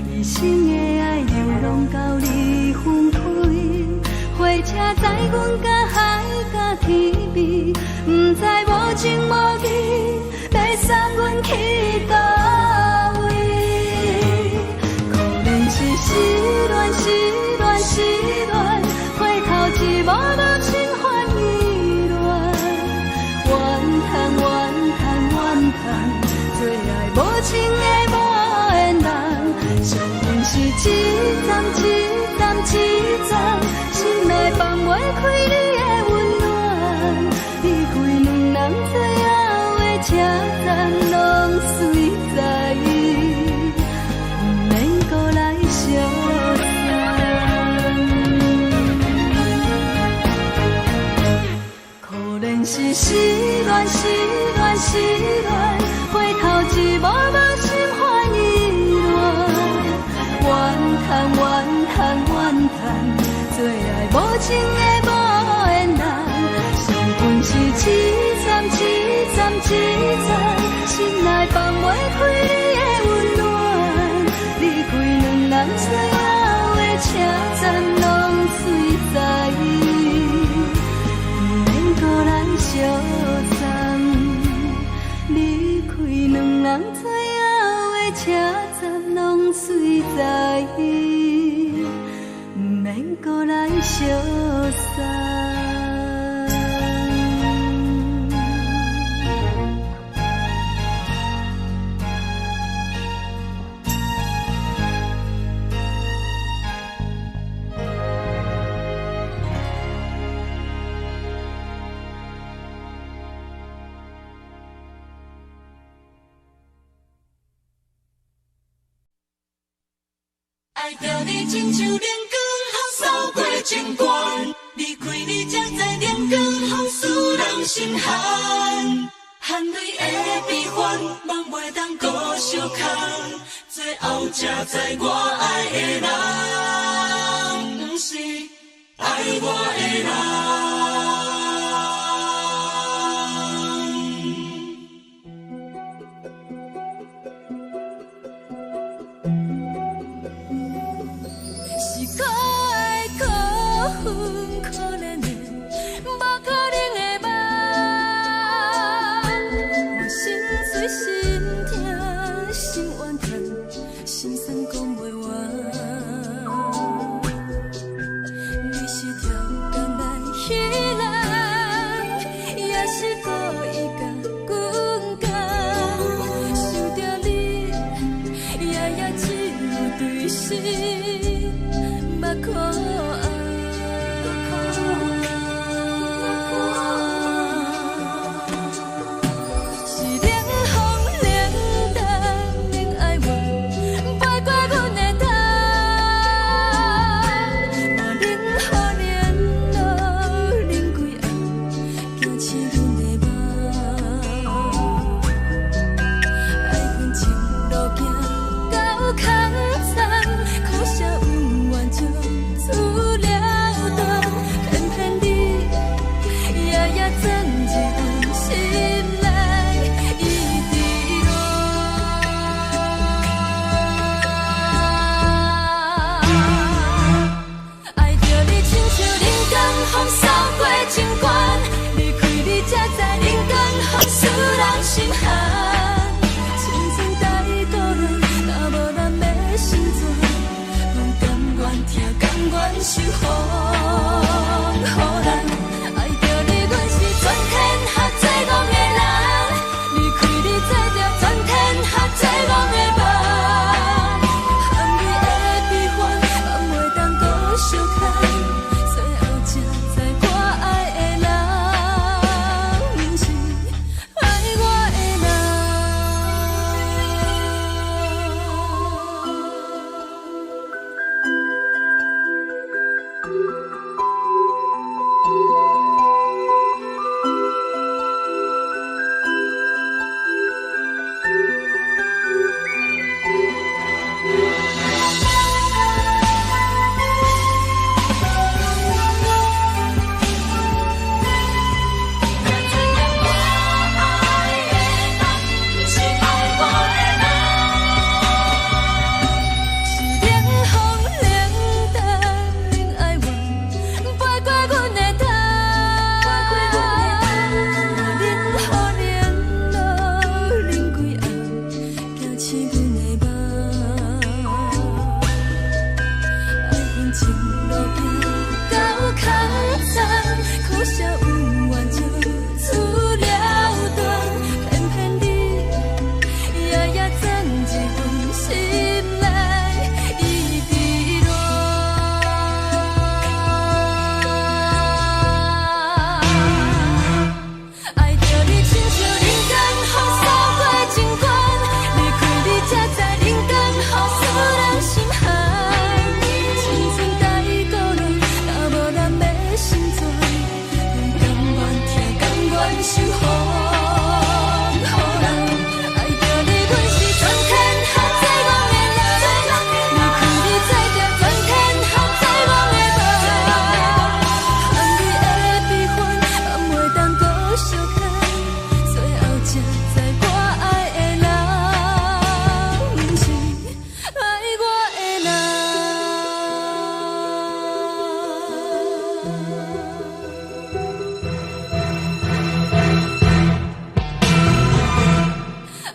一生的愛流浪到你分開，火車載阮到海角天邊，毋知無情無義，欲送阮去佗位。可憐是失戀，失戀，失戀，回頭一幕幕心煩意亂，怨嘆怨嘆怨嘆，做愛無情的無緣人，相逢是一站一站一站，心內放袂開你的溫暖，離開兩人最後的車站，攏隨在伊，毋免閣來相送。可憐是失戀，失戀，失戀，回頭一幕幕心煩意亂，怨嘆怨嘆怨嘆，做愛無情的無緣人，相逢是一站一站一站，心內放袂開你的溫暖，離開兩人最後的車站，攏隨在伊，毋免閣來相送。離開兩人最後的車站，攏隨在伊，毋免閣來相送。愛著你親像冷光予掃過情關，離開你才知冷光予使人心寒，含淚的悲歡，夢袂當閣相空，最後才知我愛的人，毋是愛我的人。是可愛可恨可憐的，無可能的夢。我心碎心痛心怨叹，心酸講袂完。你是超工來彼人，也是故意共阮講。想著你，夜夜只有對心目苦紅。是冷風冷淡免愛我，受風雨人。愛著你，阮是全天下最戇的人。離開你，做著全天下最戇的夢。含淚的悲歡，放袂當閣相牽。最後才知我愛的人，毋是愛我的人。才知影我愛的人，毋是愛我的人。是冷風冷淡，恁愛我，飛過阮的頭。冷雨冷露，冷幾暗，驚醒阮的夢。愛恨情路行到空残，可惜有緣就此了斷，偏偏你夜夜鑽入阮心內，一直亂。愛著你親像人間風掃過情關，離開你才知人間雨使人心寒。青春太孤單，若無人欲成全，阮甘願疼，甘願受風雨人。愛著你，阮是全天下最戇的人。離開你，做著全天下最戇的夢。含淚的悲歡，放袂當閣相牽。最後才知我愛的人，毋是愛我的人。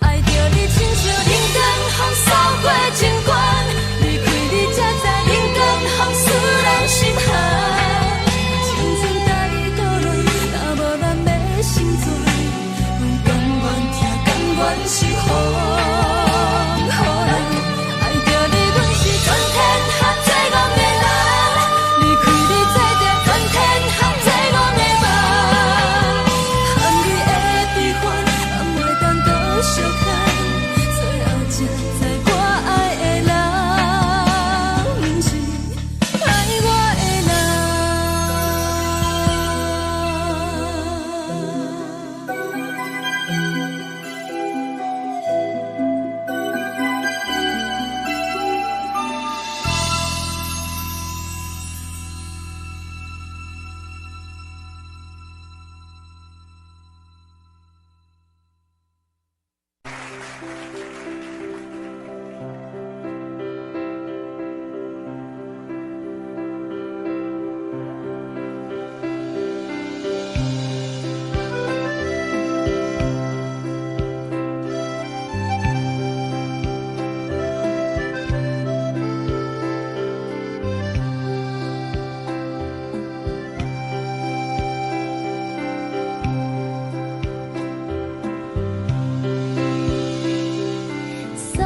愛著你親像人間風掃過情關，離開你才知人間風使人心寒。青春太孤單，若無人欲成全，阮甘願疼，甘願受風雨人。愛著你，阮是全天下最戇的人。離開你，做著全天下最戇的夢。含淚的悲歡，放袂當閣相牽。最後才知我愛的人，毋是愛我的人。送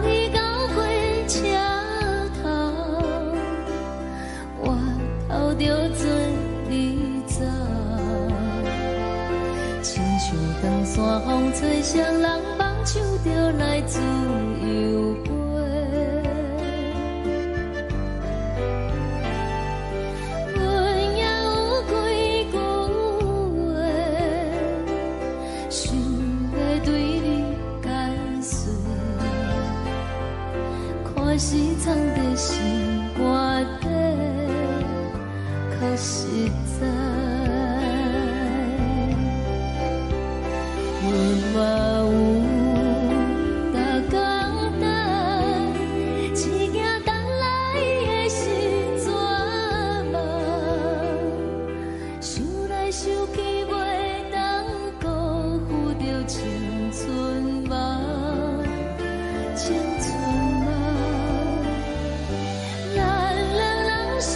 你到火車頭，我偷著做你走，親像長山風吹，誰人放手就來自由飛。阮也有幾句話，想欲對你解釋，看是藏佇心肝底，較實在。阮嘛有逐工等，只驚等來的是绝望。想來想去，袂當辜負著青春夢，青春夢。咱兩人相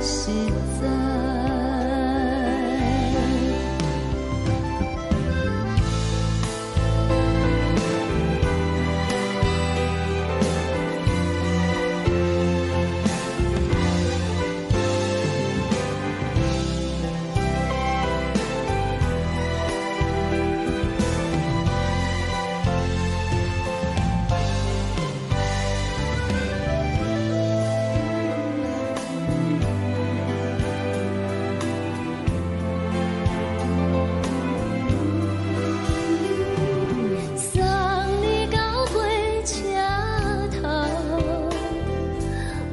實在。送你到火車頭，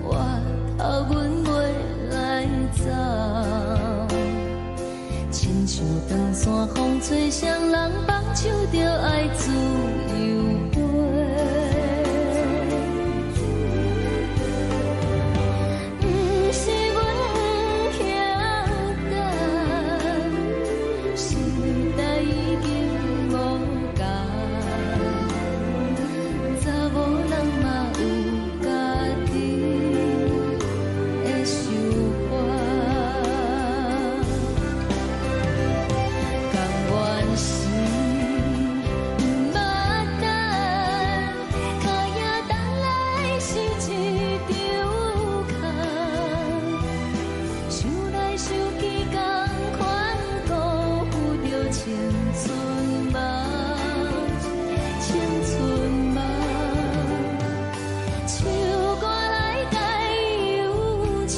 我頭阮袂來走。親像長山風吹，誰人放手就愛自由飛。毋是阮不肯等，時代已經無仝，查某人嘛有家己的想法。甘願是毋捌等，跤影等來是一場空。想來想去，仝款辜負著青春夢，青春夢。唱歌來解憂愁，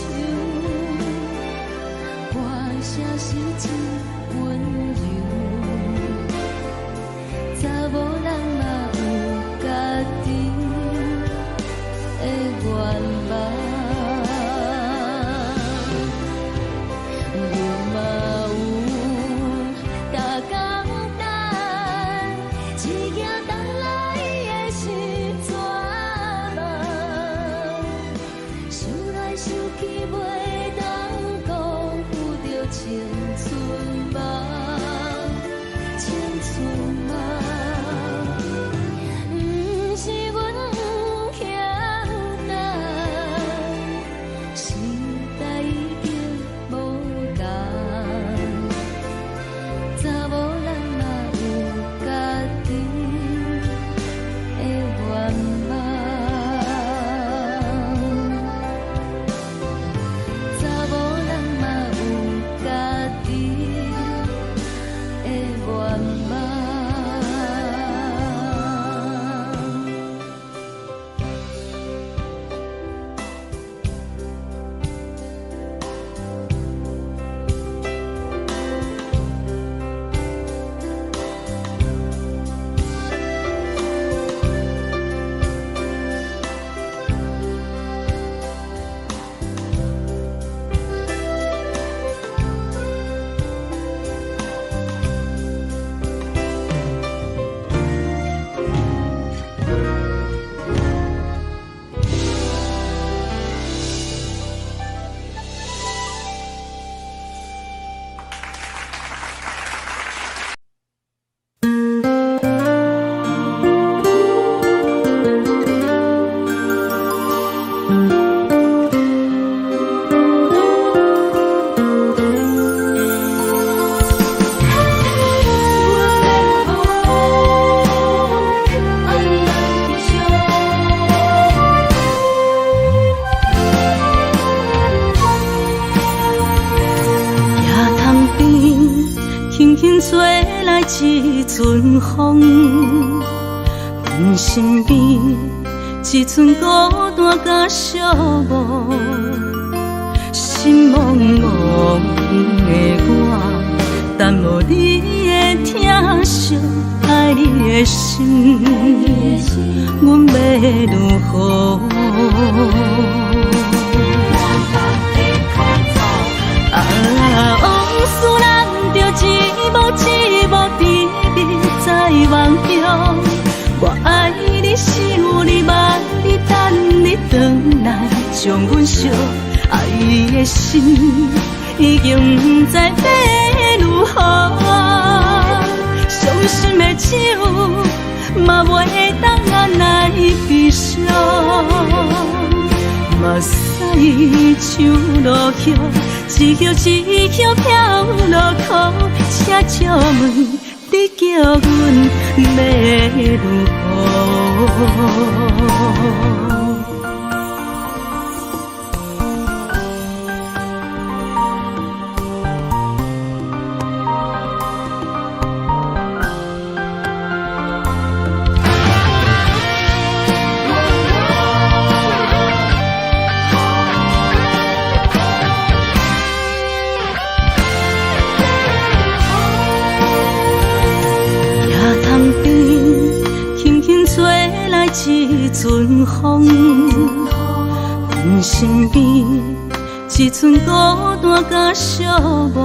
歌聲是真溫柔。查某人嘛有家己的願望，阮嘛有逐工等，一行等來的是绝望。想來想去，袂當辜負著青春夢，青春夢。毋是阮不肯等，時代已經無仝，查某人嘛有家己的願望。查某人嘛有家己的願望。野塘邊，輕輕吹來一陣風，阮身邊一陣孤單佮寂寞，心茫茫的我，等無你的疼惜，愛你的心，阮欲如何？啊，往事咱著一幕一幕甜蜜在夢中。我愛你，想你，望你，等你轉來，將阮惜。愛的心已經不知欲如何，傷心的手嘛袂當按來悲傷。目屎像落雨，一叶一叶飘落苦，请借问你叫阮欲如何？一阵风，阮身边一阵孤单佮寂寞，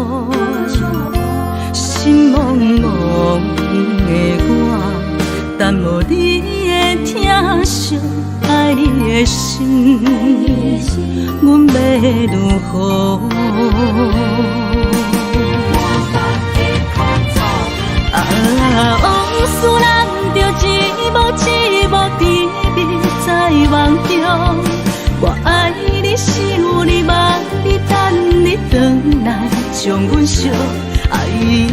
心茫茫的我，等无你的疼惜，爱你的心，阮欲如何？啊，往事难着一幕一幕甜蜜在梦中，我爱你，想你，望你，等你转来，将阮惜爱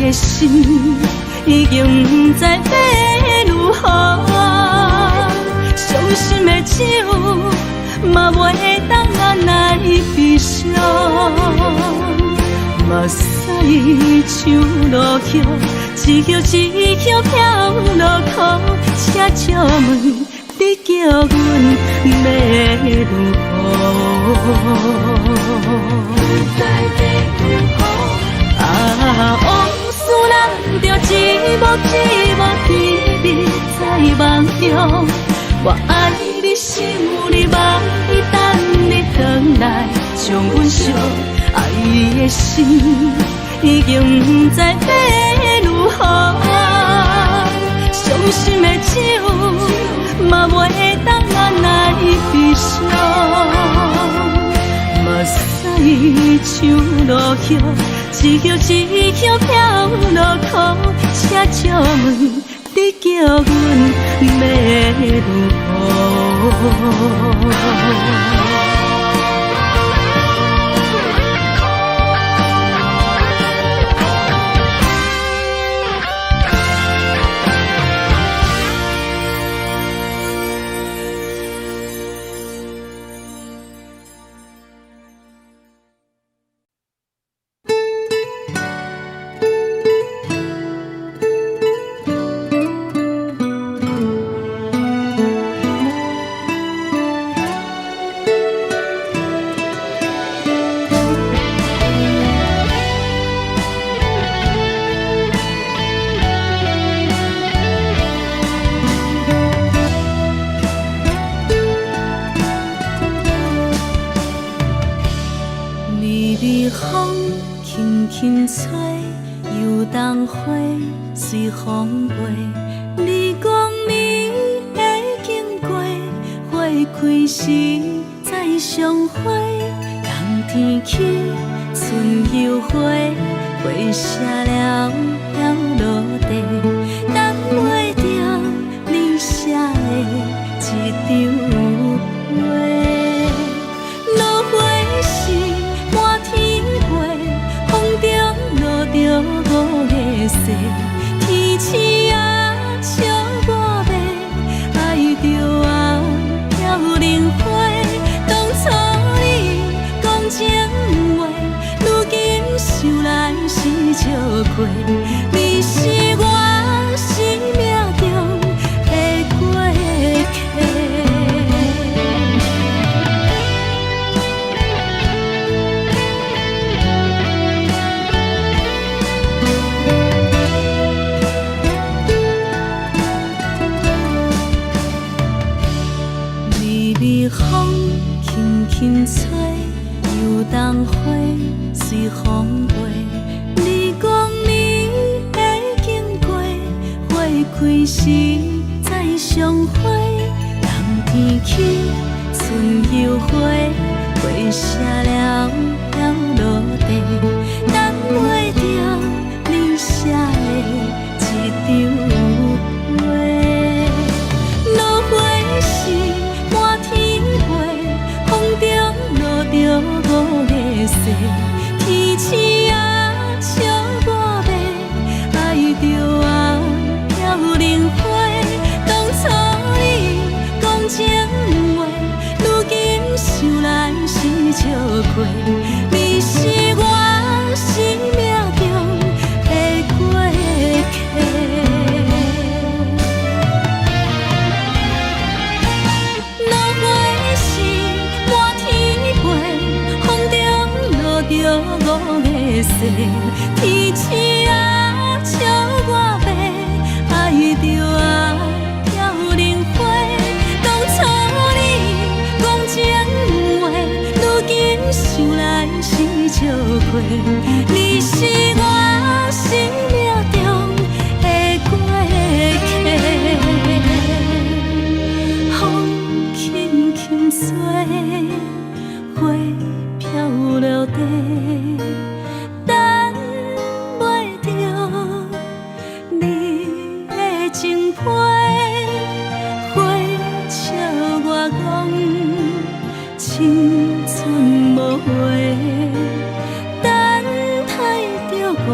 的心已经不知欲如何，伤心的酒嘛袂当按捺悲伤，目屎像落雨，一叶一叶飘落苦，请借问你叫阮欲如何？啊，往事难着一幕一幕甜蜜在梦中，我爱你，想你，望你，等你转来，将阮惜爱的心已经不知欲如何，伤心的酒嘛袂当按捺悲伤，目屎像落雨，一叶一叶飘落苦，请借问你叫阮欲如何？随风过，你讲你会经过，花开时再相会。冬天起，春又花，花谢了飘落地，等袂著你写的这张批。落花时满天飞，风中落著五个雪。天星啊，笑我欲爱著啊，飘零花。当初你讲情话，如今想来是笑亏。你是我生命中的过客。微微风轻轻吹，油桐花随风飞。你讲你会经过，花开时再相会。冬天起，春又花，花谢了飘落地，等袂著你写的这张批。落花时满天飞，风中天星仔笑我欲，愛著啊飄零花。當初你講情話，如今想來是笑話。你是我生命中的過客。落花時滿天飛，風中落著五个誓。天星仔笑我欲，愛著啊飄零花。當初你講情話，如今想來是笑話。你是我生命中的過客。風輕輕吹，花飄落地，等袂著你的情批。花笑我講青春無話，等待著我。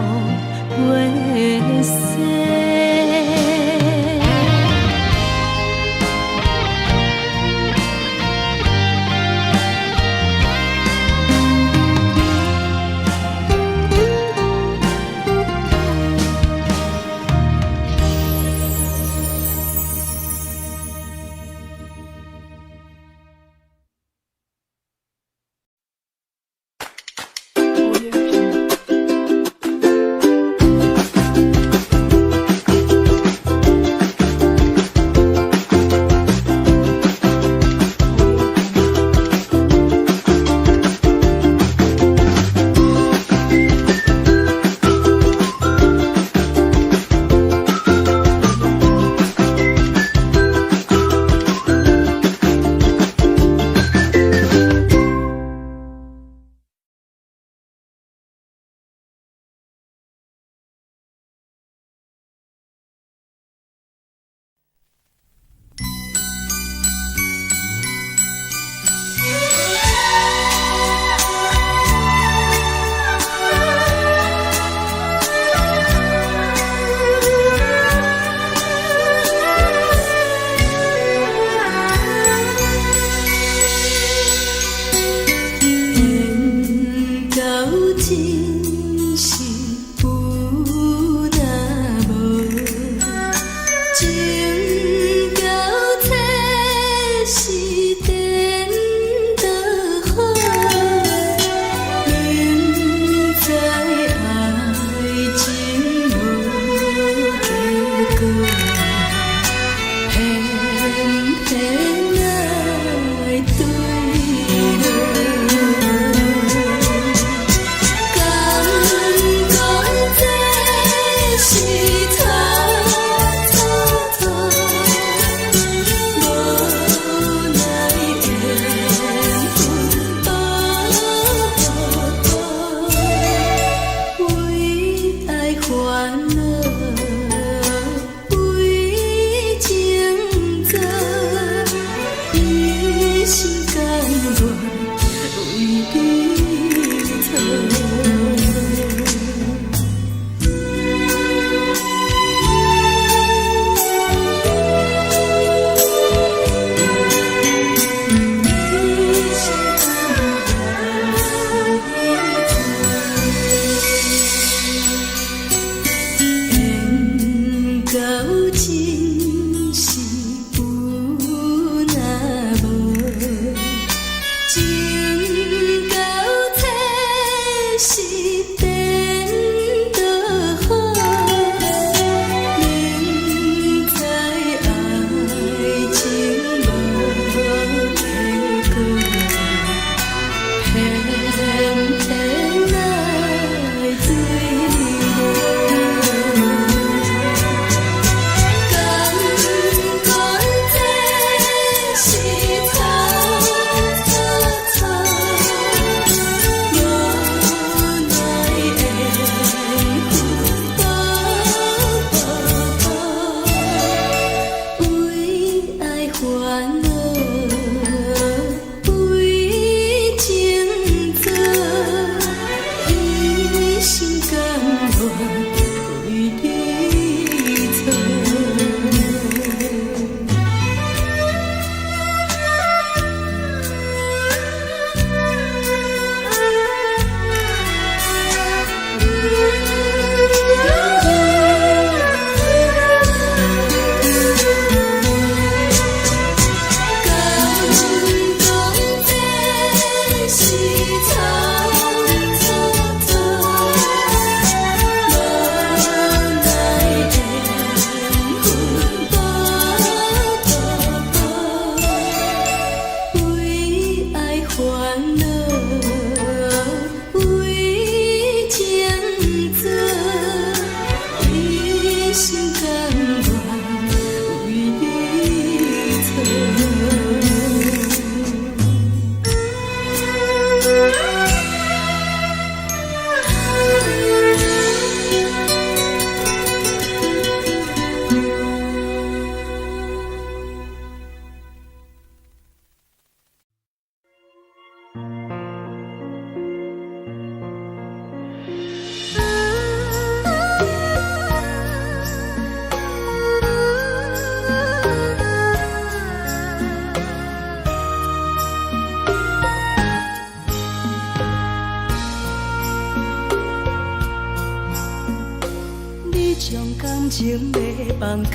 將感情欲放空，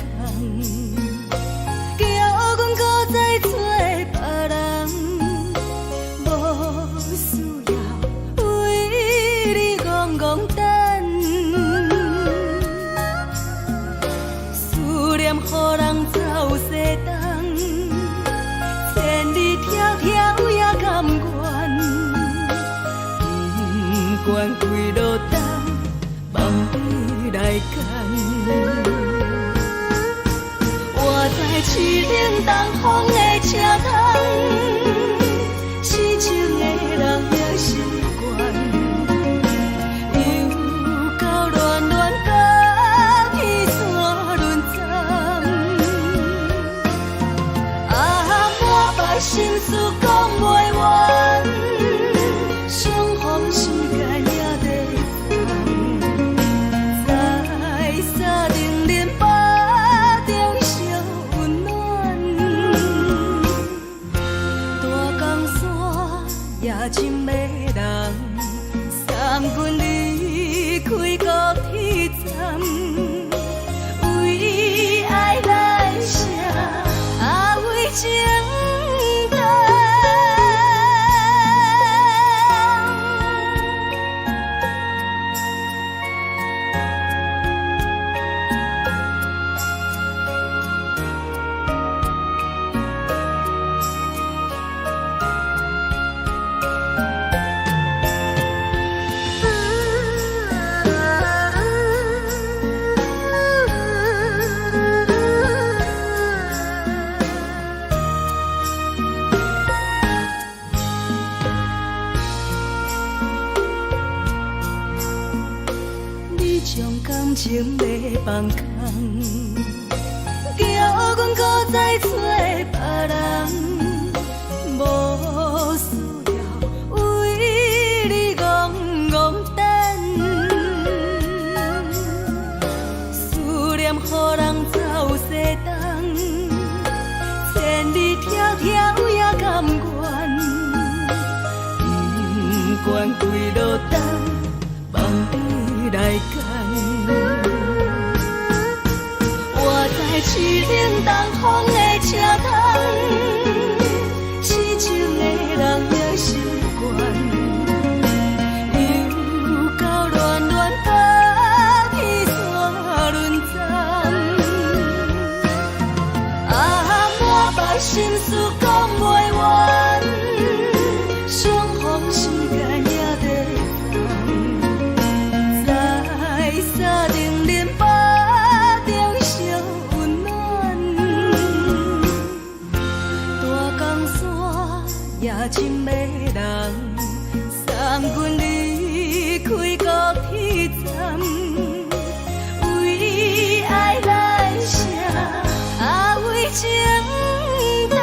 叫阮閣再找別人，無需要為你戇戇等，思念予人走西東，千里迢迢也甘願，不管幾落冬，望你來牽。我知凄冷東風的車窗，痴情的人也習慣，又到戀戀甲天山輪站，啊，滿腹心事講袂完，相逢時間也短暫，在三重恁腹中相溫暖，大江山也真迷人，送阮離開高鐵站，為愛來寫，啊為情等。你將感情欲放空，叫阮閣再找別人，無需要為你戇戇等，思念予人走西東，千里迢迢也甘願，不管幾落冬，望你來牽。我知凄冷東風的車窗，痴情的人也習慣，又到戀戀甲天山輪站，啊，滿腹心事講袂完，相逢時間也短暫，在三重恁腹中相溫暖，大江山也真迷人，送阮離開高鐵站，為愛來寫，啊為情等。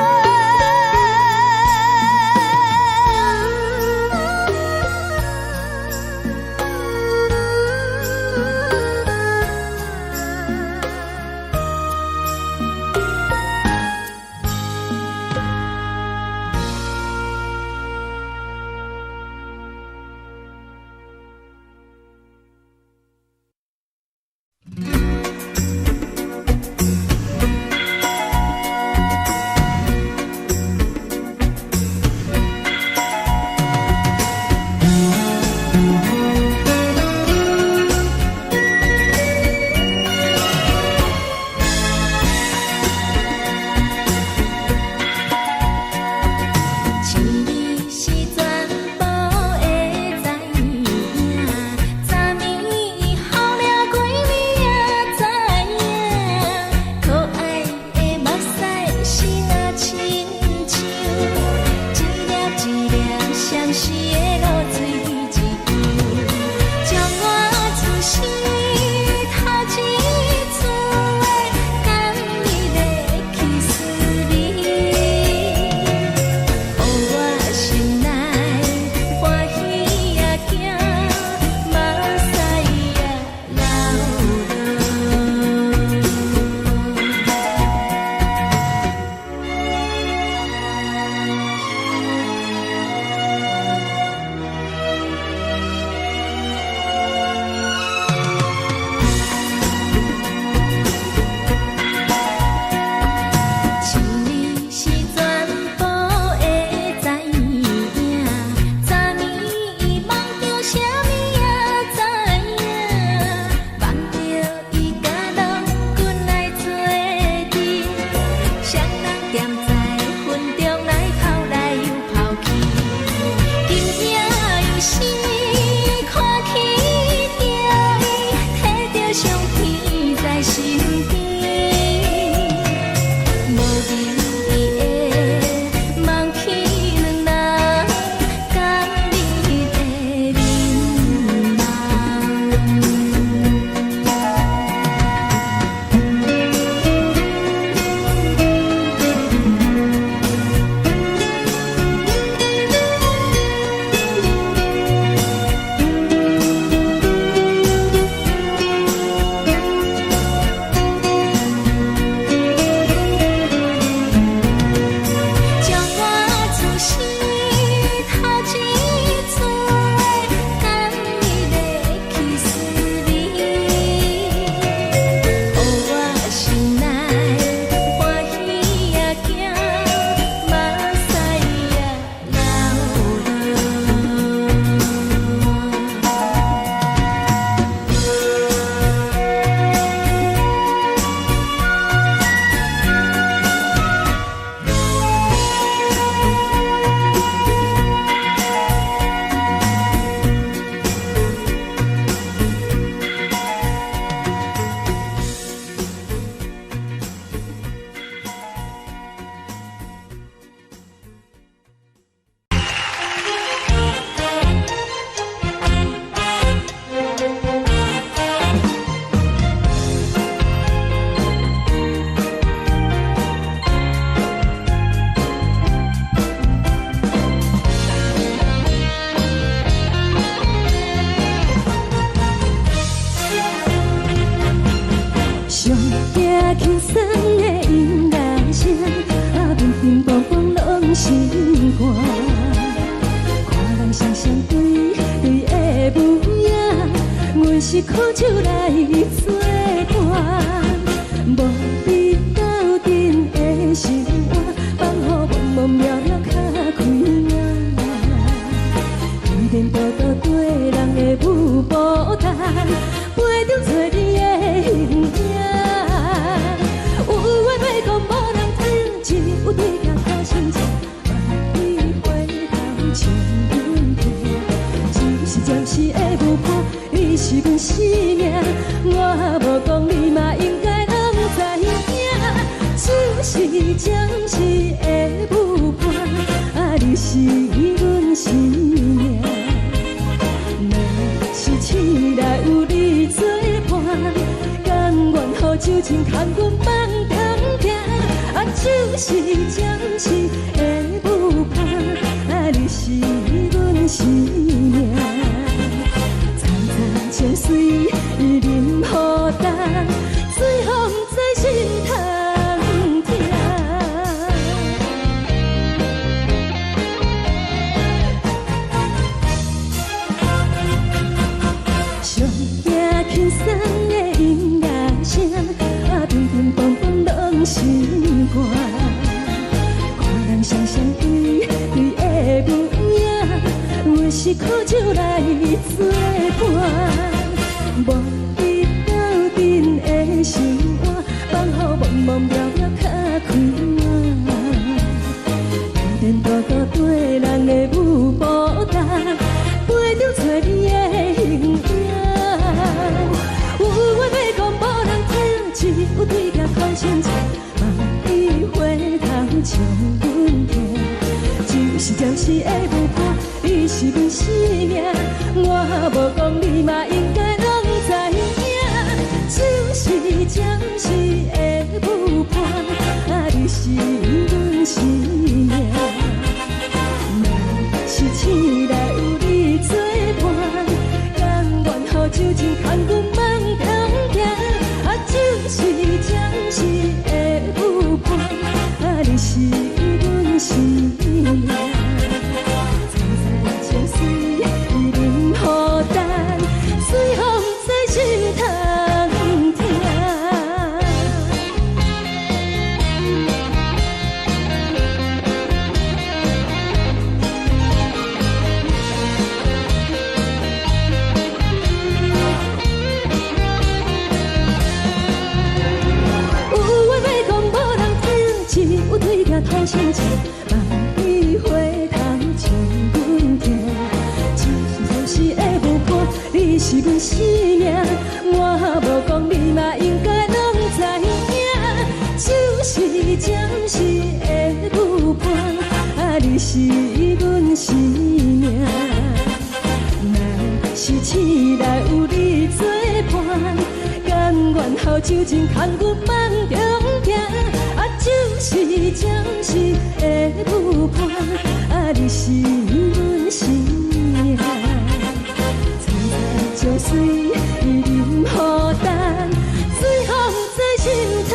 是苦酒來做伴，無你鬥陣的生活，放予茫茫渺渺較開眼。天顛倒倒對人的舞步動，陪著找你的形影。有話欲講無人聽，只有對鏡看心情，萬里回頭笑阮聽，只是暫時的舞伴，你是阮生命，我無講你嘛應該攏知影，只是暫時的舞伴，啊，你是阮生命。若是醒來有你做伴，甘願予酒精牽阮放通行，啊，只是暫時的舞伴，啊，你是阮生命。層層情隨淋雨重，最予毋知心通疼。上驚輕鬆的音樂聲，啊，乒乒乓乓攏是歌。看人雙雙對對的舞影，阮是苦酒來做伴，無你鬥陣的生活，放予茫茫渺渺較開眼。天顛倒倒對人的舞步動，陪著找你的形影。有話欲講無人聽，只有對鏡看心情，望你回頭笑阮聽。只是暫時的舞伴，你是阮生命，我無講你嘛應該攏知影。只是暫時的舞伴，啊，你是阮生命。若是醒來有你做伴，甘願予酒精牽阮放通行，啊，只是暫時的舞伴，啊，你是阮生命。層層情隨淋雨重，最予毋知心通疼。有話欲講無人聽，只有對鏡吐心情，望你回頭笑阮聽。只是暫時的舞伴，你是阮生命，我無講你嘛應該攏知影。只是暫時的舞伴，啊，你是阮生命。若是醒來有你做伴，甘願予酒精牽阮放中行，啊，只是暫時的舞伴，啊，你是阮生命。層層情隨淋雨重，最予毋知心通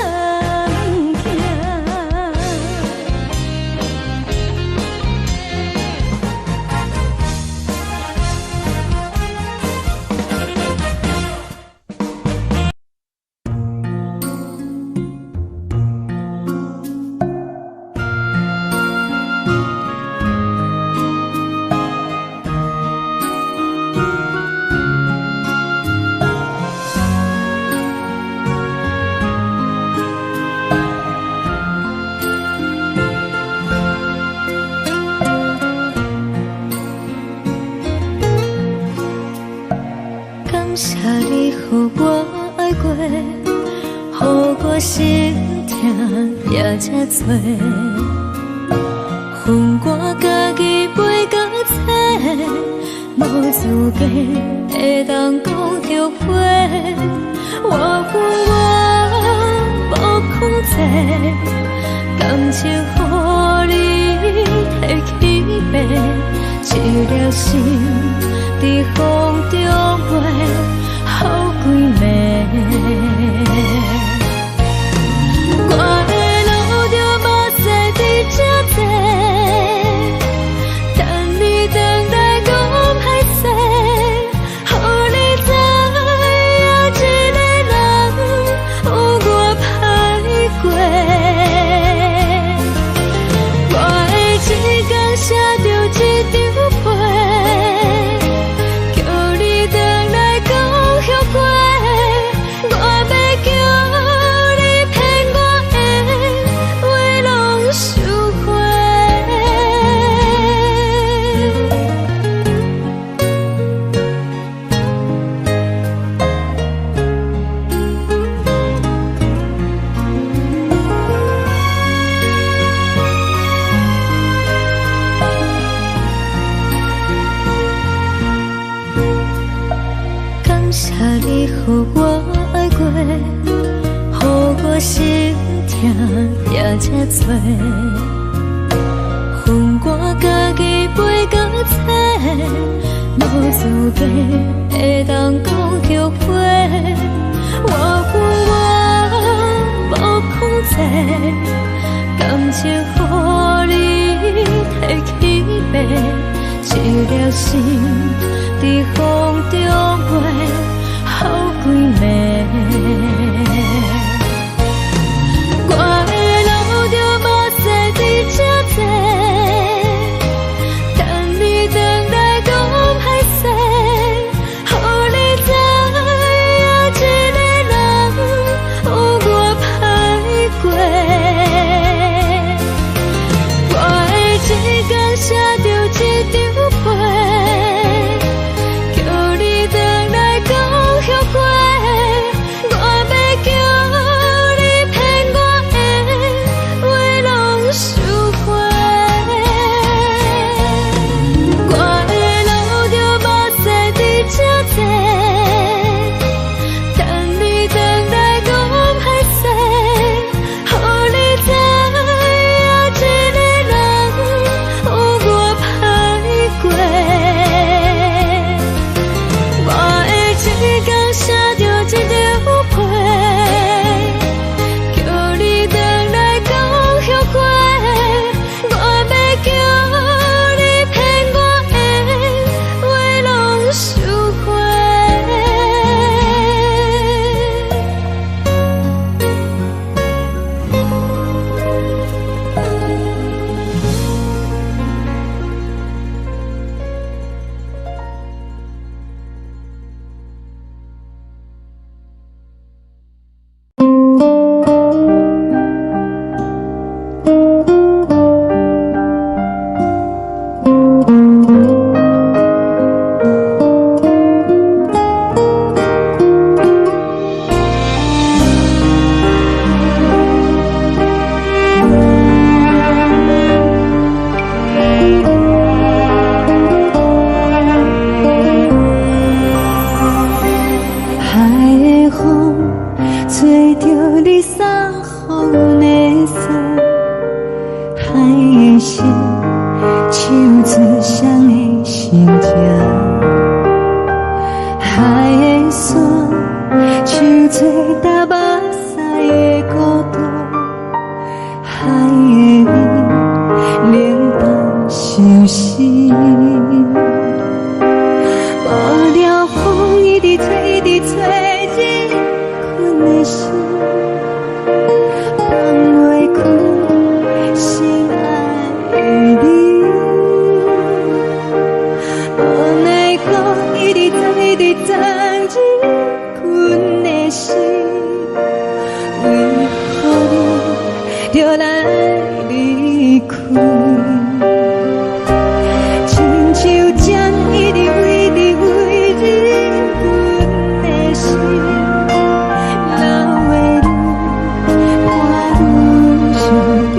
疼。感謝你予我愛過，予我心疼也這多。分我家己飛到找，無資格會當講後悔。我恨我無控制，感情予你提去爬，一粒心佇風中飛，予幾暝。我的路著目屎伫這濟，等你轉來講歹勢，予你知予我愛過，予我心疼也這多。予我家己飞到册，無資格會當講後悔。我恨我無控制，感情予你提去爬，一粒心佇風中飛，予幾暝。我會流著目屎佇這坐，等你轉來講歹勢，予你知影一个人有偌歹過。我會一工寫著一張批，叫你轉來講後悔。我欲叫你騙我的話攏收回。我會流著目屎佇這坐，等你轉來講歹勢，予你知影一個人有偌歹過。我會一工寫著一張批，叫你轉來講後悔。我欲叫你騙我的話攏收回。海的風吹著你送予阮的衫，海的心唱出誰的心情，海的山唱出台北市的孤單，海的味冷淡相思。無聊風一直吹，一直吹，入阮的心，放袂開心愛的你。無奈何一直鑽，一直鑽入阮的心，為何你著來離開？親像針一直飛，一直飛入阮的心，流的淚伴阮相依。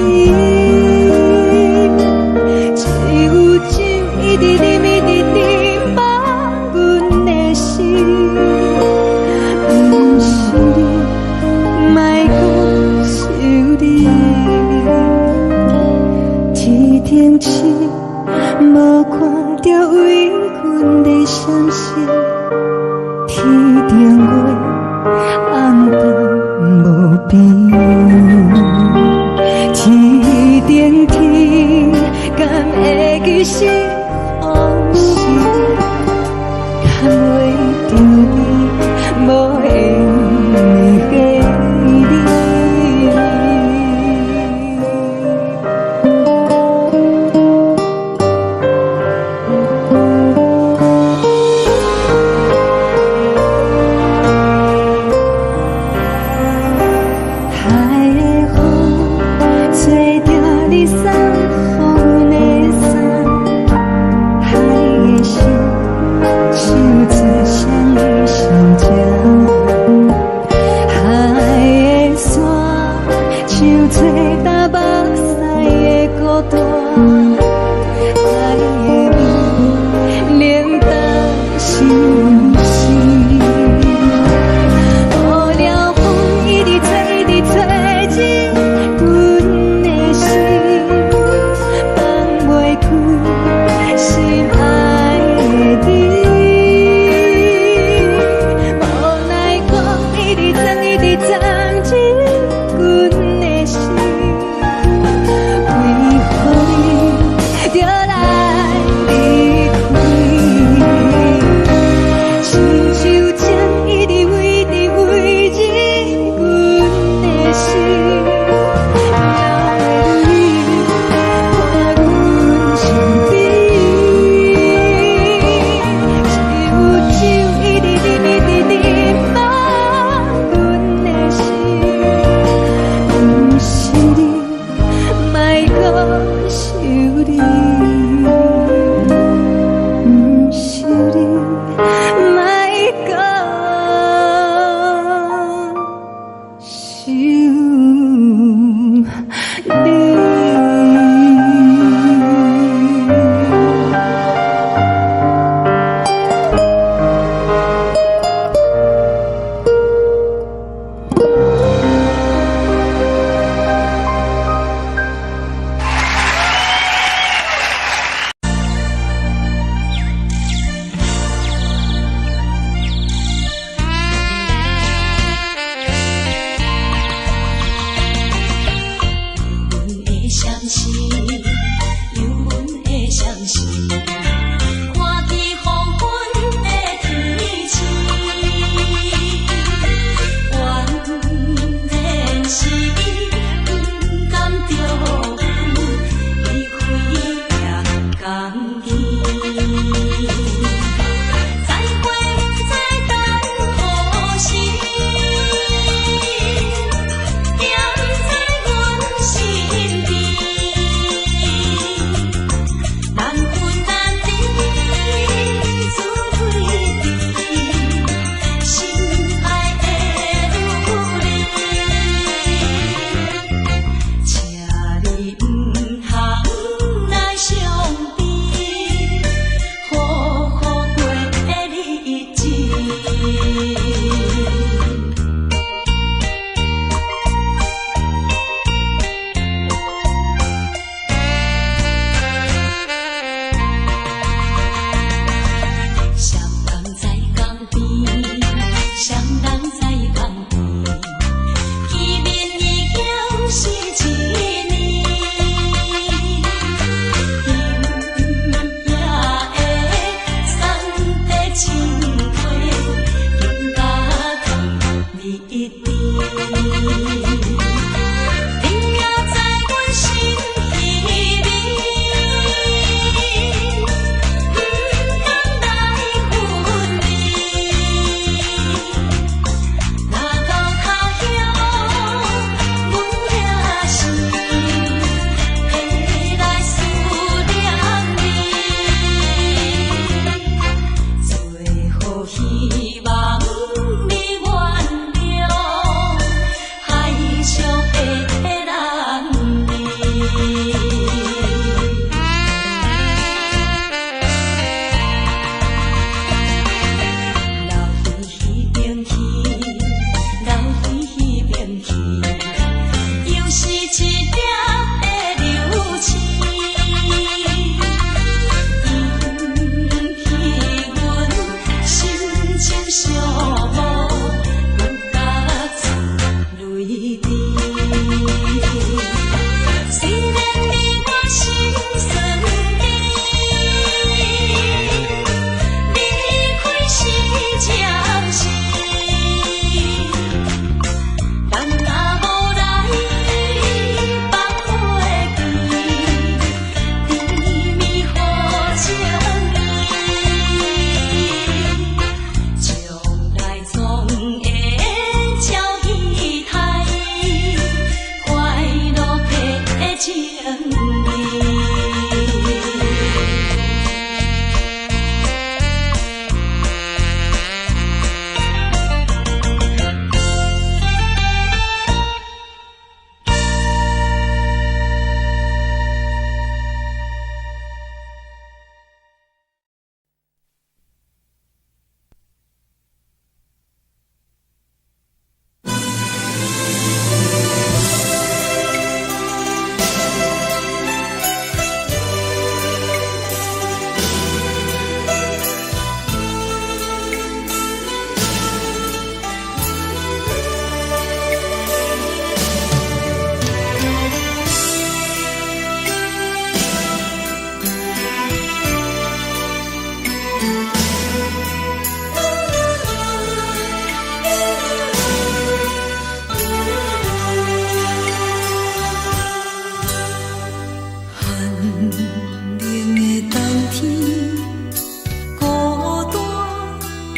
只有酒一直啉，一直啉，放阮的心，毋是你，莫閣想你。天頂星無看著為阮咧閃爍，天頂月暗淡無邊。天頂天敢會記是風時，牽袂著你無緣的你。海的風吹著你送予阮的衫，海的心唱出誰的心情，海的山唱出台北市的孤單，海的味冷淡相思。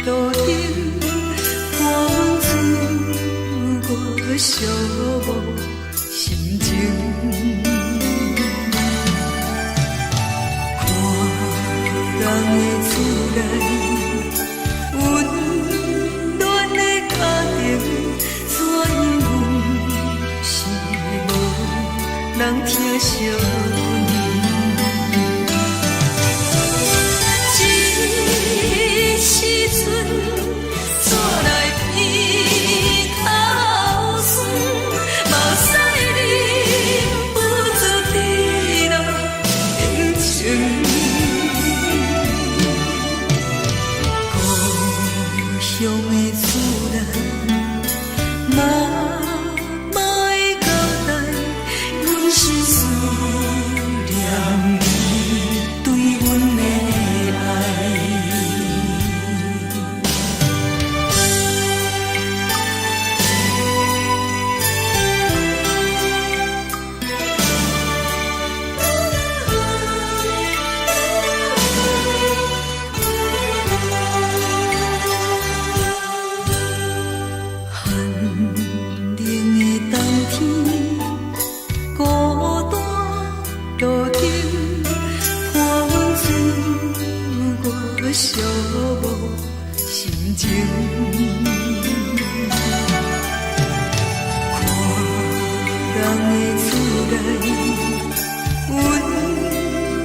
路燈，伴阮自我寂寞心情。看人的厝內，溫暖的家庭，怎樣阮是無人疼惜阮。這時陣，煞來鼻頭酸，目屎忍不住滴落眼睛。故鄉的厝內，媽媽的交代，阮是思念你對阮的愛。寒冷的冬天，孤單路燈，伴阮自我寂寞心情。看人的厝內，溫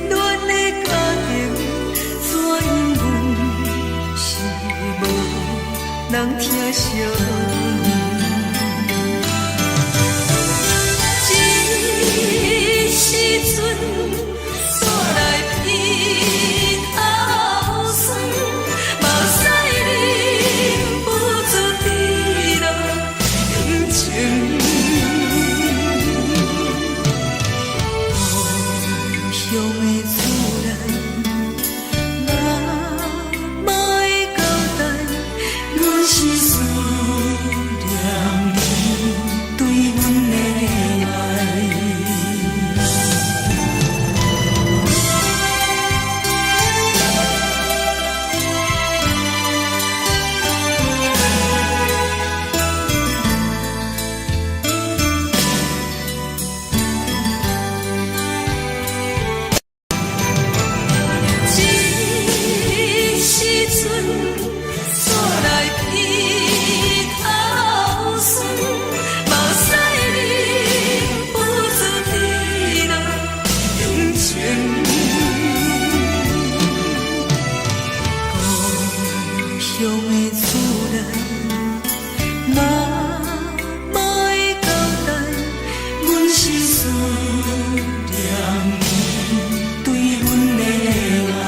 暖的家庭，怎樣阮是無人疼惜阮。這時陣，煞來鼻頭酸，目屎忍不住滴落眼睛。故鄉的厝內，媽媽的交代，阮是思念你對阮的愛。這時陣，煞來鼻頭酸，目屎忍不住滴落眼睛。故鄉的厝內，媽媽的交代，阮是思念你對阮的愛。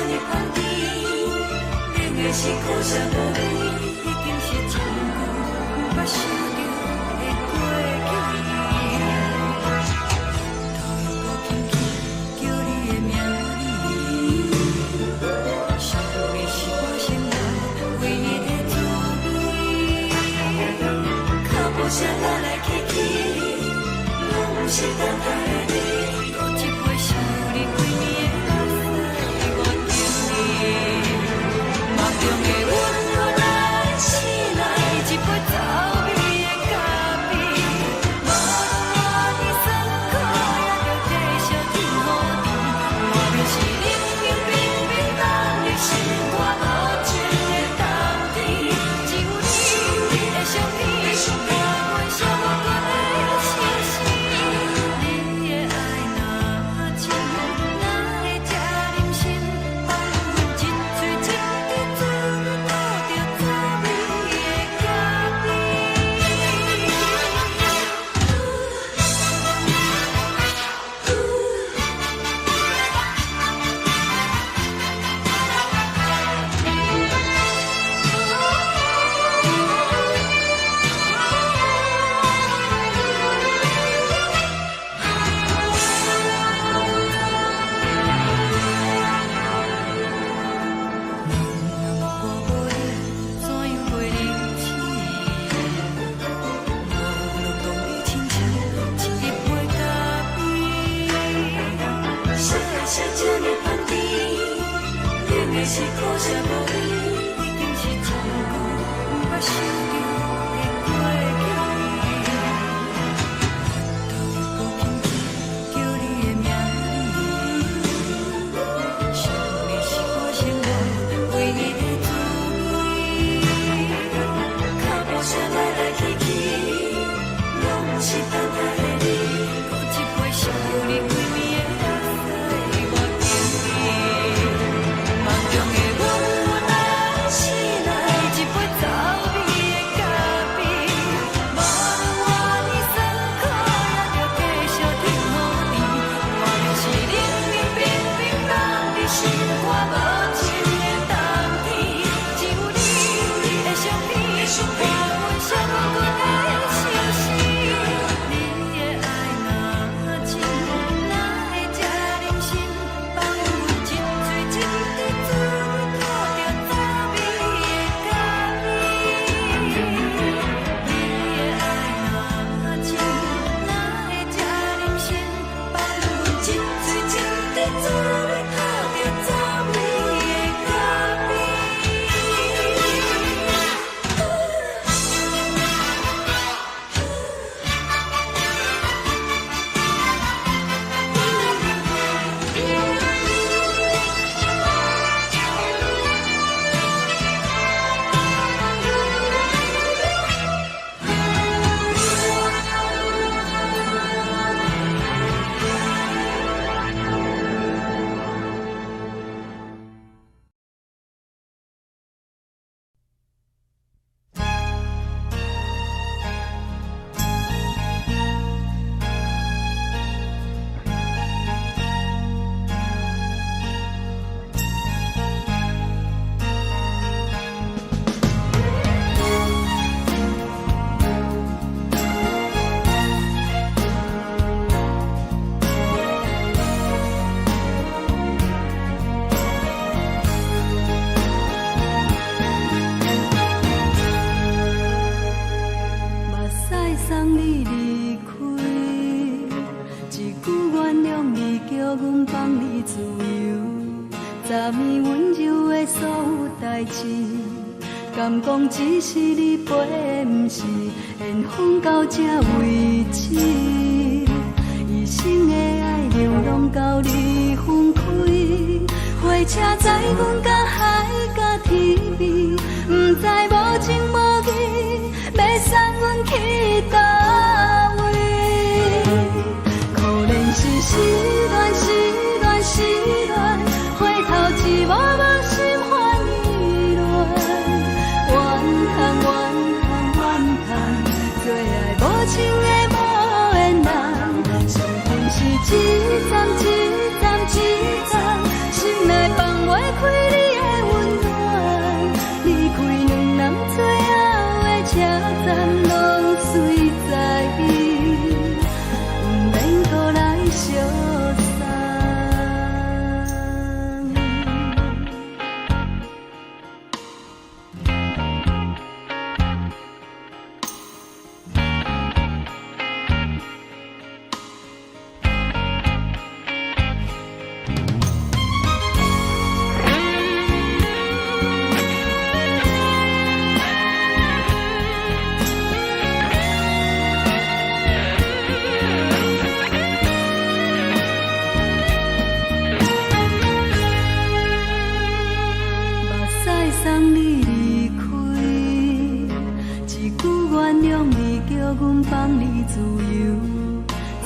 呢香甜，冷的是苦涩无味，已经是真久毋捌想著的过去。头又阁轻轻叫你的名字，想你是我生活唯一的滋味。脚步声来来去去，拢毋是等待的你。阁一杯想你规暝的目屎，我敬你。梦中的阮阁来醒来，一杯走味的咖啡。无论偌尼酸苦，也著继续天雨甜。外面是冷冰冰冰冻的心肝，无情的冬天。只有你的相片，陪阮寂寞的相思。你的爱若真，哪会这忍心放阮一嘴一滴做你吐著滋味的咖啡？问我无你，怎样过日子？无论讲你亲像一杯咖啡。谁爱谁这呢香甜，冷的是苦涩无味，已经是真久毋捌想著的过去。头又阁轻轻叫你的名字，想你是我生活唯一的滋味。脚步声来来去去，拢毋是等待的你。阁一杯想你规暝的目屎，我敬你。梦中的阮来醒来，一杯走味的咖啡。无论偌尼酸苦，也著继续天雨甜。外面是冷冷冰冰冻的心肝，无情的冬天。只有你的相片，陪阮寂寞的相思。你的爱若真，哪会这忍心放阮一嘴一滴做你吐著滋味的咖啡？你的爱若真，哪会这忍心放阮一嘴一滴做你吐著滋味的咖啡？目屎送你离开，一句原谅你，叫阮放你自由。昨暝温柔的所有代誌，敢講只是你陪的，毋是緣分到這為止。一生的愛流浪到你分開，火車載阮到海角天邊，毋知無情無義，欲送阮去佗位？可憐是失戀，失戀，失戀，回頭一幕幕心煩意亂。怨叹怨叹怨叹，做愛無情的無緣人，生命是一站一站一站，心內放袂開。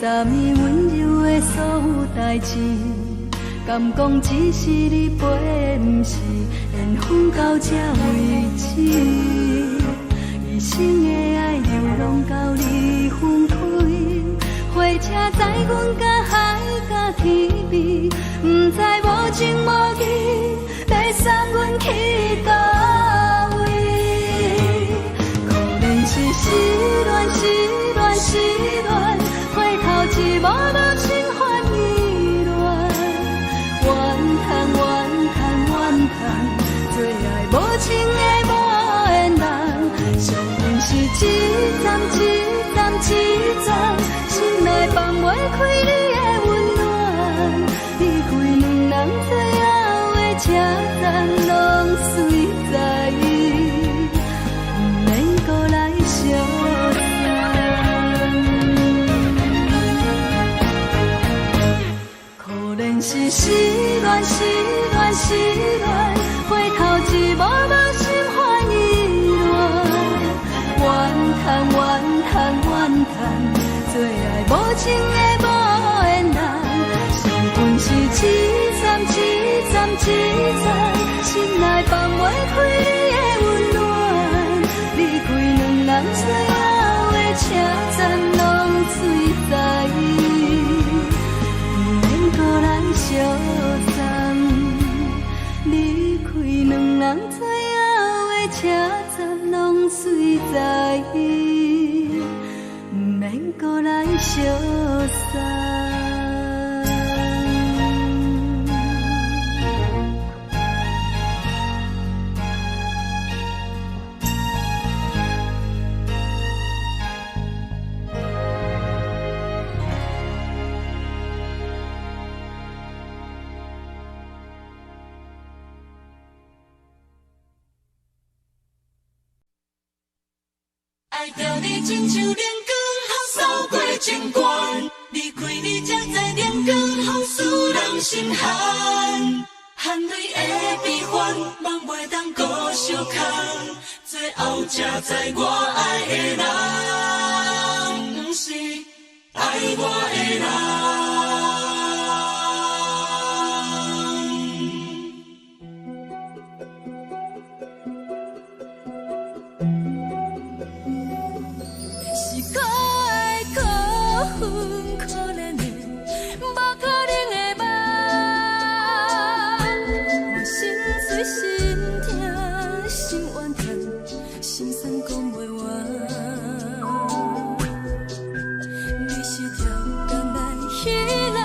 10年溫柔的所有代誌，敢講只是你陪的，毋是緣分到這為止。一生的愛流浪到你分開，火車載阮到海角天邊，毋知無情無義欲送阮去佗位。可憐是失戀，失戀，失戀，回頭一幕幕心煩意亂。怨嘆怨嘆怨嘆，做愛無情的無緣人，相信是一站一站一站，心內放袂開你的溫暖。離開兩人最後的車站，攏隨在伊，毋免閣來相送。可憐是失戀，失戀，失戀，回頭一幕幕心煩意亂。怨嘆怨嘆怨嘆，做愛無情的無緣人，相逢是一站一站一站，心內放袂開你的溫暖。離開兩人最後的車站，攏隨在伊，毋免閣來相送。離開兩人最後的車站，攏隨在伊，毋免閣來相送。愛著你親像冷光予掃過情關，離開你才知冷光予使人心寒，含淚的悲歡，夢袂當閣相牽，最後才知我愛的人，毋是愛我的人。是可愛可恨可憐的，無可能的夢。我心碎心疼心怨嘆，心酸講袂完。你是超工來彼人，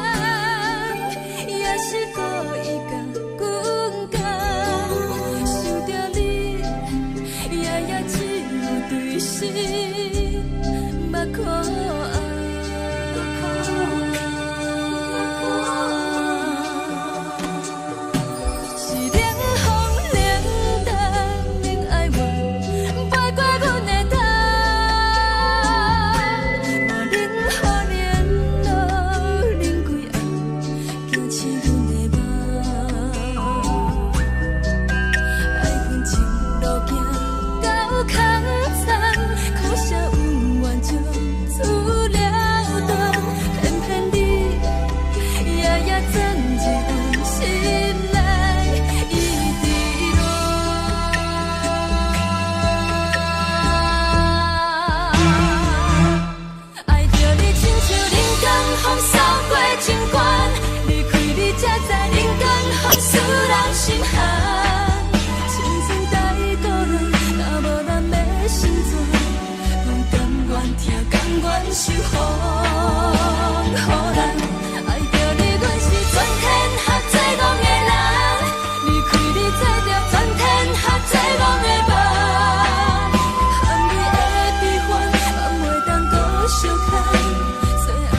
也是故意共阮講。想著你，夜夜只有對心目苦紅。是冷風冷淡冷哀怨，飞過阮的頭。嘛冷雨連露冷規暗，驚醒阮的夢。愛恨情路行到空残，可惜恩怨從此了斷，偏偏你夜夜鑽入阮心內，一直亂。愛著你親像冷光予掃過情關，離開你才知冷光予使人心寒。青春太孤單，若無咱欲成全，阮甘願疼，甘願受風雨難。愛著你，阮是全天下最戇的人，離開你做著全天下最戇的夢。含淚的悲歡，夢袂當閣相牽，最後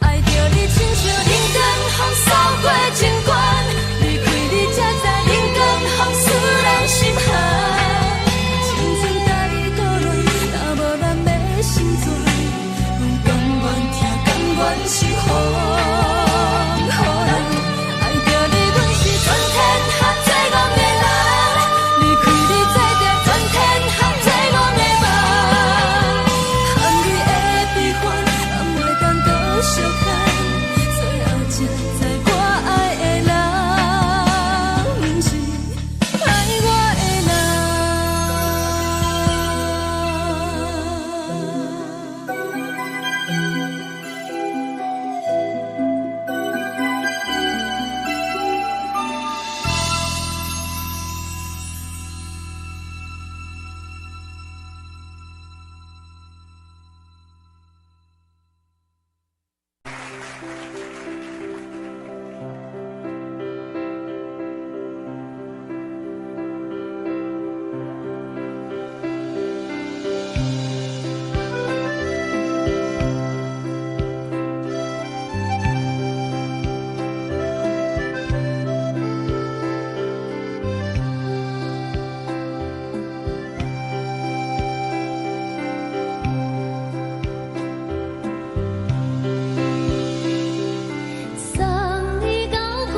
愛著你親像冷光風掃過情關，離開你才知冷光風使人心寒。青春大討論，若無咱欲成全，阮甘願疼，甘願受風雨人。愛著你，阮是全天下最戇的人，離開你才知全天下最戇的夢。含淚的悲歡，人袂當閣相牽，最後才知我愛的人，毋是愛我的人。送你到火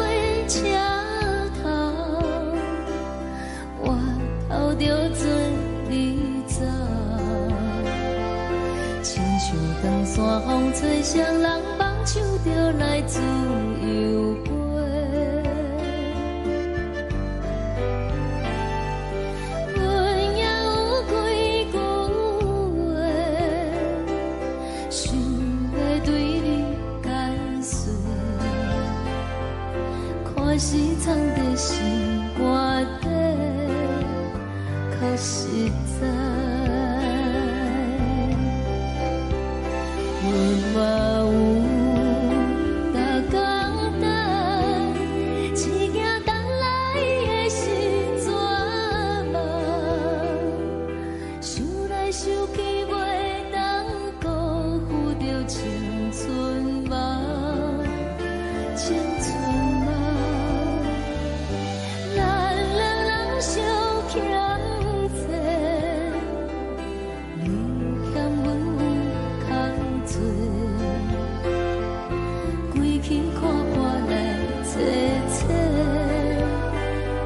車頭，我頭著做你走。親像長山風吹，誰人放手就來自由飛。阮也有幾句話，想欲對你解說，看是藏佇心肝底，較實在。阮嘛有逐工等，一件等來的是绝望，想來想去袂當辜負著青春夢，青春夢。咱兩人相欠債，你欠阮有較濟，規氣看破來找找，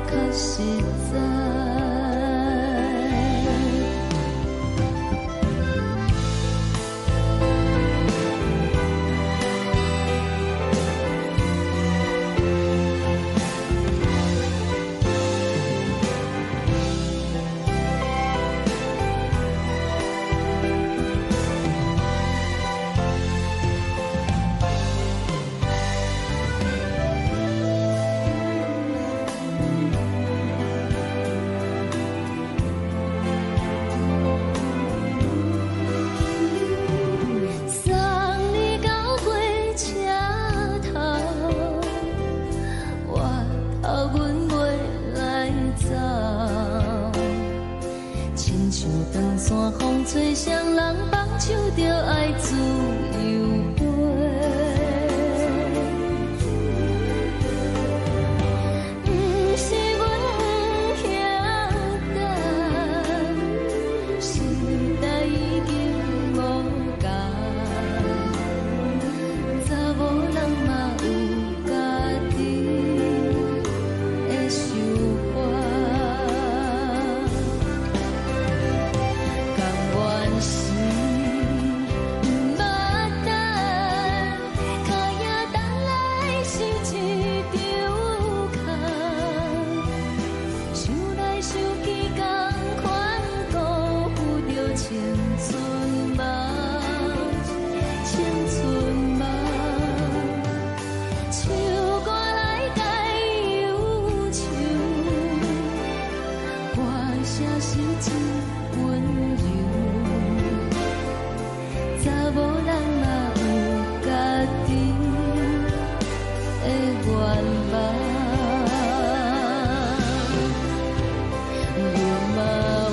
較實在。送你到火車頭，我頭阮袂來走。親像長山風吹，誰人放手就愛自由飛。毋是阮不曉等，時代已經無仝，查某人嘛有家己的想法。甘願是毋捌等，跤影等來是一場空。想來想去，仝款辜負著青春夢，青春夢。唱歌來解憂愁，歌聲是真溫柔。查某人嘛有家己的願望，阮嘛有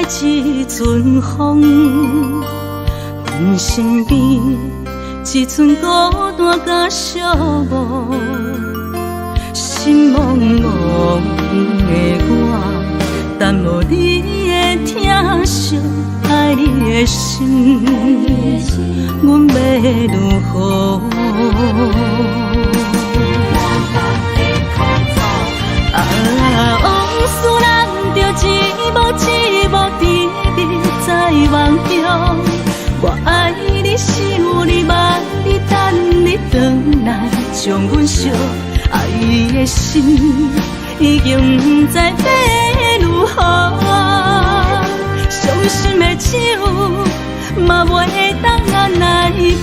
一阵風，阮身邊一寸孤單佮寂寞，心茫茫的我，等無你的疼惜，愛你的心，阮欲如何？啊，往事咱著一幕一幕甜蜜在夢中。我愛你，想你，望你，等你轉來，將阮惜愛的心已經不知欲如何。傷心的酒嘛袂當按來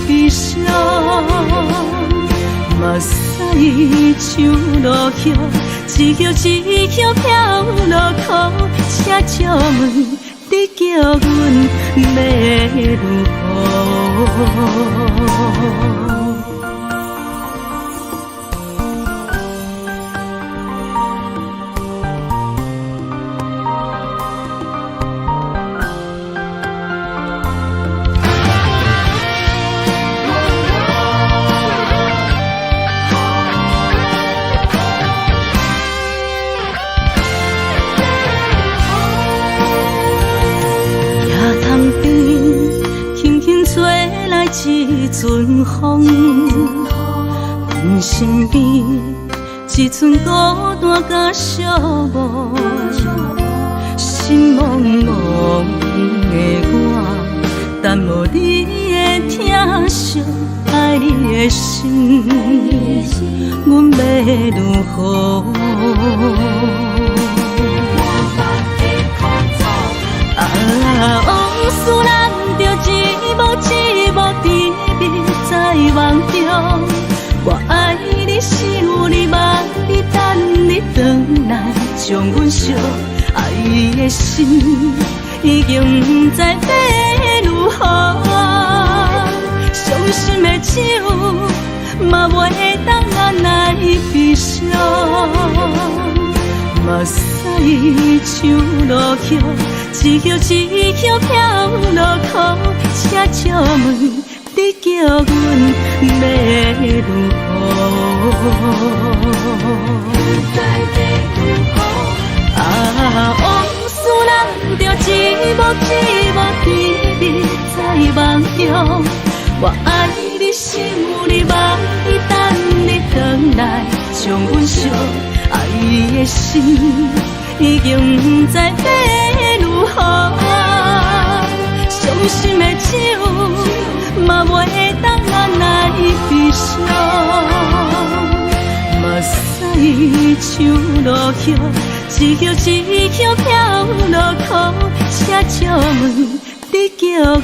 悲傷，目屎像落葉，一葉一葉飄落空，請借問你叫阮欲如何？一陣風，阮身邊一寸孤單佮寂寞，心茫茫的我，等無你的疼惜，愛你的心，阮欲如何？啊，往事咱著一幕一幕甜蜜在夢中。我愛你，想你，望你，等你轉來，將阮惜愛的心已經不知欲如何。傷心的酒嘛袂當按來悲傷，目屎像落葉，一葉一葉飄落空，請借問你叫阮欲如何？啊，往事咱著一幕一幕甜蜜在夢中。我愛你，想你，望你，等你轉來，將阮惜愛的心已經不知欲如何。傷心的酒嘛袂當按來悲傷，目屎像落葉，一葉一葉飄落空，請借問你叫阮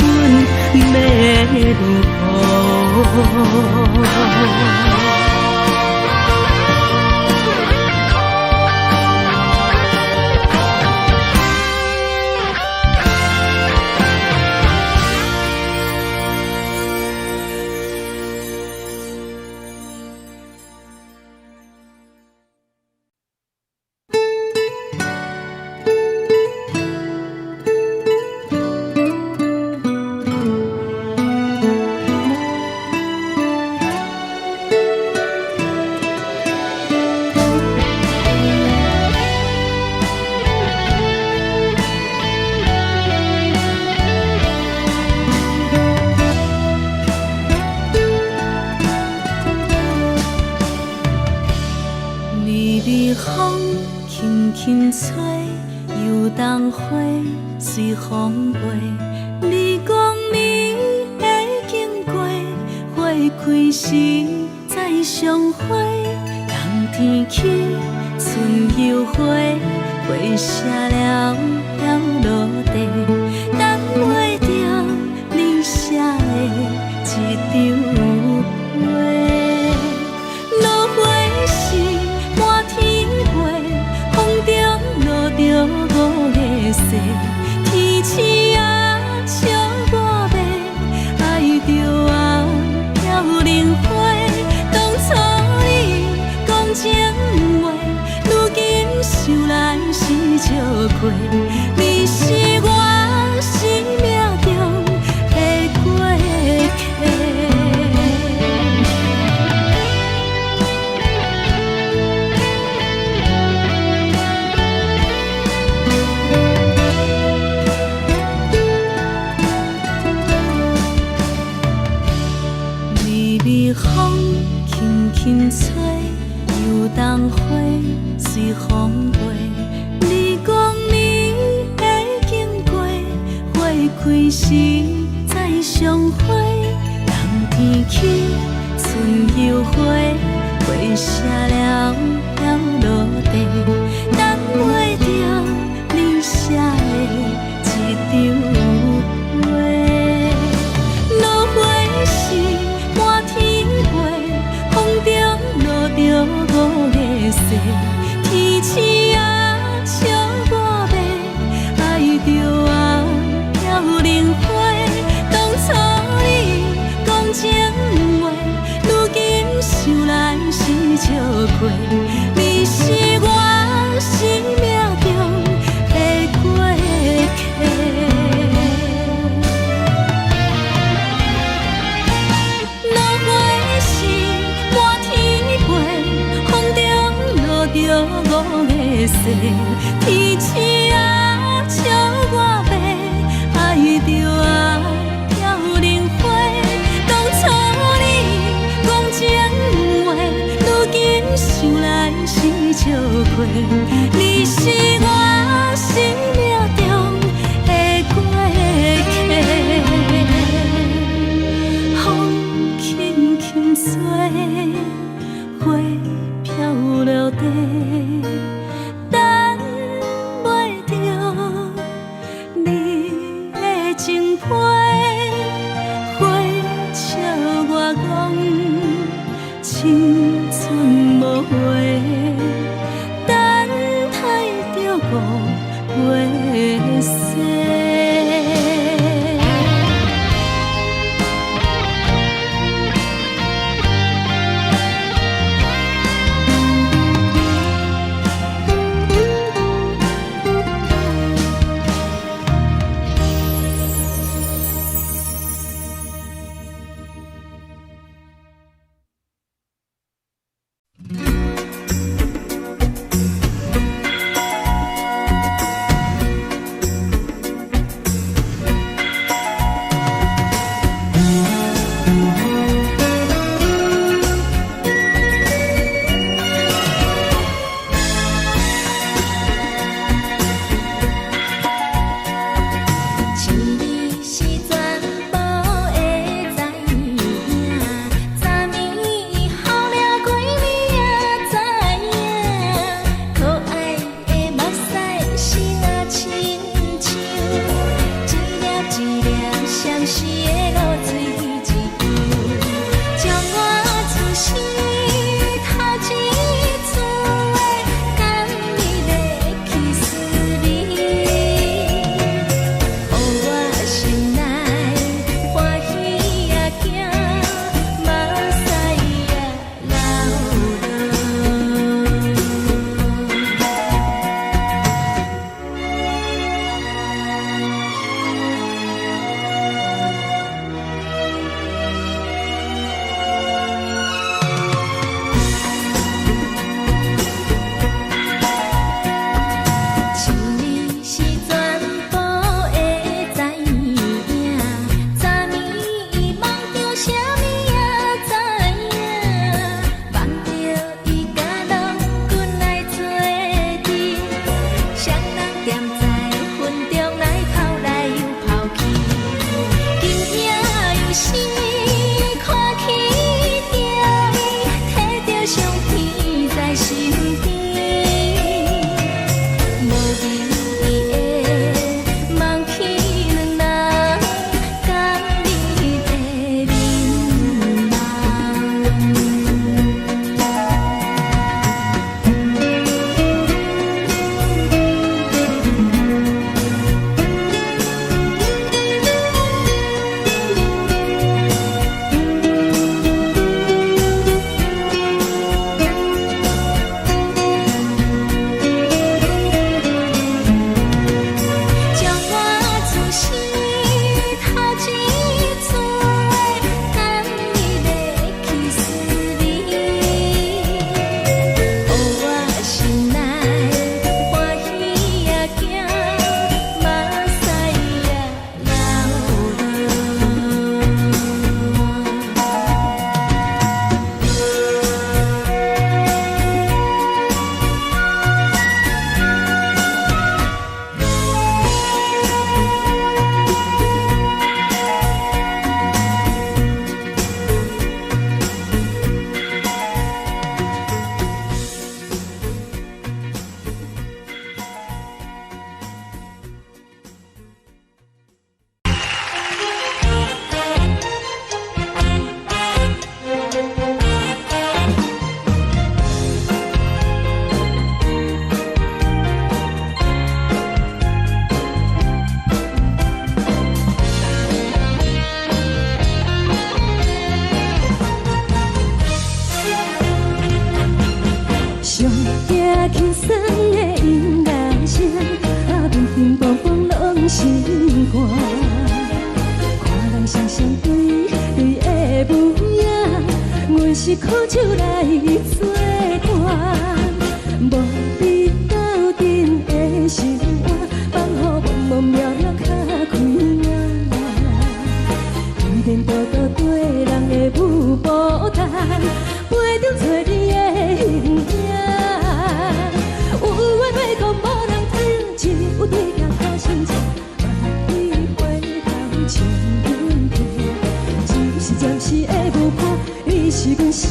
欲如何？想來是笑過，你是我。時再相會，冬天起春又回，花謝了了落地，等袂著你寫的這張批。落花時滿天飛，風中落著五个誓，天星啊笑我欲，愛著啊飄零花。當初你講情話，如今想來是笑虧。你是我生命中的過客。落花時滿天飛，風中落著五个誓，天星啊笑我欲，愛著啊飄零花。當初你講情話，如今想來是笑虧。你是我生命中的過客。風輕輕吹，花飄落地，等袂著你的情批。花笑我講青春無話，等待著五月雪。情你是全部的知影，昨暝好了過暝也知影，可愛的目屎是若親像一粒一粒相思的露水一樣，將我此生頭一次的甘蜜的去思味。予我心內歡喜也驚，目屎也流落。情你是全部的知影，昨暝夢著啥物也知影，夢著伊佮郎君來做陣，雙人踮在雲中來跑來又跑去，今夜有時看起著伊，提著相片在身邊。無眠的夢起兩人共你的面目。乒乓乓攏心肝。看人双雙對對的舞影，阮是苦酒來做伴，無你鬥陣的生活，放予茫茫渺渺較開眼。天顛倒倒對人的舞步單，陪著找你的形影。有話欲講無人聽，只有對鏡苦心情，萬里回頭笑阮聽。只是暫時的舞伴，你是阮生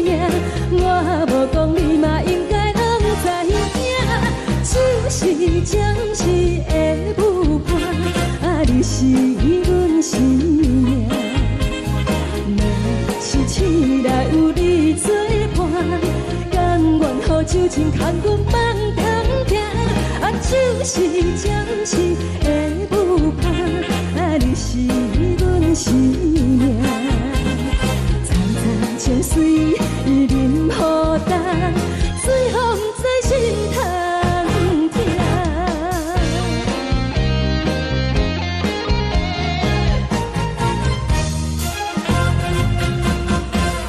命，我無講你嘛應該攏知影。只是暫時的舞伴，啊，你是阮生命。若是醒來有你做伴，甘願予酒精牽阮放中行。啊，只是暫時的舞伴，啊，你是阮生命。層層情隨淋雨重，最予毋知心通疼。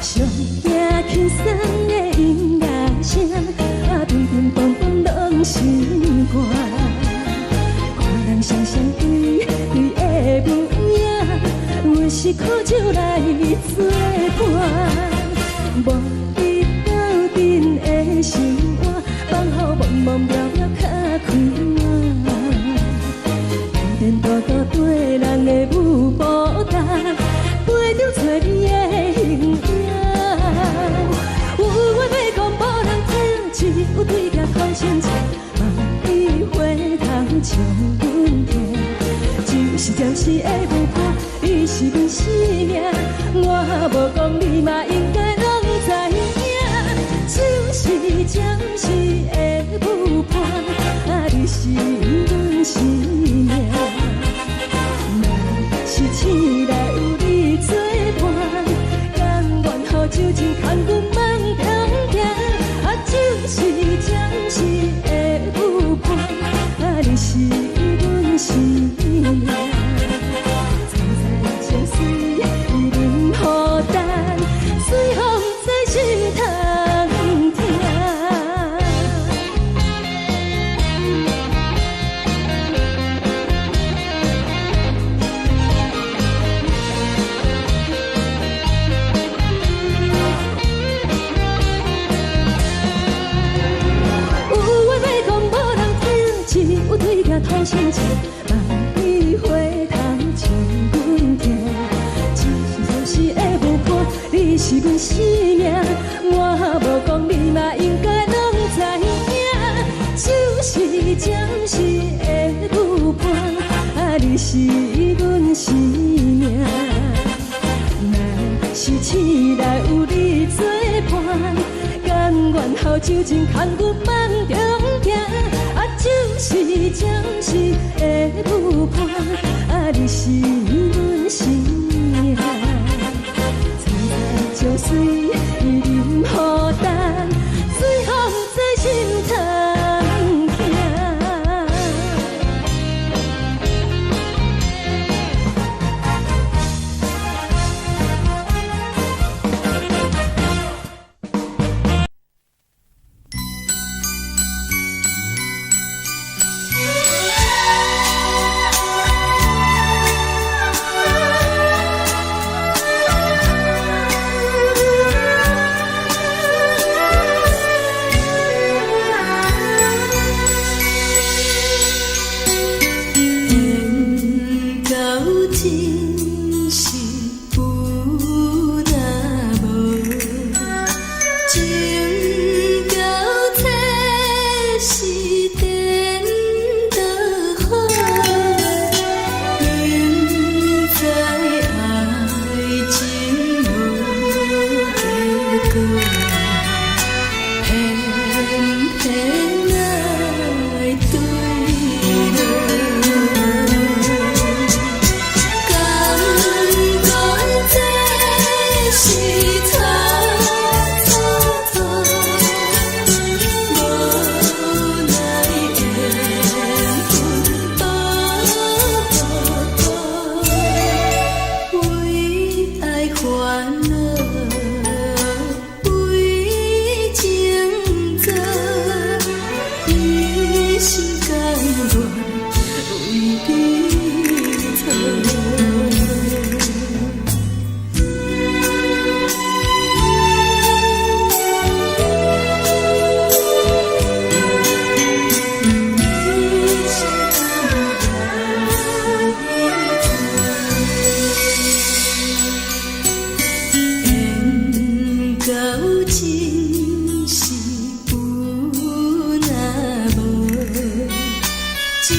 上驚輕鬆的音樂聲，啊，乒乒乓乓攏心肝。看人雙雙對對的舞影，阮是苦酒來做伴，無你鬥陣的生活，放予茫茫渺渺較開眼。顛顛倒倒對人的舞步單，陪著找你的形影。有話欲講無人聽，只有對鏡苦心情，萬里回頭笑阮聽。只是暫時的舞伴，你是阮生命，我無講你嘛應該攏知影。只是暫時的舞伴，啊，你是阮生命。若是醒來有你做伴，甘願予酒精牽阮放中行。啊，只是暫時的舞伴，啊，你是阮生命。層層情隨淋雨重，最予毋知心通疼。有話欲講無人聽，只有對鏡吐心情，萬里回頭笑阮聽。只是暫時的舞伴，你是阮生命，我無講你嘛應該攏知影。只是暫時的舞伴，啊，你是阮生命。若是醒來有你做伴，甘願予酒精牽阮放中行。啊，只是暫時的舞伴，啊，你是阮生命。層層情隨淋雨重，最予毋知心通疼。情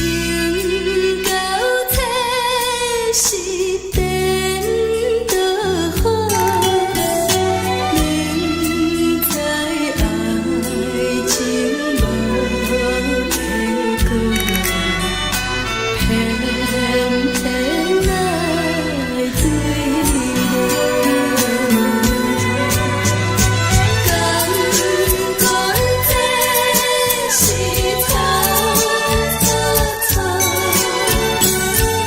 到这是颠倒好，明知愛情無結果，偏偏愛對你。甘願這是錯錯錯，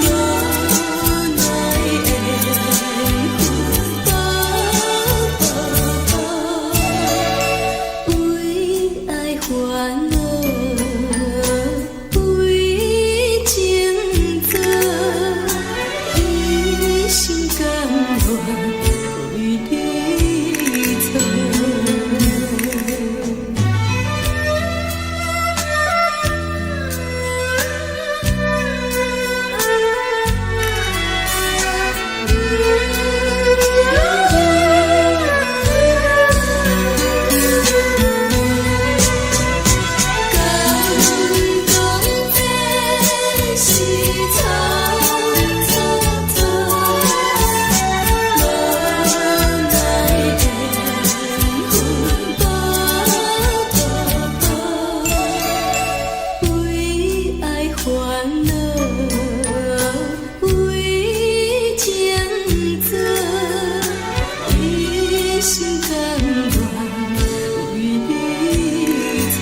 無奈緣分薄薄，為愛煩惱，為情做，一心甘願為你錯。甘講這是錯錯錯，無奈緣分薄薄薄，為愛煩惱，為情做，一心甘願為你錯。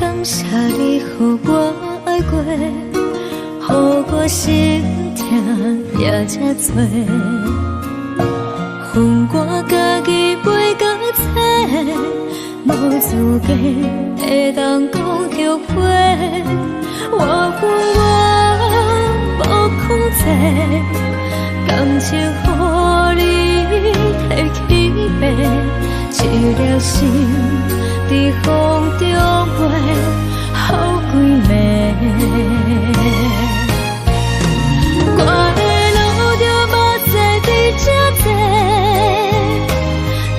感謝你予我愛過，予我心疼也這多。分我家己飛到找，無資格會當講後悔。我恨我無控制，感情予你提去爬，一粒心佇風中飛，予規暝。我會流著目屎佇這坐，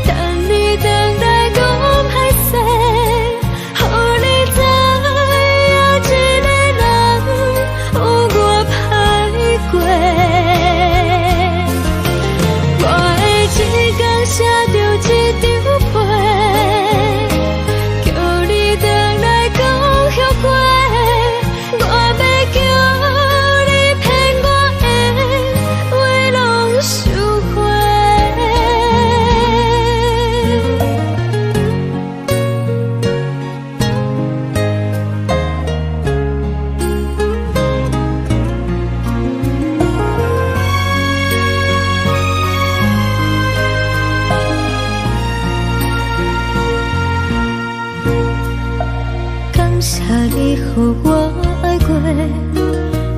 等你轉來講歹勢，予你知影一個人有偌歹過。我會一工寫著一張批，叫你轉來講後悔。我欲叫你騙我的話攏收回。感謝你予我愛過，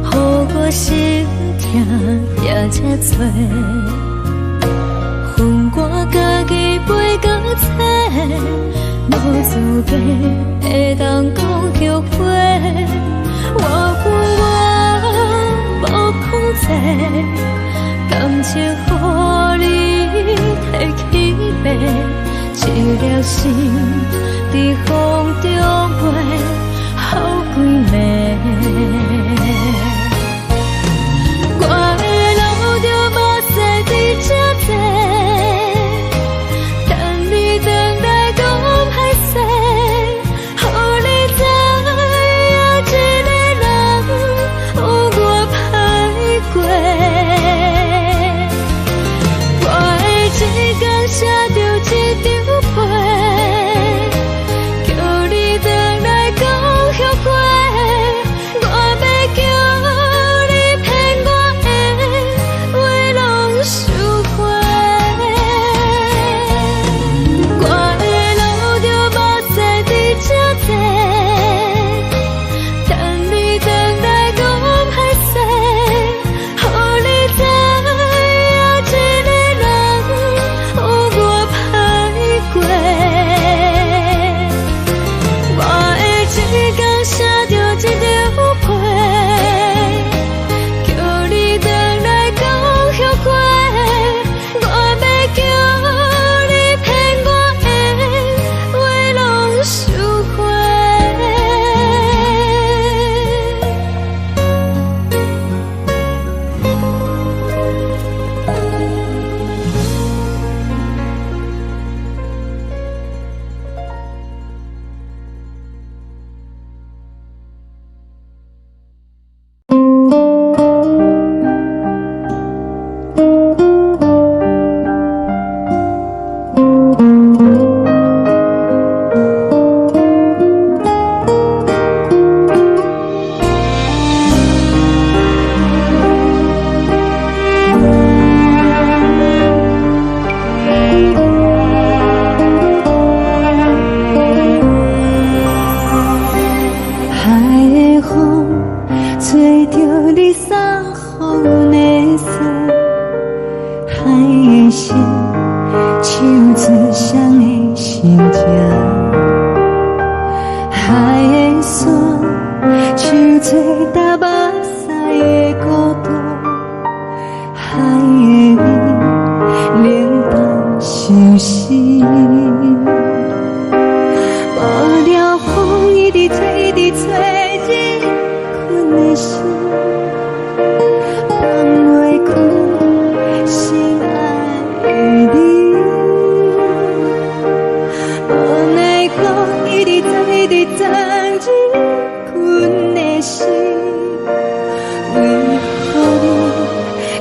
予我心疼也這多。分我家己飛到找，無資格會當講後悔。我恨我無控制，感情予你提去爬，一粒心佇風中飛，予規暝。我會流著目屎佇這坐，等你轉來講歹勢，予你知影一個人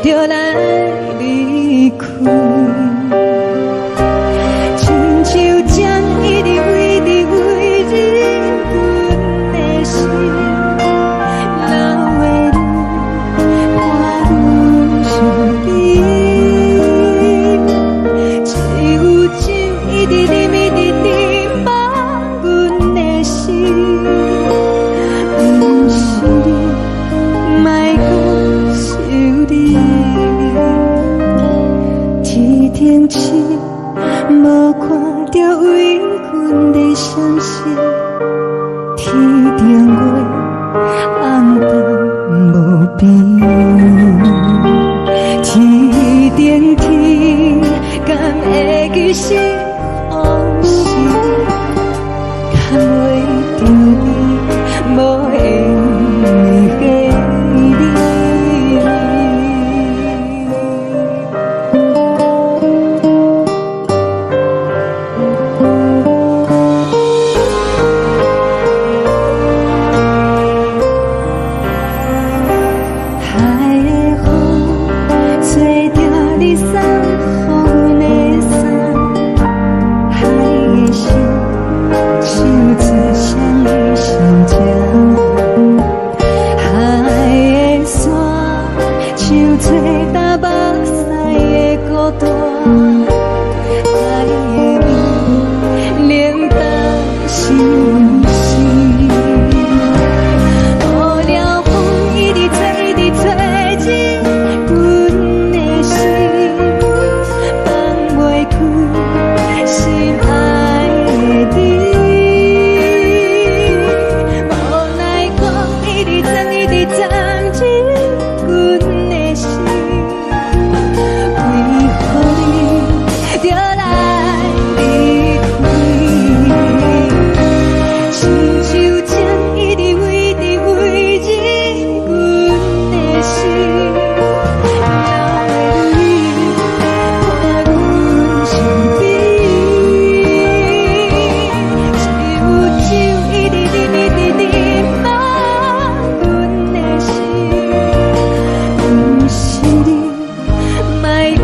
著來離開。親像針一直圍佇圍入阮的心，流的淚伴阮身邊。只有酒一直啉，一直啉，放阮的心。毋是你，莫閣想你。天頂星無看著為阮咧閃爍，天頂月暗淡無邊。天頂天，敢會記是往事？牽袂著你，無緣的你。海的風吹著你送予阮的衫，海的心唱出誰的心情？海的沙唱出東目屎的孤單，海的味冷淡心事。無聊風一直吹，一直吹入阮的心，放袂開心愛的你。無奈風一直鑽，一直鑽入阮的心，為何你著來離開？親像針一直圍佇圍入阮的心，流的淚伴阮身邊。只有酒一直啉，一直啉，放阮的心。毋是你，莫閣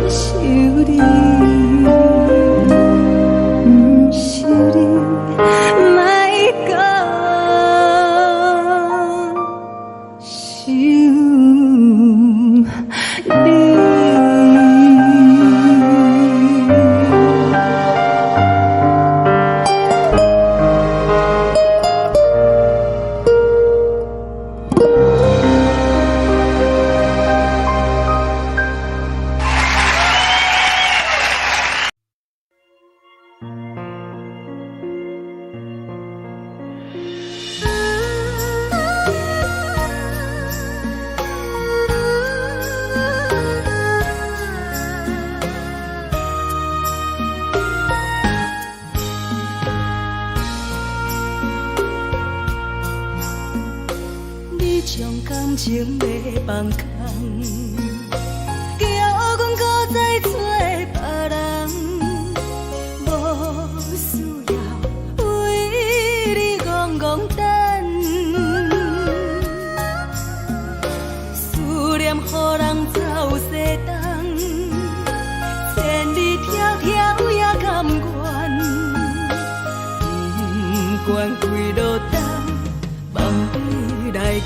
想你。毋是你，莫閣想你。你將感情欲放空，叫阮閣再找別人，無需要為你戇戇等，思念予人走西東，千里迢迢也甘願，不管幾落冬，望你來牽。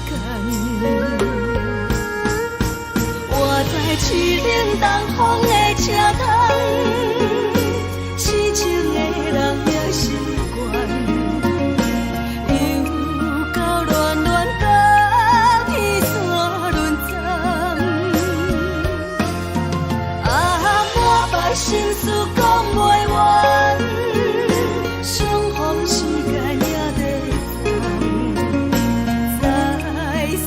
我知凄冷東風的車窗，痴情的人也習慣，又到暖暖甲天山輪針，啊，滿腹心事講袂完，相逢時間也短暫，在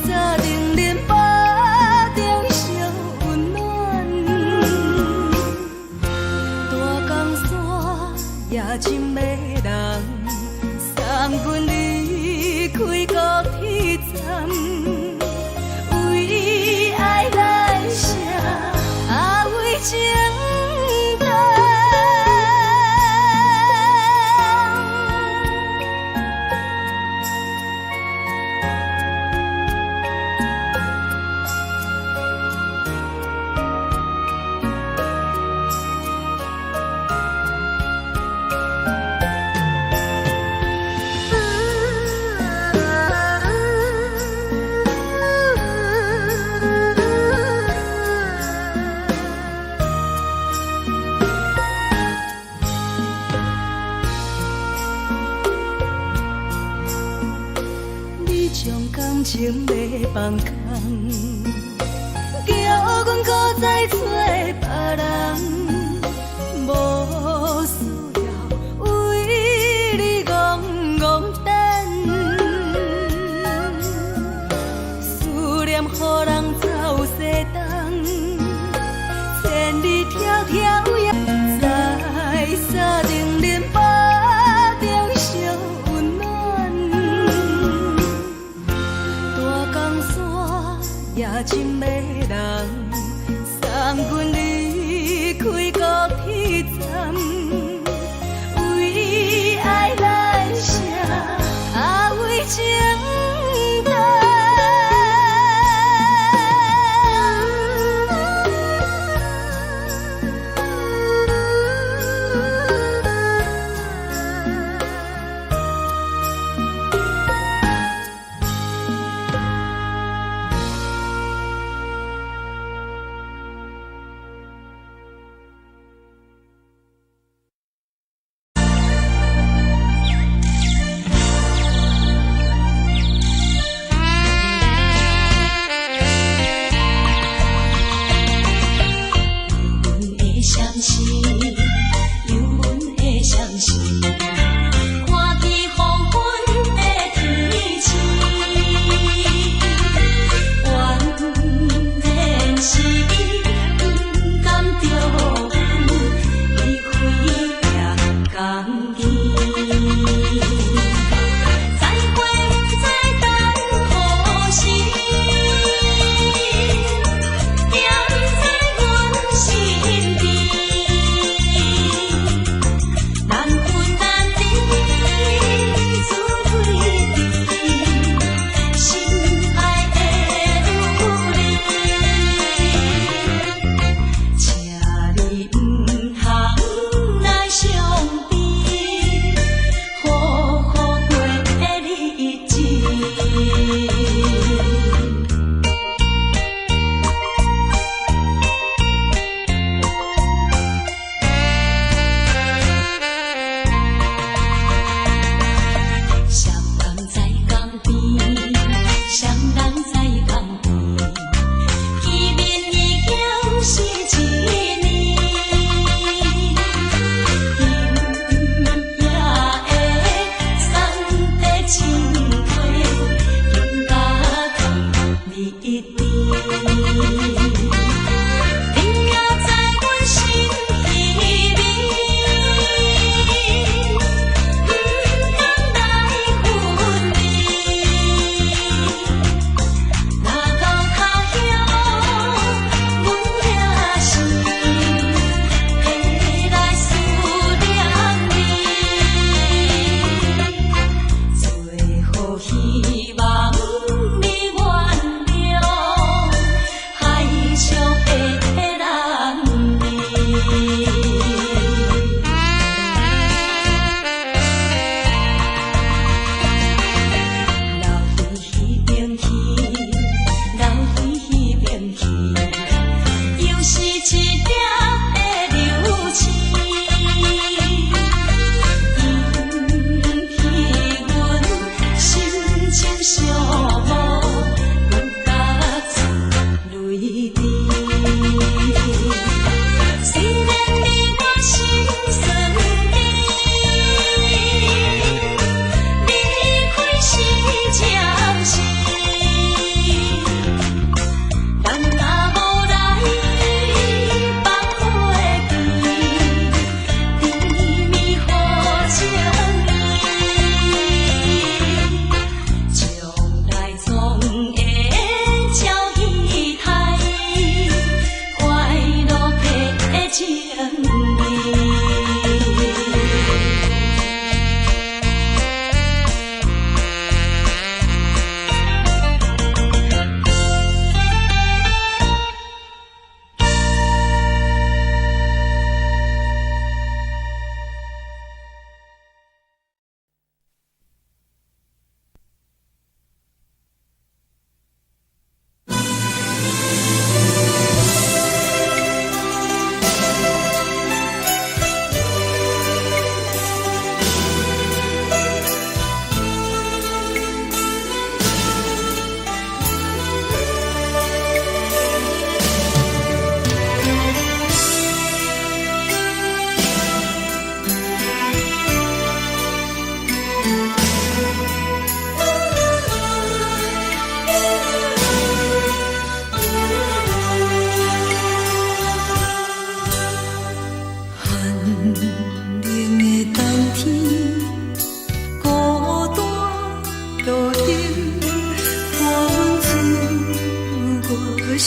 三重林腹中相溫暖。情欲放空，叫阮閣再揣別人，無需要為你戇戇等。思念予人走西東，千里迢迢也在三重恁腹中相溫暖。大江山也真迷人，送阮離開高鐵站，為愛難捨，啊為情等。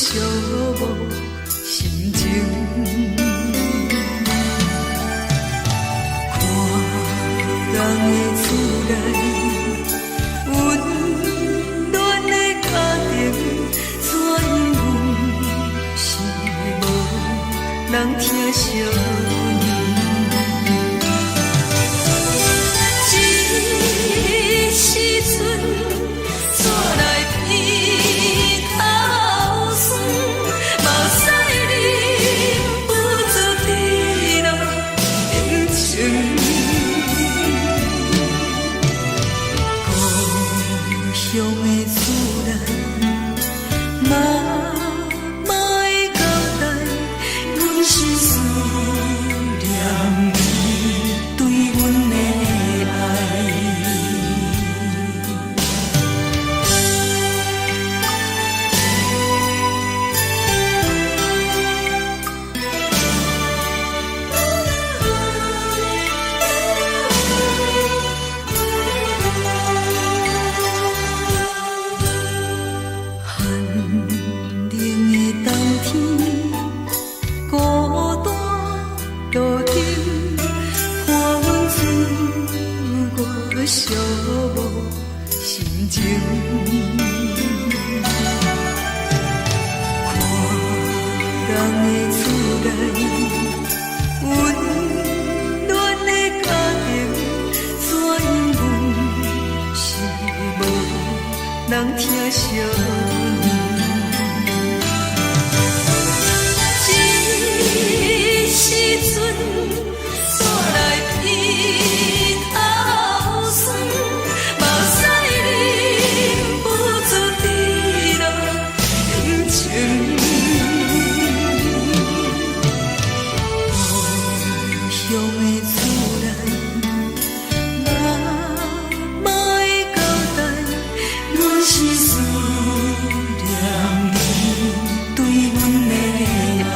寂寞心情。看人的厝內，溫暖的家庭，怎樣阮是無人疼惜阮。這時陣煞來鼻頭酸，目屎忍不住滴落眼睛。故鄉的厝內，媽媽的交代，阮是思念伊對阮的愛。寒冷的冬天，孤單路燈，伴阮自我寂寞心情。看人的厝內，溫暖的家庭，怎樣阮是無人疼惜阮。這時陣煞來鼻頭酸，目屎忍不住滴落眼睛。故鄉的厝內，媽媽的交代，阮是思念伊對阮的愛。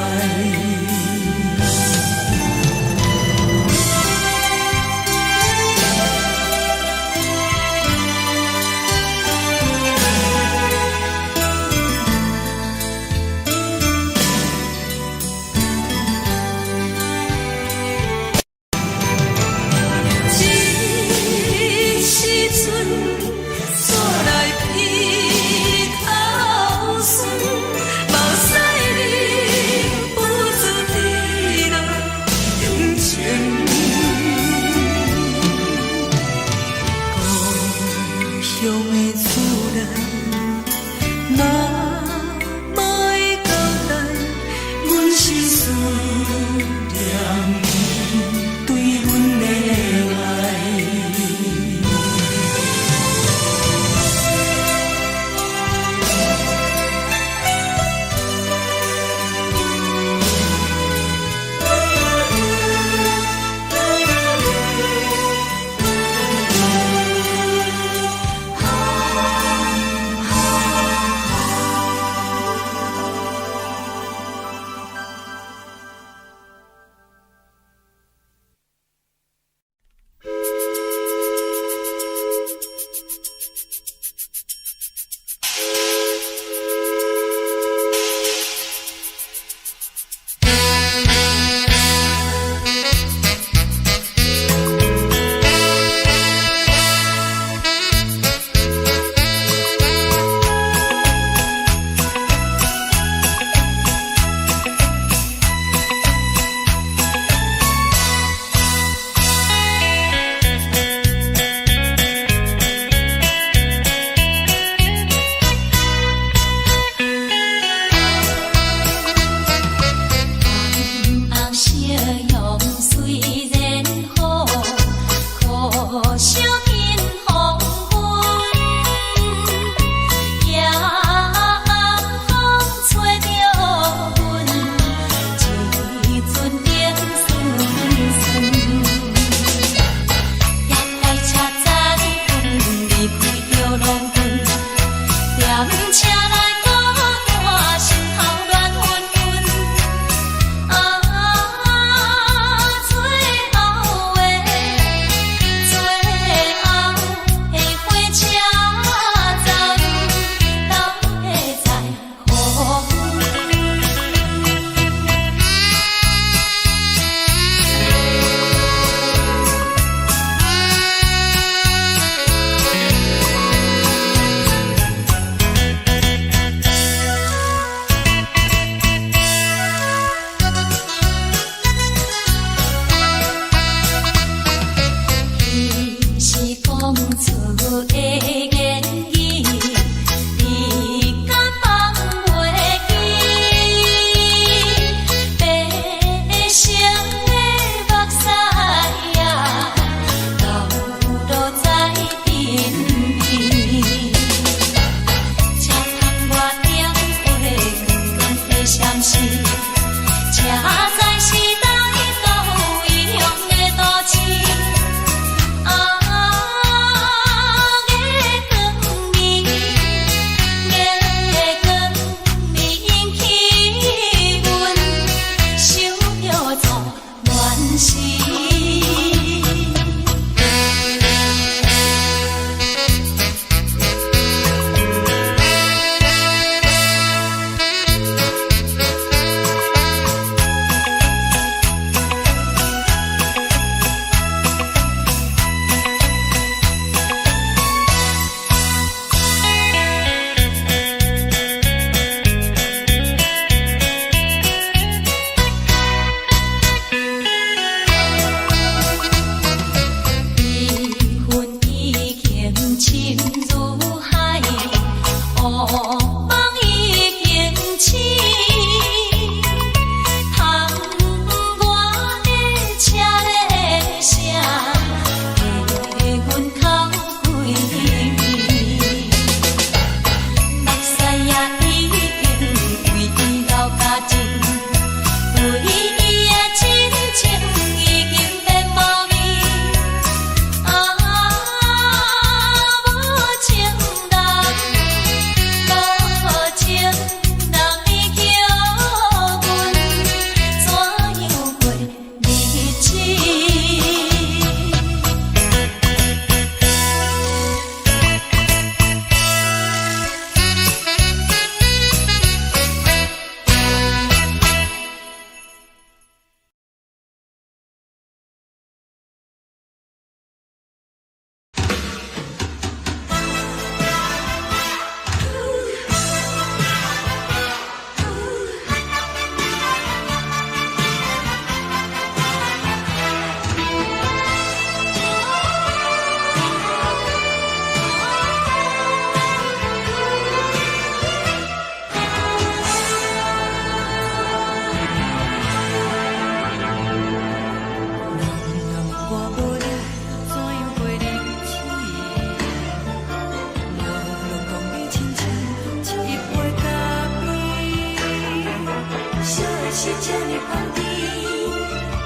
是這呢香甜，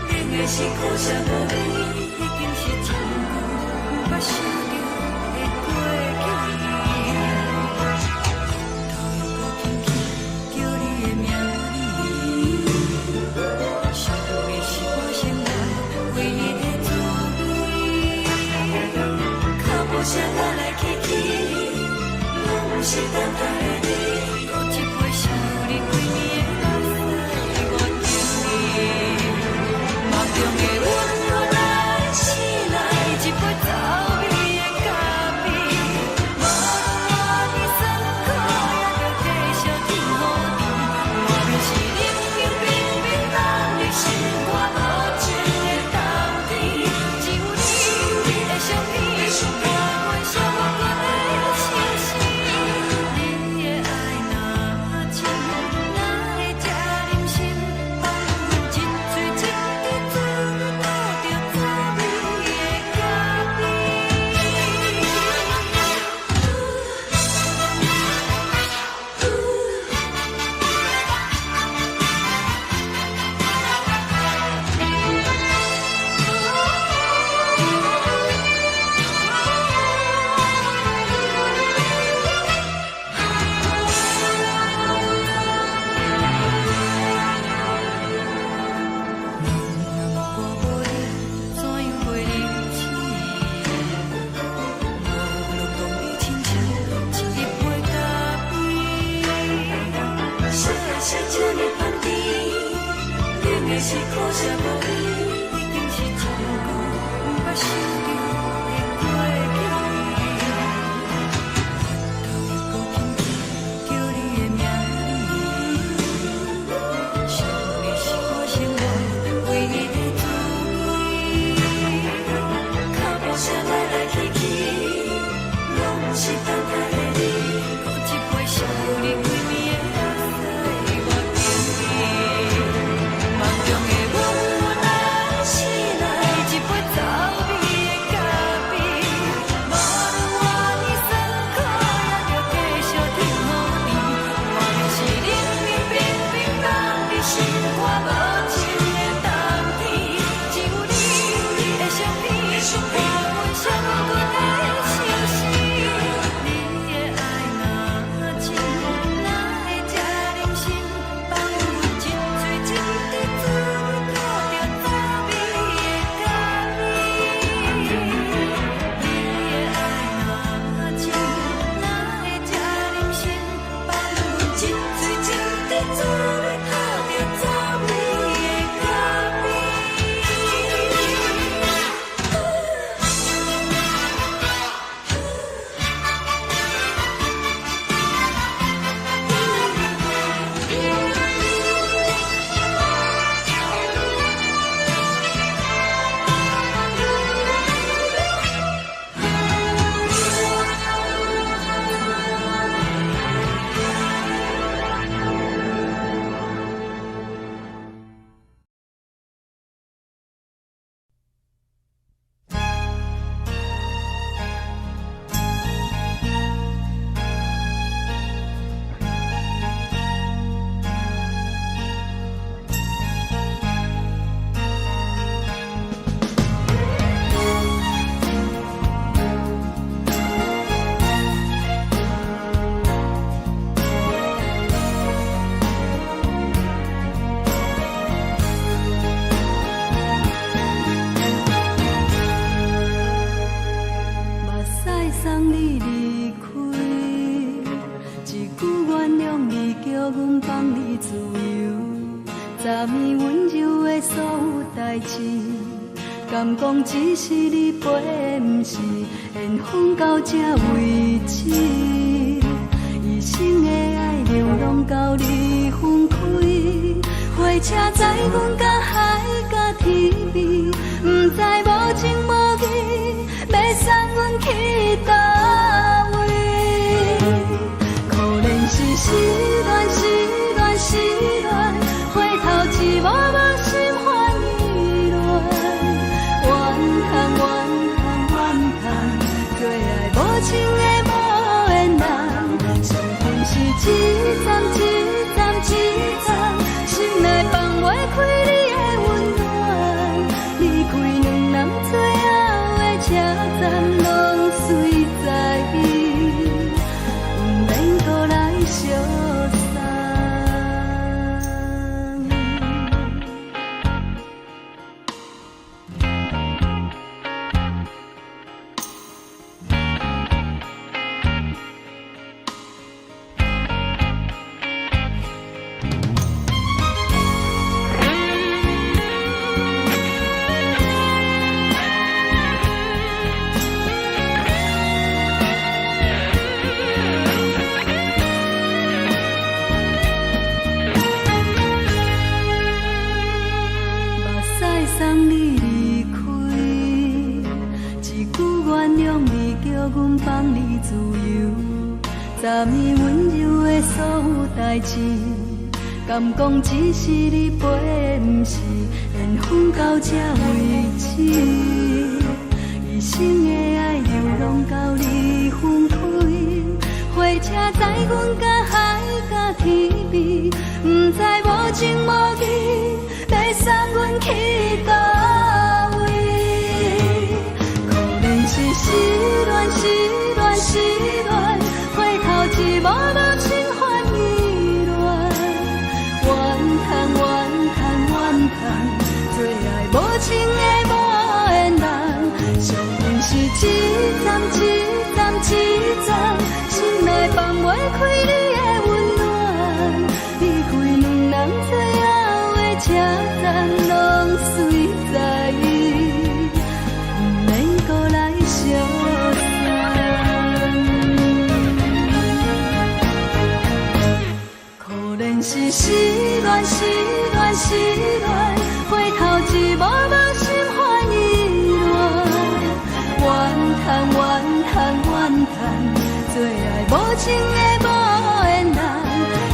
冷的是苦澀無味，已經是真久毋捌想著的過去。頭又閣輕輕叫你的名字，想的是我生活唯一的滋味。腳步聲來來去去，攏毋是等待的你。閣一杯想你規暝的目屎，我敬你。夢中的阮予咱醒來，一杯走味的咖啡。無論偌尼酸苦，也著繼續天雨甜。外面是冷冷冰冰冬日，心肝無情的冬天。只有你的相片，伴阮寂寞的相思。你的愛若深，哪會這忍心放阮一喙一滴水吐著滋味的咖啡？若我無你，怎樣過日子？無論當你親像一杯咖啡。啥的是這呢香甜，冷的是苦澀無味，已經是真久毋捌想著的過去。頭又閣輕輕叫你的名字，想的是我生活唯一的滋味。腳步聲來來去去，攏毋是等待的你。閣一杯想你規暝的目屎，我敬你。夢中的阮來醒來，一杯走味的咖啡。無論偌尼酸苦，也著繼續天雨甜。外面是冷冷冰冰冬日，心肝無情的冬天。只有你的相片，伴阮寂寞的相思。你的愛若深，哪會這忍心放阮一喙一滴水吐著滋味的咖啡？你的愛若深，哪會這忍心放阮一喙一滴水吐著滋味的咖啡？目屎送你離開，一句原諒你，叫阮放你自由。昨暝溫柔的所有代誌，敢講只是你陪，毋是緣分到這為止。一生的愛流浪到你分開，火車載阮到海角天邊，毋知無情無義，欲送阮去佗位？可憐是失戀，失戀，失戀，回頭一幕幕心煩意亂。怨嘆，怨嘆，怨嘆，做愛無情的無緣人，傷心是一站一站一站，心內放。代誌，敢講只是你陪，毋是緣分到這為止。一生的愛流浪到你分開，火車載阮到海角天邊，毋知無情無義，欲送阮去佗位？可憐是失戀，失戀，失戀，回頭一幕幕心煩意亂，怨嘆怨嘆怨嘆，做愛無情的無緣人，惜阮是一站一站一站，心內放袂開你的溫暖，離開兩人最後的車站，攏隨在伊，毋免閣來相送。可憐是失戀，失戀，失戀，回頭一幕幕心煩意亂，怨嘆怨嘆怨嘆，做愛無情的無緣人，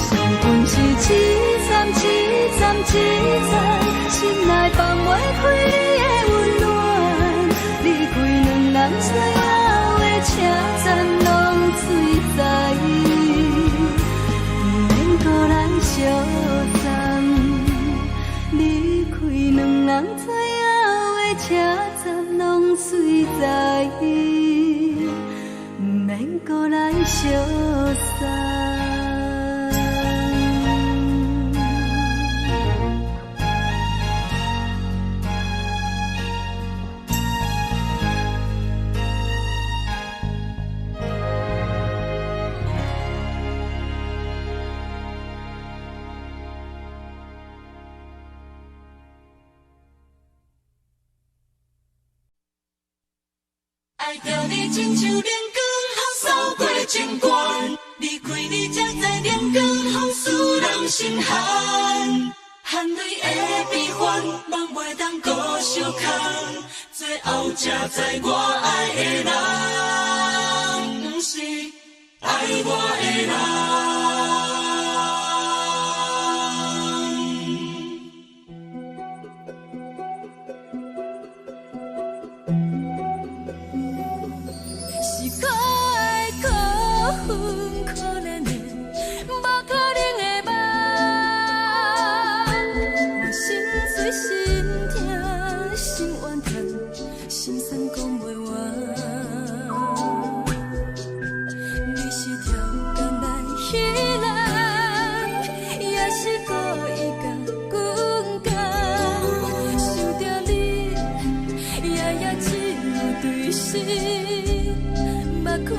惜阮是一站一站一站，心內放袂開你的溫暖，離開兩人最後的車站，攏隨在伊，毋免閣來相送。離開兩人最後的車站，攏隨在伊，毋免閣來相送。愛著你親像冷光予掃過情關，離開你才知冷光予使人心寒，含淚的悲歡，夢袂當閣相空，最後才知我愛的人，毋是愛我的人。是可愛可恨可憐的，無可能的夢。我心碎心疼心怨嘆，心酸講袂完。你是超工來彼人，也是故意共阮講。想著你，夜夜只有對心目苦紅。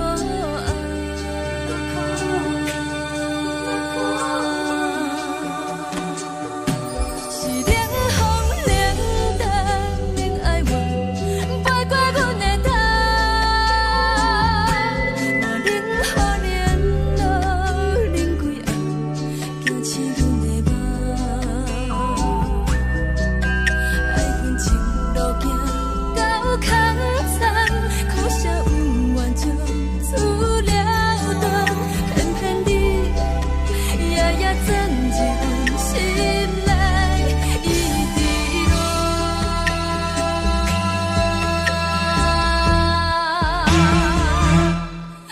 是冷風冷淡免哀怨，飛過阮的頭。我冷雨冷露冷規暗，惊醒阮的夢。愛恨情路行到空残，可惜恩怨就此了斷。偏偏你夜夜鑽入阮心內，一直戀。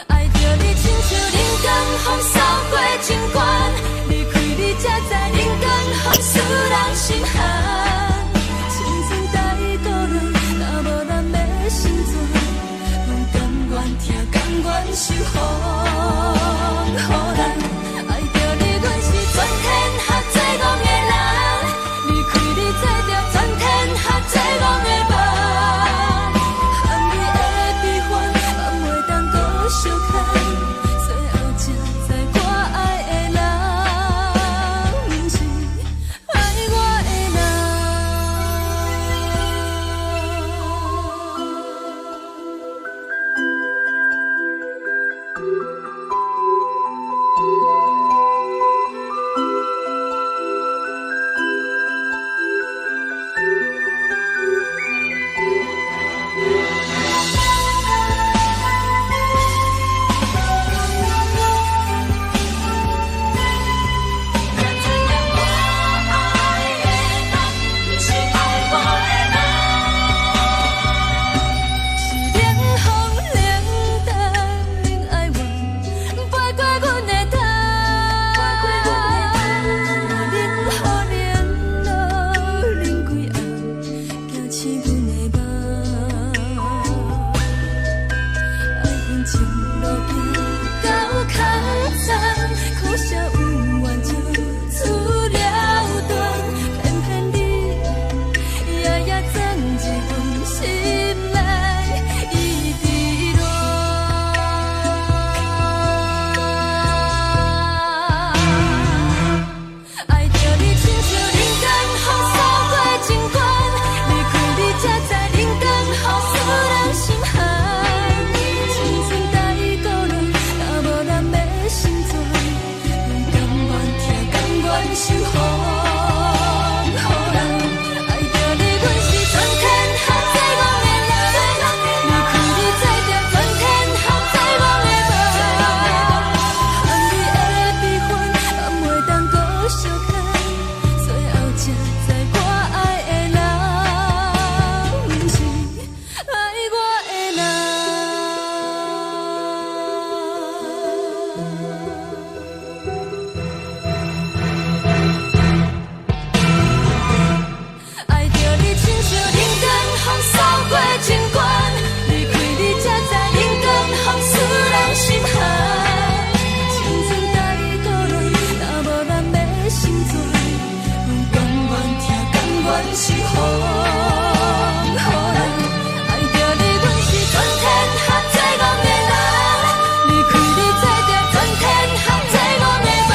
愛著你親像冷光予掃過情關，離開你才知受風雨人。愛著你，阮是全天下最戇的人。離開你，做著全天下最戇的夢。含你的悲歡，敢袂當閣相牽？最後才知我愛的人，毋是愛我的人。愛著你，親像人間風掃過情關，離開你，才知人間風使人心寒。青春大渡輪，若無咱欲成全，阮甘願疼，甘願受風雨人。愛著你，阮是全天下最戇的人，離開你，做著全天下最戇的夢。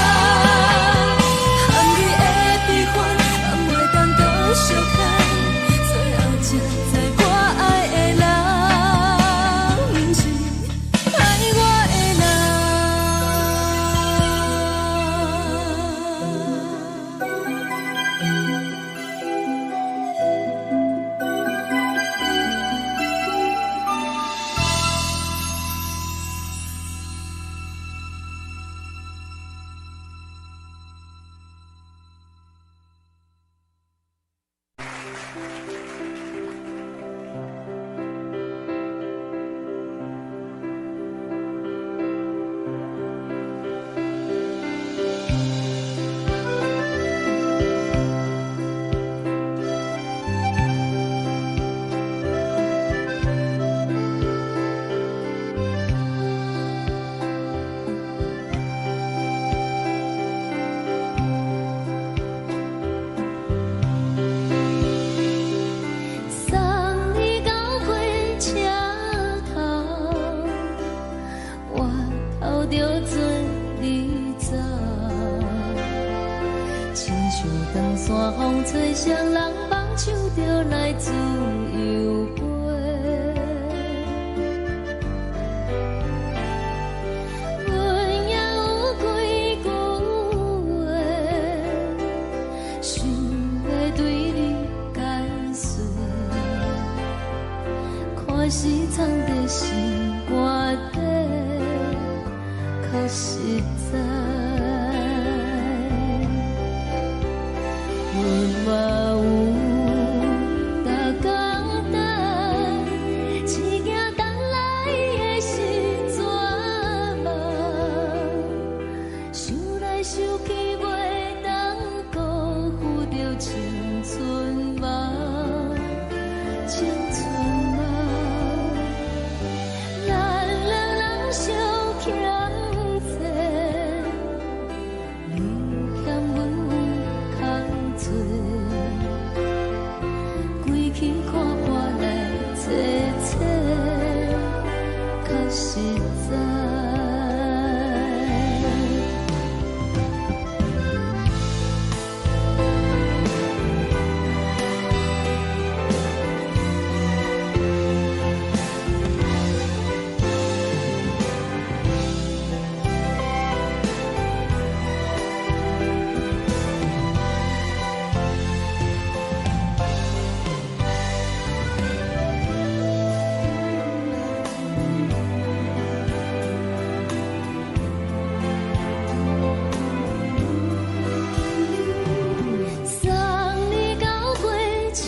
含你的悲歡，敢袂當閣相牽？最後才知我愛的人，毋是愛我的人。送你到火車頭，我頭著做你走。親像長山風吹，雙人放手就來自由飛。阮也有幾句話，想欲對你解說，看是藏佇心肝底，較實在。阮嘛有逐工等，只驚等來的是绝望。想來想去，袂當辜負著青春夢，青春夢。咱兩人相欠債，你欠阮有空做，規氣看破來找找，較實在。送你到火車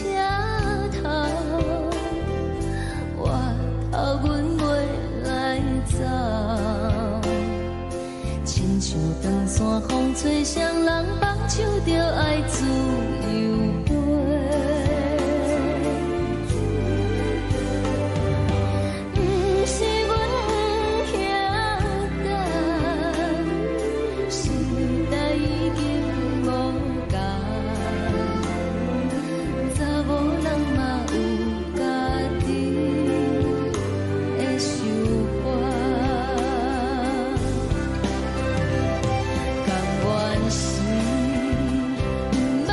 頭，我頭阮袂來走。親像長山風吹，雙人放手就愛自由飛。毋是阮不曉等，時代已經無仝，查某人嘛有家己的想法。甘願是毋愛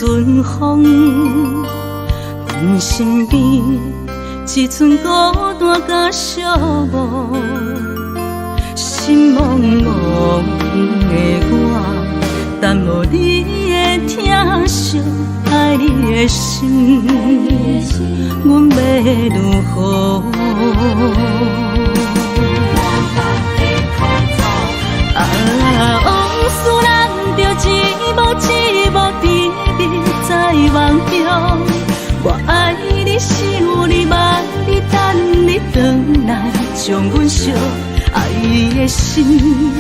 阵風，阮身邊一寸孤單佮寂寞，心茫茫的我，等無你的疼惜，愛你的心，阮欲如何？啊，往事難著一幕一幕甜蜜在夢中，我愛你，想你，望你，等你轉來，將阮惜愛的心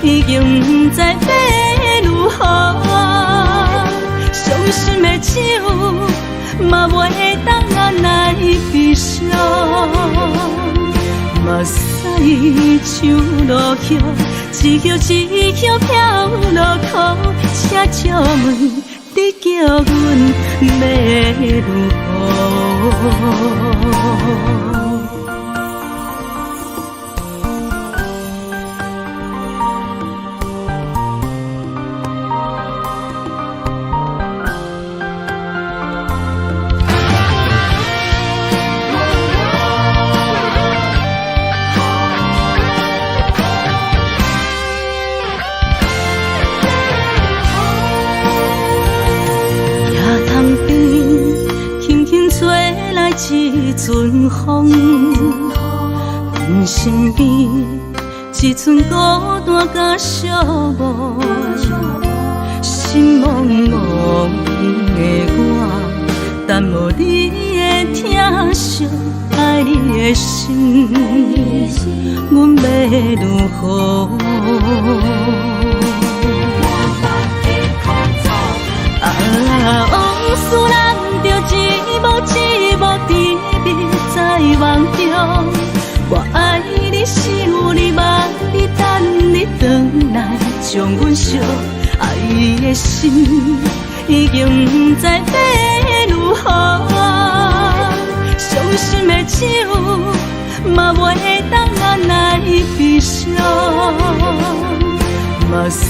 已經毋知欲如何，傷心的酒嘛袂當來悲傷，目屎像落雨，一葉一葉飄落苦，請借問你叫阮欲如何？一陣風，阮身邊一寸孤單佮寂寞，心茫茫的我，等無你的疼惜，愛你的心，阮欲如何？啊，往事難著一幕一幕甜蜜在夢中，我愛你，想你，望你，等你轉來，將阮惜愛的心已經毋知欲如何，傷心的酒嘛袂當來悲傷，目屎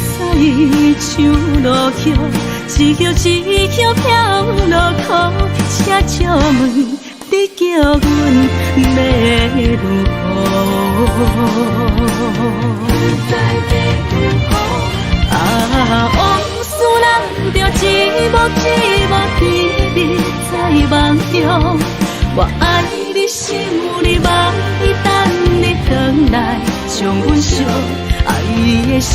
像落雨，一葉一葉飄落苦，請借問你叫阮欲如何？啊，往事難著一幕一幕甜蜜在夢中，我愛你，想你，望你，等你轉來，將阮惜愛的心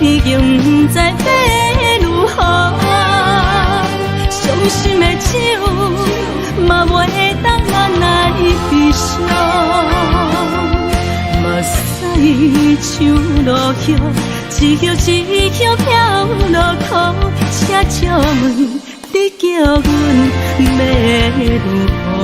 已經毋知欲如何，傷心的酒嘛袂當來悲傷，目屎像落雨，一葉一葉飄落苦，請借問你叫阮欲如何？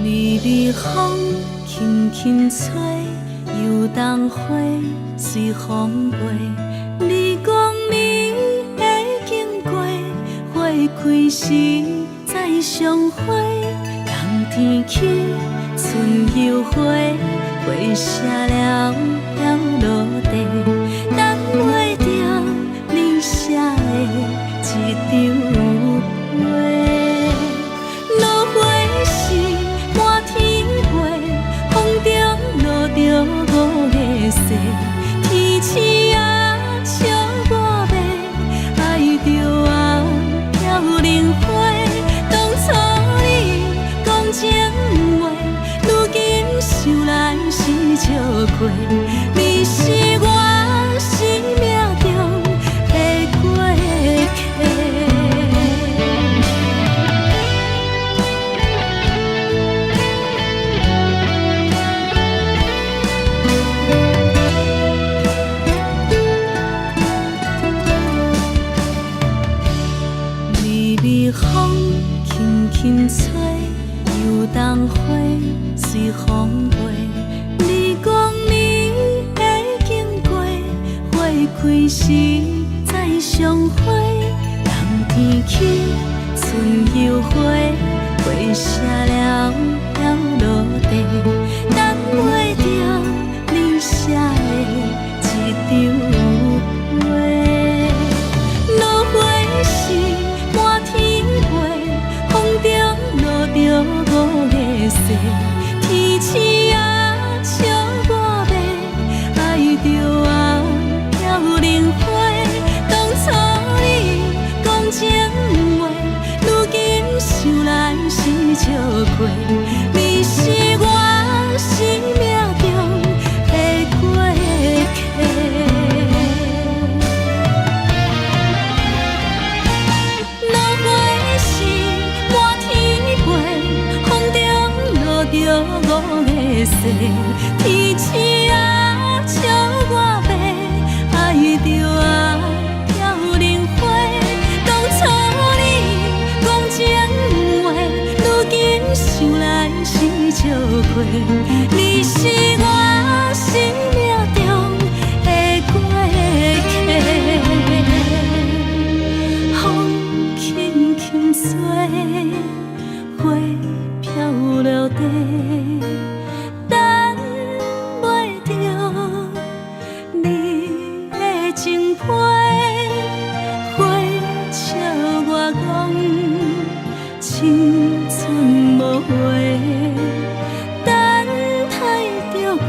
微微風輕輕吹，油桐花隨風飛。你講你會經過，花開時再相會。冬天起，春又回，花謝了飄落地，等袂著你寫的這張批。落花是滿天飛，風中落著五个雪，天鼠仔笑我欲愛著啊飄零花。當初你講情話，如今想來是笑虧，你是我。開時再相會，人天氣春又花，花謝了飄落地，等袂著你寫的一張批。落花時滿天飛，風中落著五个誓，天星啊笑我欲，愛著啊飄零花。當初你講情話，如今想來是笑話。你是我生命中的過客。落花時滿天飛，風中落著五个誓，天星啊笑我欲，愛著啊飄零花。當初你講情話，如今想來是笑話。你是我生命中的過客。風輕輕吹，花飄落地，等袂著你的情批。花笑我講青春無話，等待著我。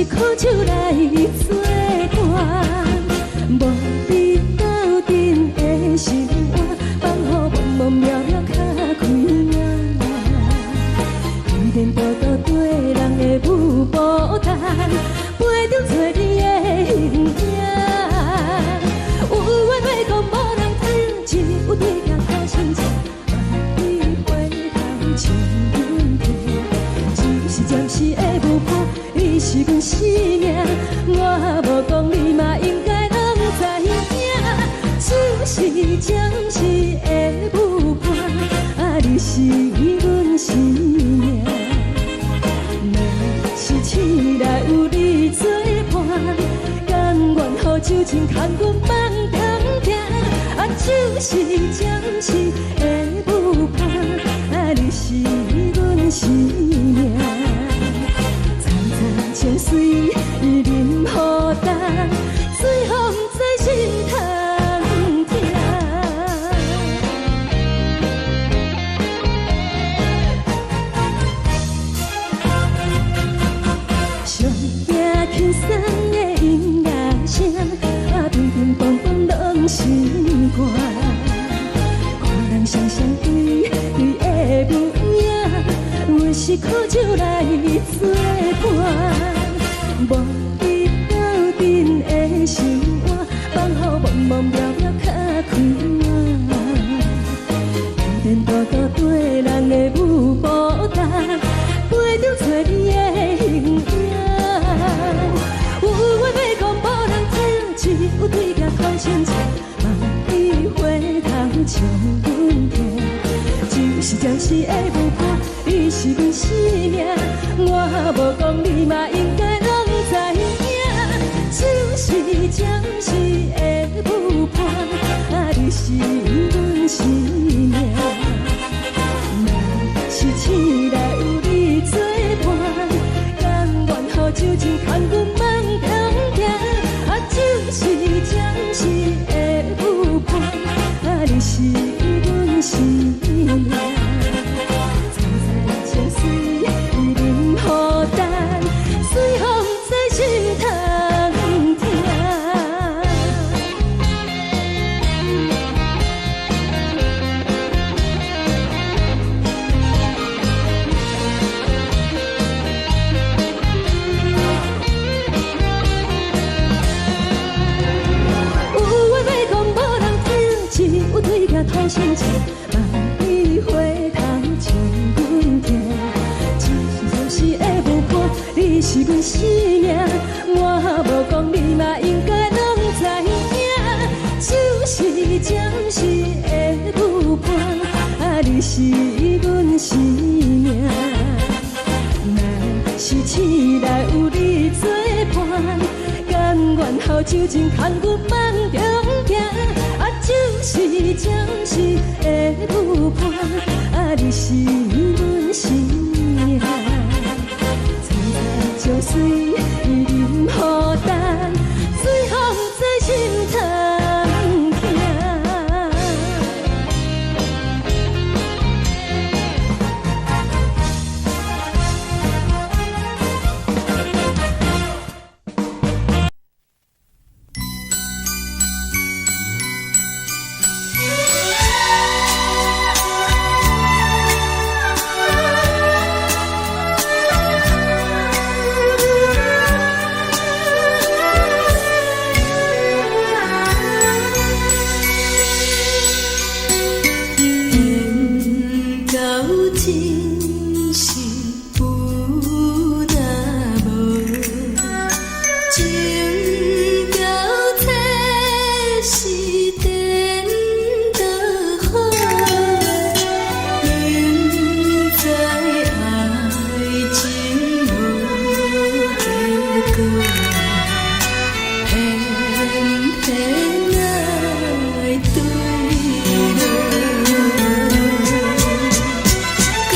是苦酒來做伴，無你鬥陣的生活，放予茫茫渺渺較開眼。依然獨獨綴人的舞步單，陪中找你的形影。有緣話講無人知，只有對鏡苦心情，望你回頭笑阮聽。只是暫時的舞伴，你是阮生命，我無講你嘛應該攏知影。只是暫時的舞伴，啊，你是阮生命。若是醒來有你做伴，甘願予酒精牽阮放通聽。啊，只是暫時的舞伴，啊，你是阮生命。層層情水伊啉予乾，最予毋知心通疼。上惊輕鬆的音樂聲，啊，乒乒乓乓攏心肝。看人雙雙對對的舞影，阮是苦酒來做伴，無你鬥陣的生活，放予茫茫渺渺較開眼。依然獨獨綴人的舞步單，陪中找你的形影。有緣欲講無人知，只有對鏡苦心情，望你回頭笑阮聽。只是暫時的舞伴，你是阮生命，我無講你嘛應該攏知影。只是暫時的舞伴，啊，你是阮生命。若是醒來有你做伴，甘願予酒精牽阮放通聽。啊，只是暫時的舞伴，啊，你是阮生命。層層情水伊啉予乾，最予毋知心通疼。有話欲講無人聽，只有對鏡苦心情，望你回頭笑阮聽。只是暫時的舞伴，你是阮生命，我無講你嘛應該攏知影。只是暫時的舞伴，啊，你是阮生命。若是醒來有你做伴，甘願予酒精牽阮放中行。啊，只是暫時的舞伴，啊，你是阮生命。層層情水伊啉予乾，最予毋知心通疼。缘到真是有若無，情到這是顛倒好，明知愛情無結果，偏偏愛對落。感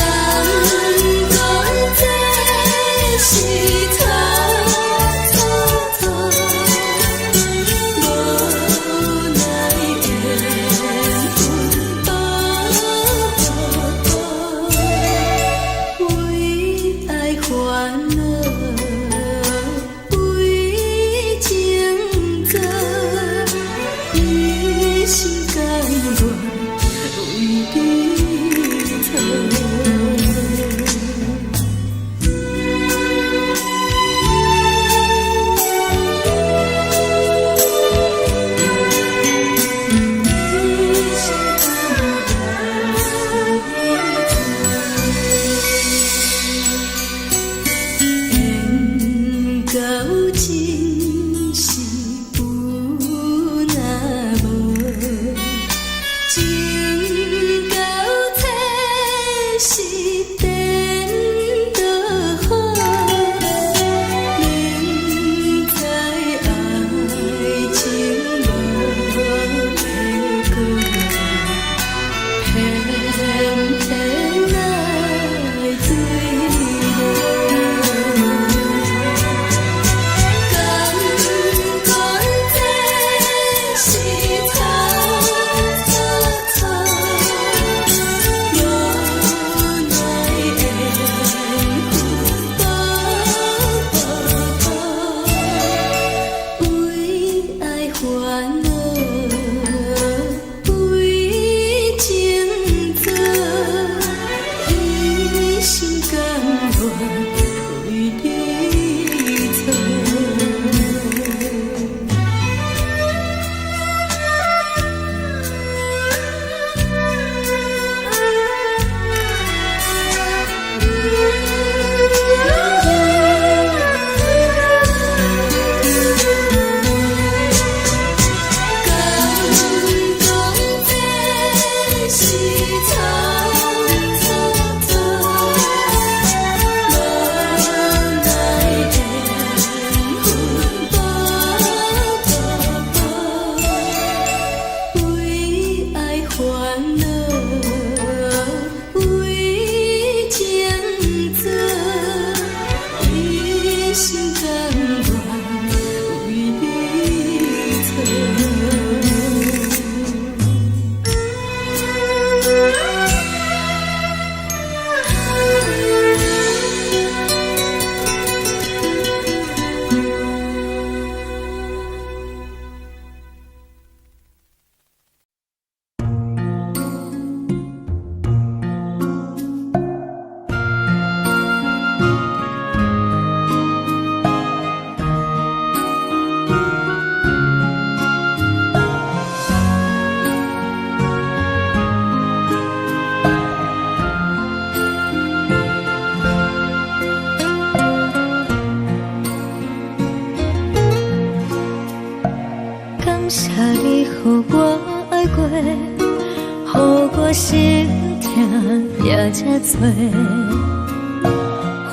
也遮濟。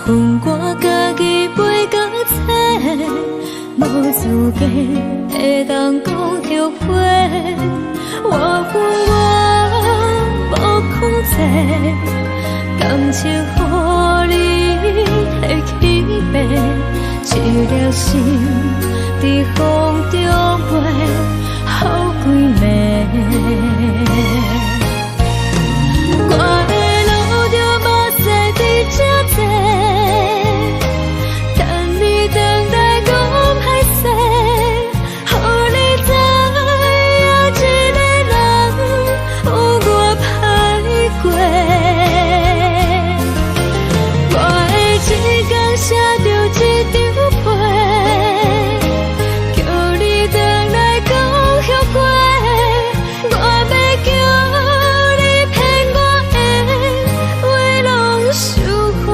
分我家己飞到找，無資格會當講後悔。我恨我無控制，感情予你提去爬，一粒心佇風中飛，予幾暝。我會流著目屎佇這坐，等你轉來講歹勢，予你知影一个人有偌歹過。我會一工寫著一張批，叫你轉來講後悔。我欲叫你騙我的話攏收回。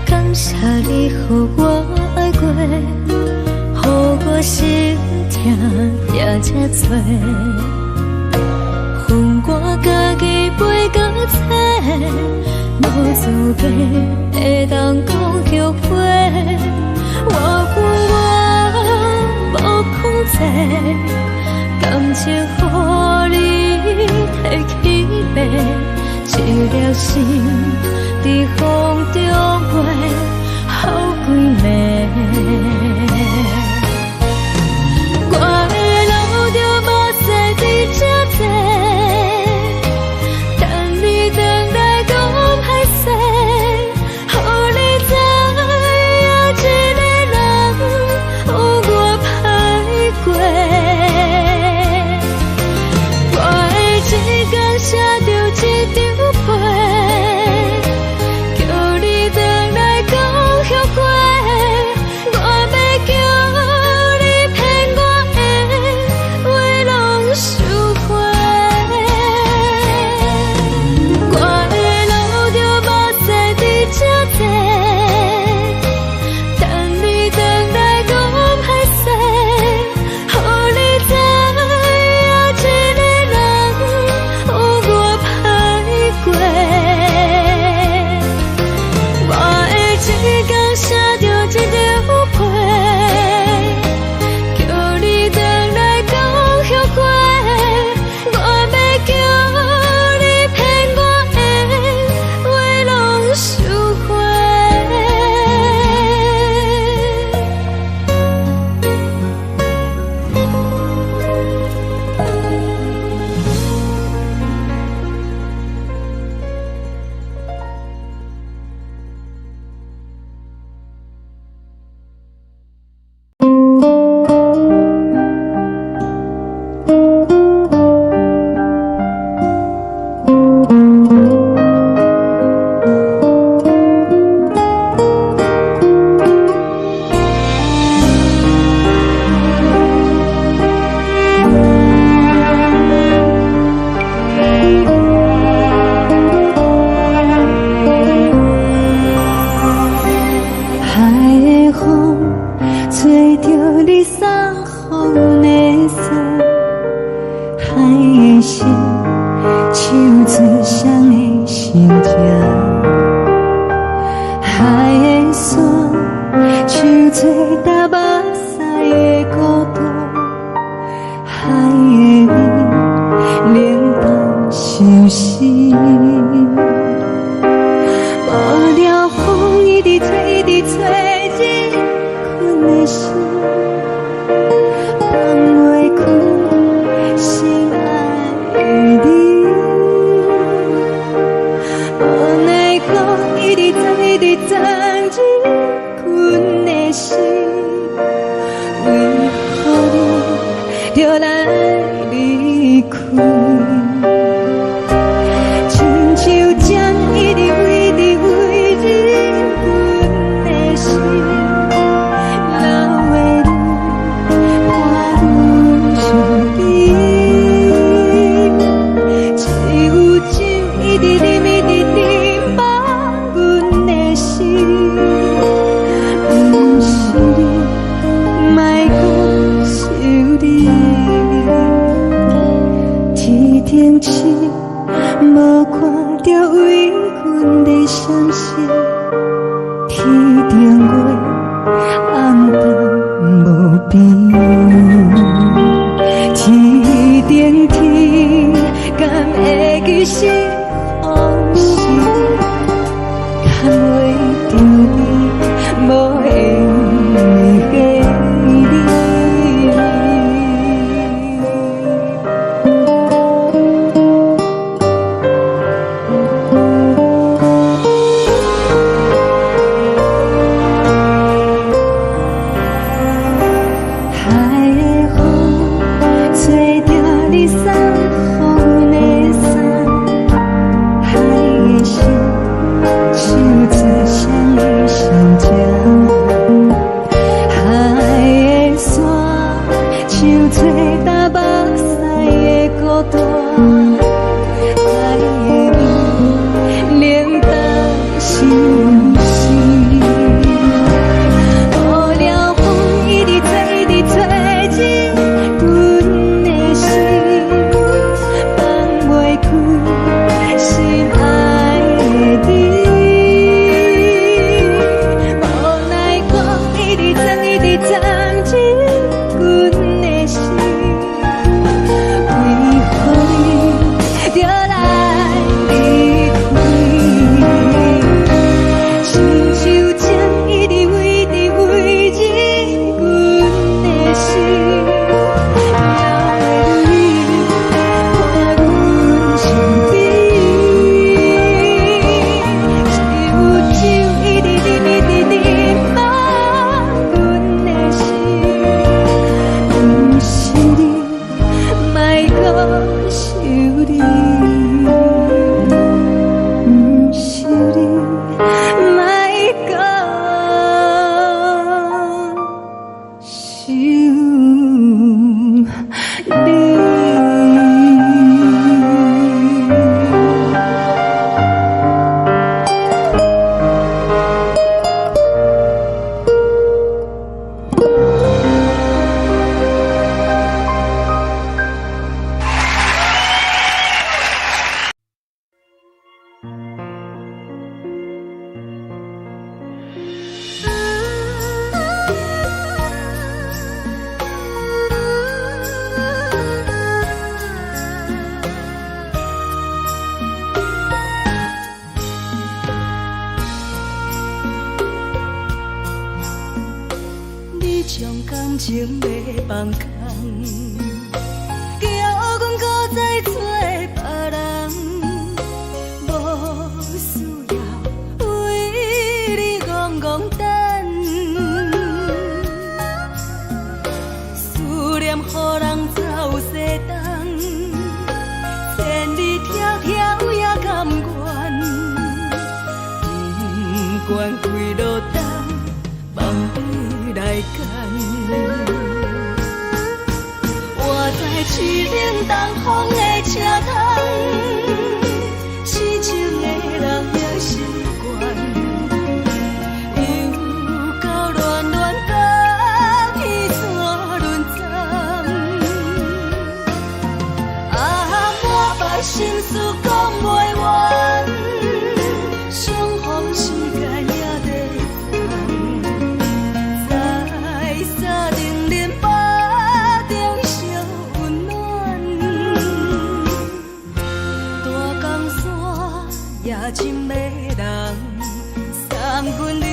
感謝你予我愛過，予我心疼也這濟。分我家己飛到找，無資格會當講後悔。我恨我無控制，感情予你提去爬，一粒心佇風中飛，予幾暝。我會流著目屎佇這坐，等你轉來講歹勢，予你知影一個人有偌歹過。我會一工寫著一張批，叫你轉來講後悔。我欲叫你騙我的話攏收回。我會流著目屎佇這坐，等你轉來講歹勢，予你知影一個人有偌歹過。我會一工寫著一張批，叫你轉來講後悔。我欲叫你騙我的話攏收回。海的風吹著你送予阮的衫，海的心唱出誰的心情，海的山唱出踏目屎的孤獨，海的冷淡相思。無聊風一直吹，一直吹，入困的心，放袂開心愛的你。無奈何一直鑽，一直鑽入困的心，為何你著來離開？親像針一直一直飛入阮的心，流的淚伴阮痴，無看著為阮的閃爍，天頂月暗淡無邊，天頂天敢會記是予是牽袂著你，無緣的你。海的風吹著你送予阮的衫，海的心唱出誰的心情，海的沙唱出東北西的孤單，海的味冷淡心事。無聊風一直吹，一直吹入阮的心，放袂開心愛的你。無奈何一直鑽，一直鑽入阮的心，為何你著來離開？親像情一直飛，一直飛入阮的心，留的淚伴阮身邊。只有酒一直啉，一直啉，放阮的心，毋是你，莫閣想你，毋是你，莫閣想你。你將感情欲放空，叫阮閣再找別人，無需要為你戇戇等，思念予人走西東，千里迢迢也甘願，不管幾落冬，放你來揀。我知凄冷東風的車窗，痴情的人也習慣，又到暖暖甲彼山轮转。啊，满腹心事講袂完，相逢時間也短暫，在三重林腹中相溫暖。大江山也真迷人，送阮離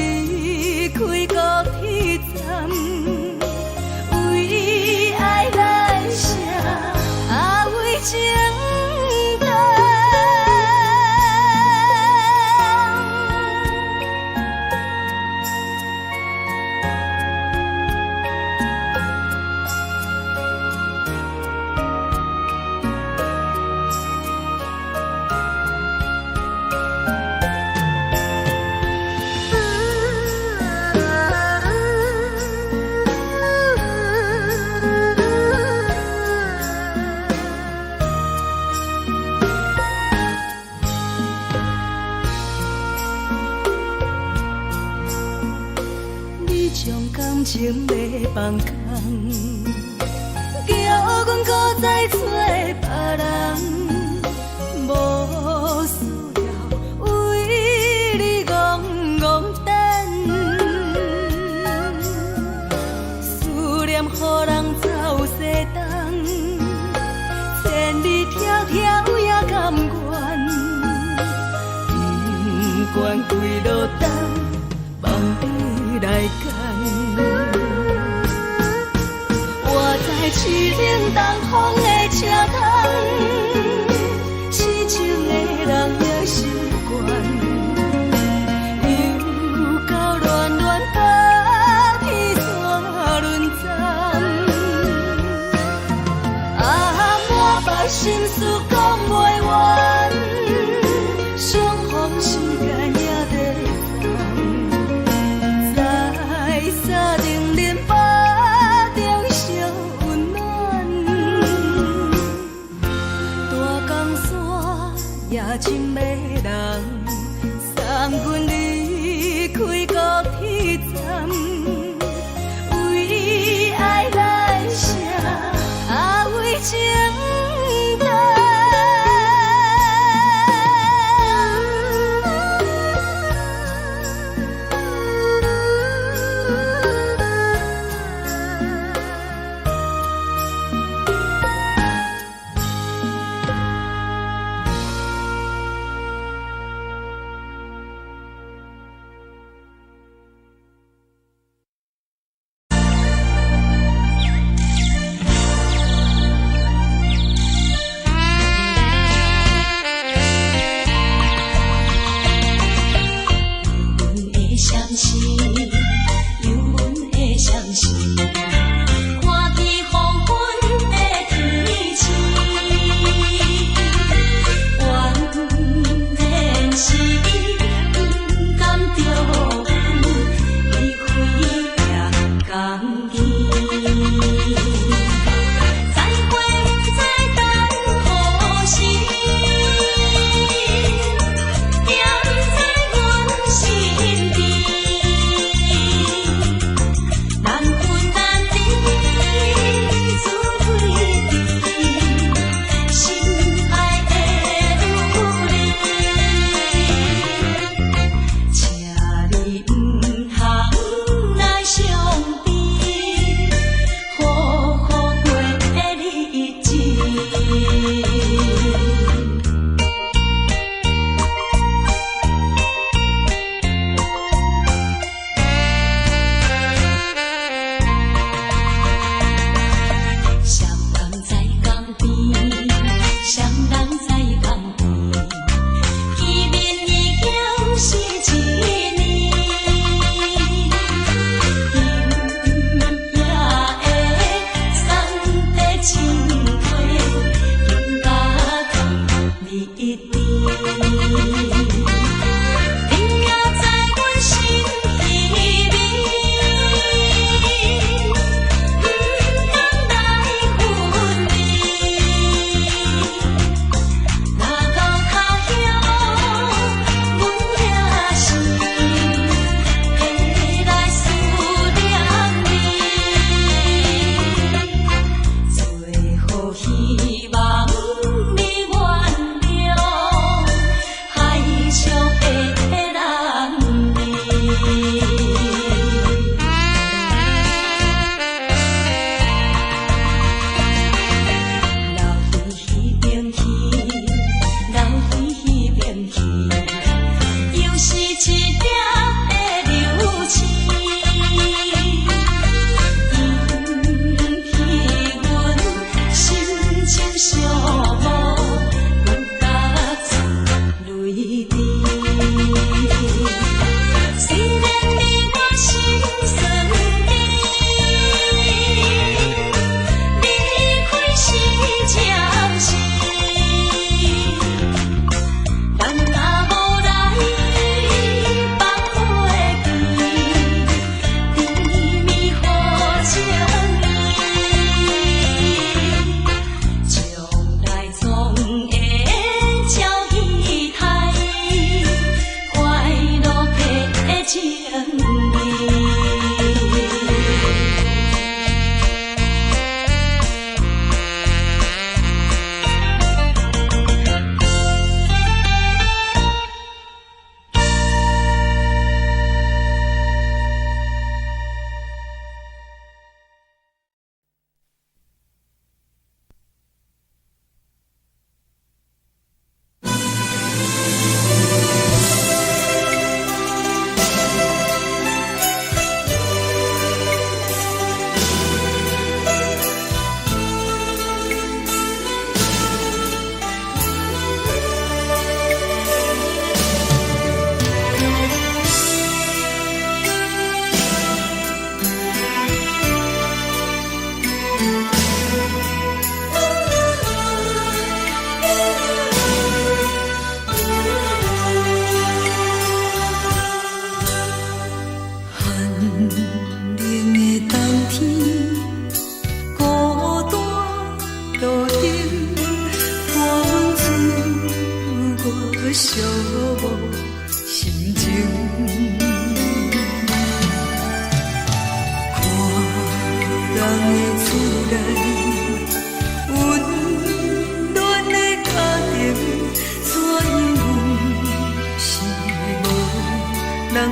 開高鐵站，為愛來寫，啊為情等。你將感情欲放空，叫阮閣再找別人，疼也甘願，不管幾落冬，放你來揀。我知凄冷東風的車窗，痴情的人也習慣。又到暖暖冬天煞輪轉，啊，滿腹心事講袂完，相逢時間也短暫，在三重恁腹中相溫暖，大江山也真迷人，送阮離開高鐵站，為愛來寫，啊為情等。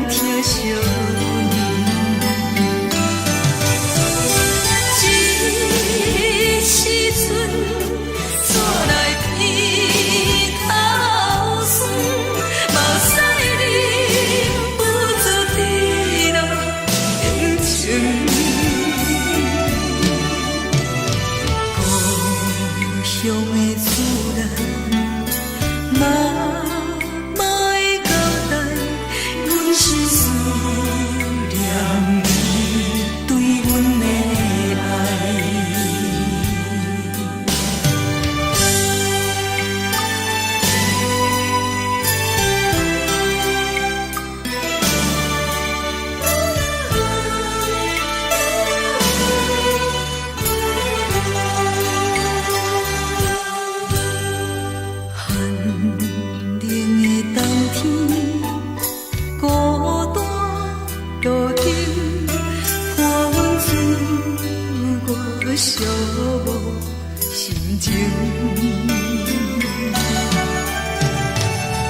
疼惜阮。這時陣，煞來鼻頭酸，目屎忍不住滴落眼睛。故鄉的厝內，媽媽的交代，阮是思念你對阮的愛。寒冷的冬天，孤單路燈，伴阮自我寂寞心情。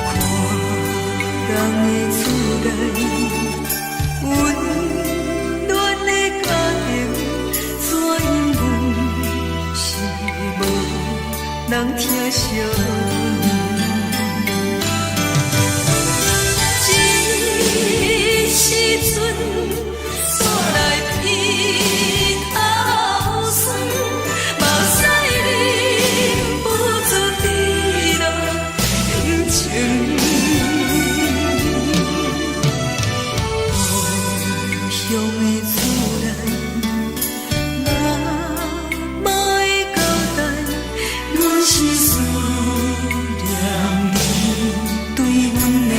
看人的厝內，溫暖的家庭，怎樣阮是無人疼惜阮。這時陣，煞來鼻頭酸，目屎忍不住滴落眼睛。故鄉的厝內，媽媽的交代，阮是思念你對阮的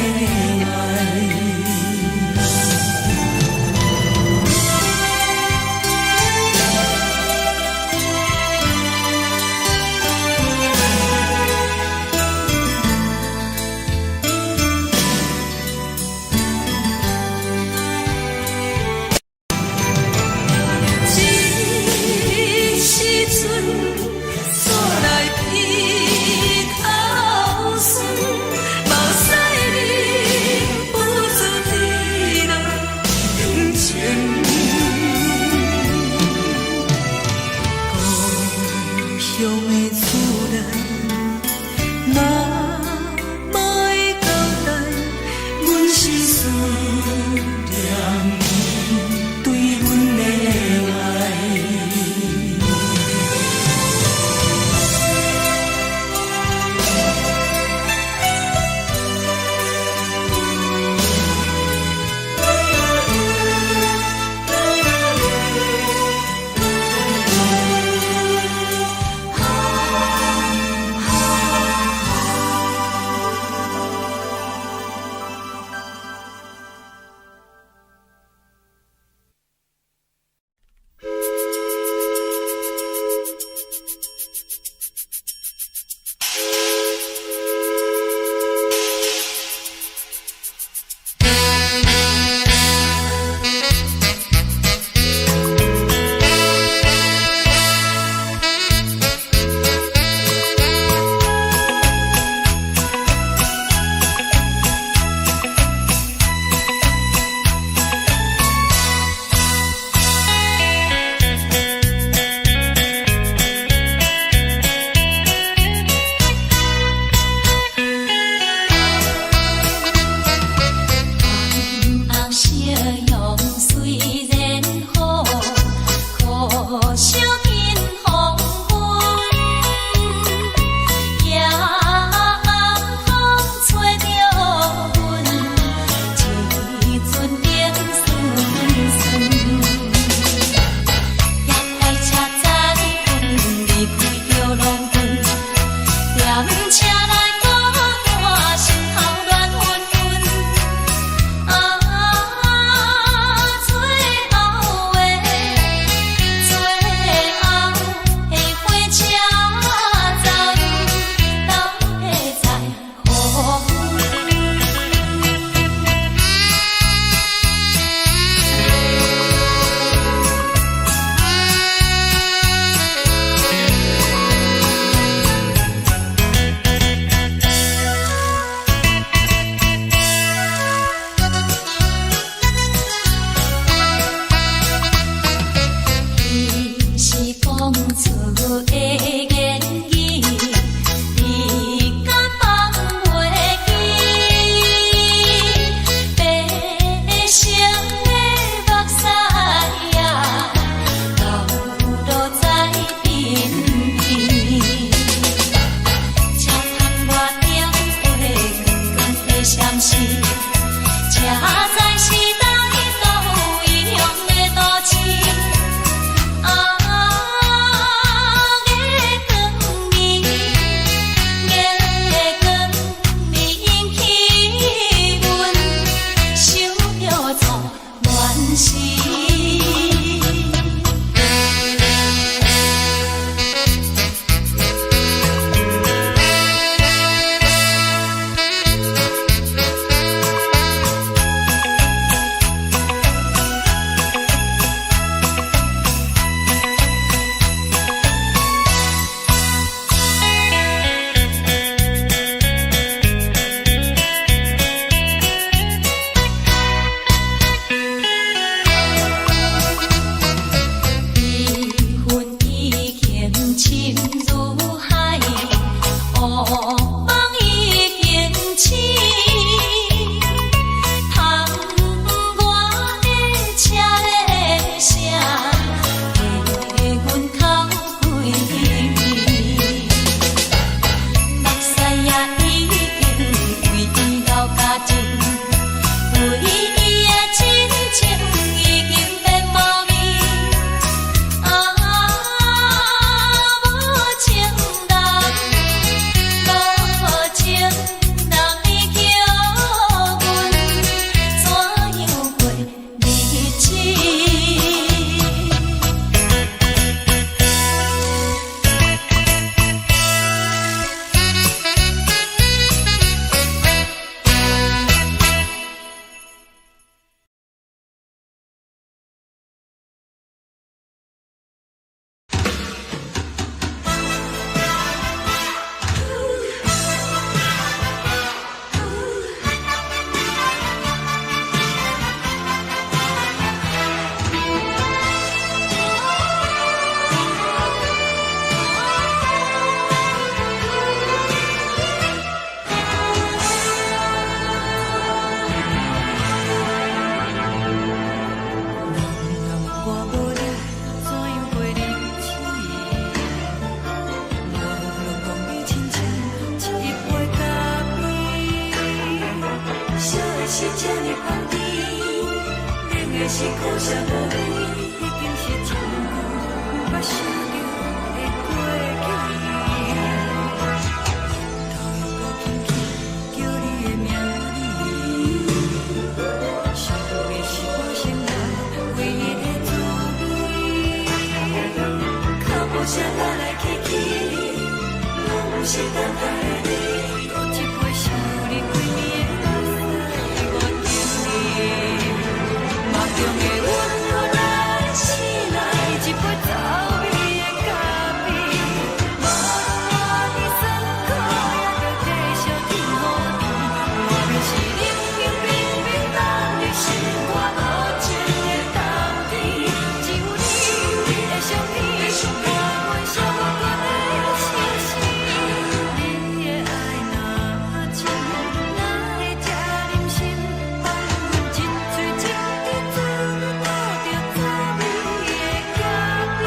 愛。這時陣，煞來鼻頭酸，目屎忍不住滴落眼睛。故鄉的厝內，媽媽的交代，阮是思念你對阮的愛。這呢香甜，冷的是苦澀無味，已經是真久毋捌想著的過去。頭又閣輕輕叫你的名字，想的是我生活唯一的滋味。腳步聲來來去去，攏毋是等待的你。閣一杯想你規暝的目屎，我敬你。夢中的阮阮醒來，一杯走味的咖啡，無論偌尼酸苦，也著繼續天雨甜。外面是冷冷冰冰凍入心肝無情的冬天，只有你的相片，伴阮寂寞的相思。你的愛若深，哪會這忍心放阮一喙一滴滋味吐著滋味的咖啡？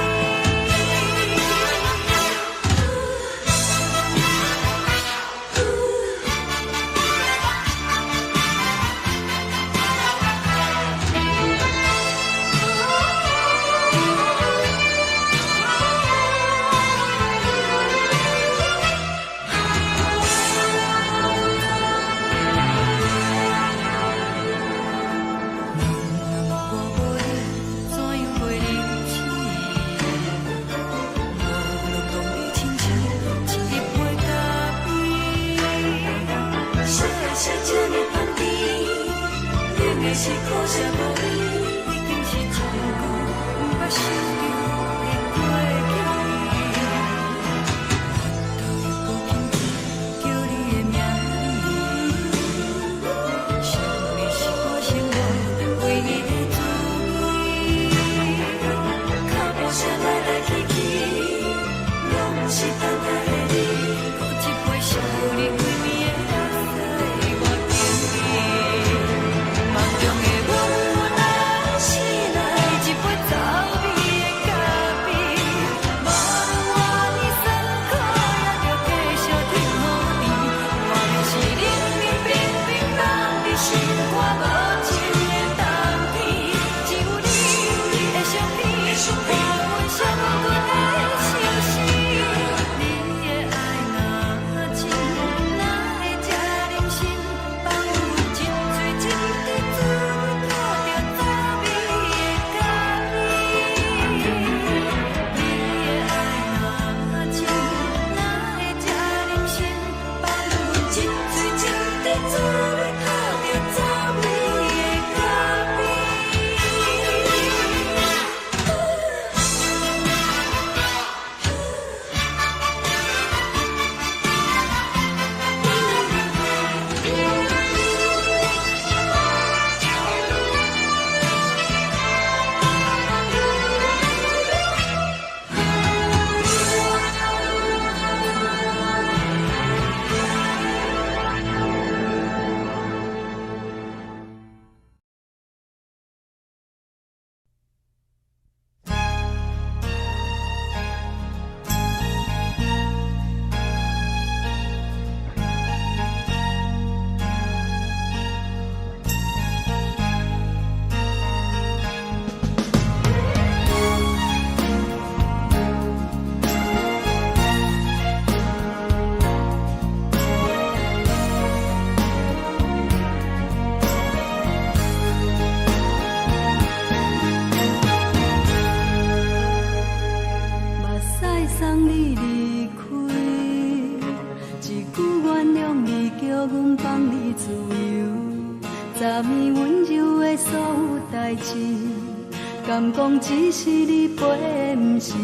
我無你，怎樣過日子？無論當你親像一杯咖啡。啥人寫這呢香甜，冷的是苦澀無味，已經是真久毋捌想著的過去。頭又閣輕輕叫你的名字，想的是我生活唯一的滋味。腳步聲來來去去，攏毋是等待的你。閣一杯想你規暝的目屎，我敬你。夢中的阮阮醒來，一杯走味的咖啡，無論偌尼酸苦，也著繼續天雨甜。外面是冷冷冰冰凍入心肝無情的冬天，只有你的相片，伴阮寂寞的相思。你的愛若深，哪會這忍心放阮一喙一滴滋味吐著滋味的咖啡？你的愛若深，哪會這忍心放阮一喙一滴滋味吐著滋味的咖啡？目屎送你離開，一句原諒你，叫阮放你自由。昨暝溫柔的所有代誌，敢講只是你陪的，毋是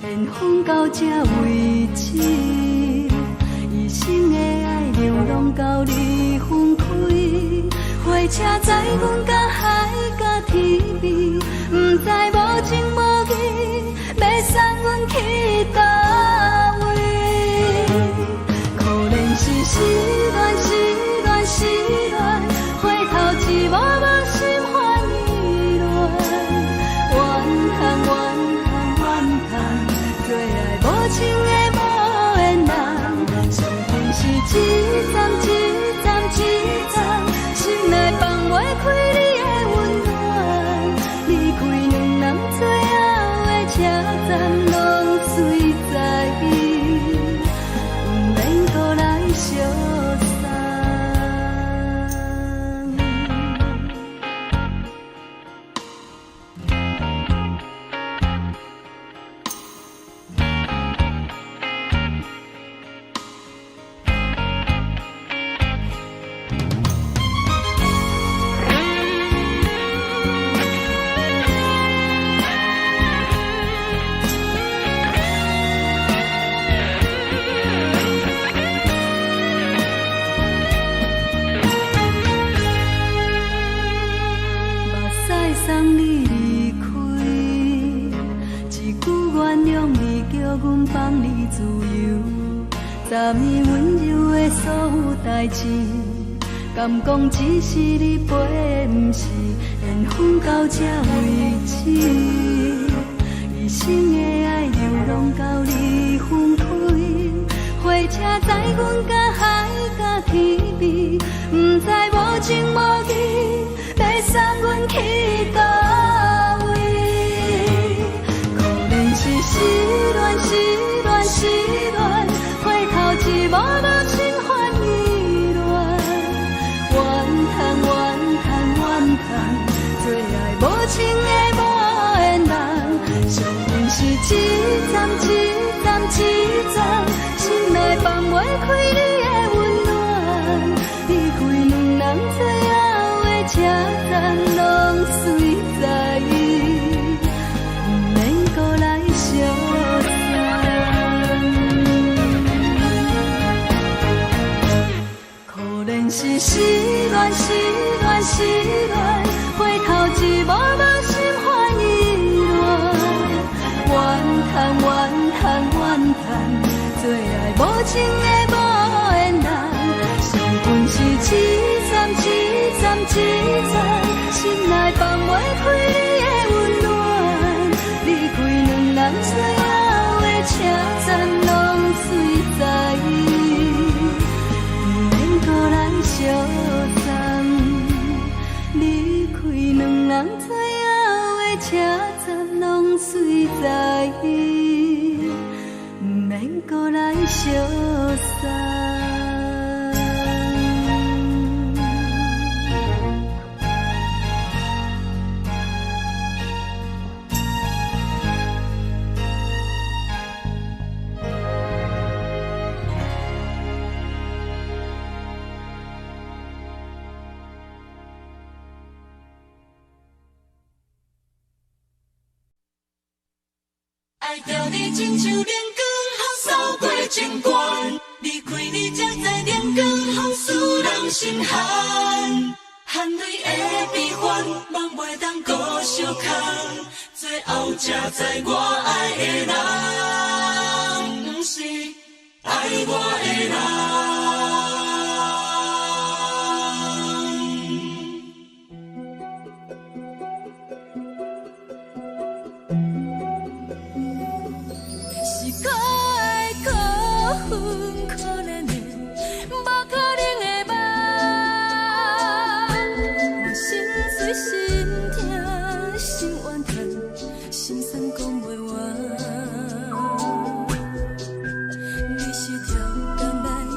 緣分到這為止。一生的愛流浪到你分開，火車載阮到海角天邊，毋知無情無義，欲送阮去佗位？可憐是失戀，失戀，失戀，回頭一幕幕心煩意亂。怨嘆，怨嘆，怨嘆，做愛無情的無緣人，上天是一站一站一站，心內放。暝溫柔的所有代誌，敢講只是你陪的，毋是緣分到這為止。一生的愛流浪到你分開，火車載阮到海角天邊，毋知無情無義欲送阮去佗位。可憐是失戀，失戀，失戀，回頭一幕幕心煩意亂，怨嘆怨嘆怨嘆，做愛無情的無緣人，惜阮是一站一站一站，心內放袂開你的溫暖，離開兩人最後的車站，攏隨在伊，毋免閣來相送。可憐是失戀，失戀，失戀，回頭一幕幕心煩意亂，怨嘆怨嘆怨嘆，做愛無情的無緣人，惜阮是一站一站一站，心內放袂開你的溫暖，離開兩人最後的車站，攏隨在伊，毋免閣來相送。離開兩人最後的車站，攏隨在伊，毋免閣來相送。愛著你親像冷光予掃過情關，離開你才知冷光予使人心寒，含淚的悲歡，夢袂當閣相空，最後才知我愛的人，毋是愛我的人。是可愛可恨可憐的，無可能的夢。我心碎心疼心怨嘆，心酸講袂完。你是超工來彼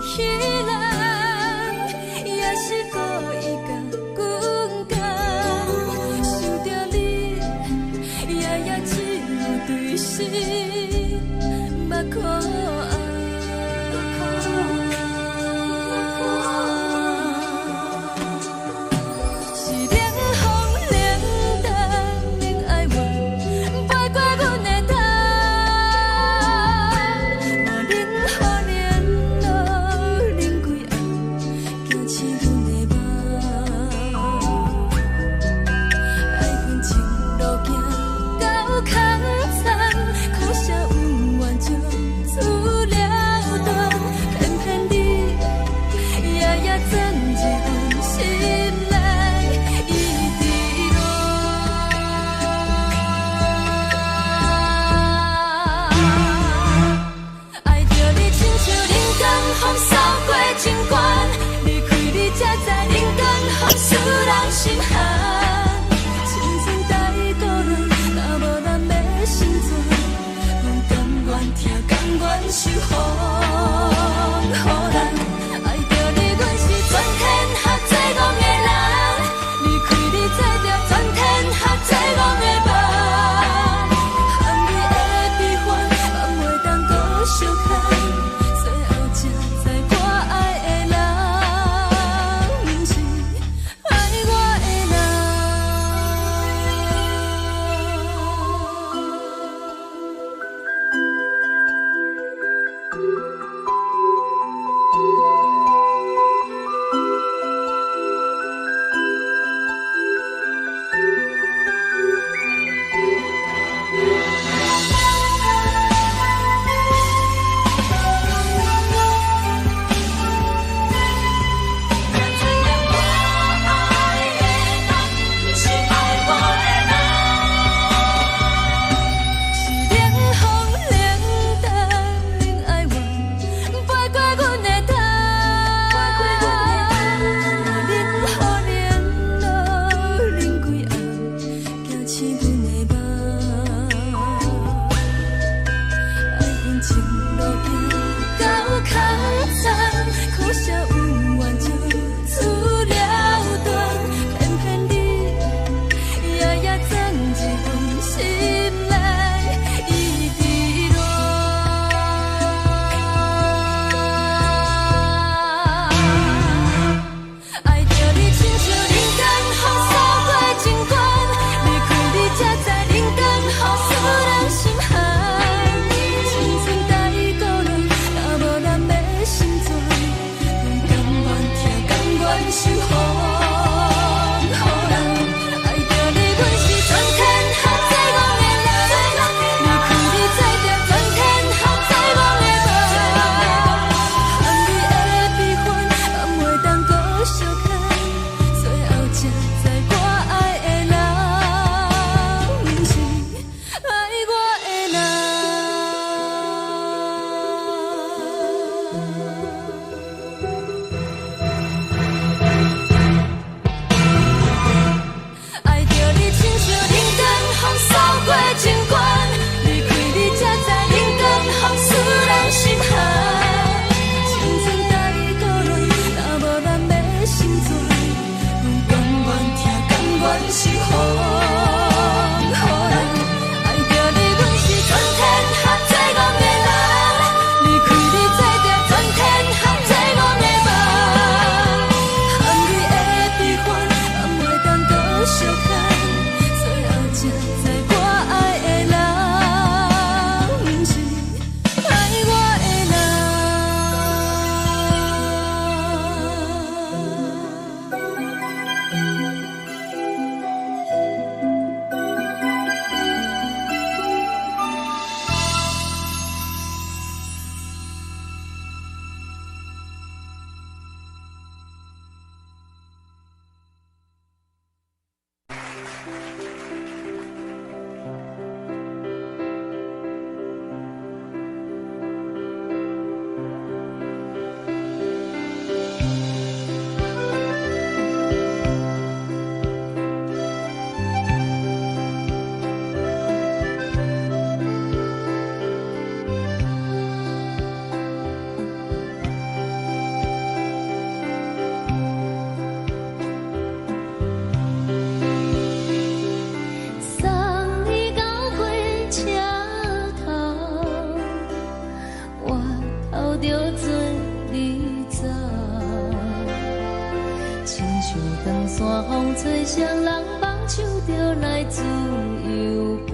長山風吹，啥人放手就來自由飛。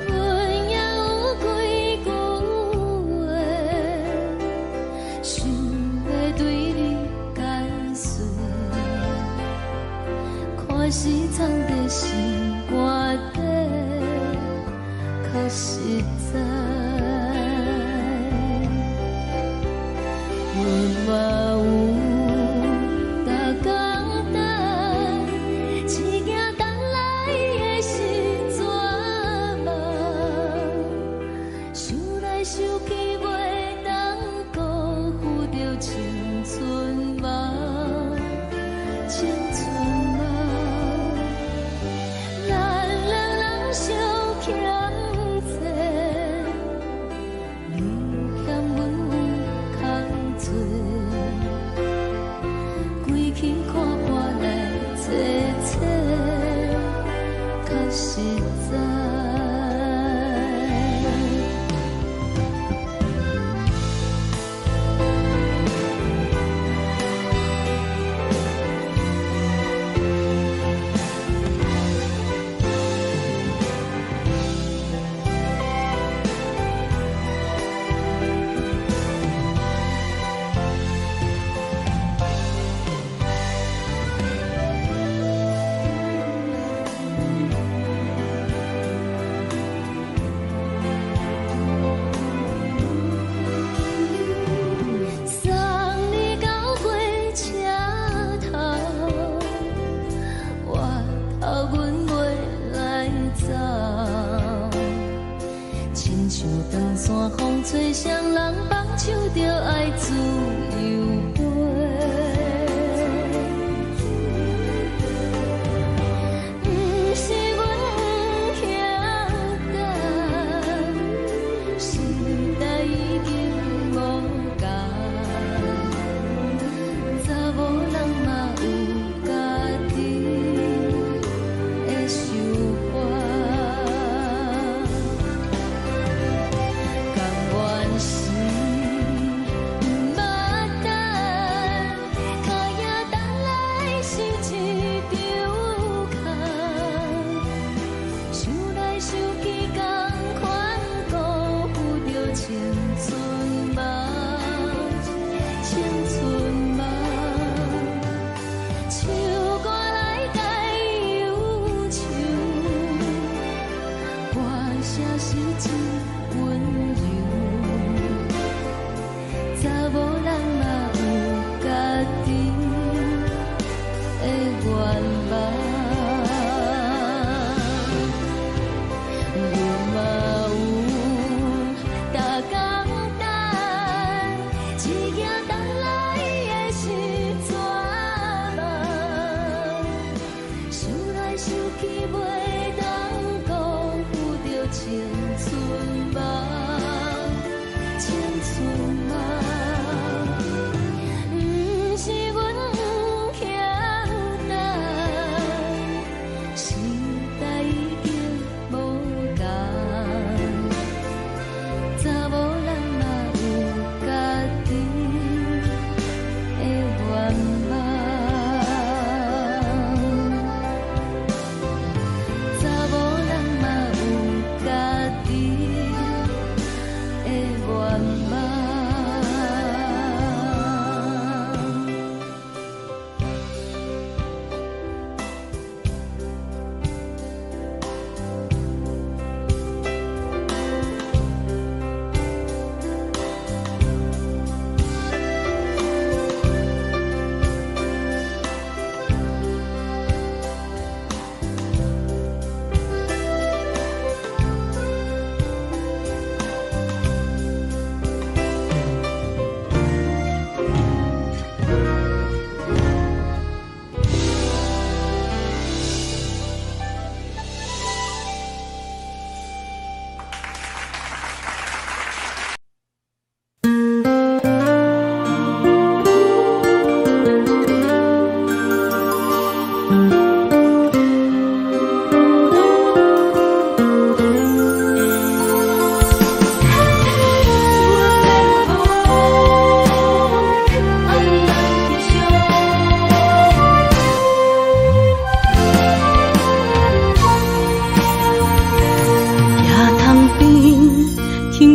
阮也有幾句話，想欲對你解說，看是藏佇心肝底，較實在。阮嘛有逐工等，一件等來的是绝望，想來想去袂當辜負著青春夢，青春夢。咱兩人相欠債，你欠阮有空做，規氣看破來坐坐，較實在。送你到火車頭，我頭阮袂來走。親像長山風吹，啥人放手就愛自由飛。毋是阮不曉等，時代已經無仝，查某人嘛有家己的想法。甘願是毋捌等，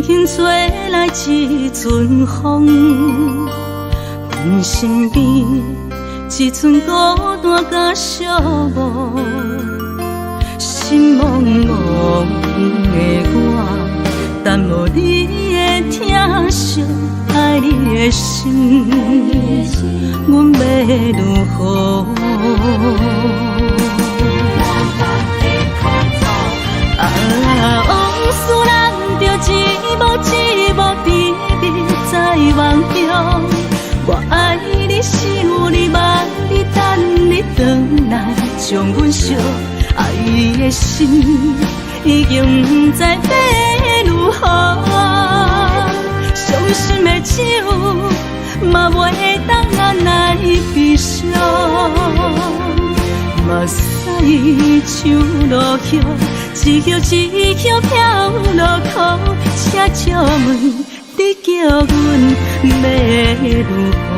輕吹來一陣風，阮身邊一陣孤單佮寂寞，心茫茫的我，等無你的疼惜，愛你的心，阮欲如何？啊，往事難著一幕一幕甜蜜在夢中。我愛你，想你，望你，等你轉來，將阮惜愛的心已經毋知欲如何。傷心的酒嘛袂當來悲傷，目屎像落葉，一葉一葉飄落苦，請借問你叫阮欲如何？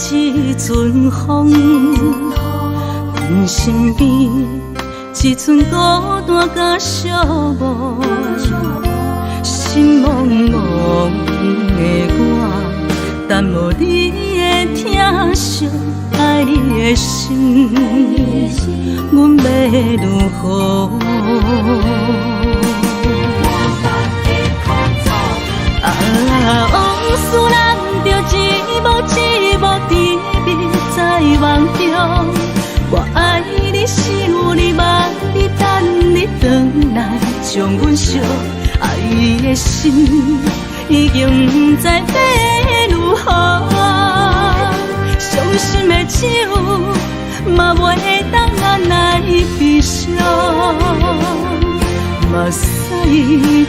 一陣風，阮身邊一陣孤單佮寂寞，心茫茫的我，等無你的疼惜，愛你的心，阮欲如何？啊，往事難著一幕一幕甜蜜在夢中。我愛你，想你，望你，等你轉來，將阮惜愛的心已經毋知欲如何。傷心的酒嘛袂當來悲傷，目屎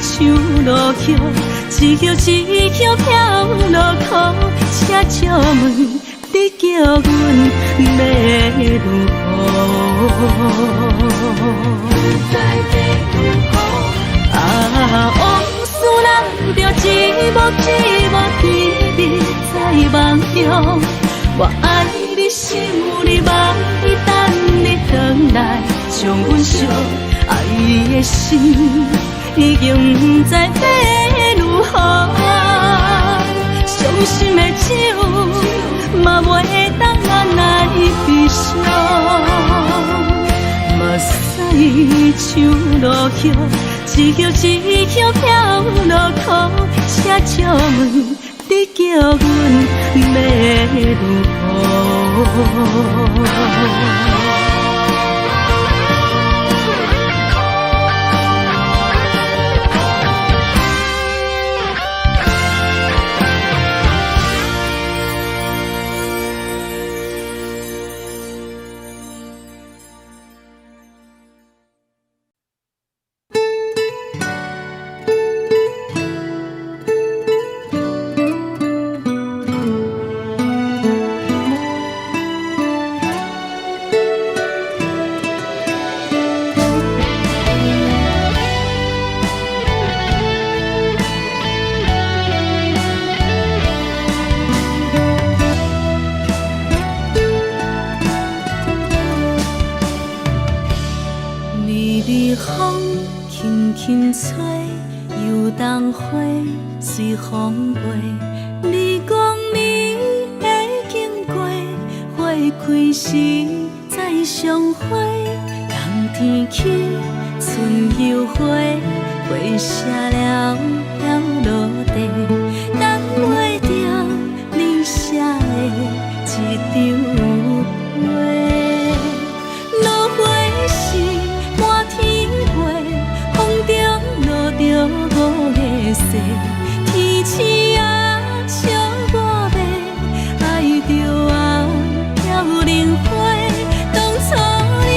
像落葉，一葉一葉飄落苦，請借問你叫阮欲如何？啊，往事難著一幕一幕甜蜜在夢中。我愛你，想你，望你，等你轉來，將阮惜愛的心已經毋知欲如何。傷心的酒嘛袂當來悲傷，目屎像落葉，一葉一葉飄落苦，請借問你叫阮欲如何？輕吹，油桐花隨風飛。你講你會經過，花開時再相會。冬天起，春又回，花謝了飘落地，等袂著你寫的這張批。落花時滿天飛，風中落著五个雪，天星啊笑我欲愛著啊飘零花。當初你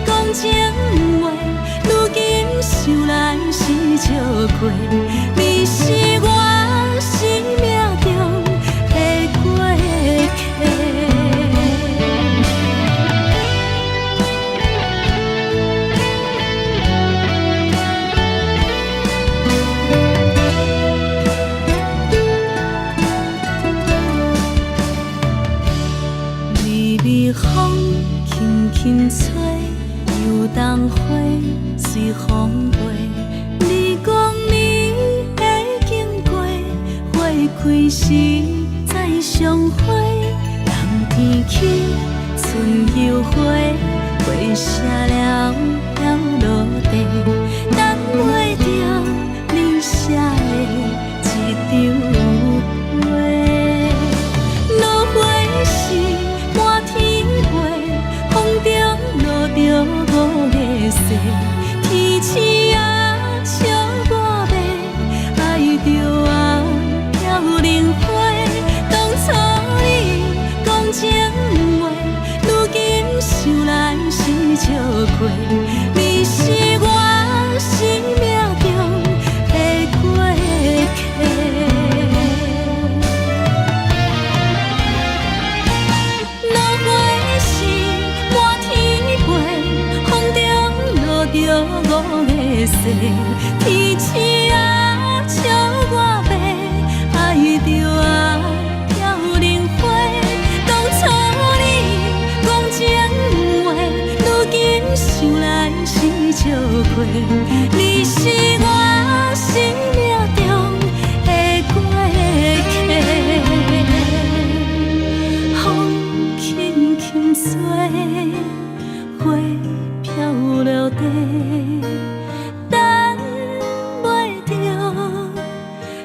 講情話，如今想來是笑話。花，花謝了飄落地，等袂著你寫的一張批。落花是滿天飛，風中落著五月雪，天星啊，笑我欲愛著啊飄零花。當初你講情話，如今想來是笑虧。你是我生命中的過客。落花是滿天飛，風中落著五月雪，天星啊，笑我欲愛著啊飄零花。當初你講情話，如今想來是笑虧。你是我生命中的過客。風輕輕吹，花飄落地，等袂著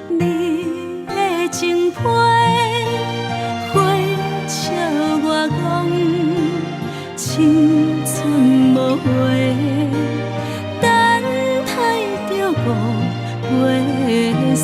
你的情批。花笑我講青春無話，等待著五月雪。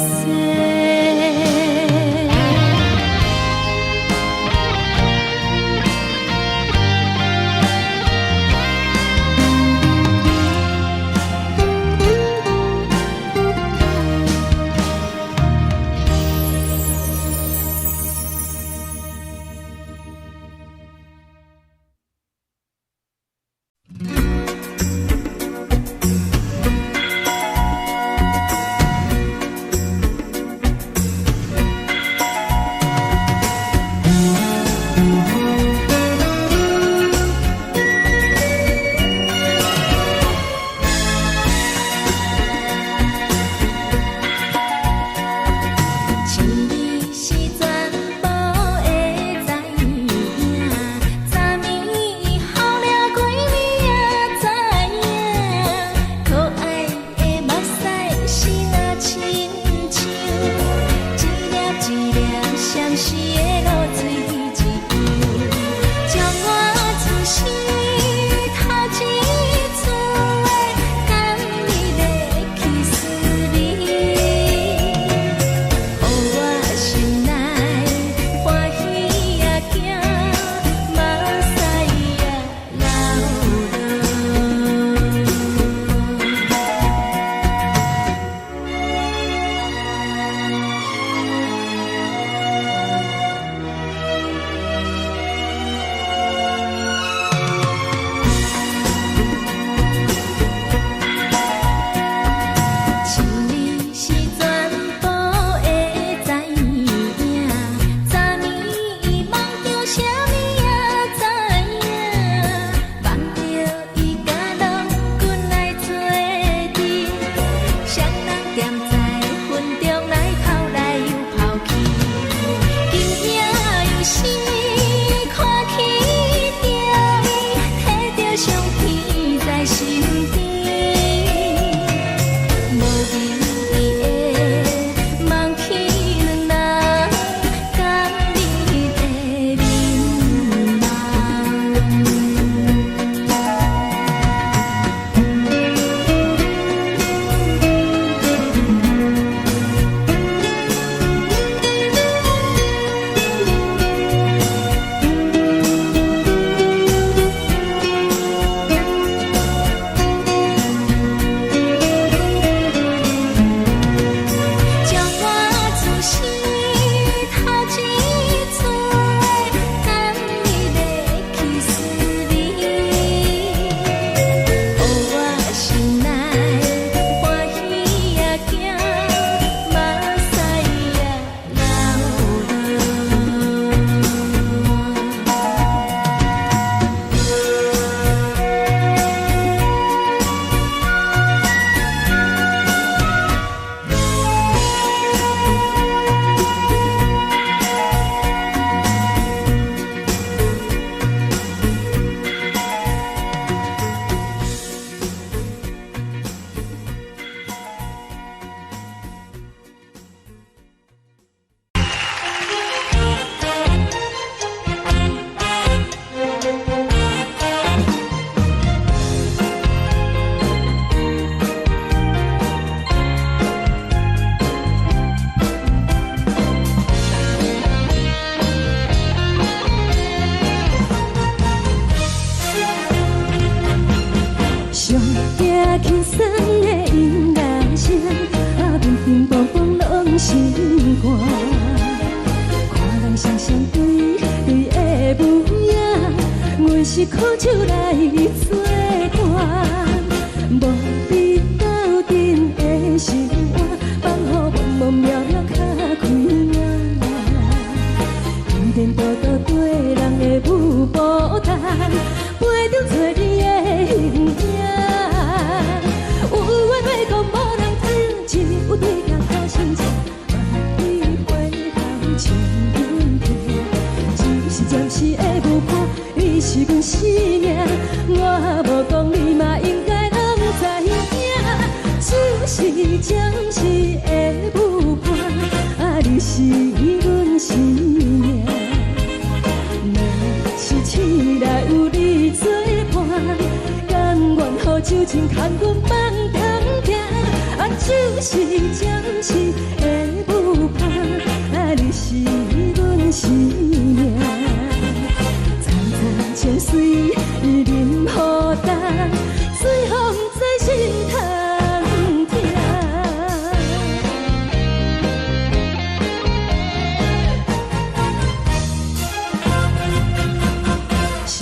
心情，万里回头像阮疼。只是暂时的舞伴，你是阮生命，我無講你嘛應該攏知影。只是暫時的舞伴，啊，你是阮生命。若是醒來有你作伴，甘願予酒精牽阮放通行。啊，只是暫時的舞伴，啊，你是阮生命。層層情水啉予乾，最予毋知心通疼。上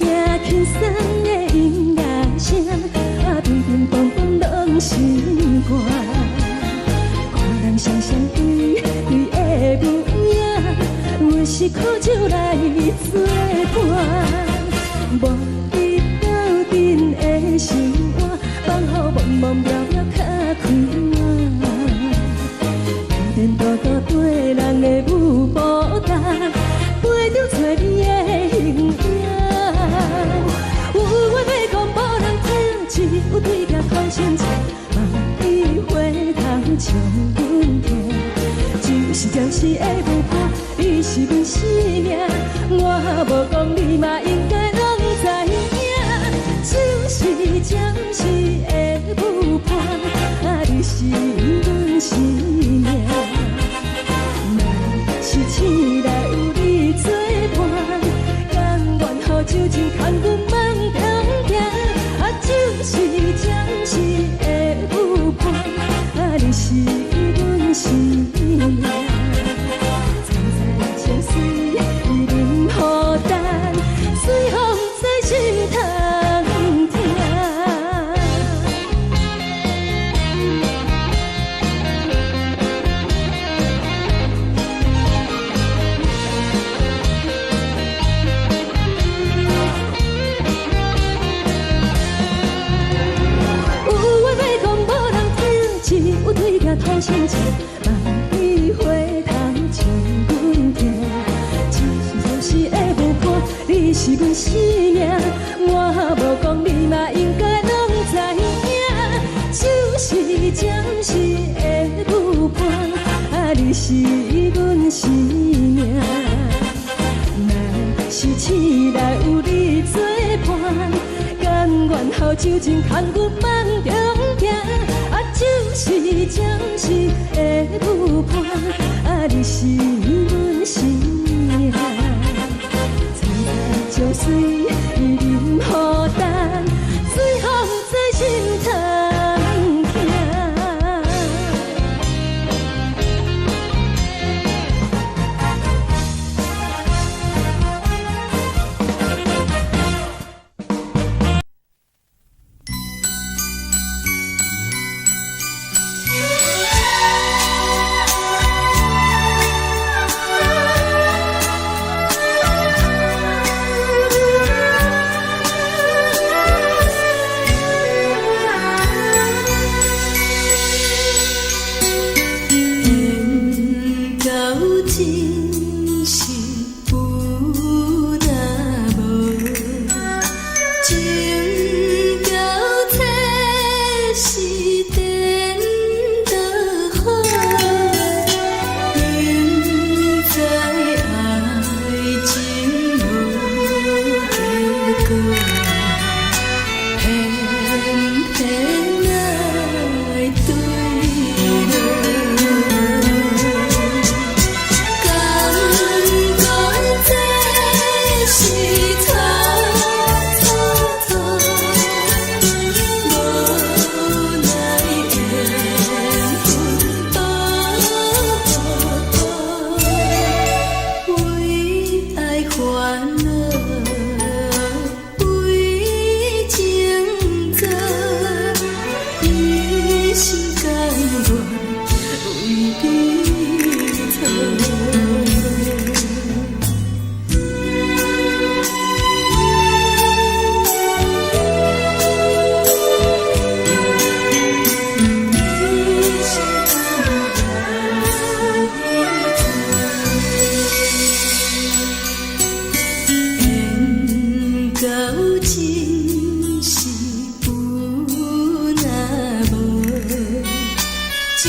驚輕鬆的音樂聲，啊，乒乒乓乓攏是歌。看人雙雙對對的舞影，阮是苦酒來作伴。無你鬥陣的生活，放予茫茫渺渺較快活。天天多多綴人的舞步重，陪著找你的形影。有話欲講無人聽，只有對鏡苦心情，望你回頭像阮疼。只是暫時的舞伴，你是阮生命，我無講你嘛應該攏知影。只是暫時的舞伴，啊，你是阮生命。若是醒來有你作伴，甘願予酒精牽阮放通行。啊，只是暫時的舞伴，啊，你是阮生命。層層情水啉予乾，最予毋知心通疼。有話欲講無人聽，只有對鏡吐心情，望你回頭像阮疼。只是暫時的舞伴，你是阮生命，我無講你嘛應該攏知影。只是暫時的舞伴，啊，你是阮生命。若是醒來有你作伴，甘願予酒精牽阮放中行。啊，只是暫時的舞伴，啊，你是阮生命。層層情水啉予乾，最予毋知心通疼。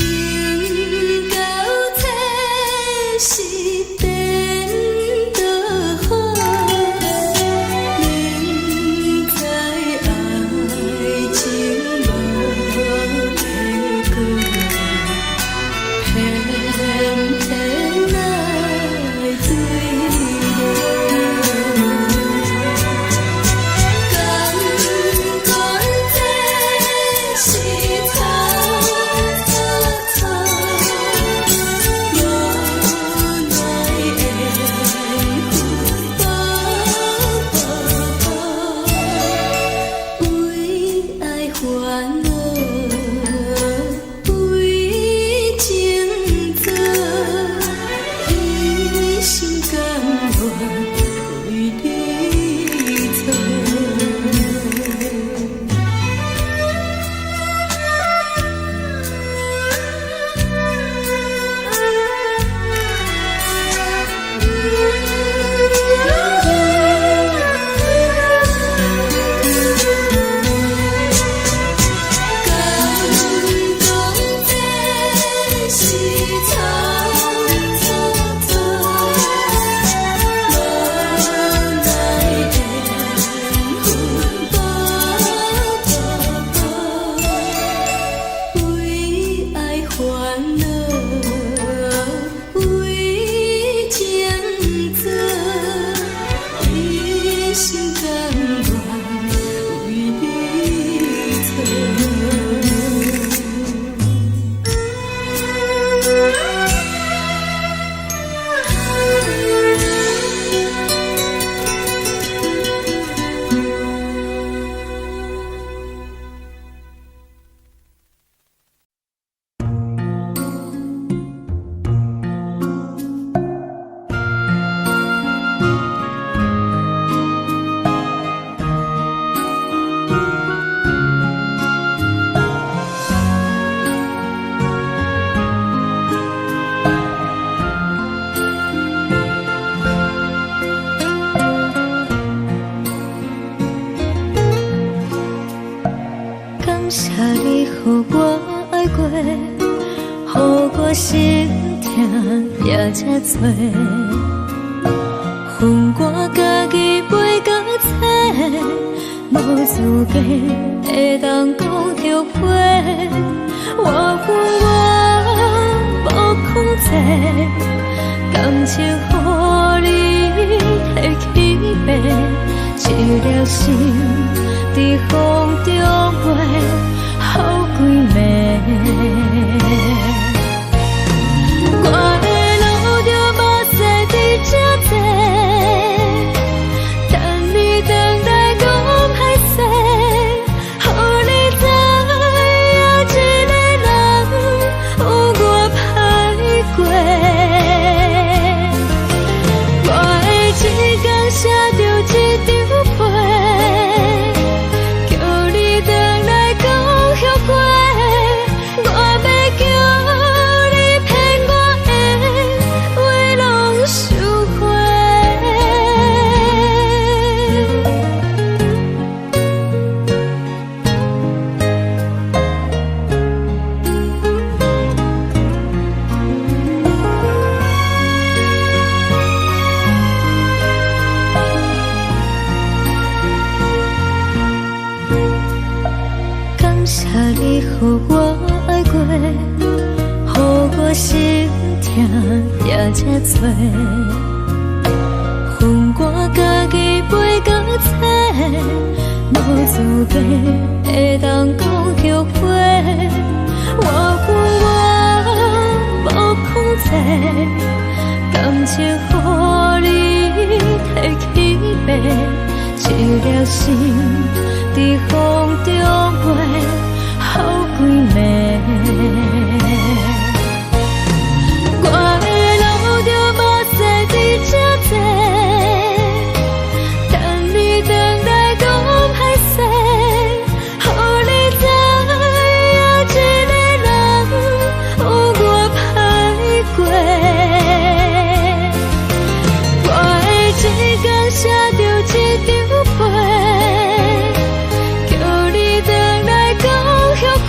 情到這是顛倒好，明知愛情無結果，偏偏愛對著。甘願這是錯錯錯，無奈緣分薄薄薄，為愛煩惱，為情做，一心甘願為你錯。甘當這是錯錯錯，無奈緣分薄薄薄，為愛煩惱，為情做，一心甘願為你錯。感謝你予我愛過，予我心疼也這多。分我家己飛到找，無資格會當講後悔。我恨我無控制，感情予你提去爬，一粒心佇風中飛，予幾暝。我會流著目屎佇這坐，等你轉來講歹勢，予你知影一個人有偌歹過。我會一工寫著一張批，叫你轉來講後悔。我欲叫你騙我的話攏收回。感謝你予我愛過，予我心疼也這多。分我家己飛到找，無資格會當講後悔。我恨我無控制，感情予你提去爬，一粒心佇風中飛，予幾暝。我會流著目屎佇這坐，等你轉來講歹勢，予你知影一個人有偌歹過。我會一工寫著一張批，叫你轉來講後悔。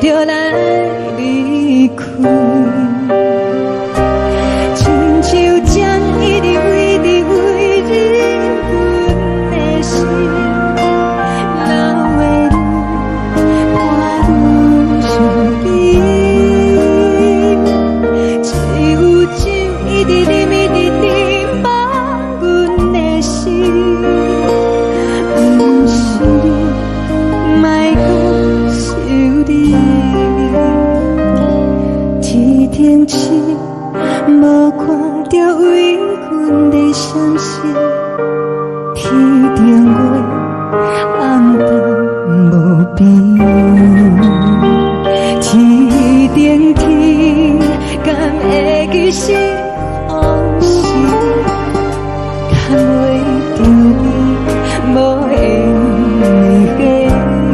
著來離開。親像針一直為佇為入阮的心，流的淚伴阮身邊。只有酒一直啉，一直啉，放阮的心。毋是你，莫閣想你。天頂星，無看著為阮咧傷心，天頂月，暗淡無邊。天頂天，敢會記是風時，牽袂著你，無緣的你。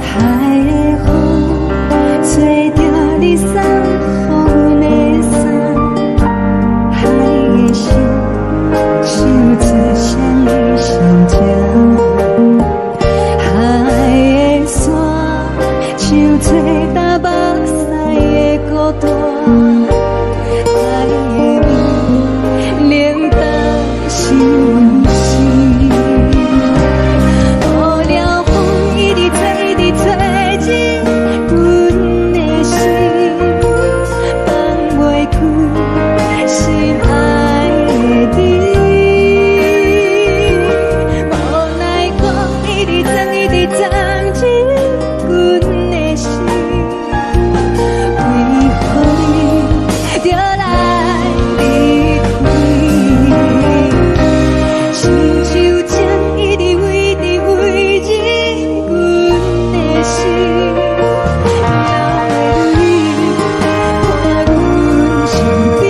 海的風吹著你送予阮的衫，海的心唱出誰的心情？海的沙唱做担目屎的孤單，海的味冷淡是阮心。予了風一直吹，一直吹入阮的心，放袂開心愛的你。無奈何一直鑽，一直鑽入阮的心，為何你著來離開？親像針一直為佇為入阮的心，流的淚伴阮身邊。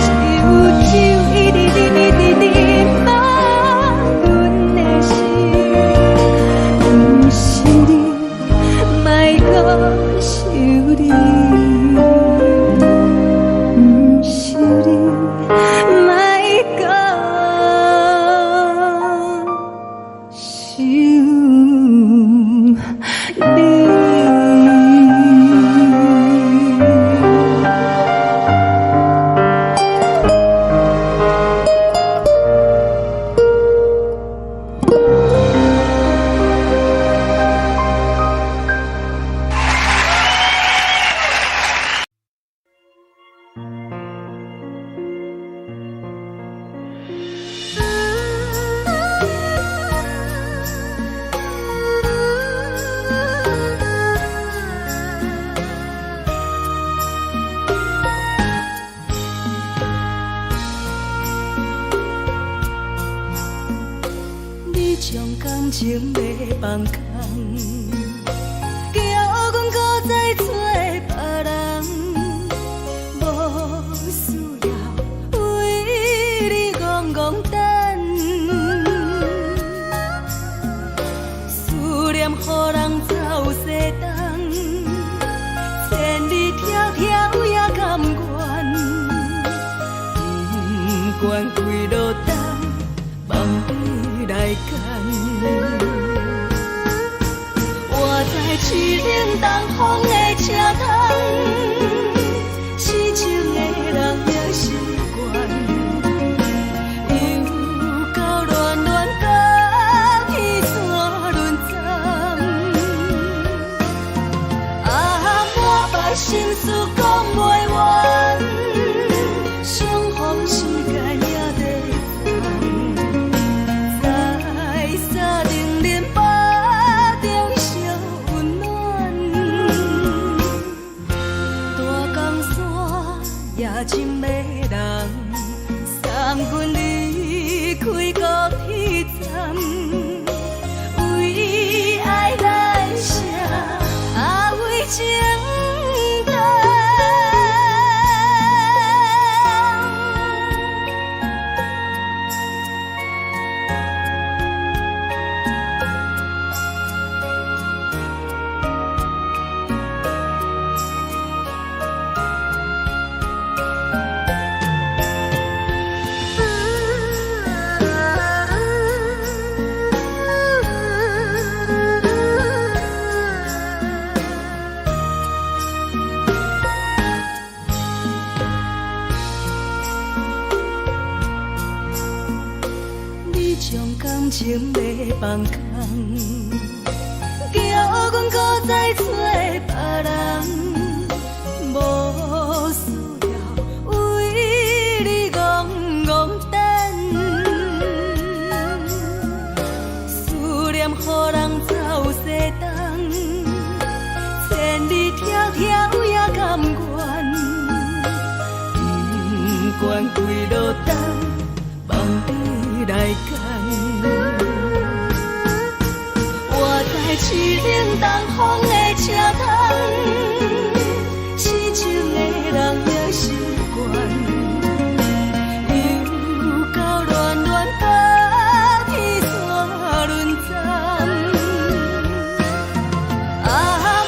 只有酒一直啉，一直啉，放阮的心。毋是你，莫閣想你。毋是你，莫閣想你。你將感情欲放空，叫阮閣再找別人，無需要為你戇戇等，思念予人走西東，千里迢迢也甘願，不管幾落冬，放你來揀。我知凄冷東風的車窗，痴情的人也習慣，又到暖暖甲彼山輪針，啊，满腹心事講袂完，相逢時間也短暫，在三重恁腹中相溫暖，大放空，叫阮閣再揣別人，無需要為你戇戇等，思念予人走西東，千里迢迢也甘願，不管幾落冬，放你來揀。我知凄冷東風的車窗，痴情的人也習慣。又到暖暖冬天煞輪站，啊，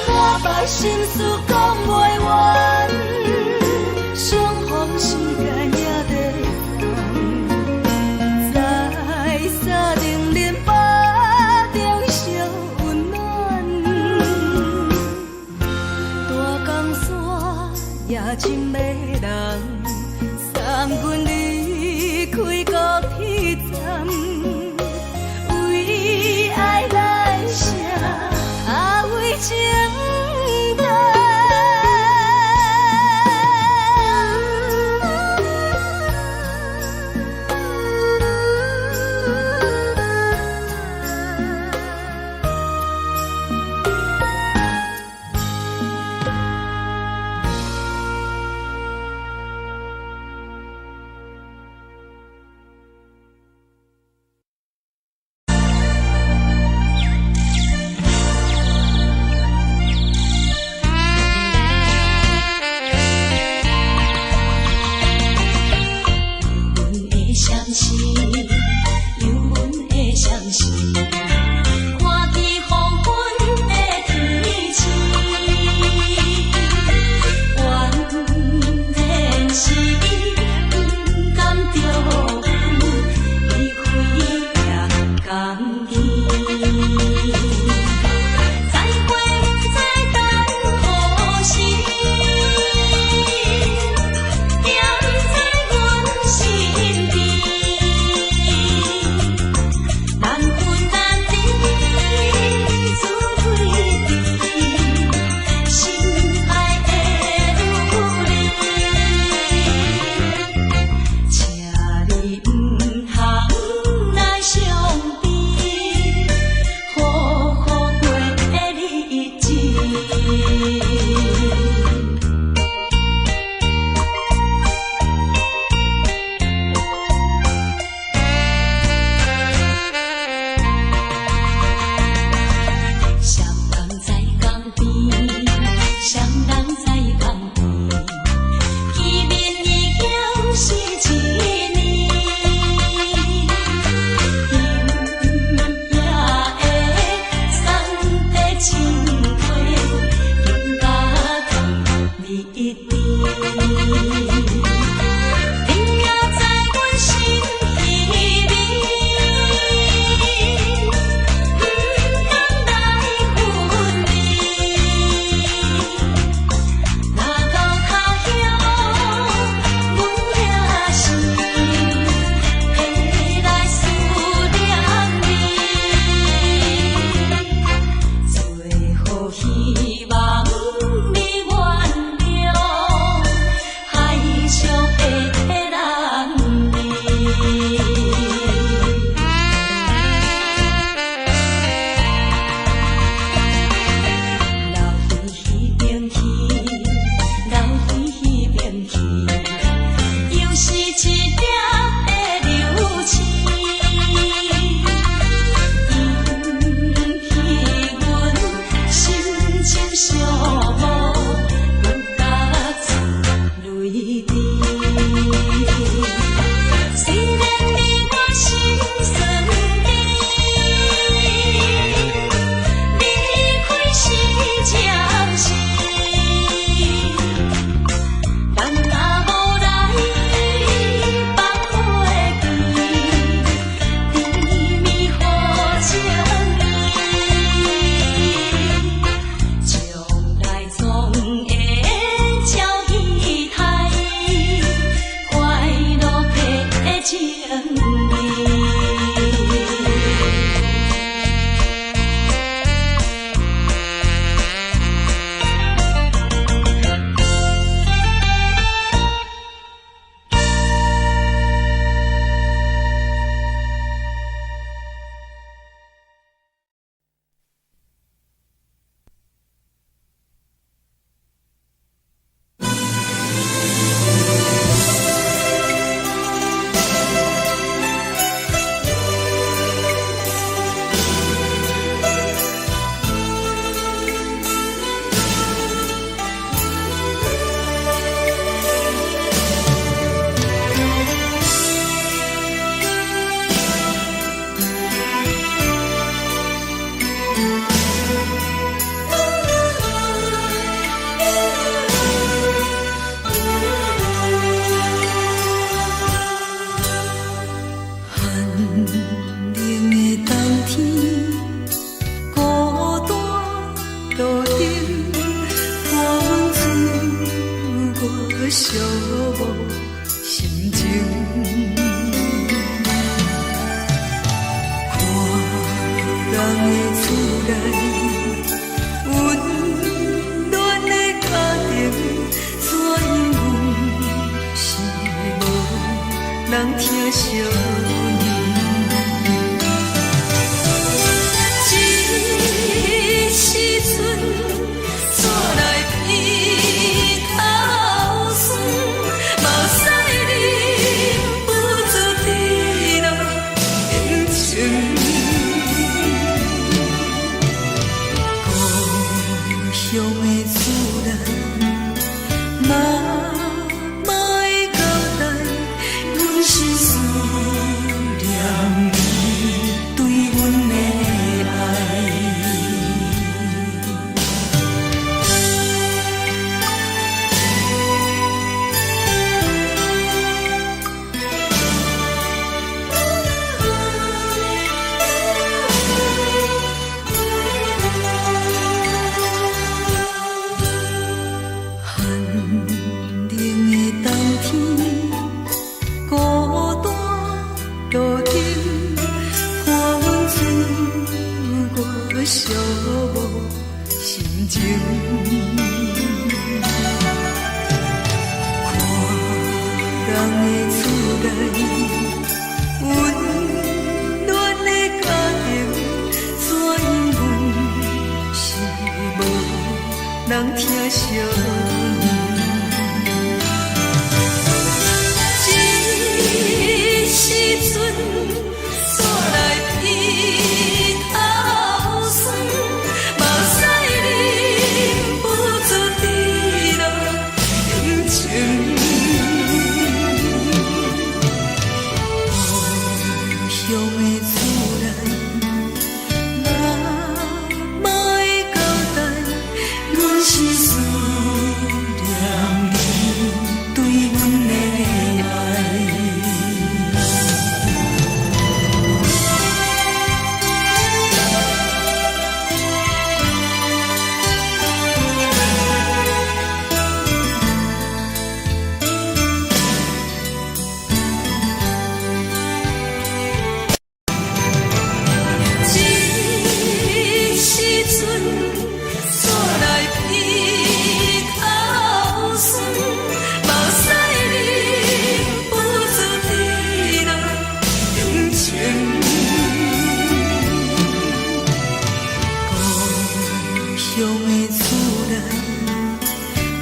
滿腹心事講袂完，相逢時間也短暫，在三重連腹中相溫暖。大江山也真迷人，送阮離開高鐵站，為愛來寫，啊為情等。寒冷的冬天，孤單路燈，看阮厝外寂寞心情。看人的厝內，溫暖的家庭，怎樣阮是無人疼惜阮。這時陣，厝內鼻頭酸，目屎忍不住滴落眼睛。故鄉的厝內，媽媽的交代，阮是思念你對阮的愛。寒冷的冬天，孤單路燈，看阮厝外寂寞心情。看人的厝內，溫暖的家庭，怎樣阮是無人疼惜阮。這時陣，厝內鼻頭酸，目屎忍不住滴落眼睛。故鄉的厝內，媽媽的交代，阮是思念你對阮的愛。這時陣，厝內鼻頭酸，目屎忍不住滴落眼睛。故鄉的厝內，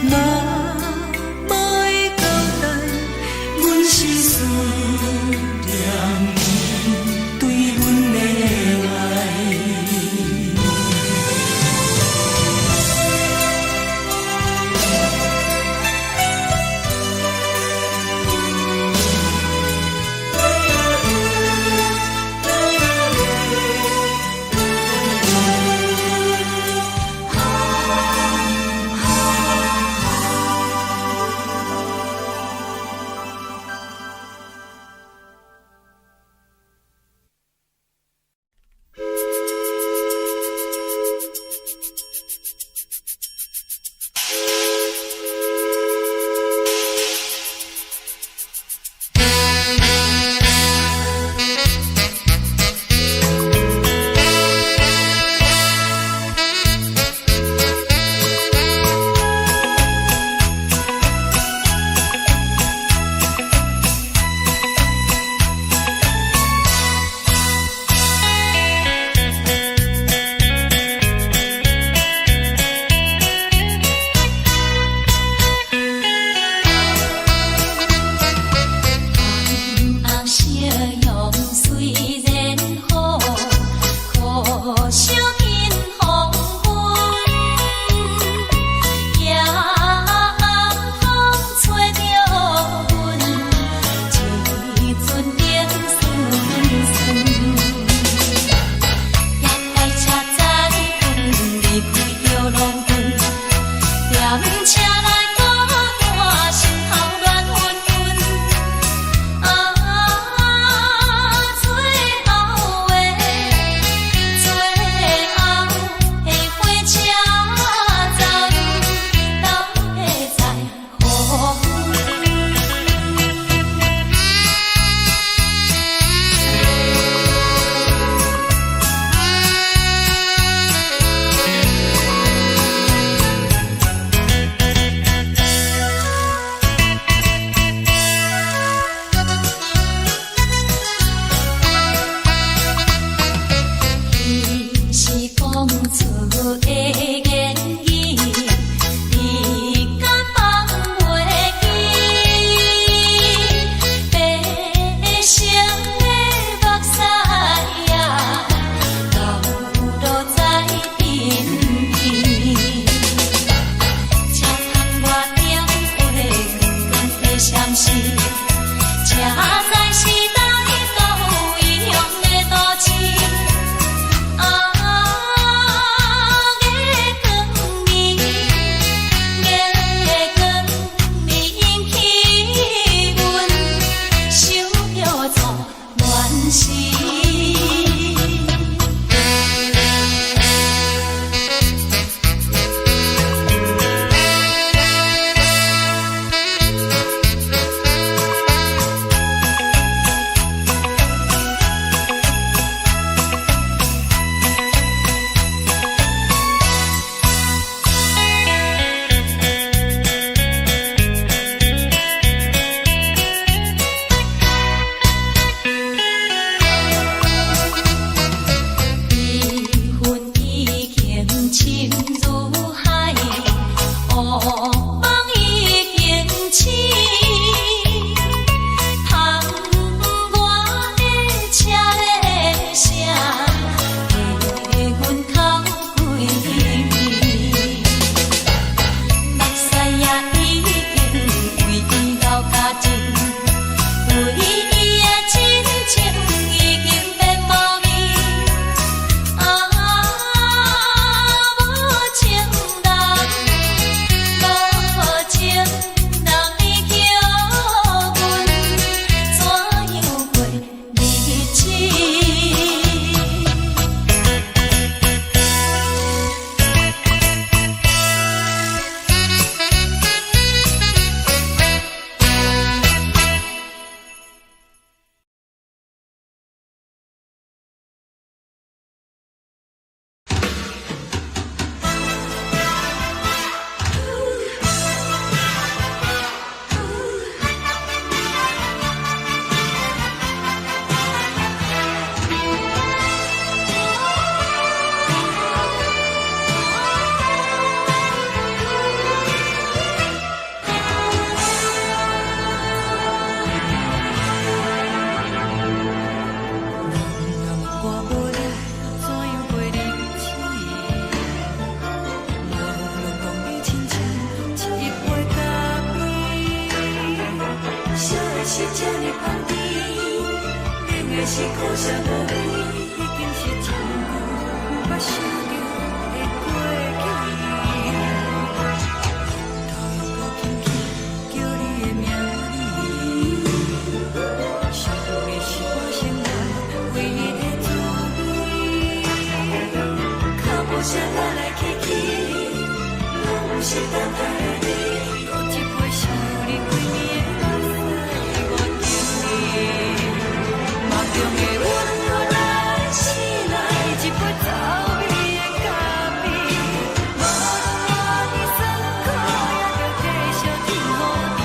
媽媽的交代，阮是思念你對阮的愛。出的言語，你敢放袂記？白色的目屎啊，流落在邊邊。車窗外燈火光光的閃烁，這才是來到異鄉的都市。啊，月光暝，月光暝引起阮想著做亂時。悲恨已經深如海，惡夢已經醒。窗外的車聲，替阮哭規暝。目屎也已經為伊流乾淨，對伊的真情已經變無味。啊，無情人，無情人，你叫阮怎樣過日子？人若问我无你，怎樣過日子？我攏講你親像一杯咖啡，燒的是這呢香甜，冷的是苦澀無味，已經是真久毋捌想著的過去。頭又閣輕輕叫你的名字，想的是我生活唯一的滋味。腳步聲來來去去，攏毋是等待的你。閣一杯想你規暝的目屎，我敬你。夢中的阮予咱醒來，一杯走味的咖啡。無論偌尼酸苦，也著繼續天雨甜。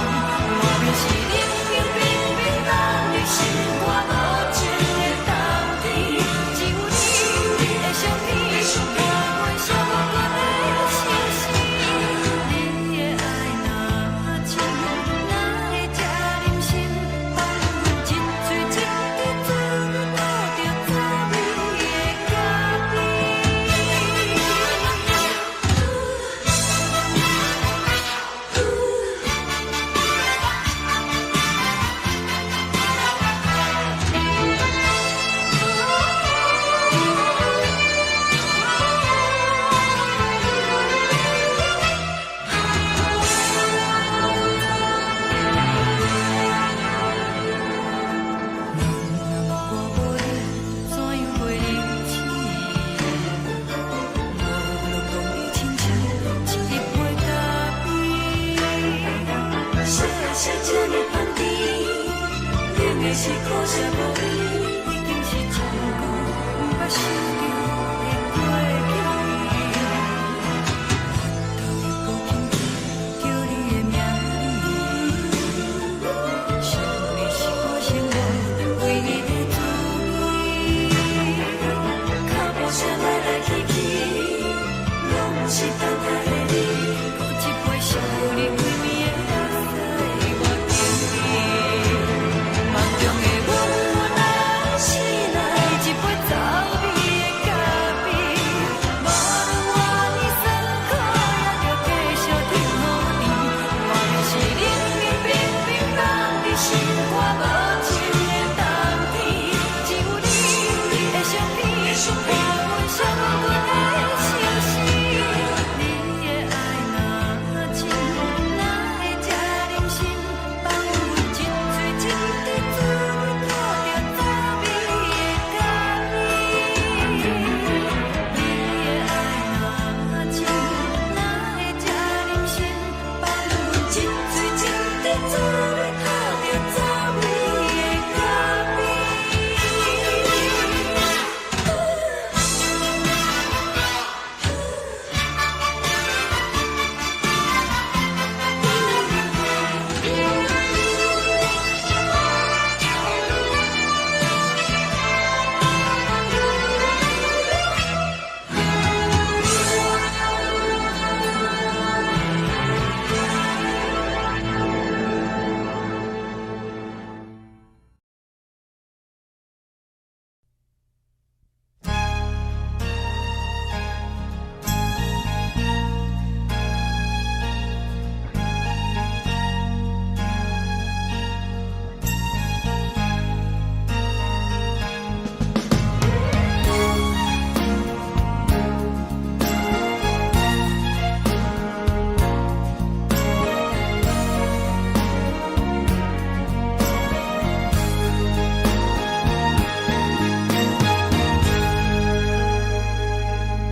明明是冷冰冰冰凍入心肝無情的冬天，只有你的相片，予阮寂寞的相思。你的愛若深，哪會這忍心放阮一喙一滴水吐著走味的咖啡？人若問我無你，怎樣過日子？我攏講你親像一杯咖啡，燒的是這呢香甜，冷的是苦澀無味，已經是真久毋捌想著的過去。頭又閣輕輕叫你的名字，想的是我生活唯一的滋味。腳步聲來來去去，是等待的你，閣一擺想離開邊的眼淚，我經歷。夢中的阮若醒來，一杯走味的咖啡，無論偌呢酸苦，也著繼續挺予甜。我就是冷冷冰冰凍佇心肝無情的冬天，只有你的相片，伴阮寂寞的相思。你的愛若深，哪會這忍心放阮一喙一滴滋味吐著走味的咖啡？你的愛若深，哪會這忍心放阮一喙一滴滋味吐著走味的咖啡？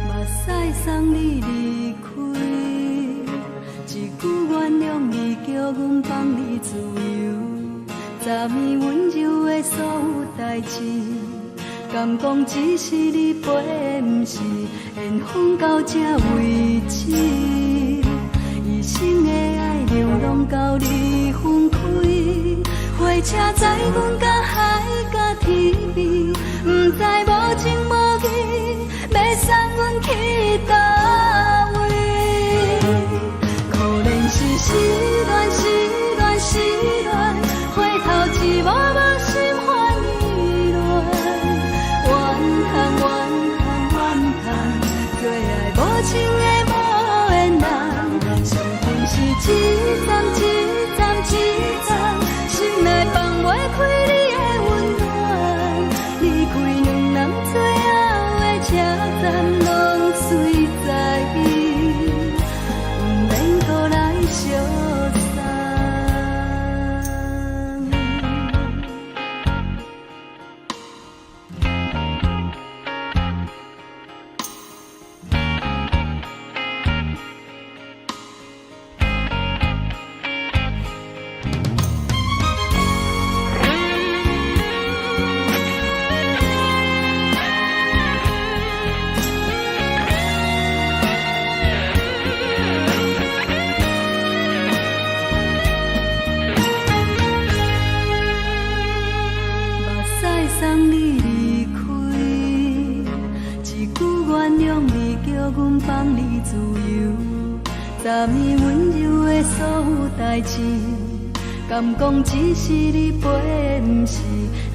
目屎送你離開，一句原諒你，叫阮放你自由。昨暝溫柔的所有代誌，敢講只是你陪，毋是緣分到這為止。一生的愛流浪到你分開，火車載阮到海角天邊，毋知無情無義，欲送阮去佗位？可憐是失戀，失戀，失戀，回頭一幕幕心煩意亂。怨嘆，怨嘆，怨嘆，最愛無情的無緣人，傷心是一站一站一站，心內放袂開你的溫暖。離開兩人最後的車站，攏隨在意，毋免閣來相送。目屎送你離開，一句原諒你，叫阮放你自由。昨暝溫柔的所有代誌，敢講只是你陪，毋是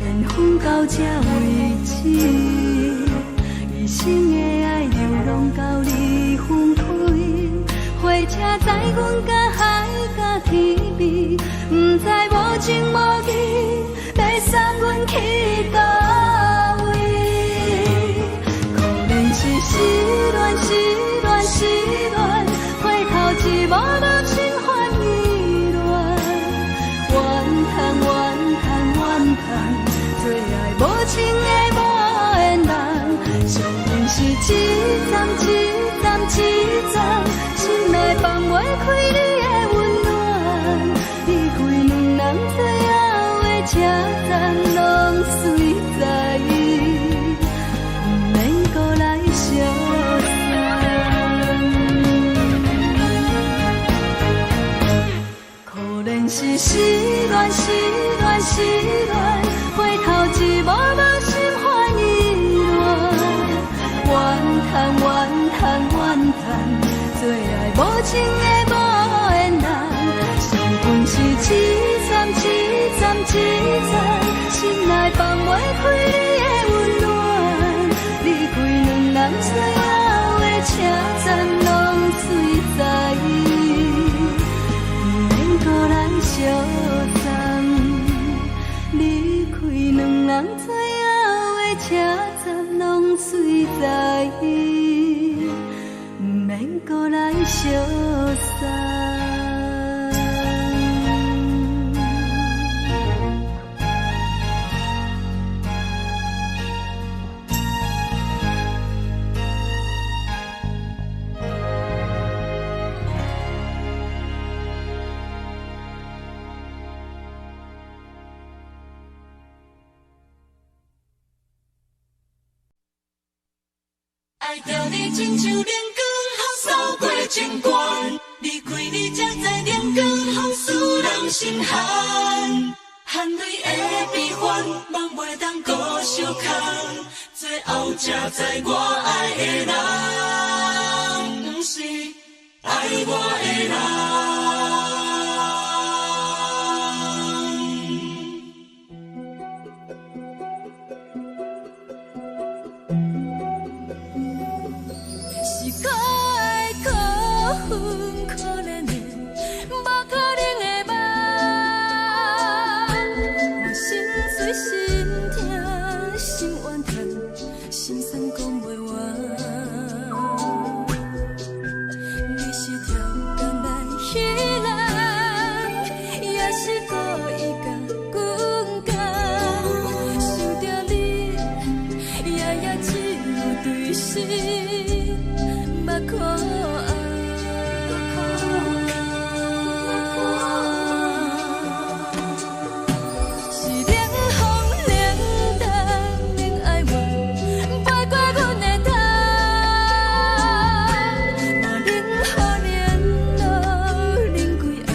緣分到這為止。一生的愛流浪到你分開，火車載阮到海角天邊，毋知無情無義，欲送阮去佗位？可憐是失戀，失戀，失戀，回頭一幕幕心煩意亂。怨嘆，怨嘆，怨嘆，最愛無情的無緣人，傷心是一站一站一站，心內放袂開你的溫暖。離開兩人最後的車站，攏隨在意，毋免閣來相送。可憐是失戀，失戀，失戀，回頭一幕幕心煩意亂。怨嘆，怨嘆，怨嘆，愛無情的無緣人，上阮是一站一站一站，心內放袂開你的溫暖。離開兩人最後的車站，攏隨在，毋免閣來相送。離開兩人最後的車站，攏隨在，毋免閣來相送。愛著你親像冷光予掃過情關，離開你才知冷光予使人心寒，含淚的悲歡，夢袂當閣相空，最後才知我愛的人，毋是愛我的人。是可愛可恨可憐的，無可能的夢。我心碎心痛心怨嘆，心酸講袂完。你是超工來彼人，也是故意共阮講。想著你，夜夜只有對心目苦紅。是冷風冷淡冷哀怨，飛過阮的頭。我冷雨冷露冷規暗，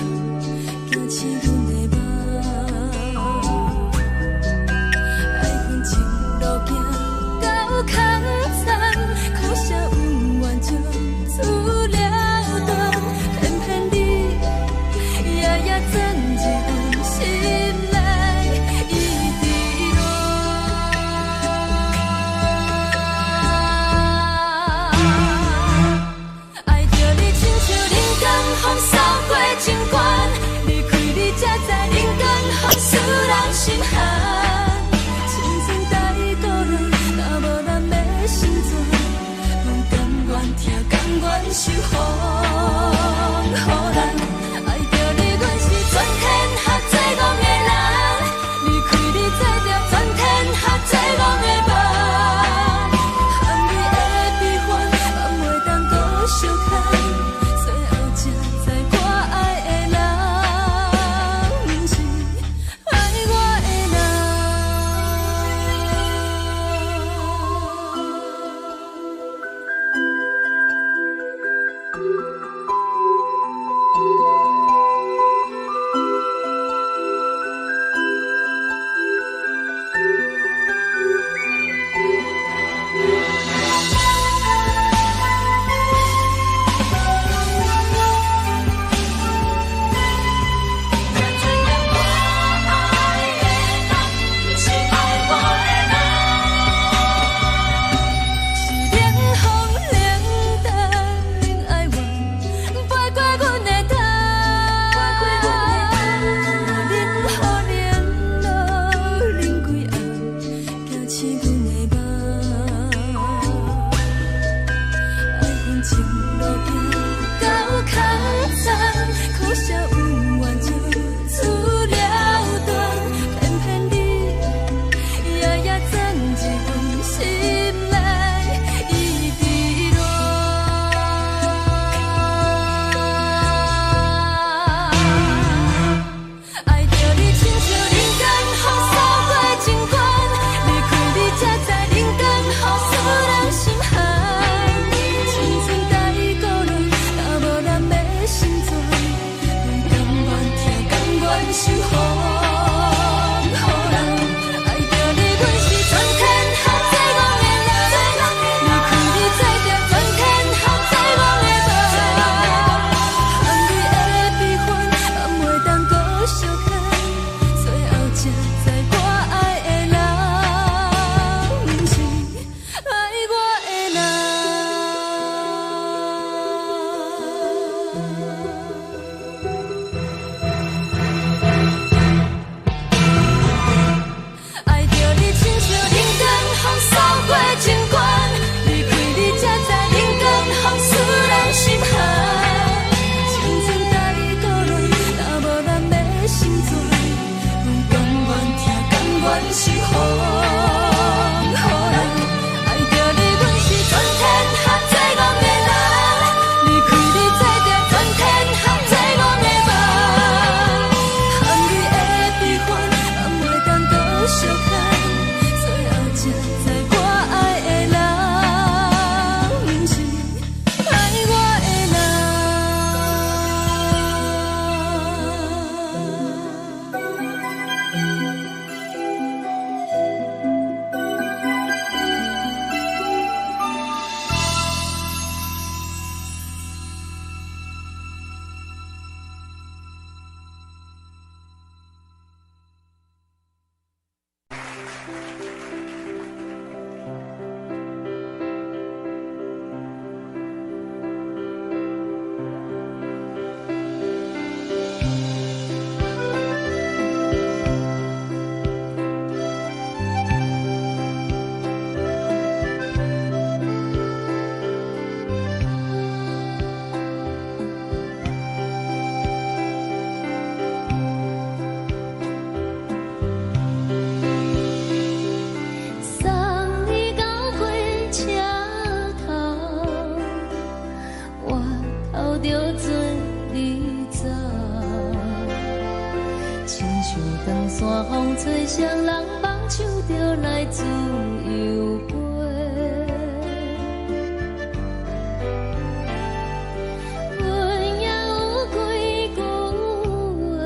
驚醒阮的夢。愛恨情路行到空残，可惜恩怨就此了斷。偏偏你夜夜鑽入阮心內，一直戀。愛著你親像冷光予掃過情關，離開你才知冷光予使人心寒。青春代倒落，若無人欲成全，阮甘願疼，甘願受風雨難。愛著你，阮是全天下最戇的人，離開你才著全天下最戇的夢。含淚的悲歡，夢袂當閣相牽，最後才知我愛的人，毋是愛我的人。才知影我愛的人，毋是愛我的人。是冷風冷淡冷哀怨，飛過阮的頭。冷雨冷露冷規暗，驚醒阮的夢。愛恨情路行到空殘，可惜恩怨就此了斷。偏偏你夜夜鑽入阮心內，一直戀。愛著你親像冷光予掃過情關，離開你才知冷光予使人心寒。青春代倒著做你走。親像長山風吹，誰人放手就來自由飛。阮也有幾句話，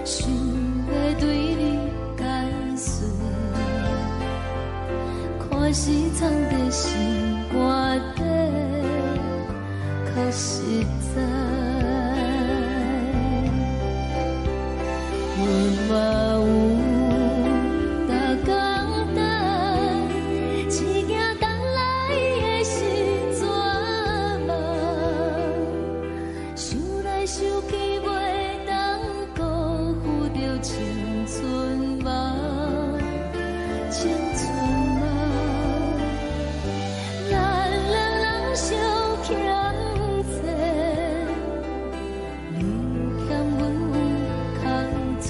想欲對你解說，看是藏佇心肝底，較實在。阮嘛有逐工等，只驚等來的是絕望。想來想去，袂當辜負著青春夢，青春夢。咱兩人相欠債，你欠阮有空做，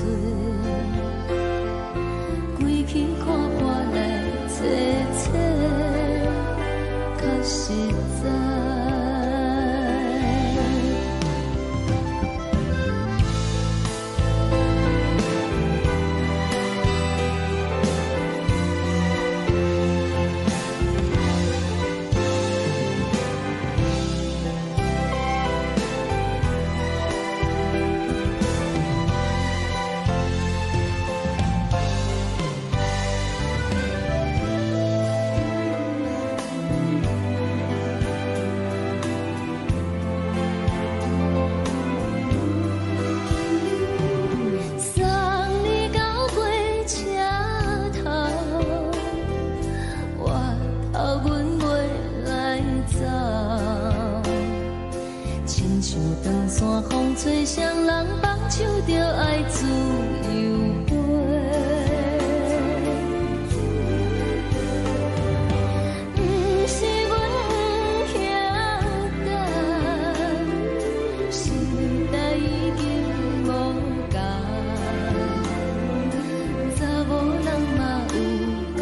規氣看破來找找，較實在。送你到火車頭，我頭阮袂來走。親像長山風吹，誰人放手就愛自由飛。毋是阮不曉等，時代已經無仝，查某人嘛有家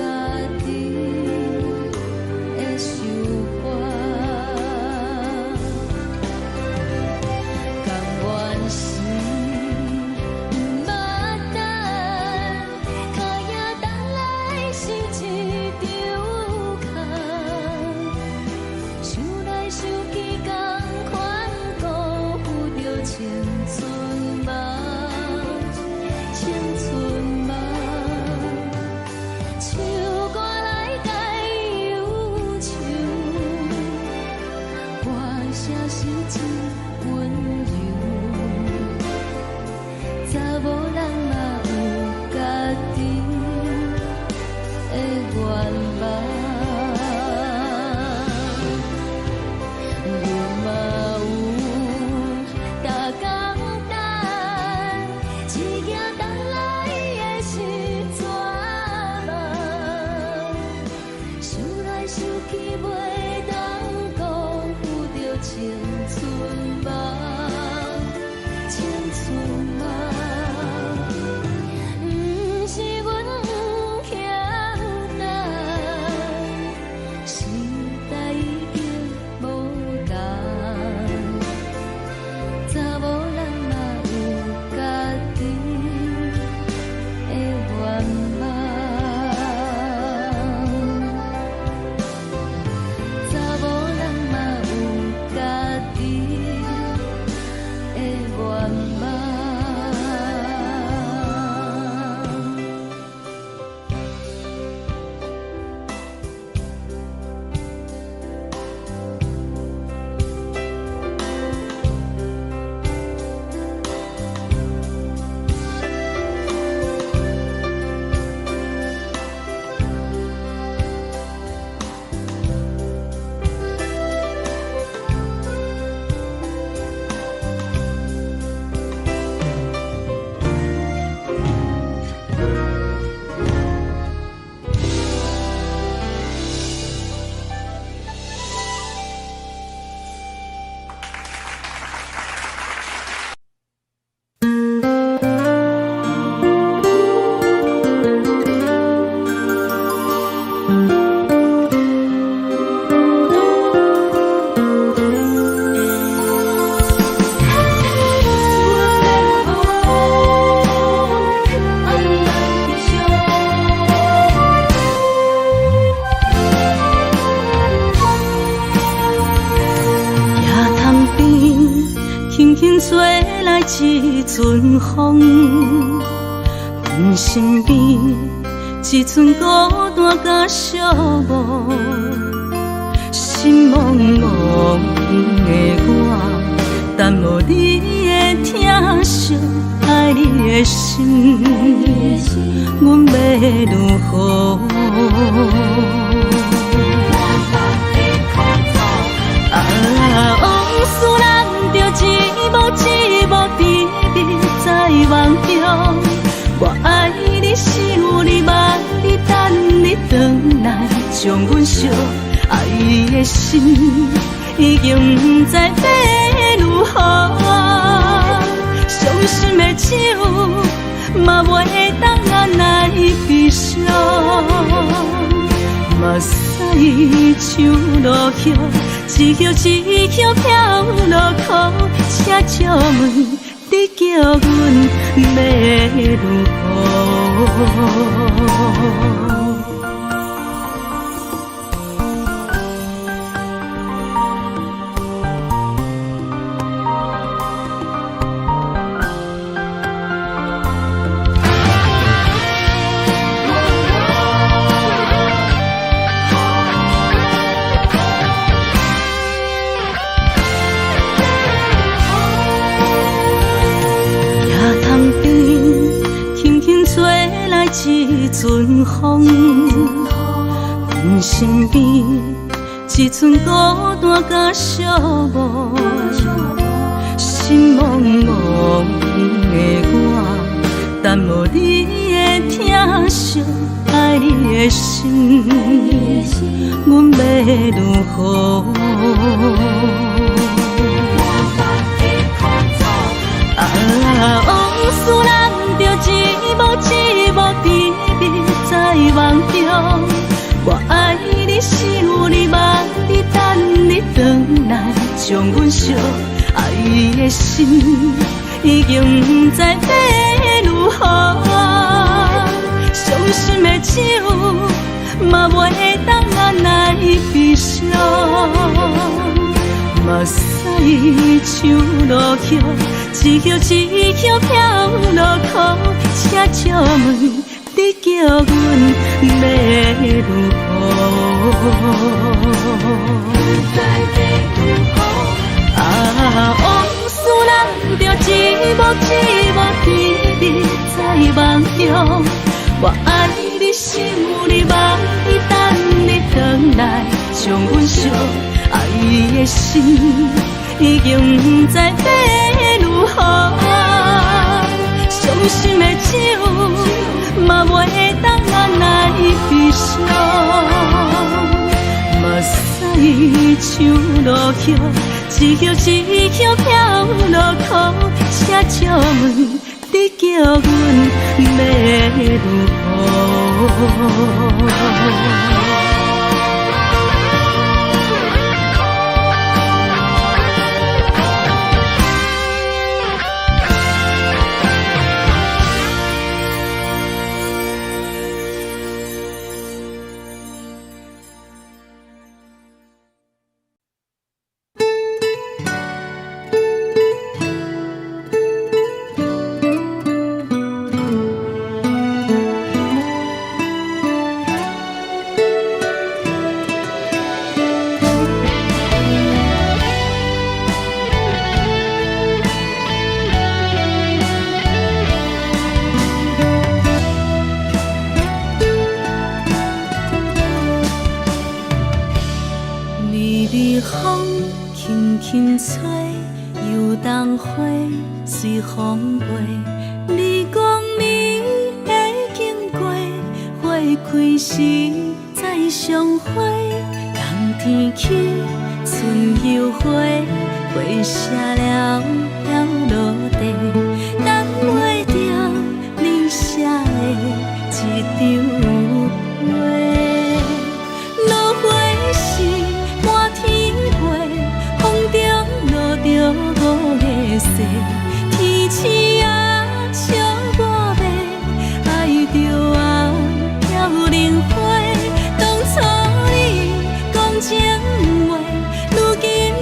己的想法。甘願是毋捌等，跤影等來是一場空。想來想去，仝款辜負著青春夢，青春夢。唱歌來解憂愁，歌聲是真溫柔。查某人嘛有家己的願望。阮嘛有逐工等，只驚等來的是絕望。想來想去，袂當辜負著青春夢。吹來一陣風，阮身邊一陣孤單佮寂寞，心茫茫的我，等無你的疼惜，愛你的心，阮欲如何？啊，往事難著一幕一幕甜蜜在夢中。我愛你，想你，望你，等你轉來，將阮惜。愛的心已經毋知欲如何，傷心的酒嘛袂當來悲傷。目屎像落葉，一葉一葉飄落苦，請借問你叫阮欲如何？一陣風，阮身邊一陣孤單佮寂寞，心茫茫的我，等無你的疼惜，愛你的心，阮欲如何？啊，往事難著一幕一幕甜蜜在夢中。我愛你，想你，望你，等你轉來，將阮惜。愛的心已經毋知欲如何，傷心的酒嘛袂當來悲傷。目屎像落葉，一葉一葉飄落苦，請借問你叫阮欲如何？啊，往事難著一幕一幕甜蜜在夢中。我愛你，想你，望你，等你轉來，將阮惜。愛的心已經毋知欲如何，傷心的酒嘛袂當來悲傷。目屎像落葉，一葉一葉飄落苦，請借問你叫阮欲如何？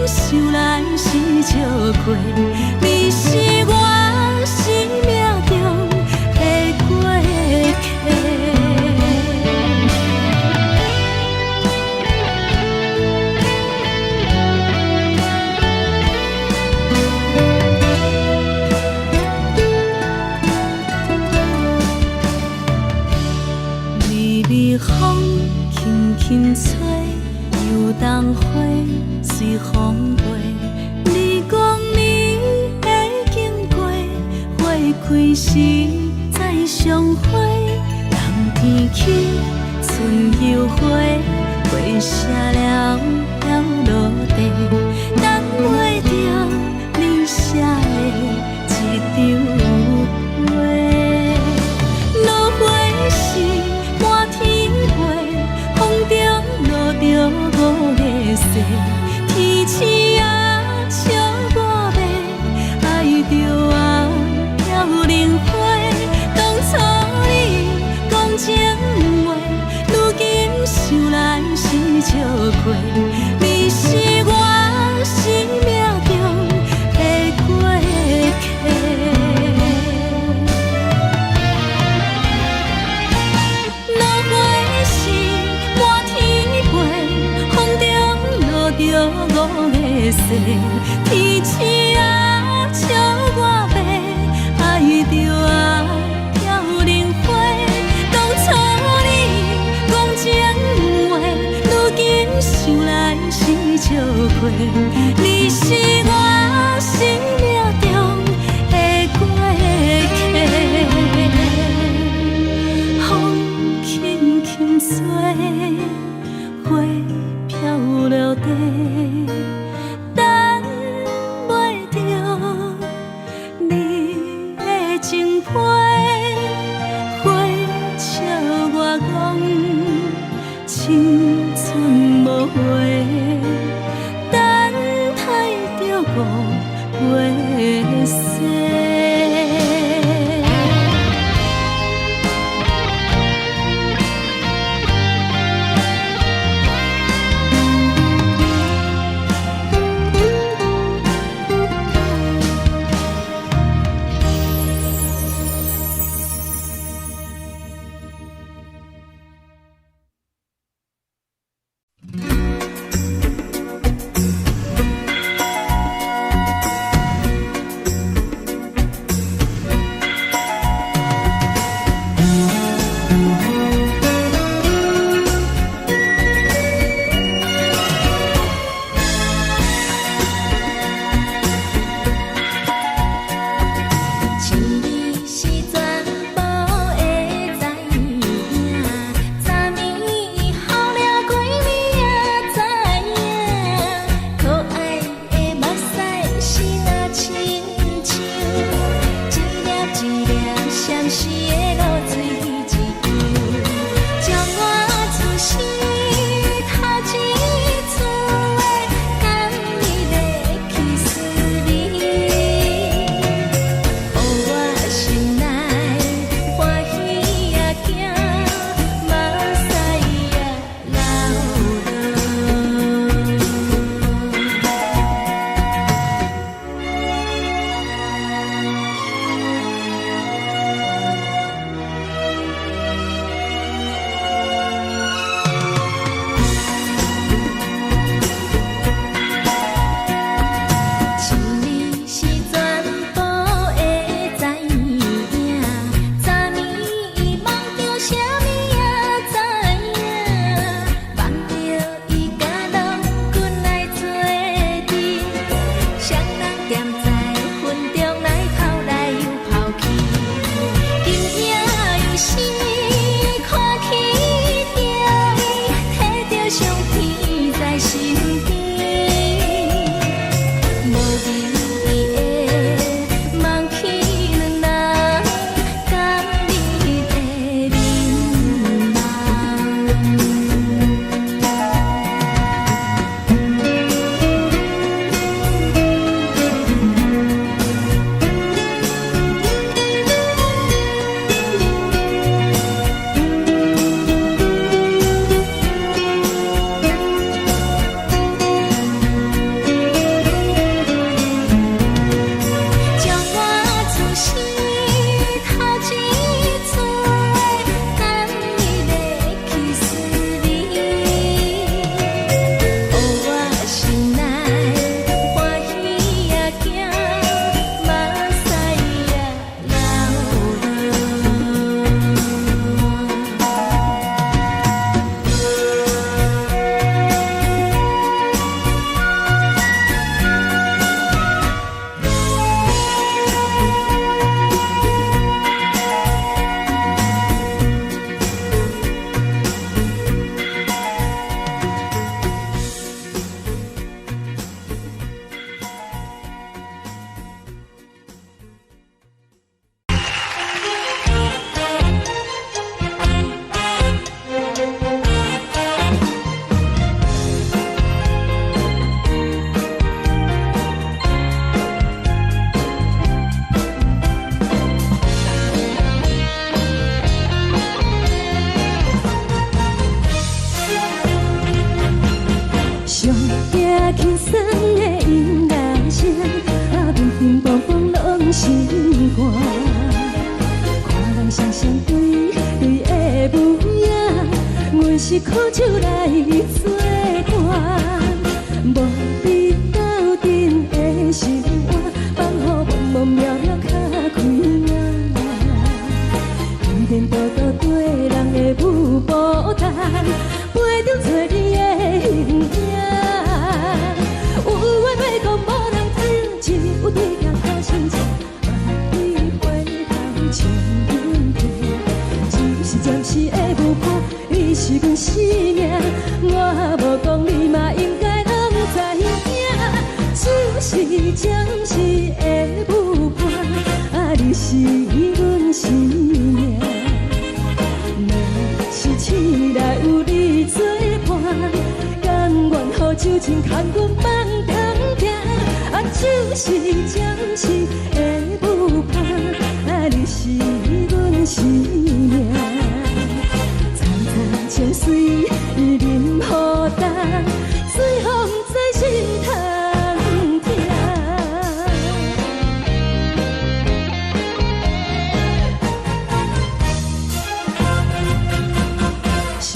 想來是笑過，你時再相會，冬天起，春又回，花謝了飄落地，等袂著你寫的這張批。落花時滿天飛，風中落著五个誓，天星啊笑我欲，愛著啊飄零花。當初你講情話，如今想來是笑虧。你是我生命中的過客。落花時滿天飛，風中落著五个誓，天星啊笑我欲，愛著啊飄零花。當初你講情話，如今想來是笑虧。你是我生命中的過客。風輕輕吹，花飄落地，等袂著你的情批。花笑我講青春無話，等待著五月雪。暫時的舞伴，啊，你是阮生命。若是醒來有你做伴，甘願予酒精牽阮夢中行。啊，酒是暫時的舞伴，啊，你是阮生命。層層情水啉予乾，水予毋知心通疼。上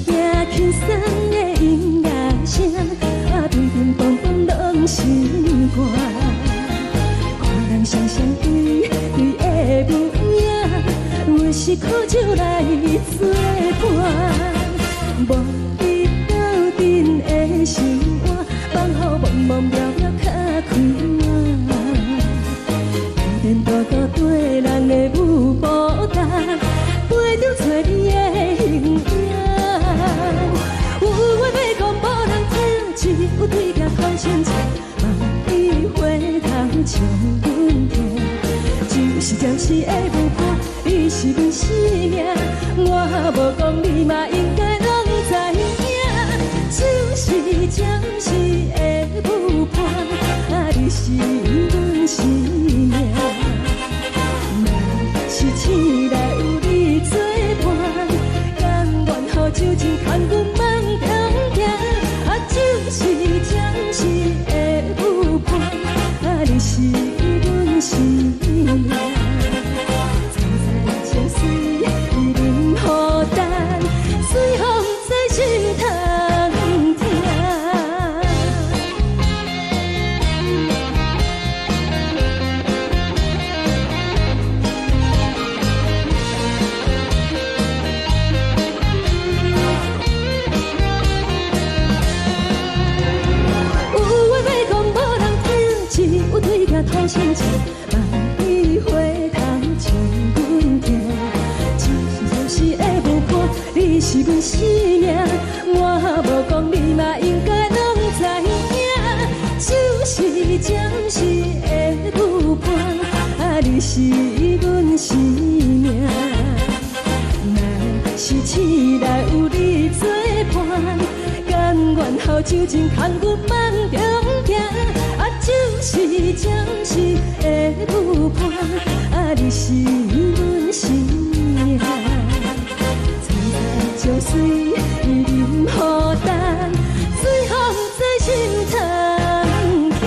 驚輕鬆的音樂聲，啊，乒乒乓乓攏是歌。看人雙雙對對的舞影，阮是苦酒來作伴。無你鬥陣的生活，放予茫茫渺渺較快活。天天多多對人的舞步動，陪著找你的形影。有話欲講無人聽，只有對鏡看清楚，望你回頭笑阮聽。酒是暫時的舞伴，你是阮生命，我無講你嘛應該攏知影。酒是暫時的舞伴，啊，你是阮生命。若是醒來有你作伴，甘願予酒精牽阮夢中行。啊，酒是暫時的舞伴，啊，你是阮生命。層層情水啉予乾，水予毋知心通疼。有話欲講無人聽，只有對鏡吐心情，望你回頭笑阮聽。酒是暫時的舞伴，你是阮生命，我無講你嘛應該攏知影。酒是暫時的舞伴，啊，你是阮生命。若是醒來有你作伴，甘願予酒精牽阮夢中行。啊，酒是暫時的舞伴，啊，你是阮生命。層層情水啉予乾，水予毋知心通疼。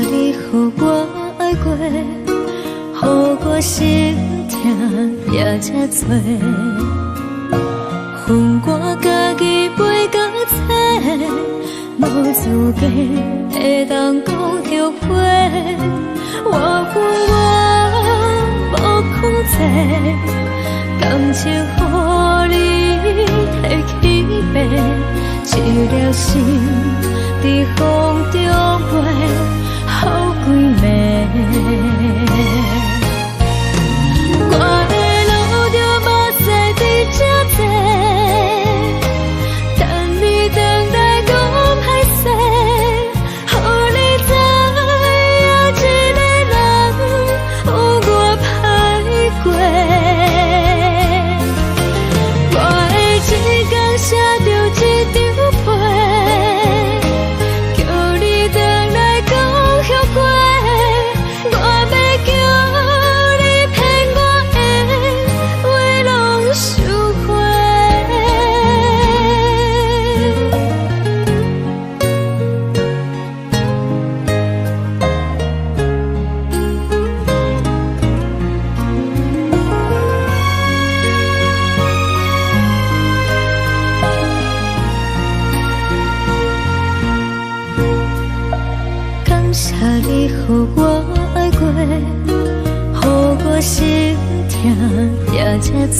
你予我愛過，予我心疼也這多。分我家己背到册，無資格會當講後悔。我恨我無控制，感情予你提去爬，一粒心佇風中飛，予規暝。我會流著目屎佇這坐，等你轉來講歹勢，予你知影一个人有偌歹過。我會一工寫著一張批，叫你轉來講後悔。我欲叫你騙我的話攏收回。感謝你予我愛過，予我心疼也這多。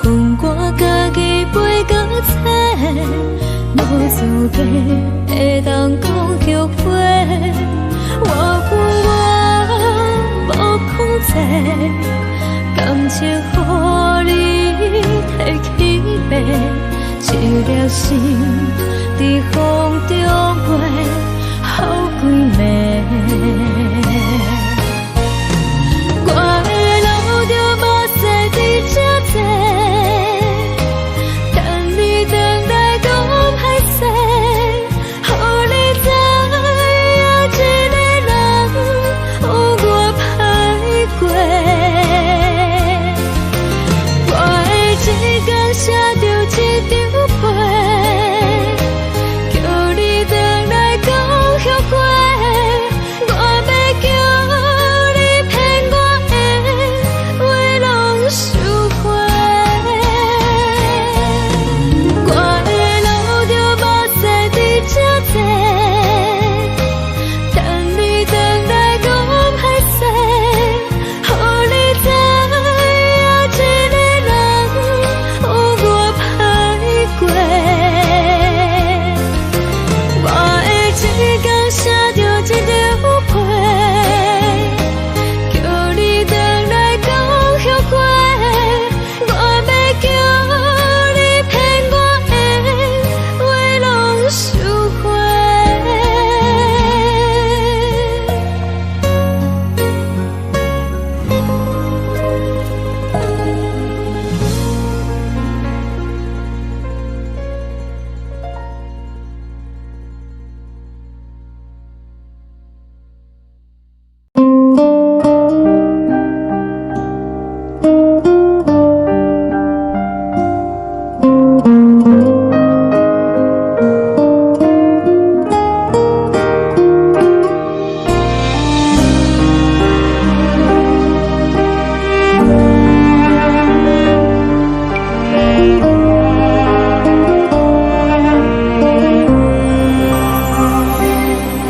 分我家己背到冊，無資格會當講後悔。我恨我無控制，感情予你提去爬，一粒心佇風中飛，予規暝。我會流著目屎佇這坐，等你轉來講歹勢，予你知影一個人有偌歹過。我會一工寫著一張批，叫你轉來講後悔。我欲叫你騙我的話攏收回。我會流著目屎佇這坐，等你轉來講歹勢，予你知影一個人有偌歹過。我會一工寫著一張批，叫你轉來講後悔。我欲叫你騙我的話攏收回。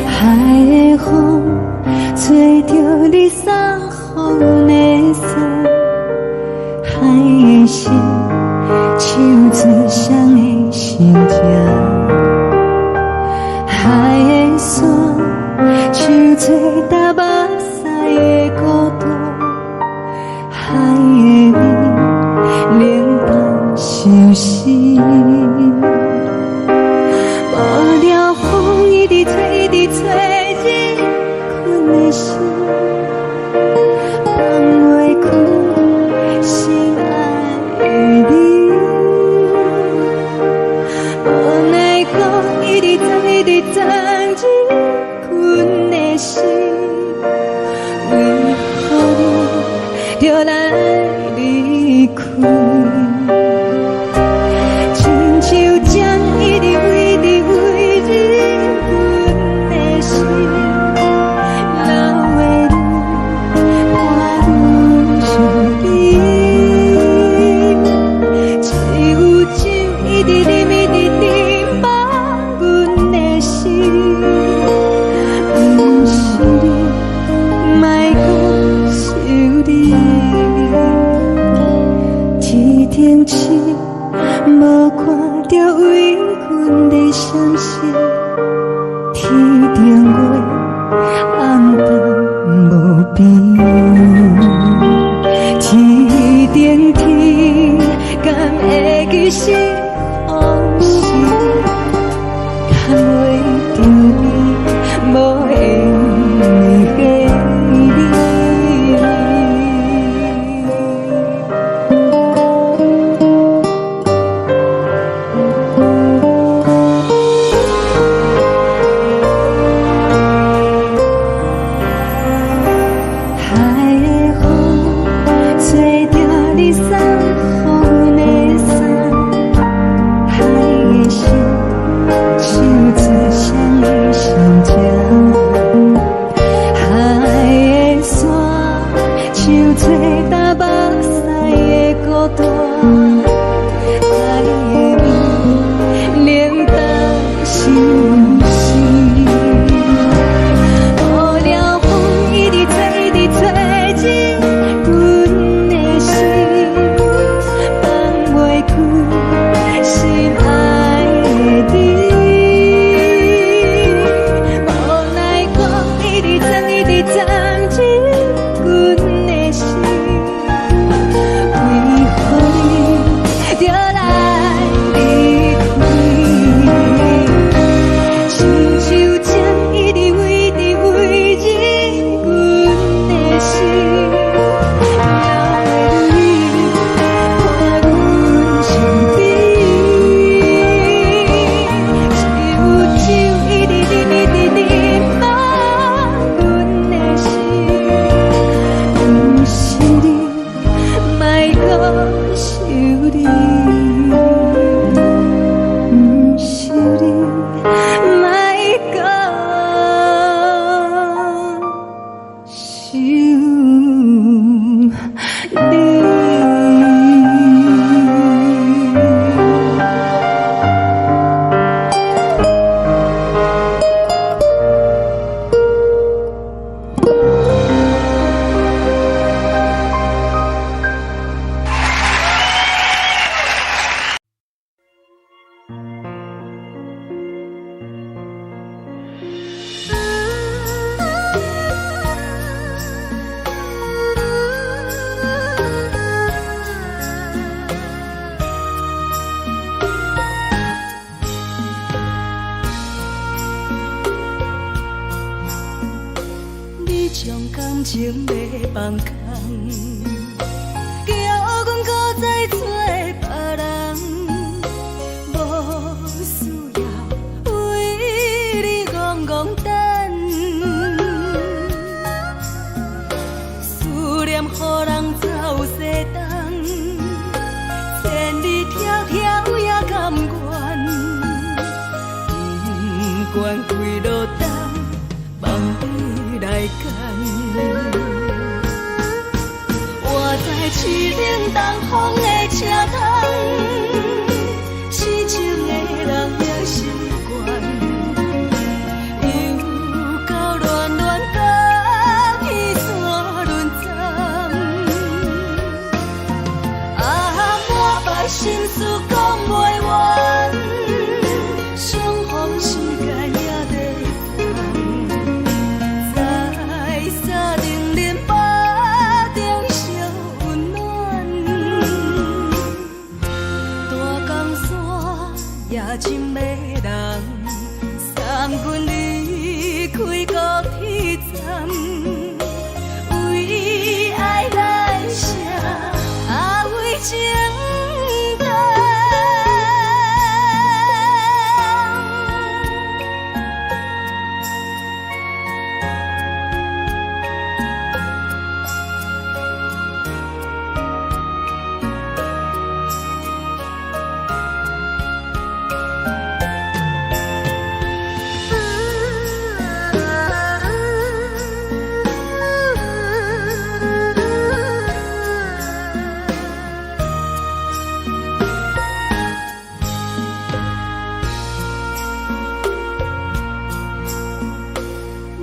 海的風吹著你送予阮的衫，海的心唱出誰的心情，海的山唱出踏目屎的孤獨，海的雨冷淡相思。無聊風一直吹，一直吹，入困的心，放袂開心愛的你。無奈何一直鑽，一直鑽入困的心，為何你著來離開？親像針一直為，一直為入阮的心。將感情欲放空，叫阮閣再揣別人，無需要為你戇戇等，思念予人走西東，千里迢迢也甘願，不管幾落冬，放你來揀。我知凄冷東風的車窗，痴情的人也習慣，又到戀戀甲彼山輪站，啊，滿腹心事講袂完，相逢時間也在等，在三重恁腹中相溫暖，大江山也真迷人，送阮離開高鐵站，為愛來寫，啊為情等。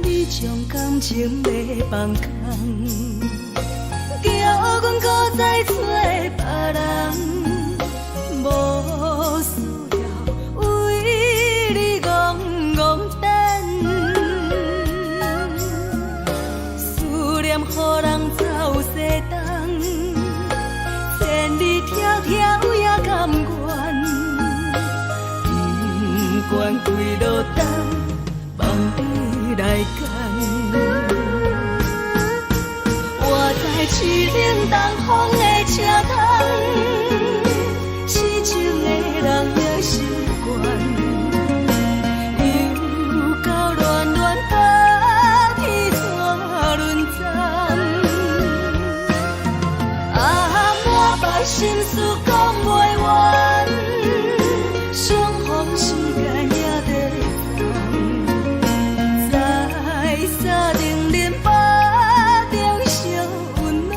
你將感情欲放空，叫阮閣再揣別人，無需要為你戇戇等，思念予人走西東，千里迢迢也甘願，不管幾落冬，放你來揀。我知凄冷東風的車窗，痴情的人也習慣，又到戀戀甲彼山輪站，啊，滿腹心事講袂完，相逢時間也在等，在三重恁腹中相溫暖，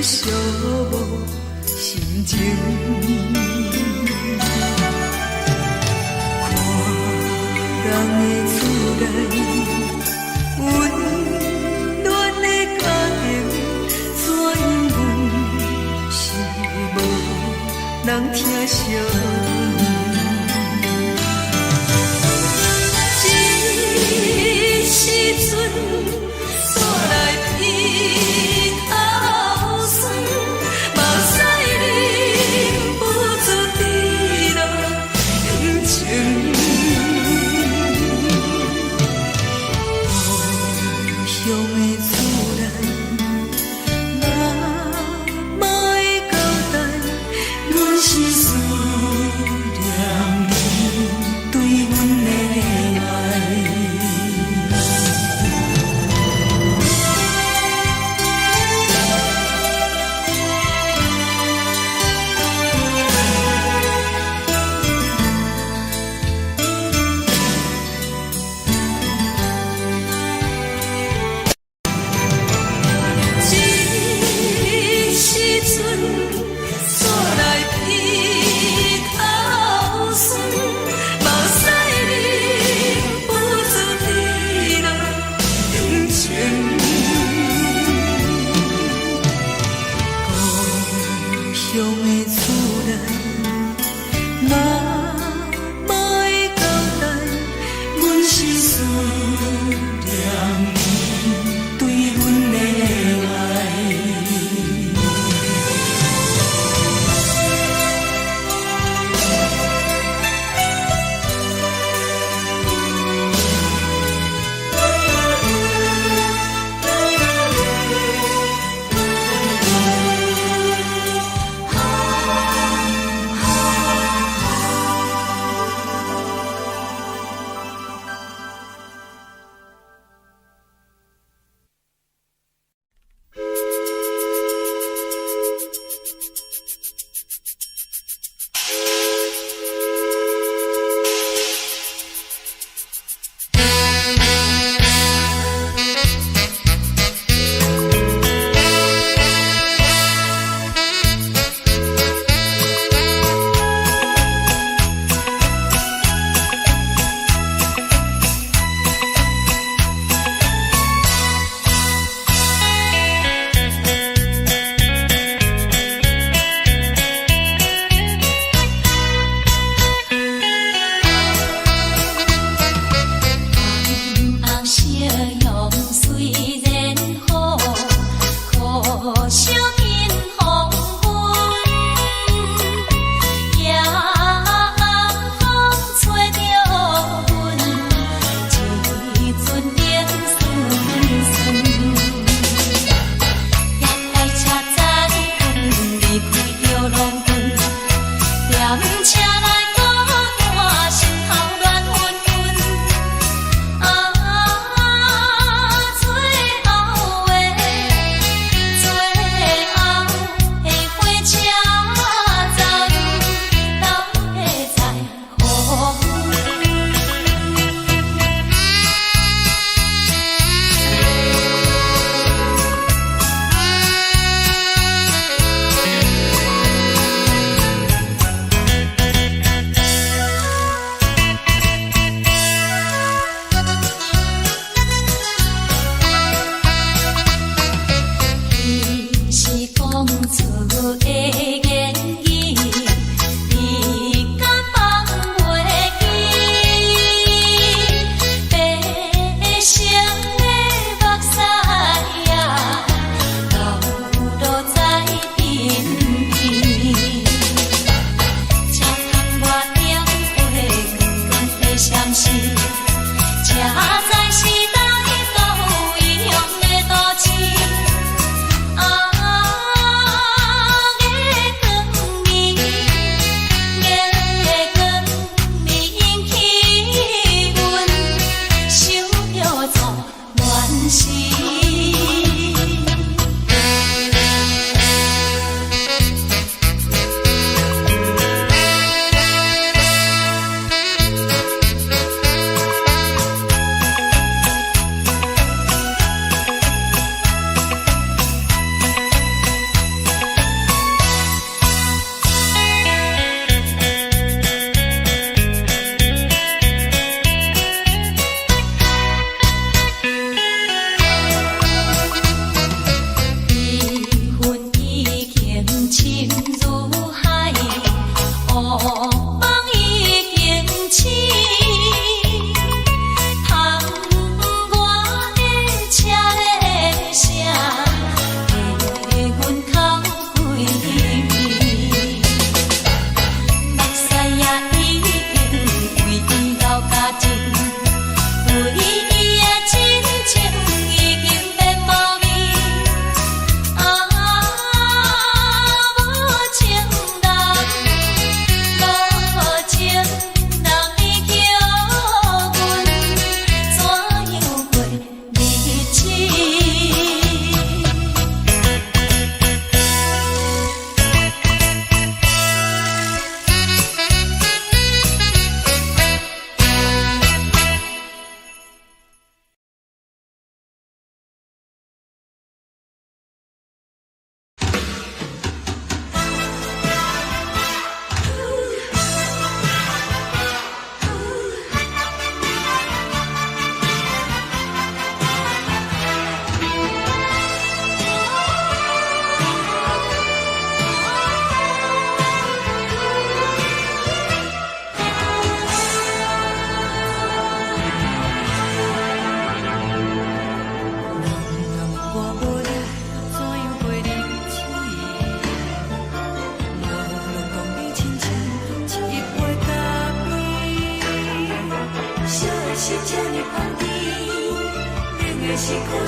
寂寞心情。看人的厝內，溫暖的家庭，怎樣阮是無人疼惜阮。這時陣煞來鼻頭酸，目屎忍不住滴落眼睛。故鄉的厝內，媽媽的交代，阮是思念你對阮的愛。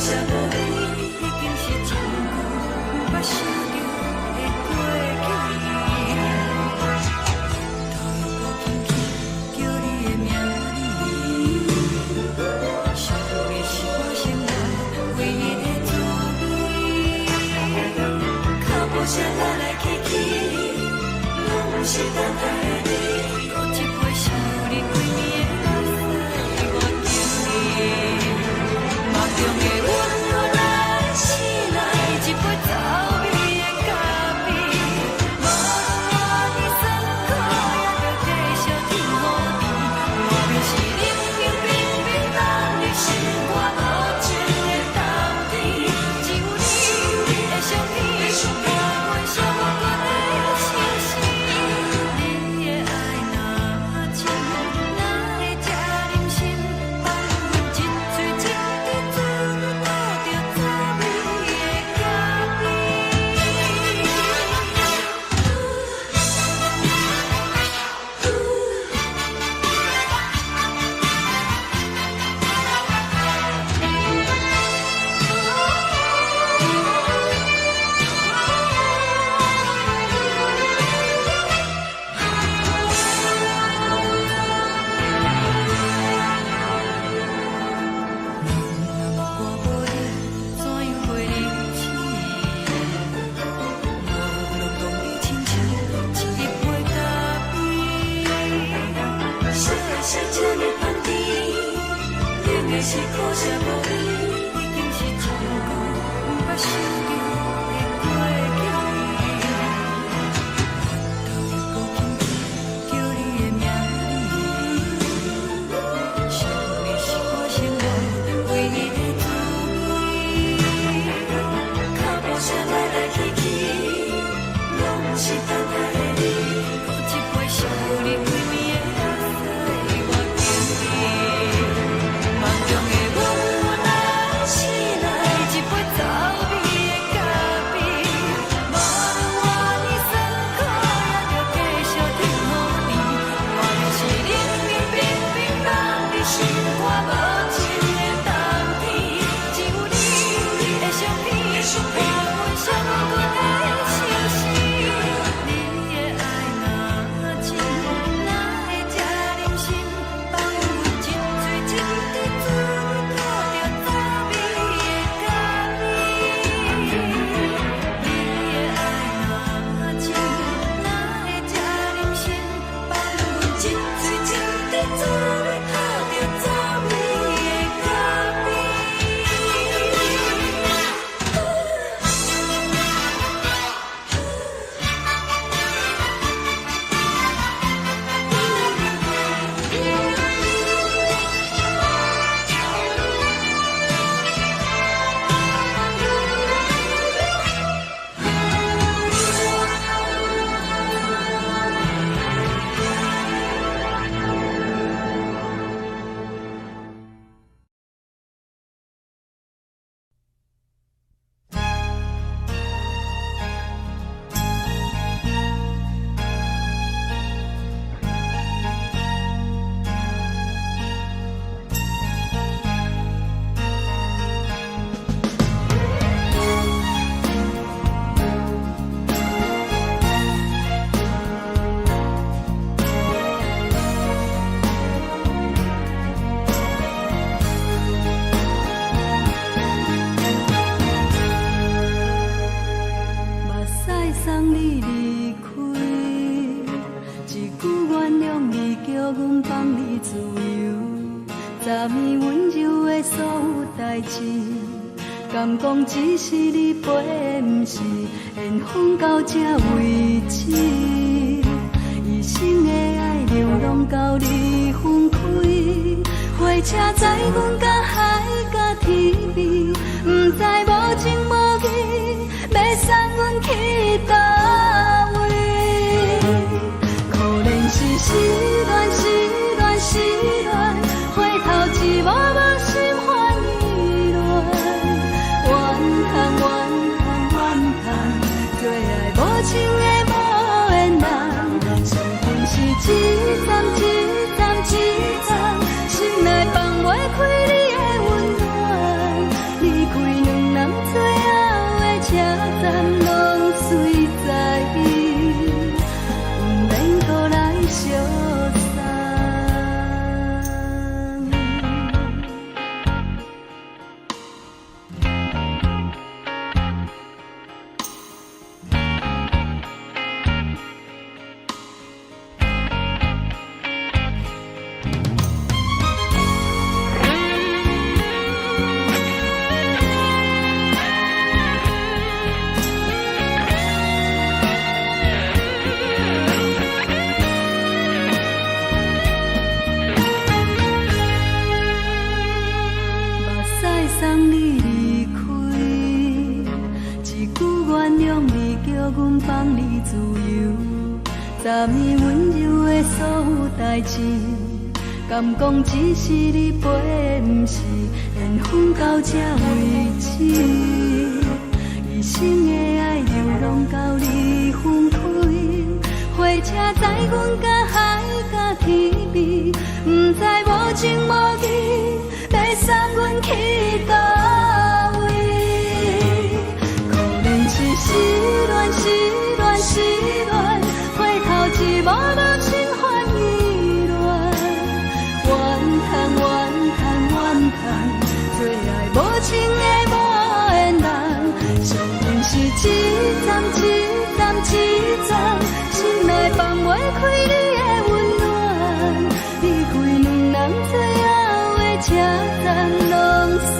惜無你，已經是真久毋捌想著的過去。頭又閣輕輕叫你的名字，想你是我生活唯一的滋味。腳步聲來來去去，攏毋是等待的你。閣一杯想你規暝的目屎，我敬你。夢中的阮予咱醒來，一杯走味的咖啡。無論偌尼酸苦，也著繼續天雨甜。外面是冷冷冰冰，等你心肝無情的冬天。只有你的相片，伴阮寂寞的相思。你的愛若深，哪會這忍心放阮一喙一滴水吐著走味的咖啡？若我無你，怎樣過日子？無論講你親像一杯咖啡。啥會是這呢香甜？冷的是可惜無你，已經是真久毋捌想著的過去。頭又閣輕輕叫你的名字，想你是我生活唯一的滋味。腳步聲來來去去，攏毋是等待的你。閣一杯想你規暝的目屎，我敬你。夢中的阮咱醒來，一杯走味的咖啡。無論偌尼酸苦，也著繼續天雨甜。外面是冷冷冰冰，等你心肝無情的冬天。只有你的相片，伴阮寂寞的相思。你的愛若深，哪會這忍心放阮一喙一滴水吐著走味的咖啡？你的愛若深，哪會這忍心放阮一喙一滴水吐著走味的咖啡？目屎送你離開，一句原諒你，叫阮放你自由。昨暝溫柔的所有代誌，敢講只是你陪的，毋是緣分到這為止。一生的愛流浪到你分開，火車載阮到海角天邊，毋知無情無義，欲送阮去佗位？可憐是失戀，失戀，失戀，回頭一幕幕心煩意亂。怨嘆怨嘆怨嘆，做愛無情的無緣人，傷痕是一站一站一站，心內放袂開你的溫暖。離開站攏随在，毋免閣來相送。目屎送你離開，一句原諒你，叫阮放你自由。昨暝溫柔的所有代誌，敢講只是你陪，毋是緣分到這為止。一生的愛流浪到你分開，火車載阮甲海甲天邊，毋知無情無義，欲送阮去佗位？可憐是失戀，失戀，失戀，回頭一幕幕心煩意亂。怨嘆怨嘆怨嘆，做愛無情的無緣人，上恨是一站一站一站，心內放袂開你的溫暖。離開兩人最後的車站，攏隨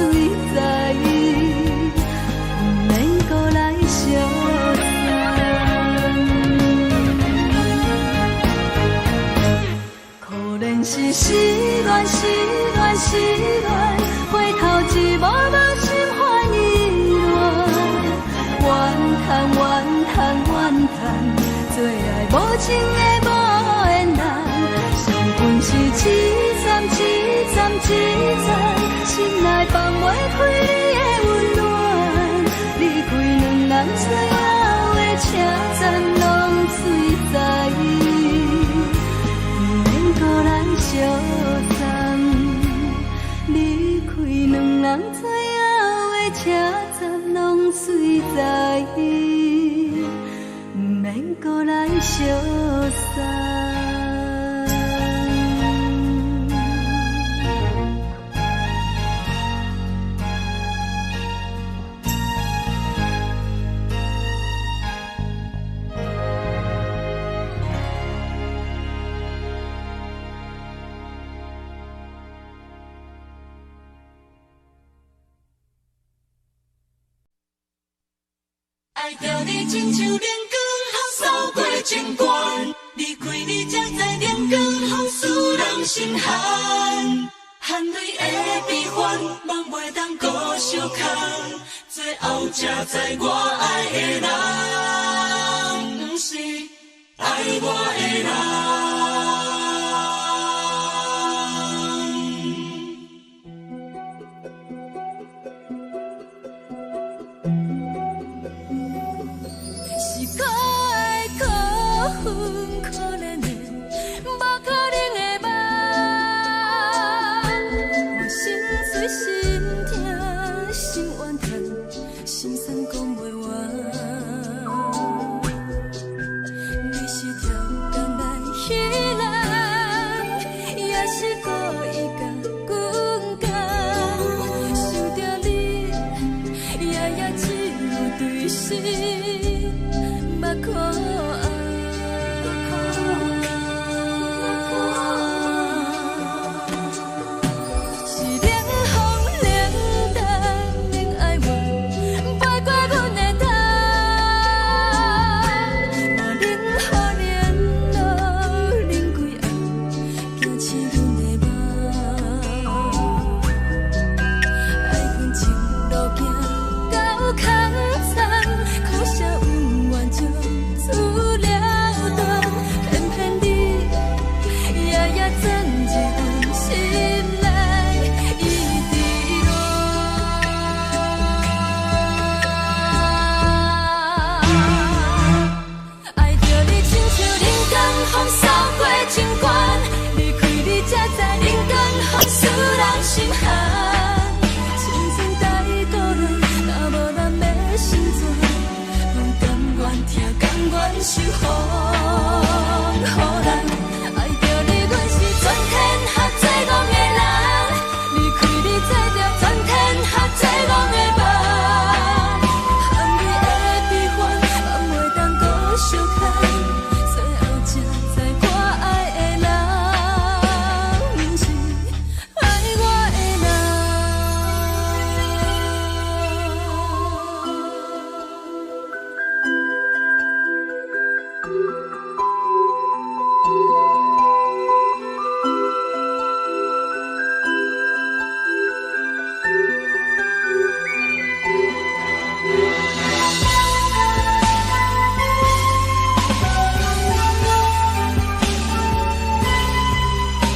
在，毋免閣來相送。可憐是失戀，失戀，失戀，回頭一幕幕心煩意亂。怨嘆怨嘆怨嘆，做愛無情的無緣人，上恨是一站一站一站，心內放袂開你的溫暖。離開兩人最後的車站，攏隨在，毋免閣來相送。離開兩人最後的車站，攏隨在，毋免閣來相送。愛著你親像冷光予掃過情關，離開你才知冷光予使人心寒，含淚的悲歡，夢袂當閣相空，最後才知我愛的人，毋是愛我的人。是可愛可恨可憐的，無可能的夢。我心碎心痛心怨嘆，心酸講袂完。你是超工來彼人，也是故意共阮講。想著你，夜夜只有對心目苦紅。是冷風冷淡冷哀怨，飛過阮的頭。無冷雨連露冷規暗，驚醒阮的夢。愛恨情路行到空残，可惜恩怨情思念。受風雨人。愛著你，阮是全天下最戇的人。離開你，做著全天下最戇的夢。含淚的悲歡，放袂當閣相牽。最後才知我愛的人，毋是愛我的人。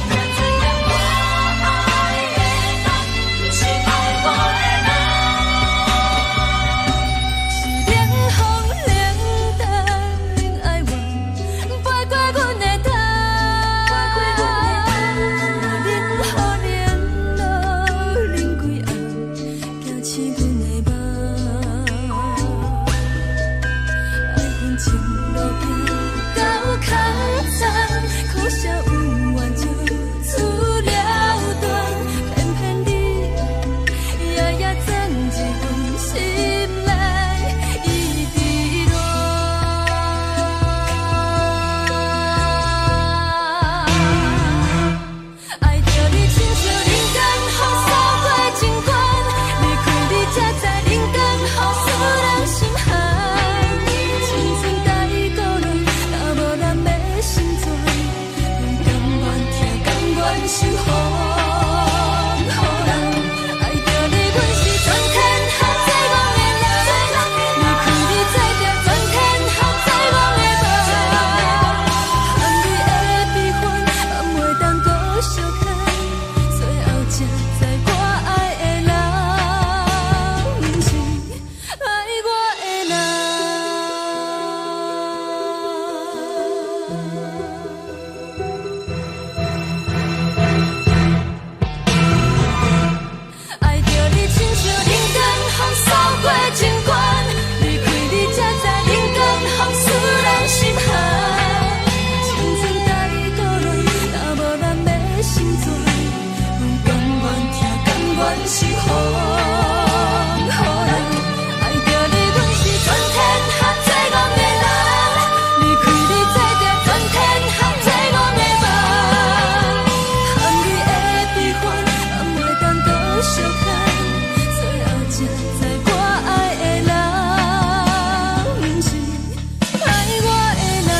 才知影我愛的人，毋是愛我的人。是冷風冷淡，冷愛怨，飛過阮的頭。冷雨冷露冷幾暗，驚醒阮的夢。愛恨情路行到空残，可惜恩怨就此了斷，偏偏你夜夜鑽入阮心內，一直戀。愛著你親像人間風掃過情關，離開你才知人間風使人心寒。青春太孤單，若無人欲心存，阮甘願疼，甘願受風雨人。愛著你，阮是全天下最戇的人。離開你，做著全天下最戇的夢。含淚的悲歡，放袂當閣相牽。最後才知我愛的人，毋是愛我的人。愛著你親像人間風掃過情關，離開你才知人間風使人心寒。青春太孤單，若無人欲心存，阮甘願疼，甘願受風雨人。愛著你，阮是全天下最戇的人。離開你，做著全天下最戇的夢。含淚的悲歡，放袂當閣相牽。最後才知我愛的人，毋是愛我的人。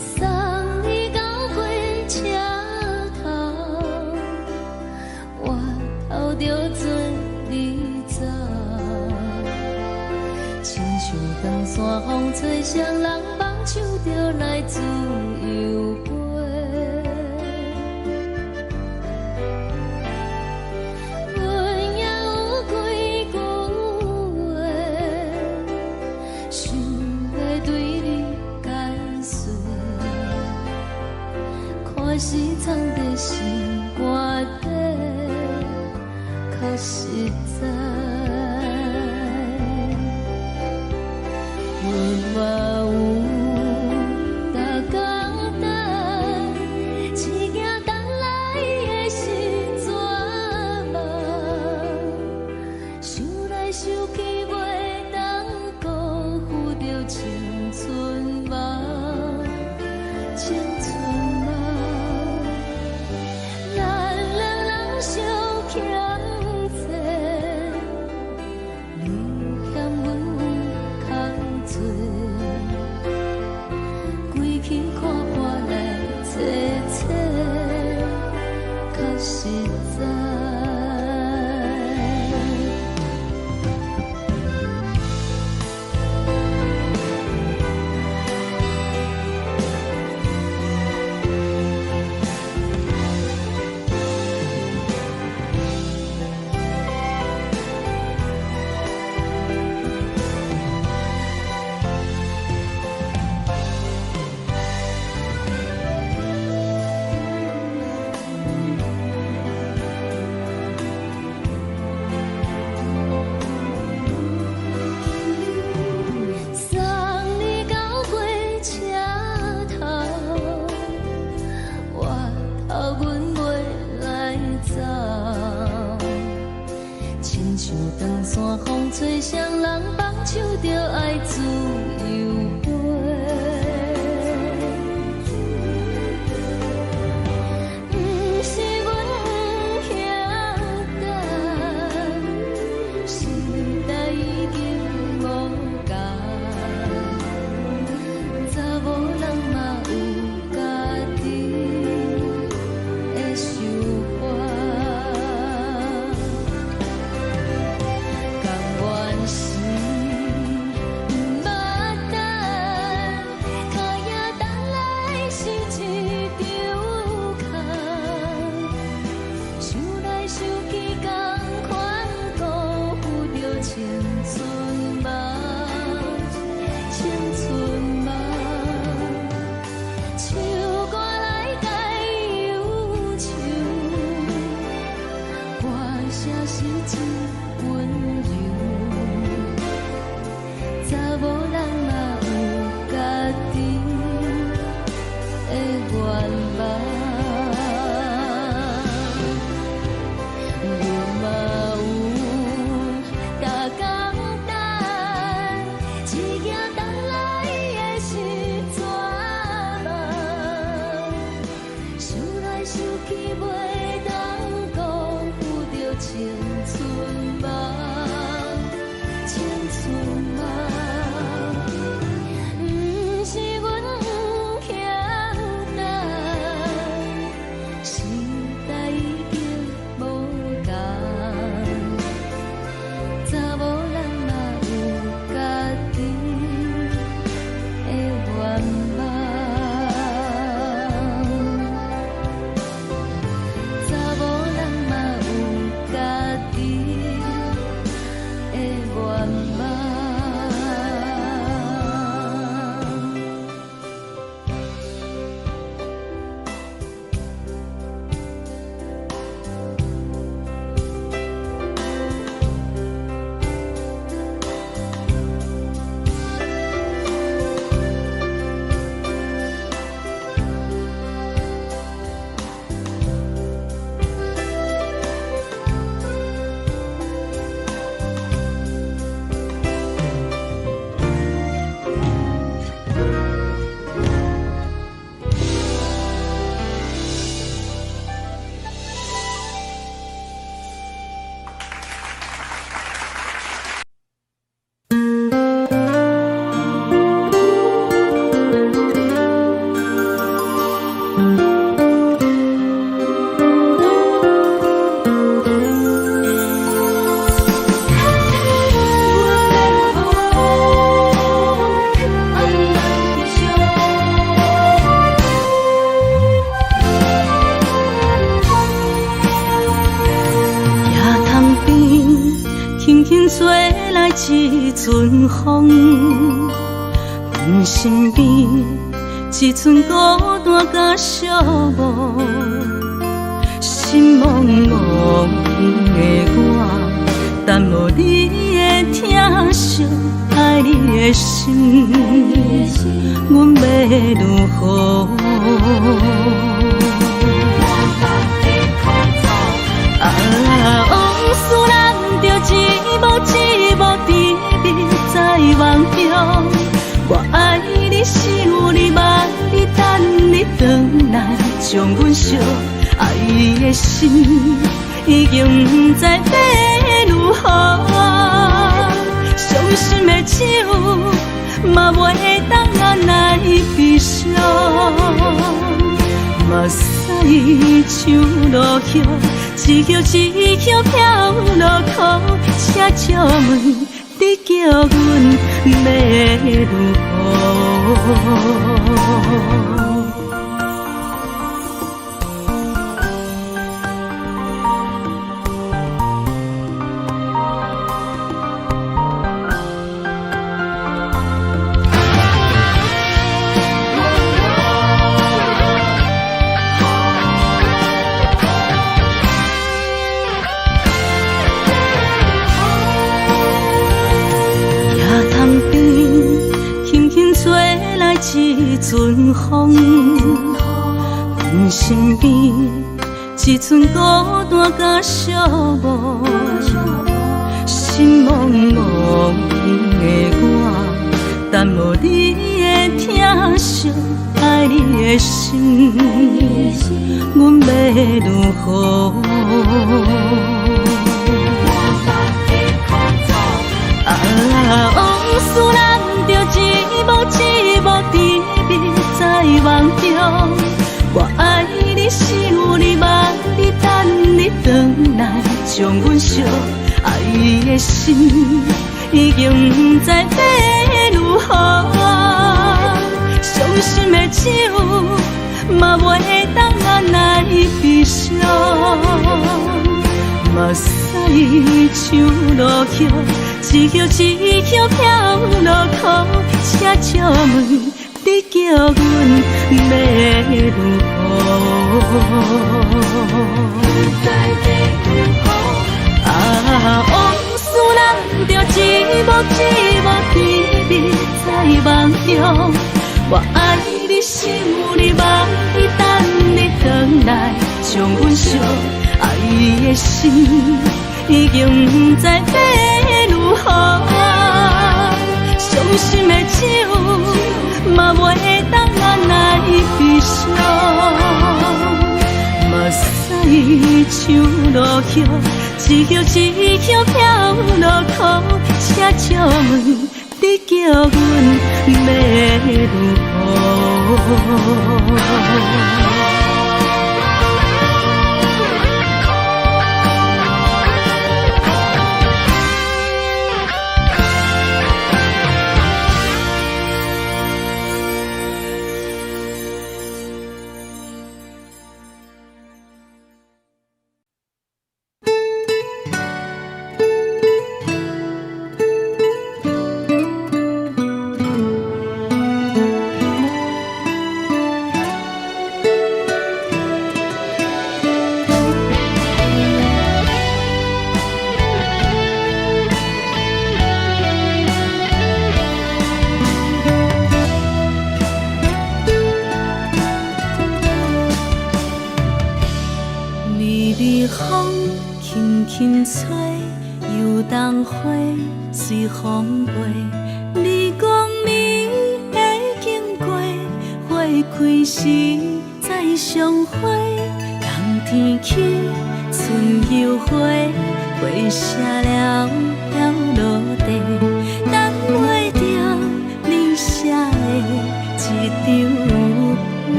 送你到火車頭，我頭著做你走，親像長山風吹，誰人放手就來自由飛。阮也有幾句話，想欲對你解釋，看是藏佇心肝底，較實在。阮嘛有逐工等，只驚等來的是絕望。想來想去，袂當辜負著青春夢，青春夢。咱兩人相。實在。送你到火車頭，我頭阮袂來走。親像長山風吹，誰人放手就愛自由飛。毋是阮不曉等，時代已經無仝，查某人嘛有家己的想法。甘願是毋捌等，跤影等來是一場空。想來想去，仝款辜負著青春夢，青春夢。唱歌來解憂愁，歌聲是真溫柔。查某人嘛有家己的願望，阮嘛有逐工等，一夜等來的是绝望。想來想去，袂當辜負著青春夢，青春夢。毋是阮不曉等，時代已經無仝，查某人嘛有家己的願望。查某人嘛有家己的願望。野塘邊，輕輕吹來一陣風，阮身邊一陣孤單佮寂寞，心茫茫的我，等無你的疼惜，愛你的心，阮欲如何？啊，往事難著一幕一幕甜蜜在夢中，我愛你，想你，望你，等你轉來，將阮惜愛的心已經毋知欲如何，傷心的酒嘛袂當來悲傷。目屎像落雨，一叶一叶飘落苦，请借问你叫阮欲如何？一阵风，阮身边一阵孤单佮寂寞，心茫茫的我，等无你的疼惜，爱你的心，阮欲如何？啊，往事难着一幕一幕甜蜜在梦中，我爱你，想你，望你，等你转来，将阮惜爱的心已经不知欲如何，伤心的酒嘛袂当按捺悲伤。目屎像落雨，一叶一叶飘落苦，请借问你叫阮欲如何？啊，往事难着一幕一幕甜蜜在梦中，我爱你，想你，望你，等你转来，将阮惜爱的心已经不知欲如何，伤心的酒嘛袂当按捺悲伤，目屎像落雨，一叶一叶飘落苦，请借问你叫阮欲如何？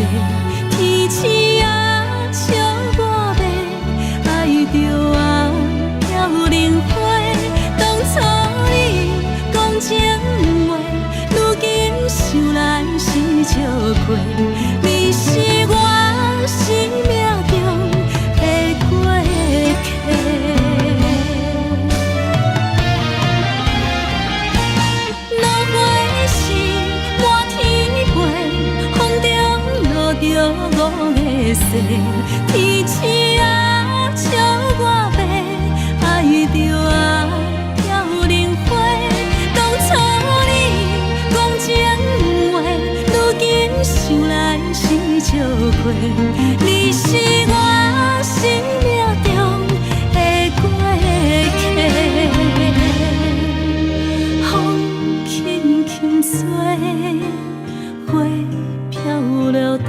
天星仔笑我白，愛著仔飄零花。當初你講情話，如今想來是笑話。你是我生命中的過客。落花時滿天飛，風中落著五个誓。天星仔笑我白，愛著仔飄零花。當初你講情話，如今想來是笑話。你是我生命中的過客。風輕輕吹，花飄落地，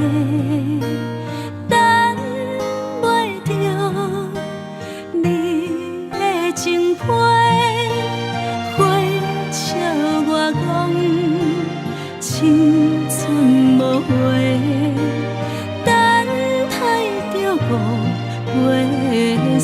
等袂著你的情批。花笑我講，青春無話，等待著五月雪。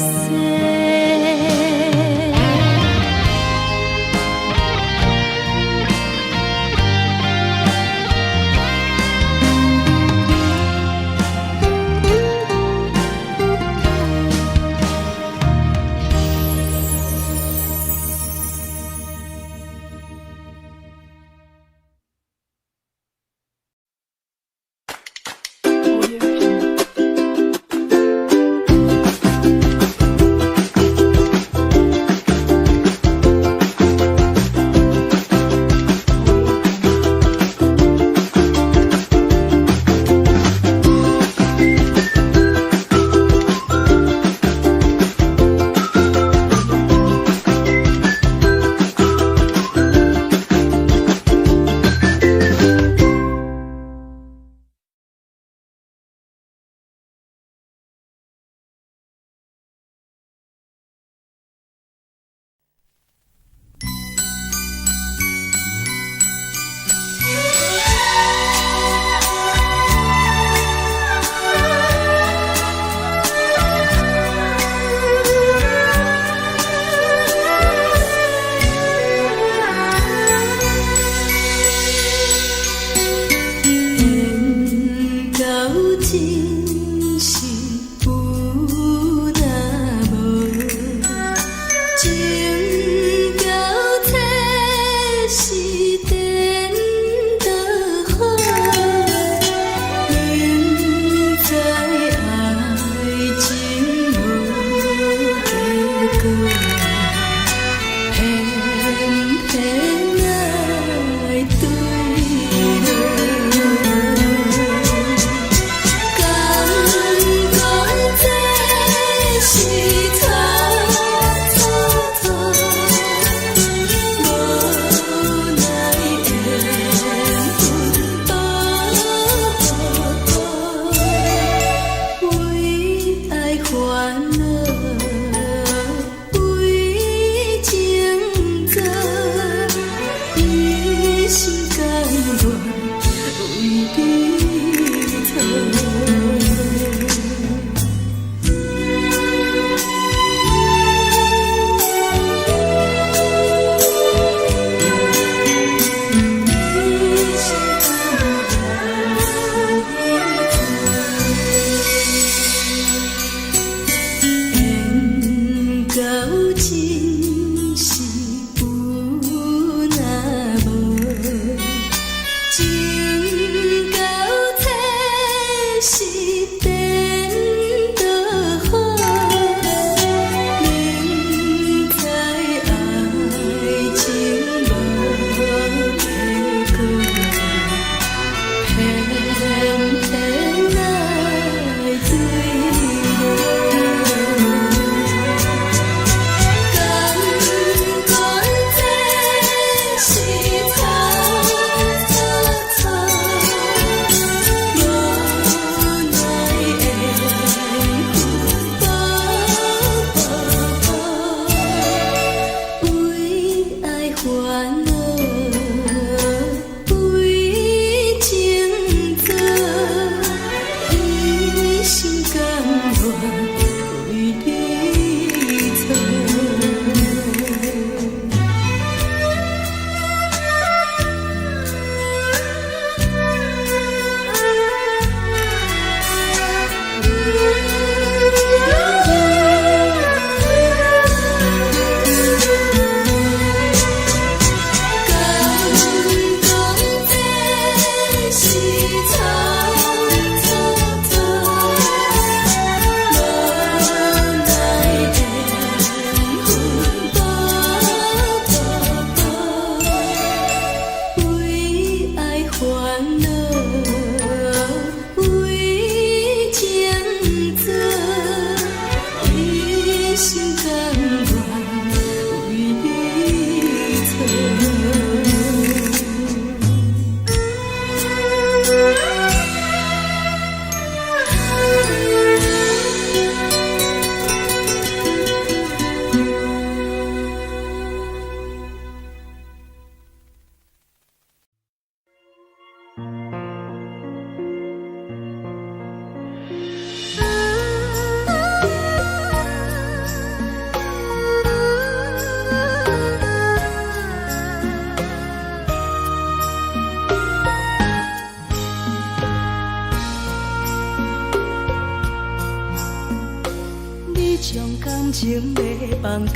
將感情欲放空，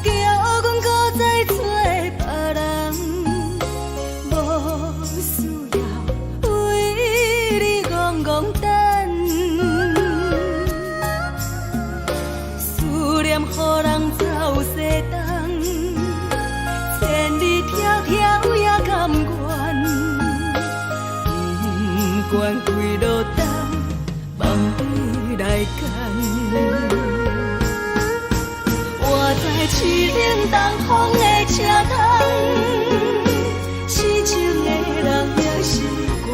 叫阮閣再找別人，無需要為你戇戇等，思念予人走西東，千里迢迢也甘願，不管幾落冬，放你來揀。我知凄冷東風的車窗，痴情的人也習慣，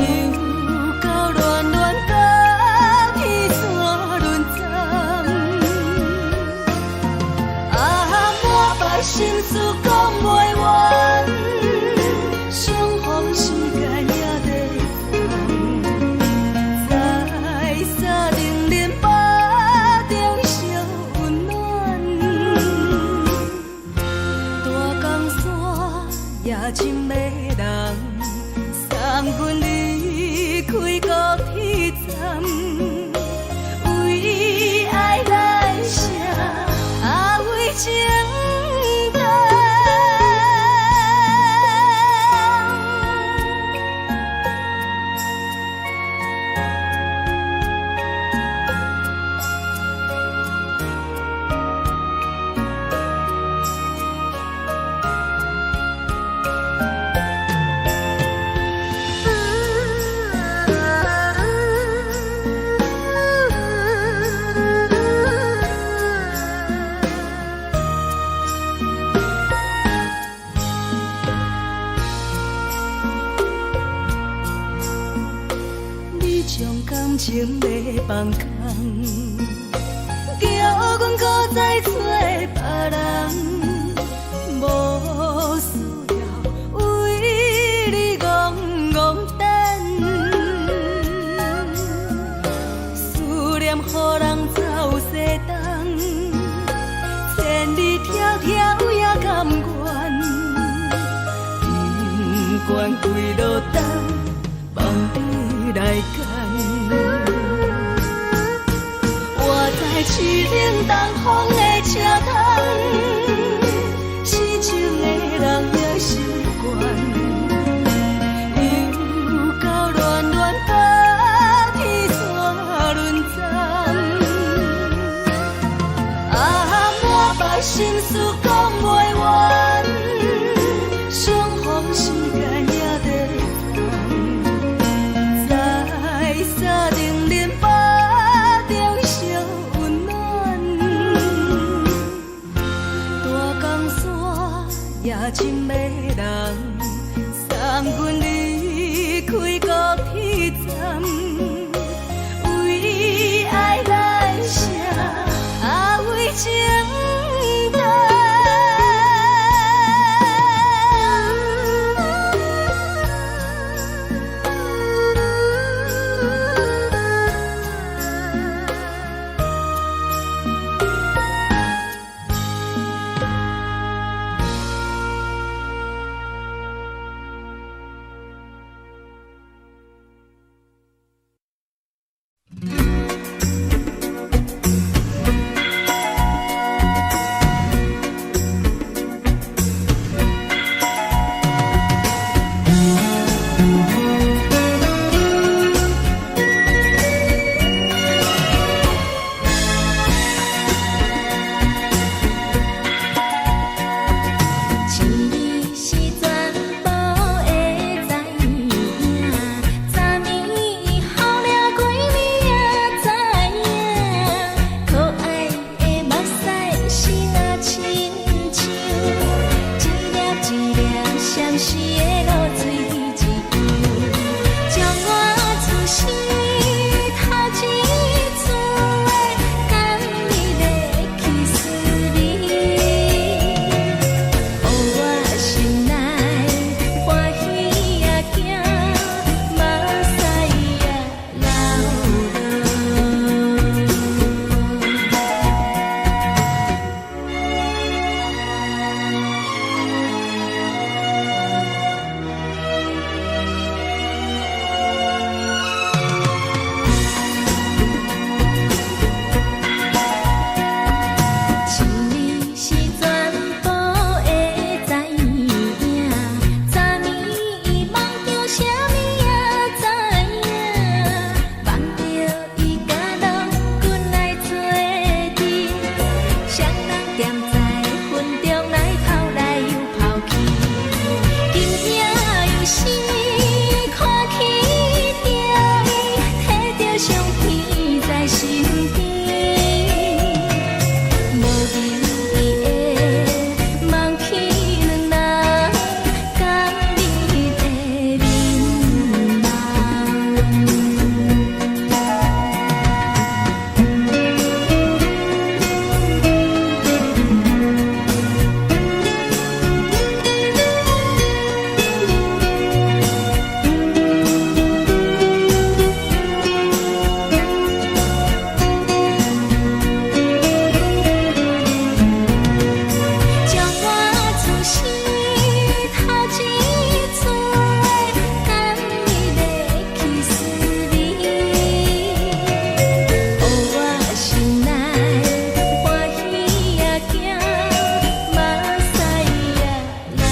又到暖暖甲彼山轮转，啊，满腹心事講袂完，相逢時間也短暫，在三重恁腹中相溫暖，大江山也真迷人，送阮離開高鐵站，為愛來寫，啊為情等。你將感情欲放空，叫阮閣再找別人，無需要為你戇戇等，思念予人走西東，千里迢迢也甘願，不管幾落冬，放你來揀。我知凄冷東風的車窗，痴情的人也習慣，又到暖暖甲彼山轮转，啊，满腹心事講袂完，相逢時間也短暫，在三重恁腹中相溫暖，大江山也真迷人，送阮離開高鐵站，為愛來寫，啊為情等。錢是全部的知影，昨暝予掠過你也知影，可愛的目屎是若親像一粒一粒閃烁的露水一樣，將我此生頭一次的甘蜜的去思味。予我心內歡喜也驚，目屎也流落。时看起著伊，提著相片在身邊，無意義的望去兩人共你的面目。將我厝時頭一撮甘你的キス味，予我心內歡喜也驚，目屎也流落。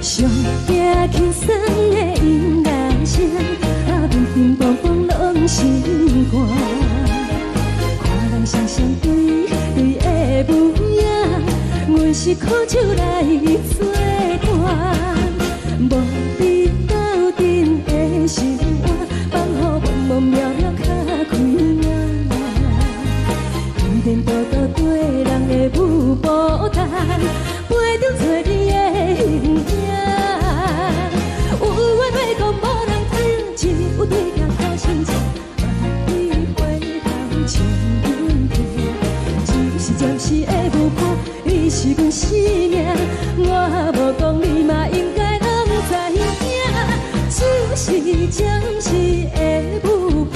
上驚輕鬆的音樂聲，啊，乒乒乓乓攏心肝。看人雙雙對對的舞影，阮是苦酒來做伴，無比鬥陣的生活，放予茫茫渺渺較開眼。天天多多對人的舞步动，陪著找你的形影。有緣欲講無人聽，只有對鏡苦心情，望你回頭笑阮聽。只是暫時的舞伴，你是阮生命，我無講你嘛應該攏知影。只是暫時的舞伴，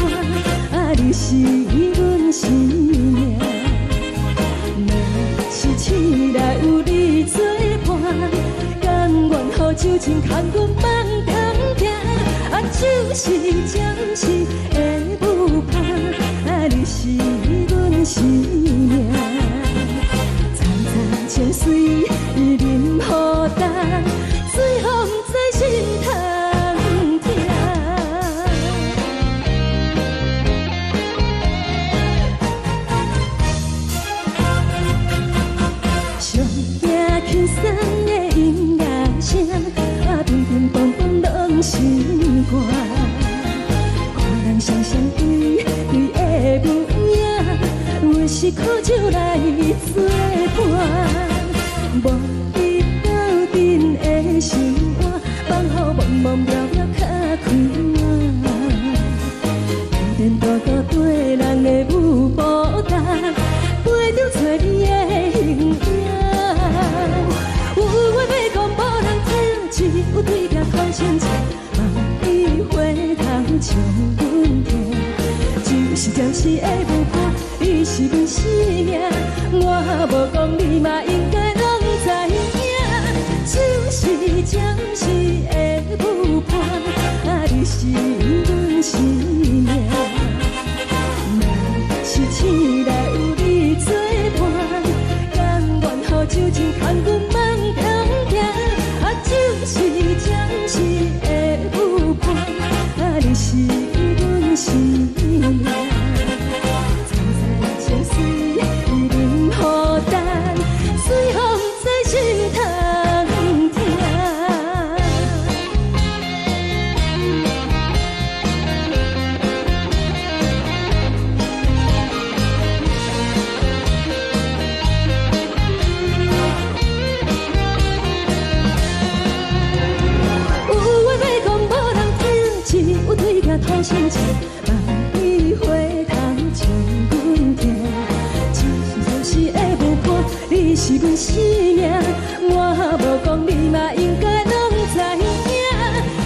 啊，你是阮生命。若是醒來有你作伴，甘願予酒精牽阮放通行。啊，只是暫時的舞伴，啊，你是阮生命。層層情水淋雨重，最予毋知心通疼。上驚輕鬆的音樂聲，啊，乒乒乓乓攏心肝。看人雙雙對對的舞影，阮是苦酒來做伴，無比鬥陣的生活，放予茫茫渺渺較開眼。天天多多對人的舞步動，陪著找你的形影。有話欲講無人聽，只有對鏡苦心情，望你回頭笑阮聽。只是暫時的舞伴，你是阮生命，我無講你嘛應該攏知影。只是暫時的舞伴，啊，你是阮生命。若是醒來有你作伴，甘願予酒精牽阮放通行。啊，只是暫時的舞伴，啊，你是阮生命。層層情水淋雨重，最予毋知心通疼。有話欲講無人聽，只有對鏡吐心情，望你回頭笑阮聽。只是是阮生命。我無講你嘛應該攏知影，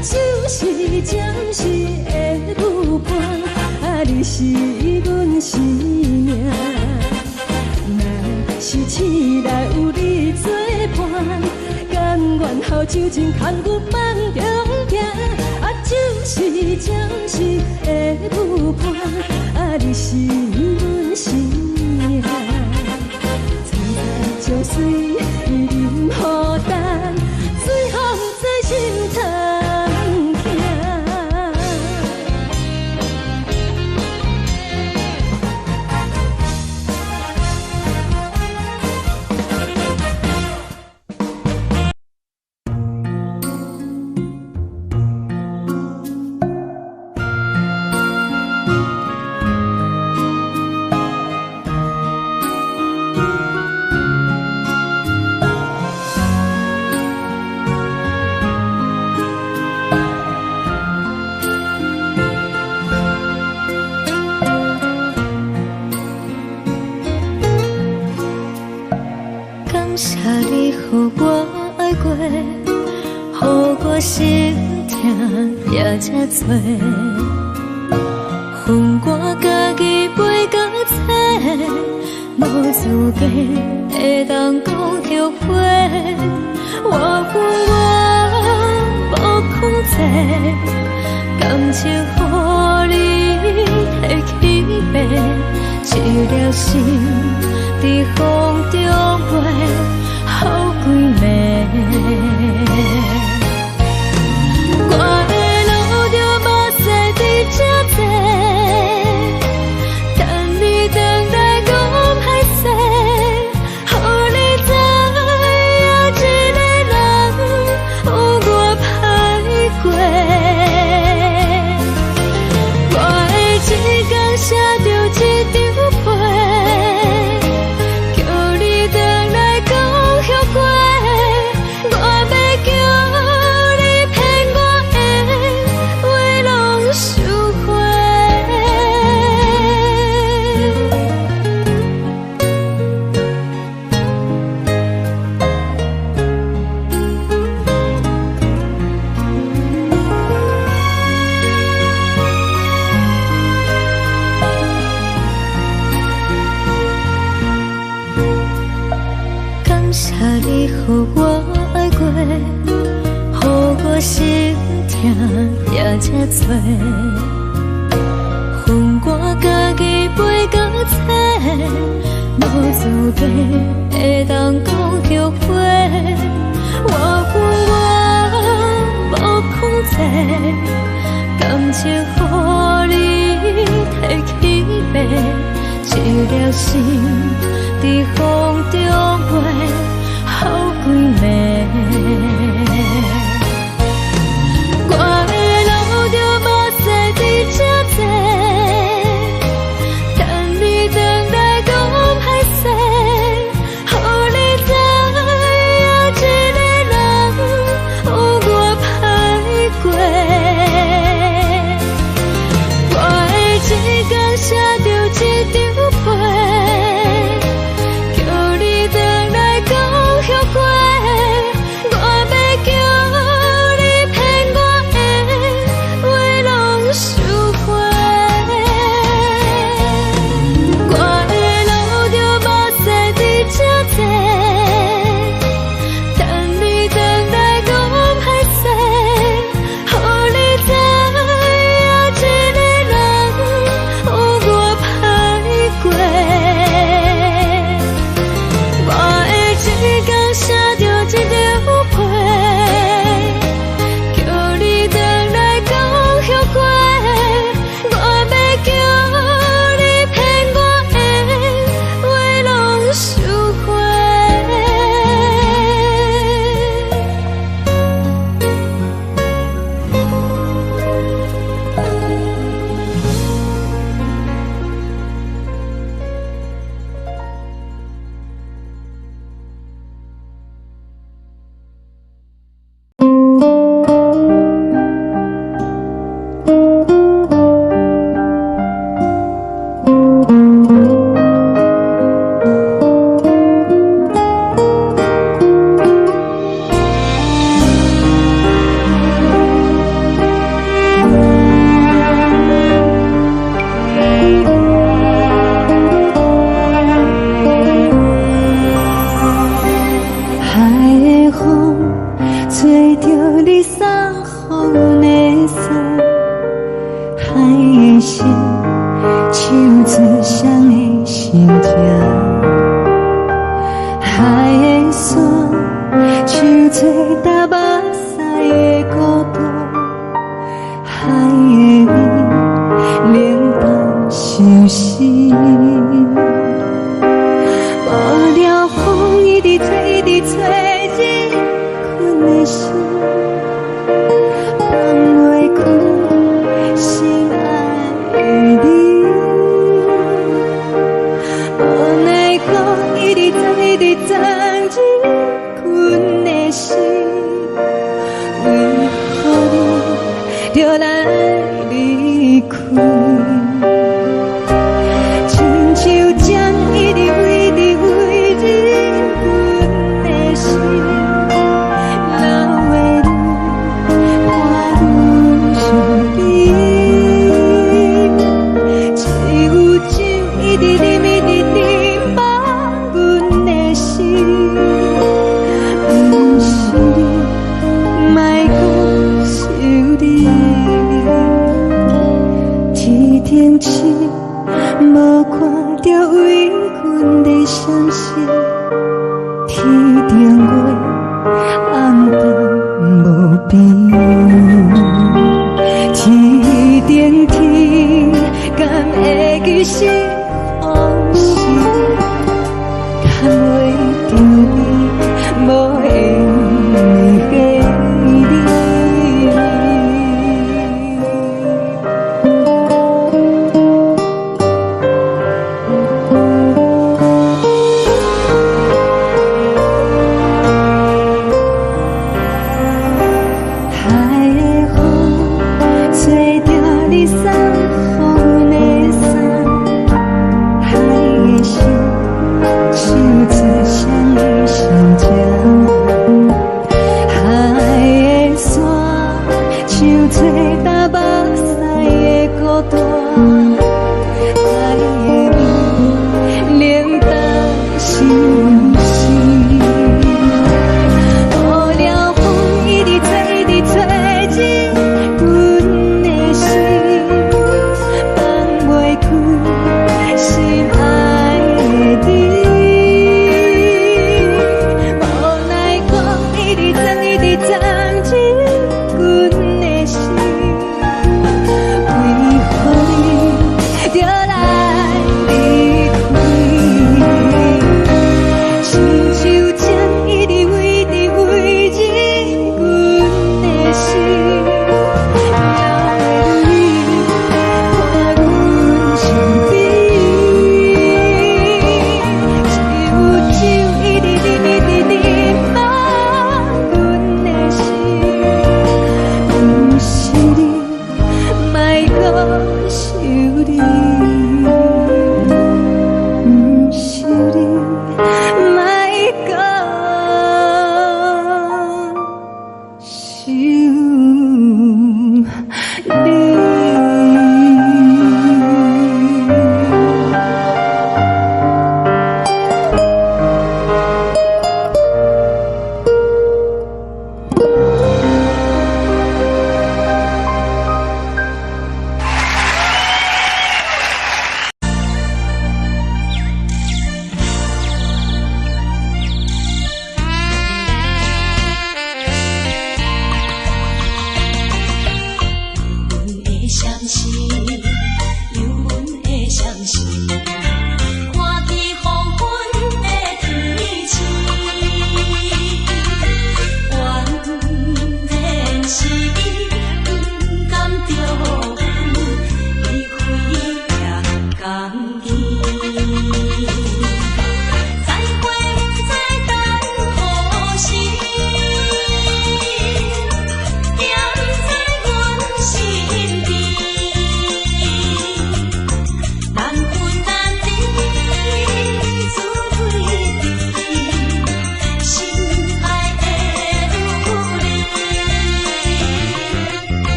酒是暫時的舞伴，啊你是阮生命。若是醒來有你作伴，甘願予酒精牽阮夢中行。啊，酒是暫時的舞伴，啊你是阮生命。層層潮水淋雨干，水予毋知心通疼。感謝你予我愛過，予我心疼也這多。分我家己背甲切，無資格會當講後悔。我分我無控制，感情予你提去爬，一粒心佇風中飛，予規暝。我會流著目屎佇這坐，等你轉來講歹勢，予你知影一个人有偌歹過。我會一工寫著一張批，叫你轉來講後悔。我欲叫你騙我的話攏收回。感謝你予我愛過，予我心疼也這多。分我家己背甲切，無資格會當講後悔。我分我無控制，感情予你提去爬，一粒心佇風中飛，予規暝。我會流著目屎佇這坐，等你轉來講歹勢，予你知影一個人有偌歹過。我會一工寫著一張批，叫你轉無奈講一直藏一直藏入阮的心，為何你著來離開？親像針一直一直為入阮的心，老的愈我愈想你。只有酒一直啉一直啉放阮的心，毋是你，莫閣想你。天頂星無看著為阮咧閃爍，天頂月暗淡無邊。天頂天敢會記是予是牽袂著你，無緣的你。海的風吹著你送予阮的衫，海的心唱出誰的心情？海的沙唱出東北西的孤單，海的味冷淡相思。無聊風一直吹，一直吹入阮的心，放袂開心愛的你。無奈講一直藏，一直藏入阮的心，為何你著來離開？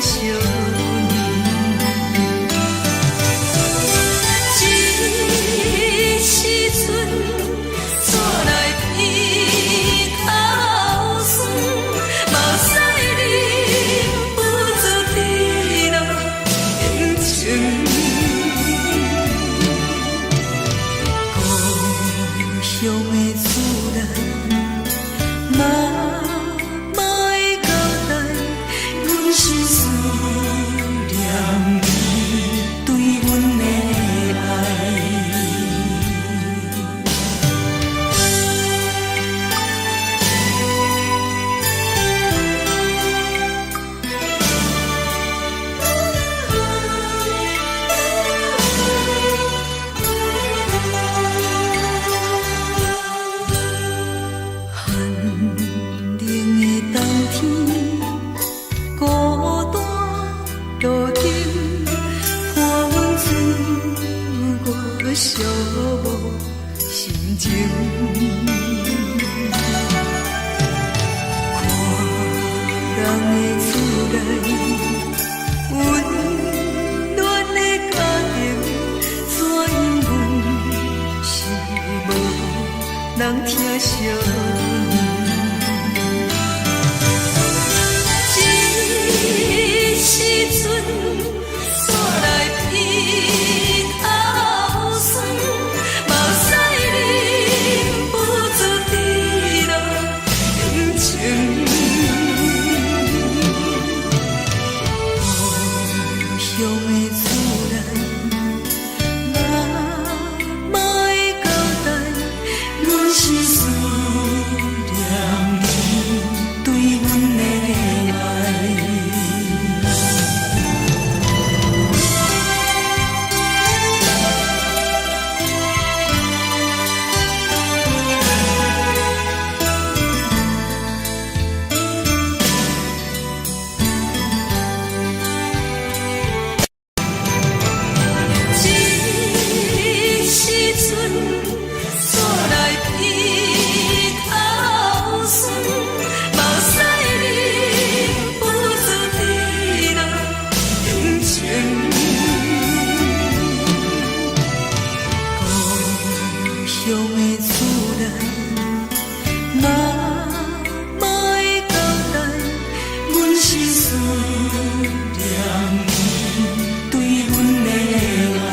惜你。這時陣煞來鼻頭酸，目屎忍不住滴落眼睛。故鄉的厝內，媽媽的交代，阮是思念你對阮的愛。寒冷的冬天，孤單路燈，伴阮歲月寂寞心情。看人的厝內，溫暖的家庭，怎樣阮是無人疼惜你。這時陣煞來鼻頭酸，目屎忍不住滴落眼睛。故鄉的厝內，媽媽的交代，阮是思念你對阮的愛。這時陣煞來鼻頭酸，目屎忍不住滴落眼睛。故鄉的厝內，媽媽的交代，阮是思念你對阮的愛。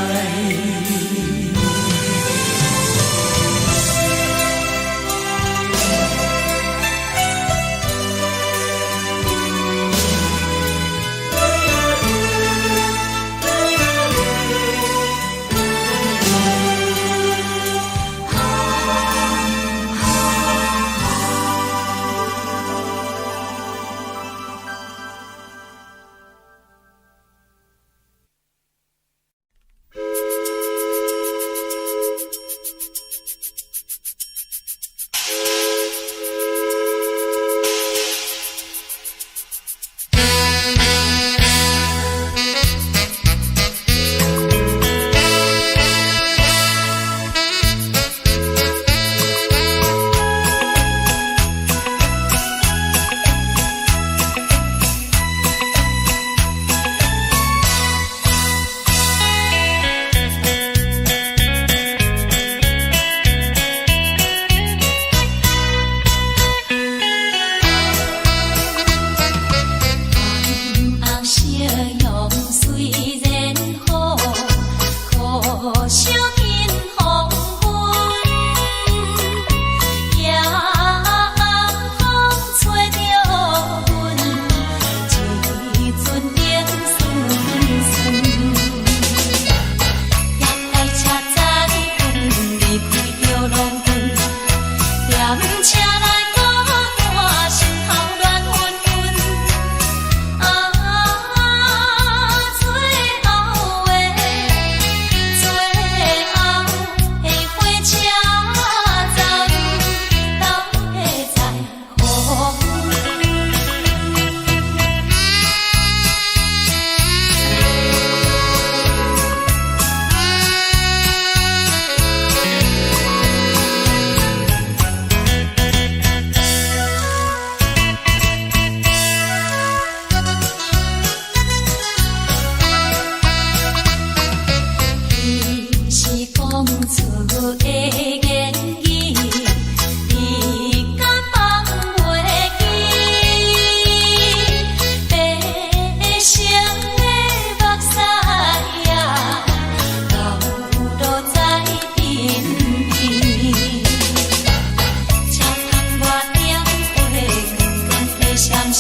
初的言語，你敢放袂記？白色的目屎啊，流落在鬢邊。車窗外點火，光光的閃烁，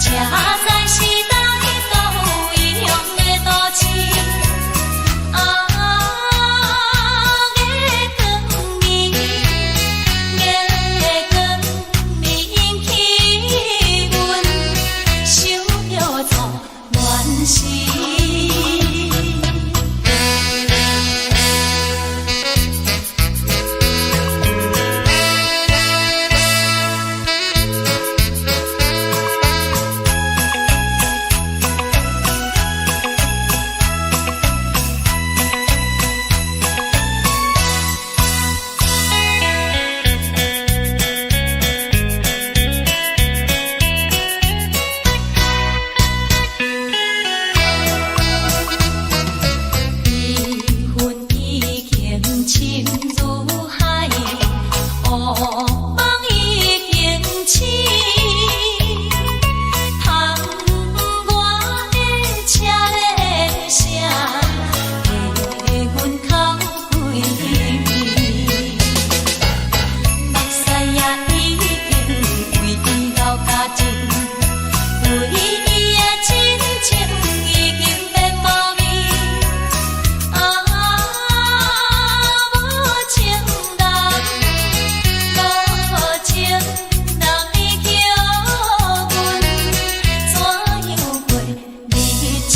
這才是大都異鄉的都市。啊，月光暝，月光暝引起阮想著初戀時。悲恨已經深如海，烏夢已經醒。窗外的車咧聲，替阮哭規暝。目屎也已經為伊流乾淨，對伊的真情已經變無味。啊，無情人，無情人，你叫阮怎樣過日子？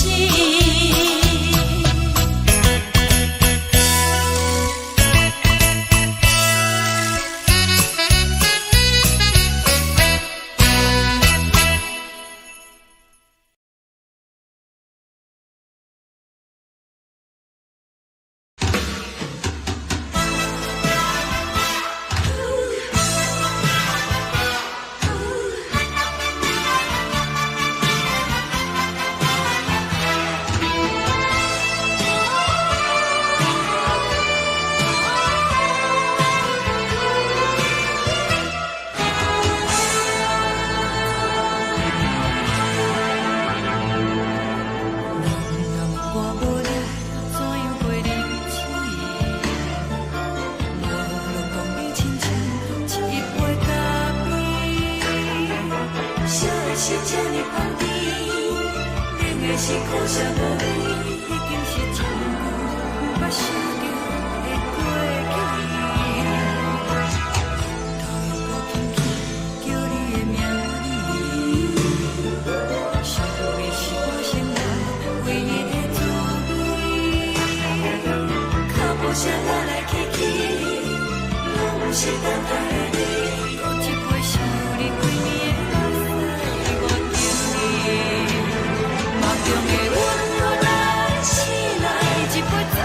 人若我無你，怎樣過日子？無論講你親像一杯咖啡，燒的是這呢香甜，冷的是苦澀無味，已經是真久毋捌想著的過去。頭又閣輕輕叫你的名字，想你是我生活唯一的滋味。腳步聲來來去去，攏毋是等待的你。閣一杯想你規暝的目屎，我敬你。夢中的阮予咱醒來，一杯走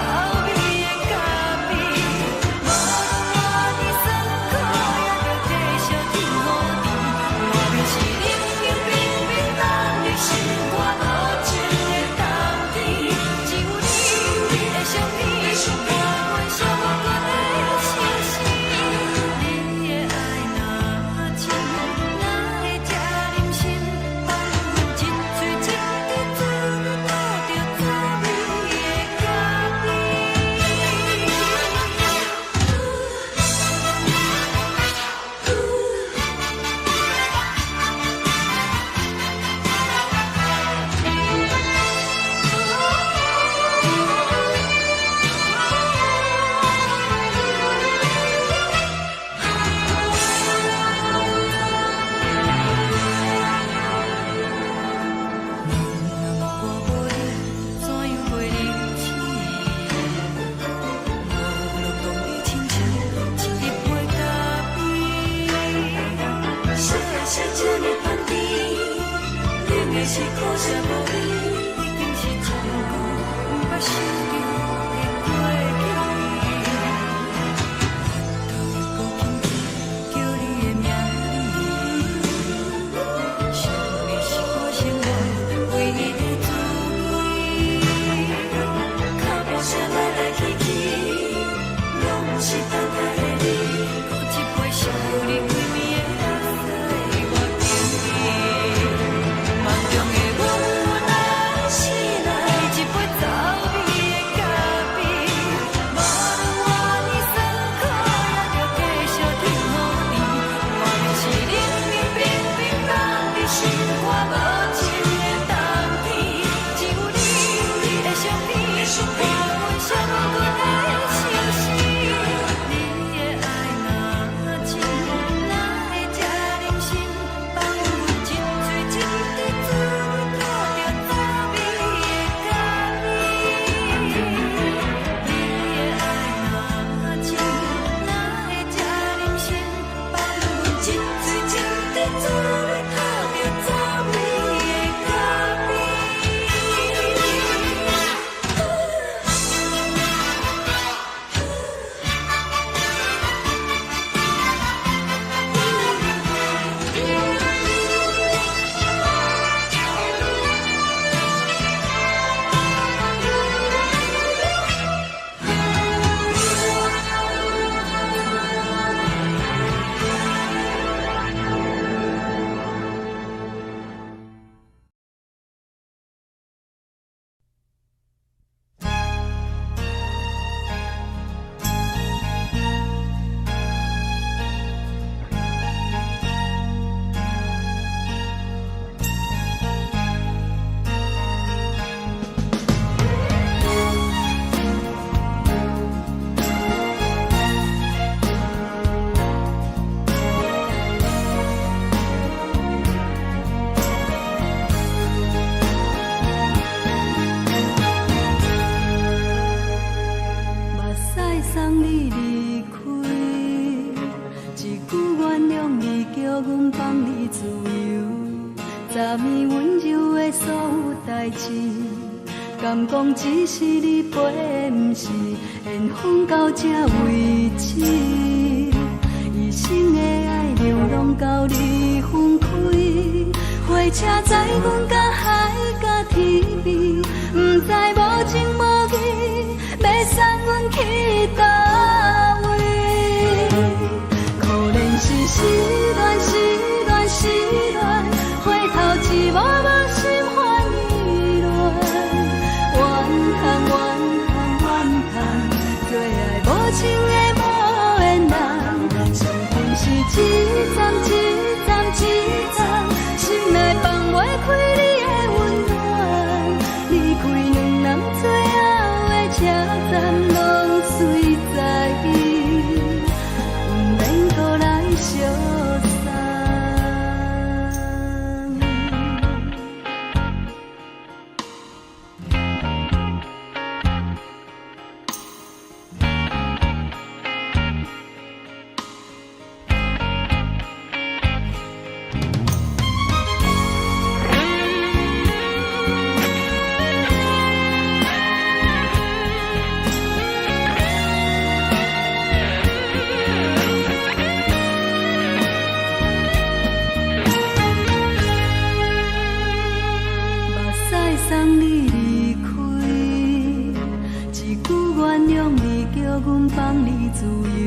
味的咖啡。無論偌尼酸苦，也著繼續天予甜。外面是冷冷冰冰，等你心肝無情的冬天。只有你的相片，伴阮寂寞的相思。你的愛若深，哪會這忍心？放阮一喙一滴嘴吐著走味的咖啡。人若我無你，怎樣過日子？無論講你親像一杯咖啡，燒的是這呢香甜，冷的是苦澀無味，已經是真久毋捌想著的過去。頭又閣輕輕叫你的名字，想你是我生活唯一的滋味。腳步聲來來去去，送你离开，一句原谅你，叫阮放你自由。昨暝温柔的所有代志，敢讲只是你陪，毋是缘分到这为止。一生的爱流浪到你分开，火车载阮到海角天边，毋知无情无义，欲送阮去佗位？可怜是失恋，失恋，失恋，回头一幕幕心烦意乱。怨叹怨叹怨叹，做爱无情的无缘人，伤痕是一站一站一站，心内放袂开你的温暖。离开两人最后的车站，拢随在，毋免阁来相送。目屎送你离开，一句原谅你，叫阮放你自由。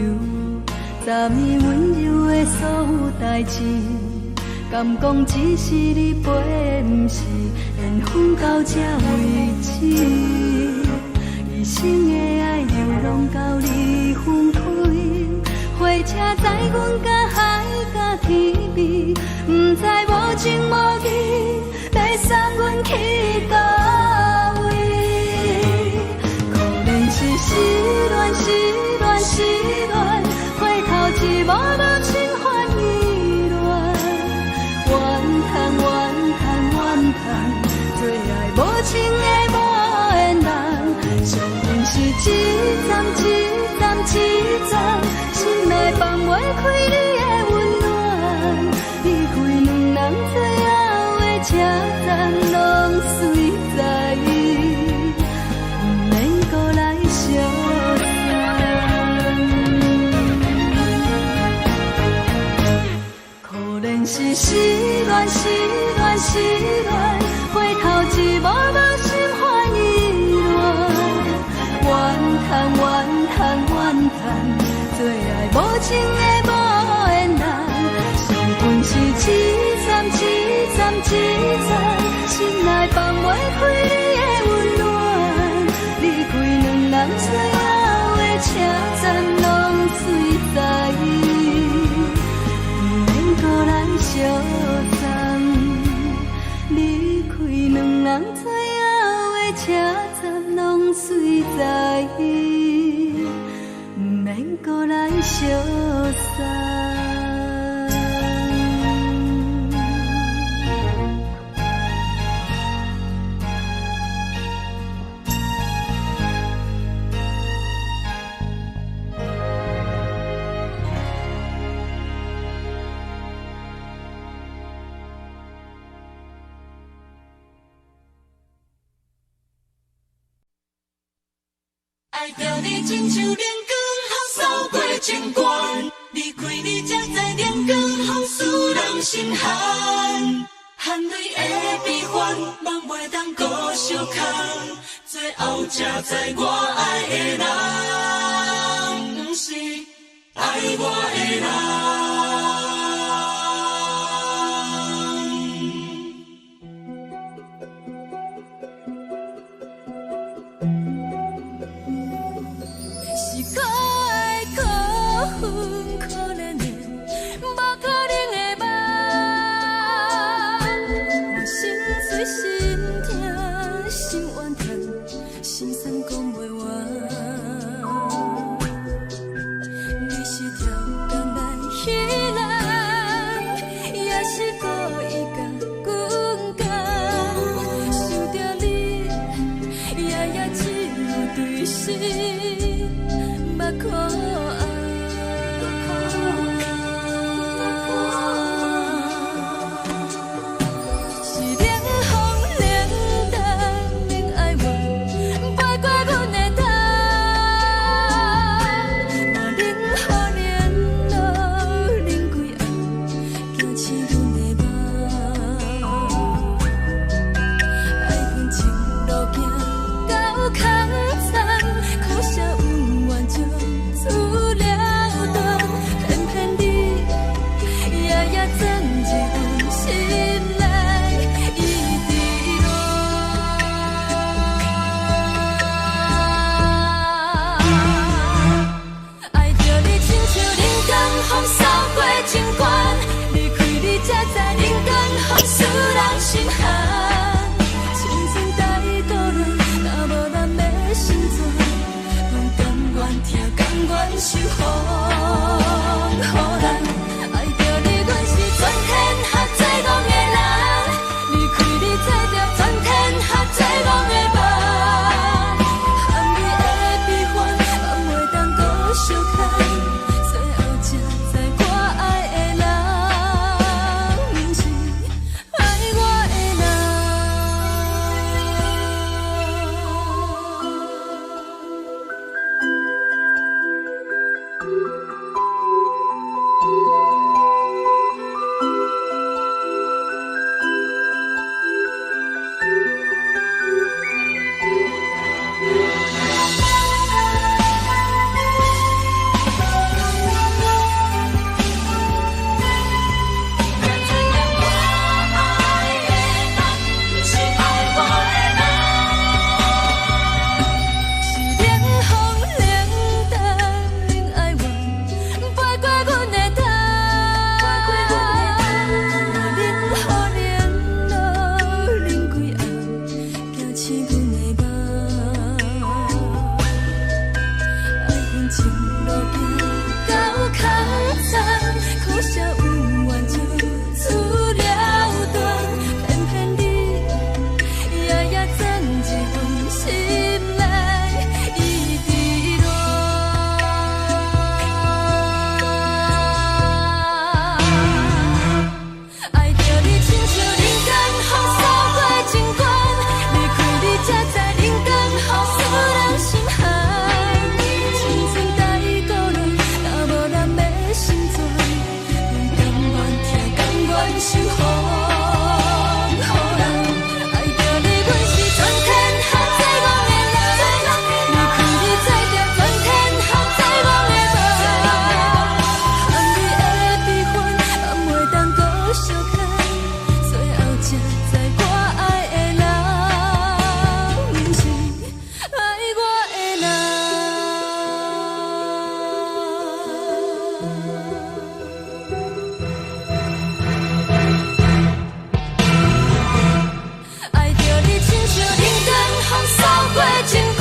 昨暝温柔的所有代志，敢讲只是你陪，毋是缘分到这为止。一生的爱流浪到你分开，火车载阮到海角天边，毋知无情无义，欲送阮去佗位？可怜是失恋，失恋，失恋，回头一幕幕心烦意乱。怨叹怨叹怨叹，做爱无情的无缘人，伤痕是一站一站一站，心内放袂开你的温暖。离开两人最后的车站，拢随在，毋免阁来相送。可怜是失恋，失恋，失恋，回头一幕幕心烦意乱。怨叹怨叹怨叹，做爱无情的无缘人，伤痕是一站一站一站，心内放袂开你的温暖。离开两人最后的车站，拢随在，毋免阁来相送。离开两人最后的车站，拢随在，毋免阁来相送。爱著你亲像冷光予扫过情关，离开你才知冷光予使人心寒，含泪的悲欢，梦袂当阁相空，最后才知我爱的人，毋是爱我的人。是可爱可恨可怜的，无可能的梦。我心碎心痛心怨叹，心酸讲袂完。甘願受予予人。愛著你，阮是全天下最戇的人。離開你，做著全天下最戇的夢。含你的悲歡，放袂當閣相牽。最後才知我愛的人，毋是愛我的人。才知影我愛的人，毋是愛我的人。是冷風冷淡，恁愛我，飛過阮的頭。我冷雨冷露冷幾暗，惊醒阮的夢。愛向前路行到空残，可惜有緣就此了斷，偏偏你夜夜鑽入阮心內，一直戀。愛著你親像人間風掃過情關，離開你才知人間風使人心寒。青春太孤單，若無人欲心存，阮甘願疼，甘願受予予人。愛著你，阮是全天下最戇的人。離開你，做著全天下最戇的夢。含你的悲歡，放袂當閣相牽。最後才知我愛的人，毋是愛我的人。愛著你親像人間風掃過情關，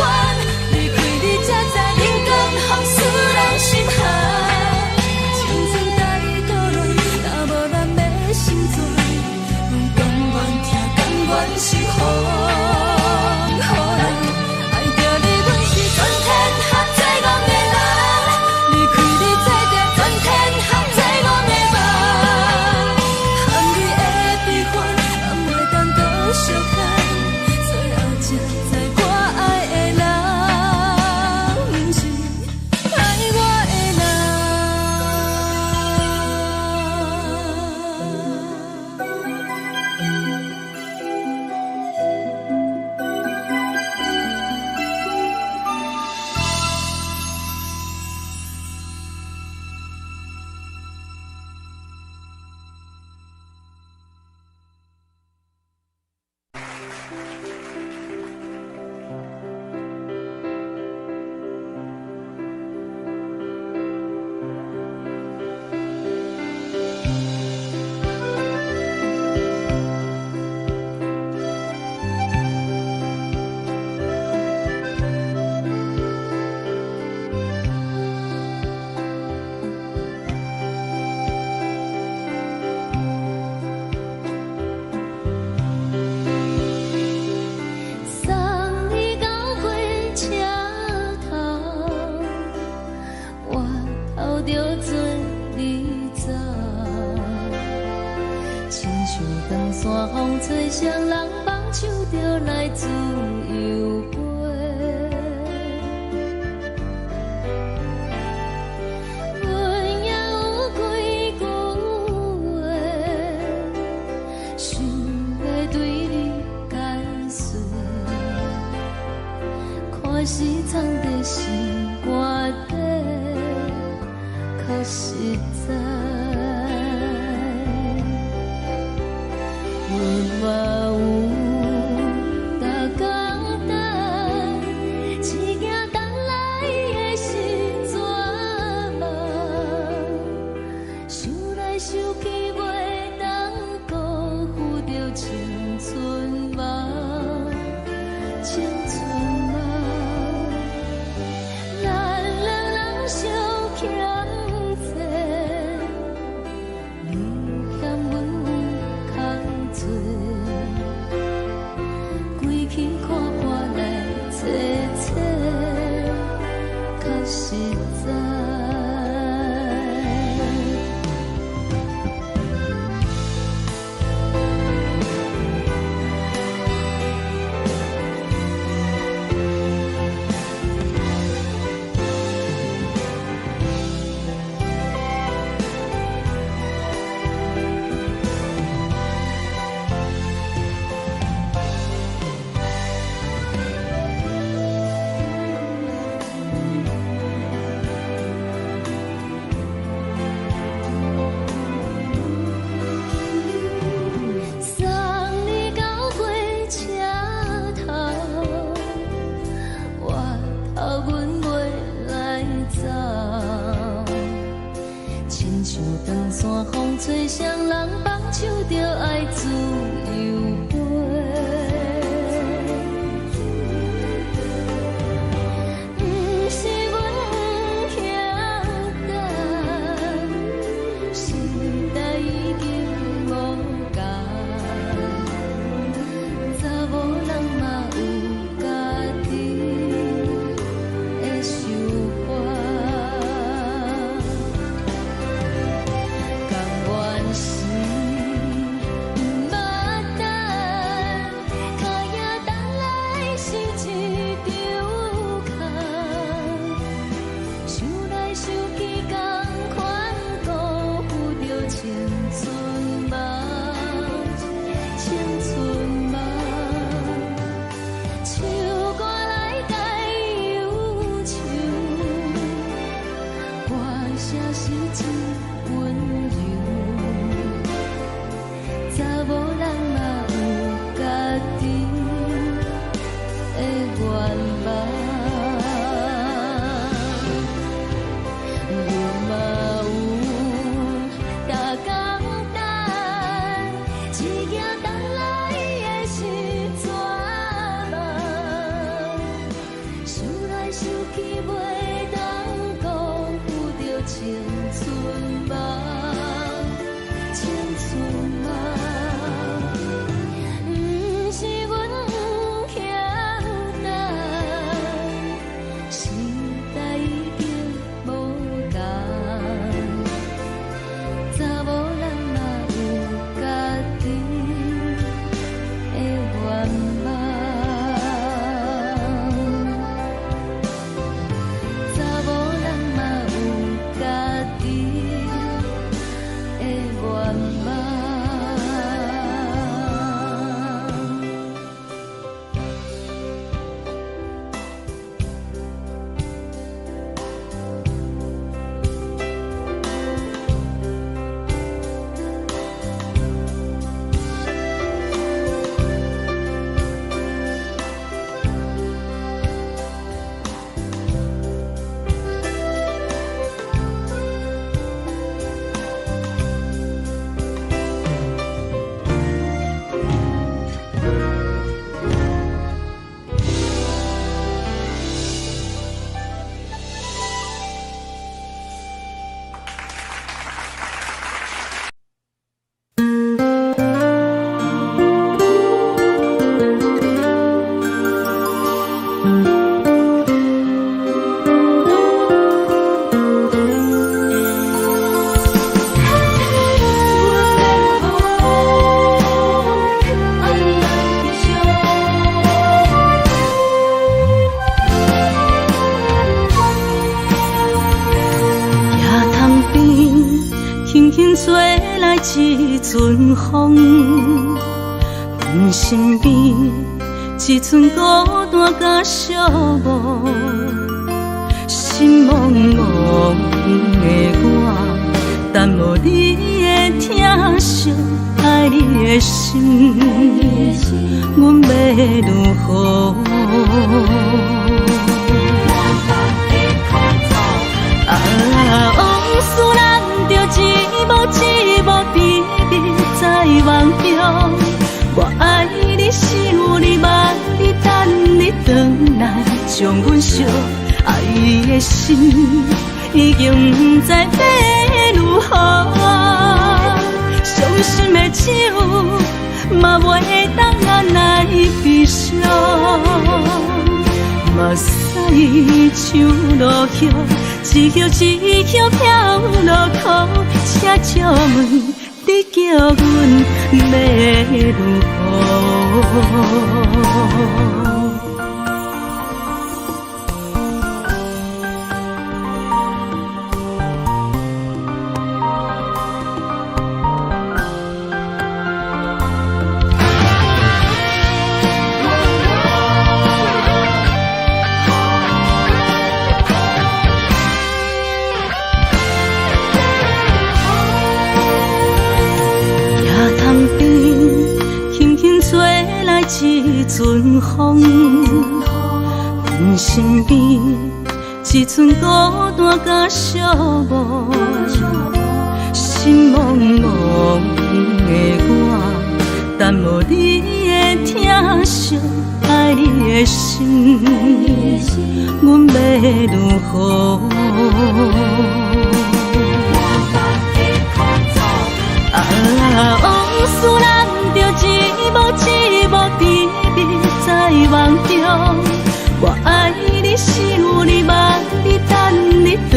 離開你才知人間風使人心寒。青春太孤單，若無人欲心存，阮甘願疼，甘願受予予人。愛著你，阮是全天下最戇的人。離開你，做著全天下最戇的夢。含你的悲歡，放袂當閣相牽。最後才知我愛的人，毋是愛我的人。送你到火車頭，我頭著做你走，親像長山風吹誰人放手就來自由飛。阮也有幾句話，想欲對你解釋。看是藏在心肝底，較實在。阮嘛有逐工等，只驚等來的是絕望。想來想去，袂當辜負著青春夢，青春夢。咱兩人心长山风吹，谁人放手就爱自由飞。毋是阮欠等，时代已经无仝，查某人嘛有家己的想法。甘愿是毋捌等，脚影等来是一场空。想来想去，仝款辜负著青春梦，青春梦。唱歌来解忧愁，歌声是真温柔。查某人嘛有家己的愿望，阮嘛有逐工等，一夜等来的是绝望。想来想去，袂当辜负著青春梦，青春梦。毋是阮欠等，时代已经无仝，查某人嘛有家己的愿望。查某人嘛有家己的愿望。野塘边，轻轻吹来一阵风，阮身边一阵孤单佮寂寞，心茫茫的我，等无你的疼惜，爱你的心，阮欲如何？啊，往事咱著一幕一幕甜蜜在梦中。我爱你，想你，望你，等你转来，将阮惜。爱的心已经不知欲如何，伤心的酒嘛袂当按捺悲伤。目屎像落叶，一叶一叶飘落苦，请借问你叫阮欲如何？野塘边，轻轻吹来一阵风，阮身边一阵孤单佮寂寞，心心茫茫的我，等無你的疼惜，愛你的心，阮欲如何？啊，往事難著一幕一幕甜蜜在夢中。我愛你，想你，望你，等你轉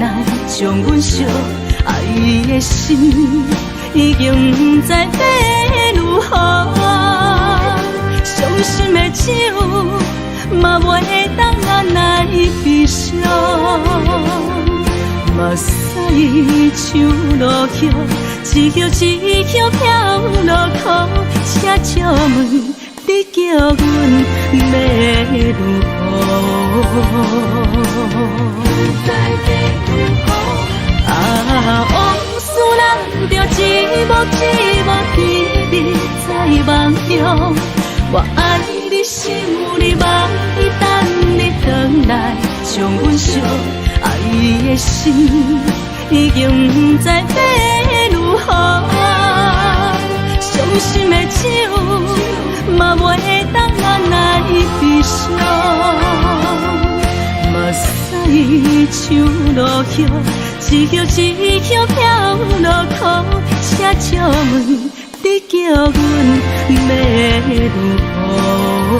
來，將阮惜愛的心已經毋知欲如何。傷心的酒嘛袂當按捺悲傷，目屎像落雨，一葉一葉飄落苦，請借問你叫阮欲如何？啊，往事難著一幕一幕甜蜜在夢中。我愛你，想你，望你，等你轉來，將阮惜愛的心已經毋知欲如何。傷心的酒嘛袂當按捺悲傷，目屎像落雨，一葉一葉飄落苦，請借問你叫阮欲如何？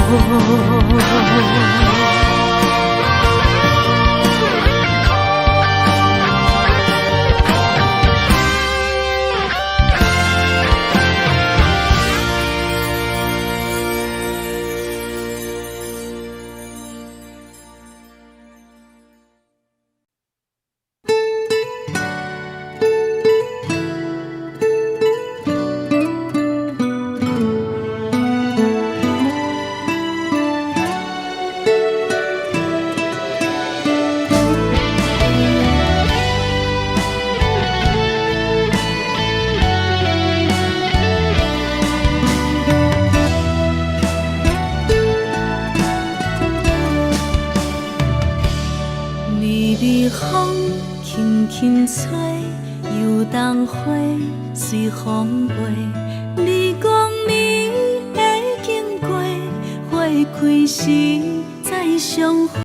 微微風輕輕吹，油桐花隨風飛。你講你會經過，花開時再相會。